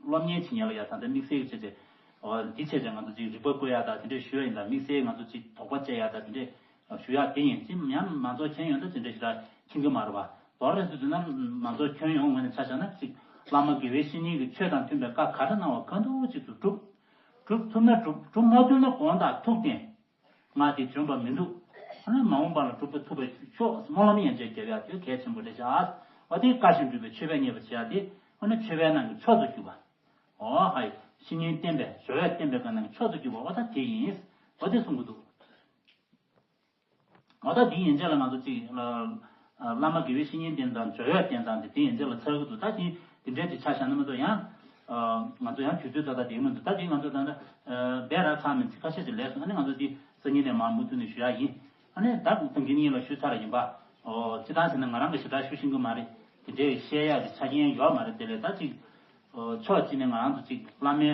སློབ་གཉེར་བྱེད་མཁན་ལ་ཡ་ད་ལྟ་དམིགས་བསལ་གྱི་བྱས་ཏེ། འོ་འདི་བྱས་ཙང་ང་ཚོ་གཅིག་རིག་པ་བསྐུལ་ཡག་དང་དེ་འདྲས་ཞུ་ཡ་ཡིན་ད་དམིགས་བསལ་ང་ཚོ་གཅིག་དོགས་པ་བཅད་ཡག་དང་དེ་འདྲས་ཞུ་ཡག་དེ་ཡིན་ཅི་ཡང་མང་ཚོགས་མཁྱེན་ཡོང་ད་དེ་འདྲས་ཞིག་ད་མཁྱེན་གི་མ་རེད་བ། མདོར་བསྡུས་སུ་བརྗོད་ན་མང་ཚོགས་ཁྱོན་ཡོངས་ངོས་ནས་ཆ་བཞག་ན་གཅིག་བླ་མ་དགེ་བའི་བཤེས་གཉེན་གྱིས་ཆོས་དང་མཐུན་པའི་བཀའ་ག་རེ་གནང་བ་གང་ཐུབ་ཅིག་ཏུ་སྒྲུབ། སྒྲུབ་ཐུབ་ན་སྒྲུབ། སྒྲུབ་མ་ཐུབ་ན་དགོངས་དག་ཐུགས་བསྟེན། ང་དེ་འཇོན་པ་མི་འདུག་ཨ་ནི་མ་འོངས་པ་ལ་སྒྲུབ་པ་ཐུབ་པའི་ཆོག་སྨོན་ལམ་ཡན་ཆད་རྒྱབ་ཡག་དེ་གལ་ཆེན་པོ་རེད་ཤག་འོ་དེ་བཀའ་བཞིན་སྒྲུབ་པའི་མཆོད་པས་མཉེས་པར་བྱེད་ཡག་དེ་ཨ་ནི་མཆོད་པའི་ནང་གི་མཆོག་ཏུ་གྱུར་པ། འོ་ཧའི། བཤེས་གཉེན་བསྟེན་པའི་སྦྱོར་བས་བསྟེན་པའི་སྒང་ནས་མཆོག་ཏུ་གྱུར་པ་འོ་ད་དེ་ཡིན། འོ་དེ་གསུང་གི་འདུག་འོ་ད་དེ་ཡན་ཆད་ལ་ང་ཚོ་གཅིག་བླ་མ་དགེ་བའི་བཤེས་གཉེན་བསྟེན་སྟངས་སྦྱོར་བས་བསྟེན་སྟངས་དེ་དེ་ཡན་ཆད་ལ་ཚར་གི་འདུག་ད་དེ་དེ་འདྲའི་དེ་ཆ་བཞག་ན་མ་གཏོགས་ཡང་ང་ཚོ་ཡང་དུས་ཚོད་ད་ལྟ་དེ་མི་འདུག་ད་དེ་ང་ཚོ་ད་ལྟ་སྦས་ར་ཚང་མི་ཚིག་ཁ་ཤས་ཅིག་ལས་སོང་ཨ་ནི་ང་ཚོ་དེ་སང་ཉིན་ནས་མར་མུ་མཐུད་ནས་ཞུ་ཡག་ཡིན། ཨ་ནི་ད་དུང་གི་གཉིས་ལ་ཞུས་ཚར་ཡིན་པ། ཨོ་སྤྱི་བཏང་ཟེར་ན་ང་རང་གི་ཞེ་དྲག་ཞུ་ཤེས་ཀྱི་མ་རེད། དེ་འདྲའི་བཤད་ཡག་གི་ཆ་རྐྱེན་ཡོད་མ་རེད། དེ་ལས་ད་ཅིག་ཨོ་ཕྱོགས་གཅིག་ནས་ང་རང་ཚོ་ཅིག་བླ་མའི་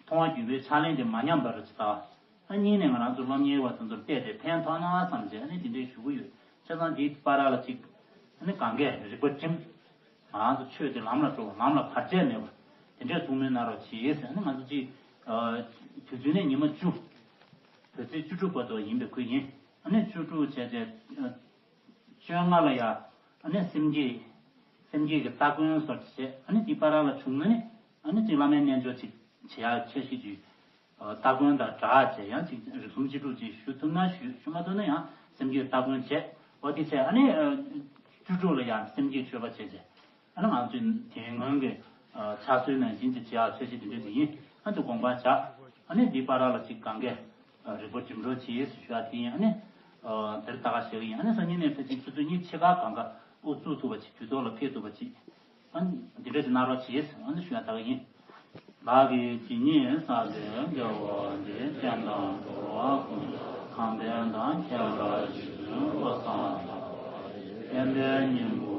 མཐོང་བ་བརྒྱུད་པའི་ཕྱག་ལེན་དེ་མ་ཉམས་པ་རེད་ཅེས་ད། ཨ་གཉིས་ནས་ང་རང་ཚོ་སློབ་གཉེར་བ་དེ་ཚོར་བལྟས་ཏེ་ཕན་ཐོགས་ན་བསམ་བྱས་ཨ་ནི་དེ་འདྲའི་ཞུ་གི་ཡོད། བྱས་ཙང་འདིའི་བར་ལ་ཅིག་ཨ་ནི་གང་གས་རིག་པ་བསྒྲིམས། ང་རང་ཚོ་ཆོས་དེ་ལམ་ལ་འགྲོ་བ་ལམ་ལ་བར་ཆད་མེད་པ་དེ་འདྲའི་གཟུགས་མོལ་གནང་རོགས་གྱིས་ཟེར་ཨ་ནི་ང་ཚོ་ཅིག་དུས་ཚོད་ནི་ཉི་མ་བཅུ། བོད་ཚེས་བཅུ་དྲུག་བར་དུ་ཡིན་པའི་ཁུལ་ཡིན། ཨ་ནི་བཅུ་དྲུག་བྱས་རྗེས། བཅོ་ལྔ་ལ་ཡ། ཨ་ནི་སེམས་བསྐྱེད། སེམས་བསྐྱེད་ཀྱི་སྟ་གོན་སོགས་བྱས་ཨ་ནི་དེའི་བར་ལ་བྱུང་ན་ནི། ཨ་ནི་ཅིག་བླ་མའི་རྣལ་འབྱོར་ཅིག་བྱེད་ཡག་འཆར་གཞི་ཅིག་སྟ་གོན་དང་སྦྲགས་བྱས་ཡང་ཅིག་རིགས་གསུམ་སྤྱི་སྒྲུབ་ཅིག་ཞུ་ཐུབ་ན་ཞུ་ཞུ་མ་ཐུབ་ན་ཡང་སེམས་བསྐྱེད་སྟ་གོན་བྱས་འོ་དེ་བྱས་ཨ་ནི། བཅུ་དྲུག་ལ་ཡང་སེམས་བསྐྱེད་མཆོད་པ་བྱས་བྱས། ཨ་ནི་ང་ཚོས་དེ་སྔོན་གྱི་ཕྱག་སྲོལ་ནང་བཞིན་གྱི་བྱེད་ཡག་འཆར་གཞི་དེ་འདྲ་དེ་ཡིན། ཨ་ནི་དགོངས་པ་བཞག་ཨ་ནི་འདིའི་བར་ལ་ཅིག་གང་གས་རིག་པ་སྒྲིམ་རོགས་གྱིས་ཞུ་ཡག་དེ་ཡིན། ཨ་ནི་དེར་ད་ག་བྱེད་ཀྱི་ཡིན། ཨ་ནི་སང་ཉིན་ནས་ཕལ་ཆེར་ཆུ་ཚོད་གཉིས་ཕྱེད་ཀ་གང་ག་དབུ་བཙུགས་ཐུབ་པ་ཅིག་དུས་ཐོག་ལ་ཕེབས་ཐུབ་པ་ཅིག་ཨ་ནི་འདི་འདྲ་ཞིག་གནང་རོགས་གྱིས། ཨ་ནི་ཞུ་ཡག་ད་ག་ཡིན། བདག་གིས་ཇི་སྙེད་བསགས་པའི་དགེ་བ་འདིས་བསྟན་དང་འགྲོ་བ་ཀུན་གང་ཕན་དང་ཁྱད་པར་རྗེ་བཙུན་བློ་བཟང་དང་། བསྟན་པའི་སྙིང་པོ།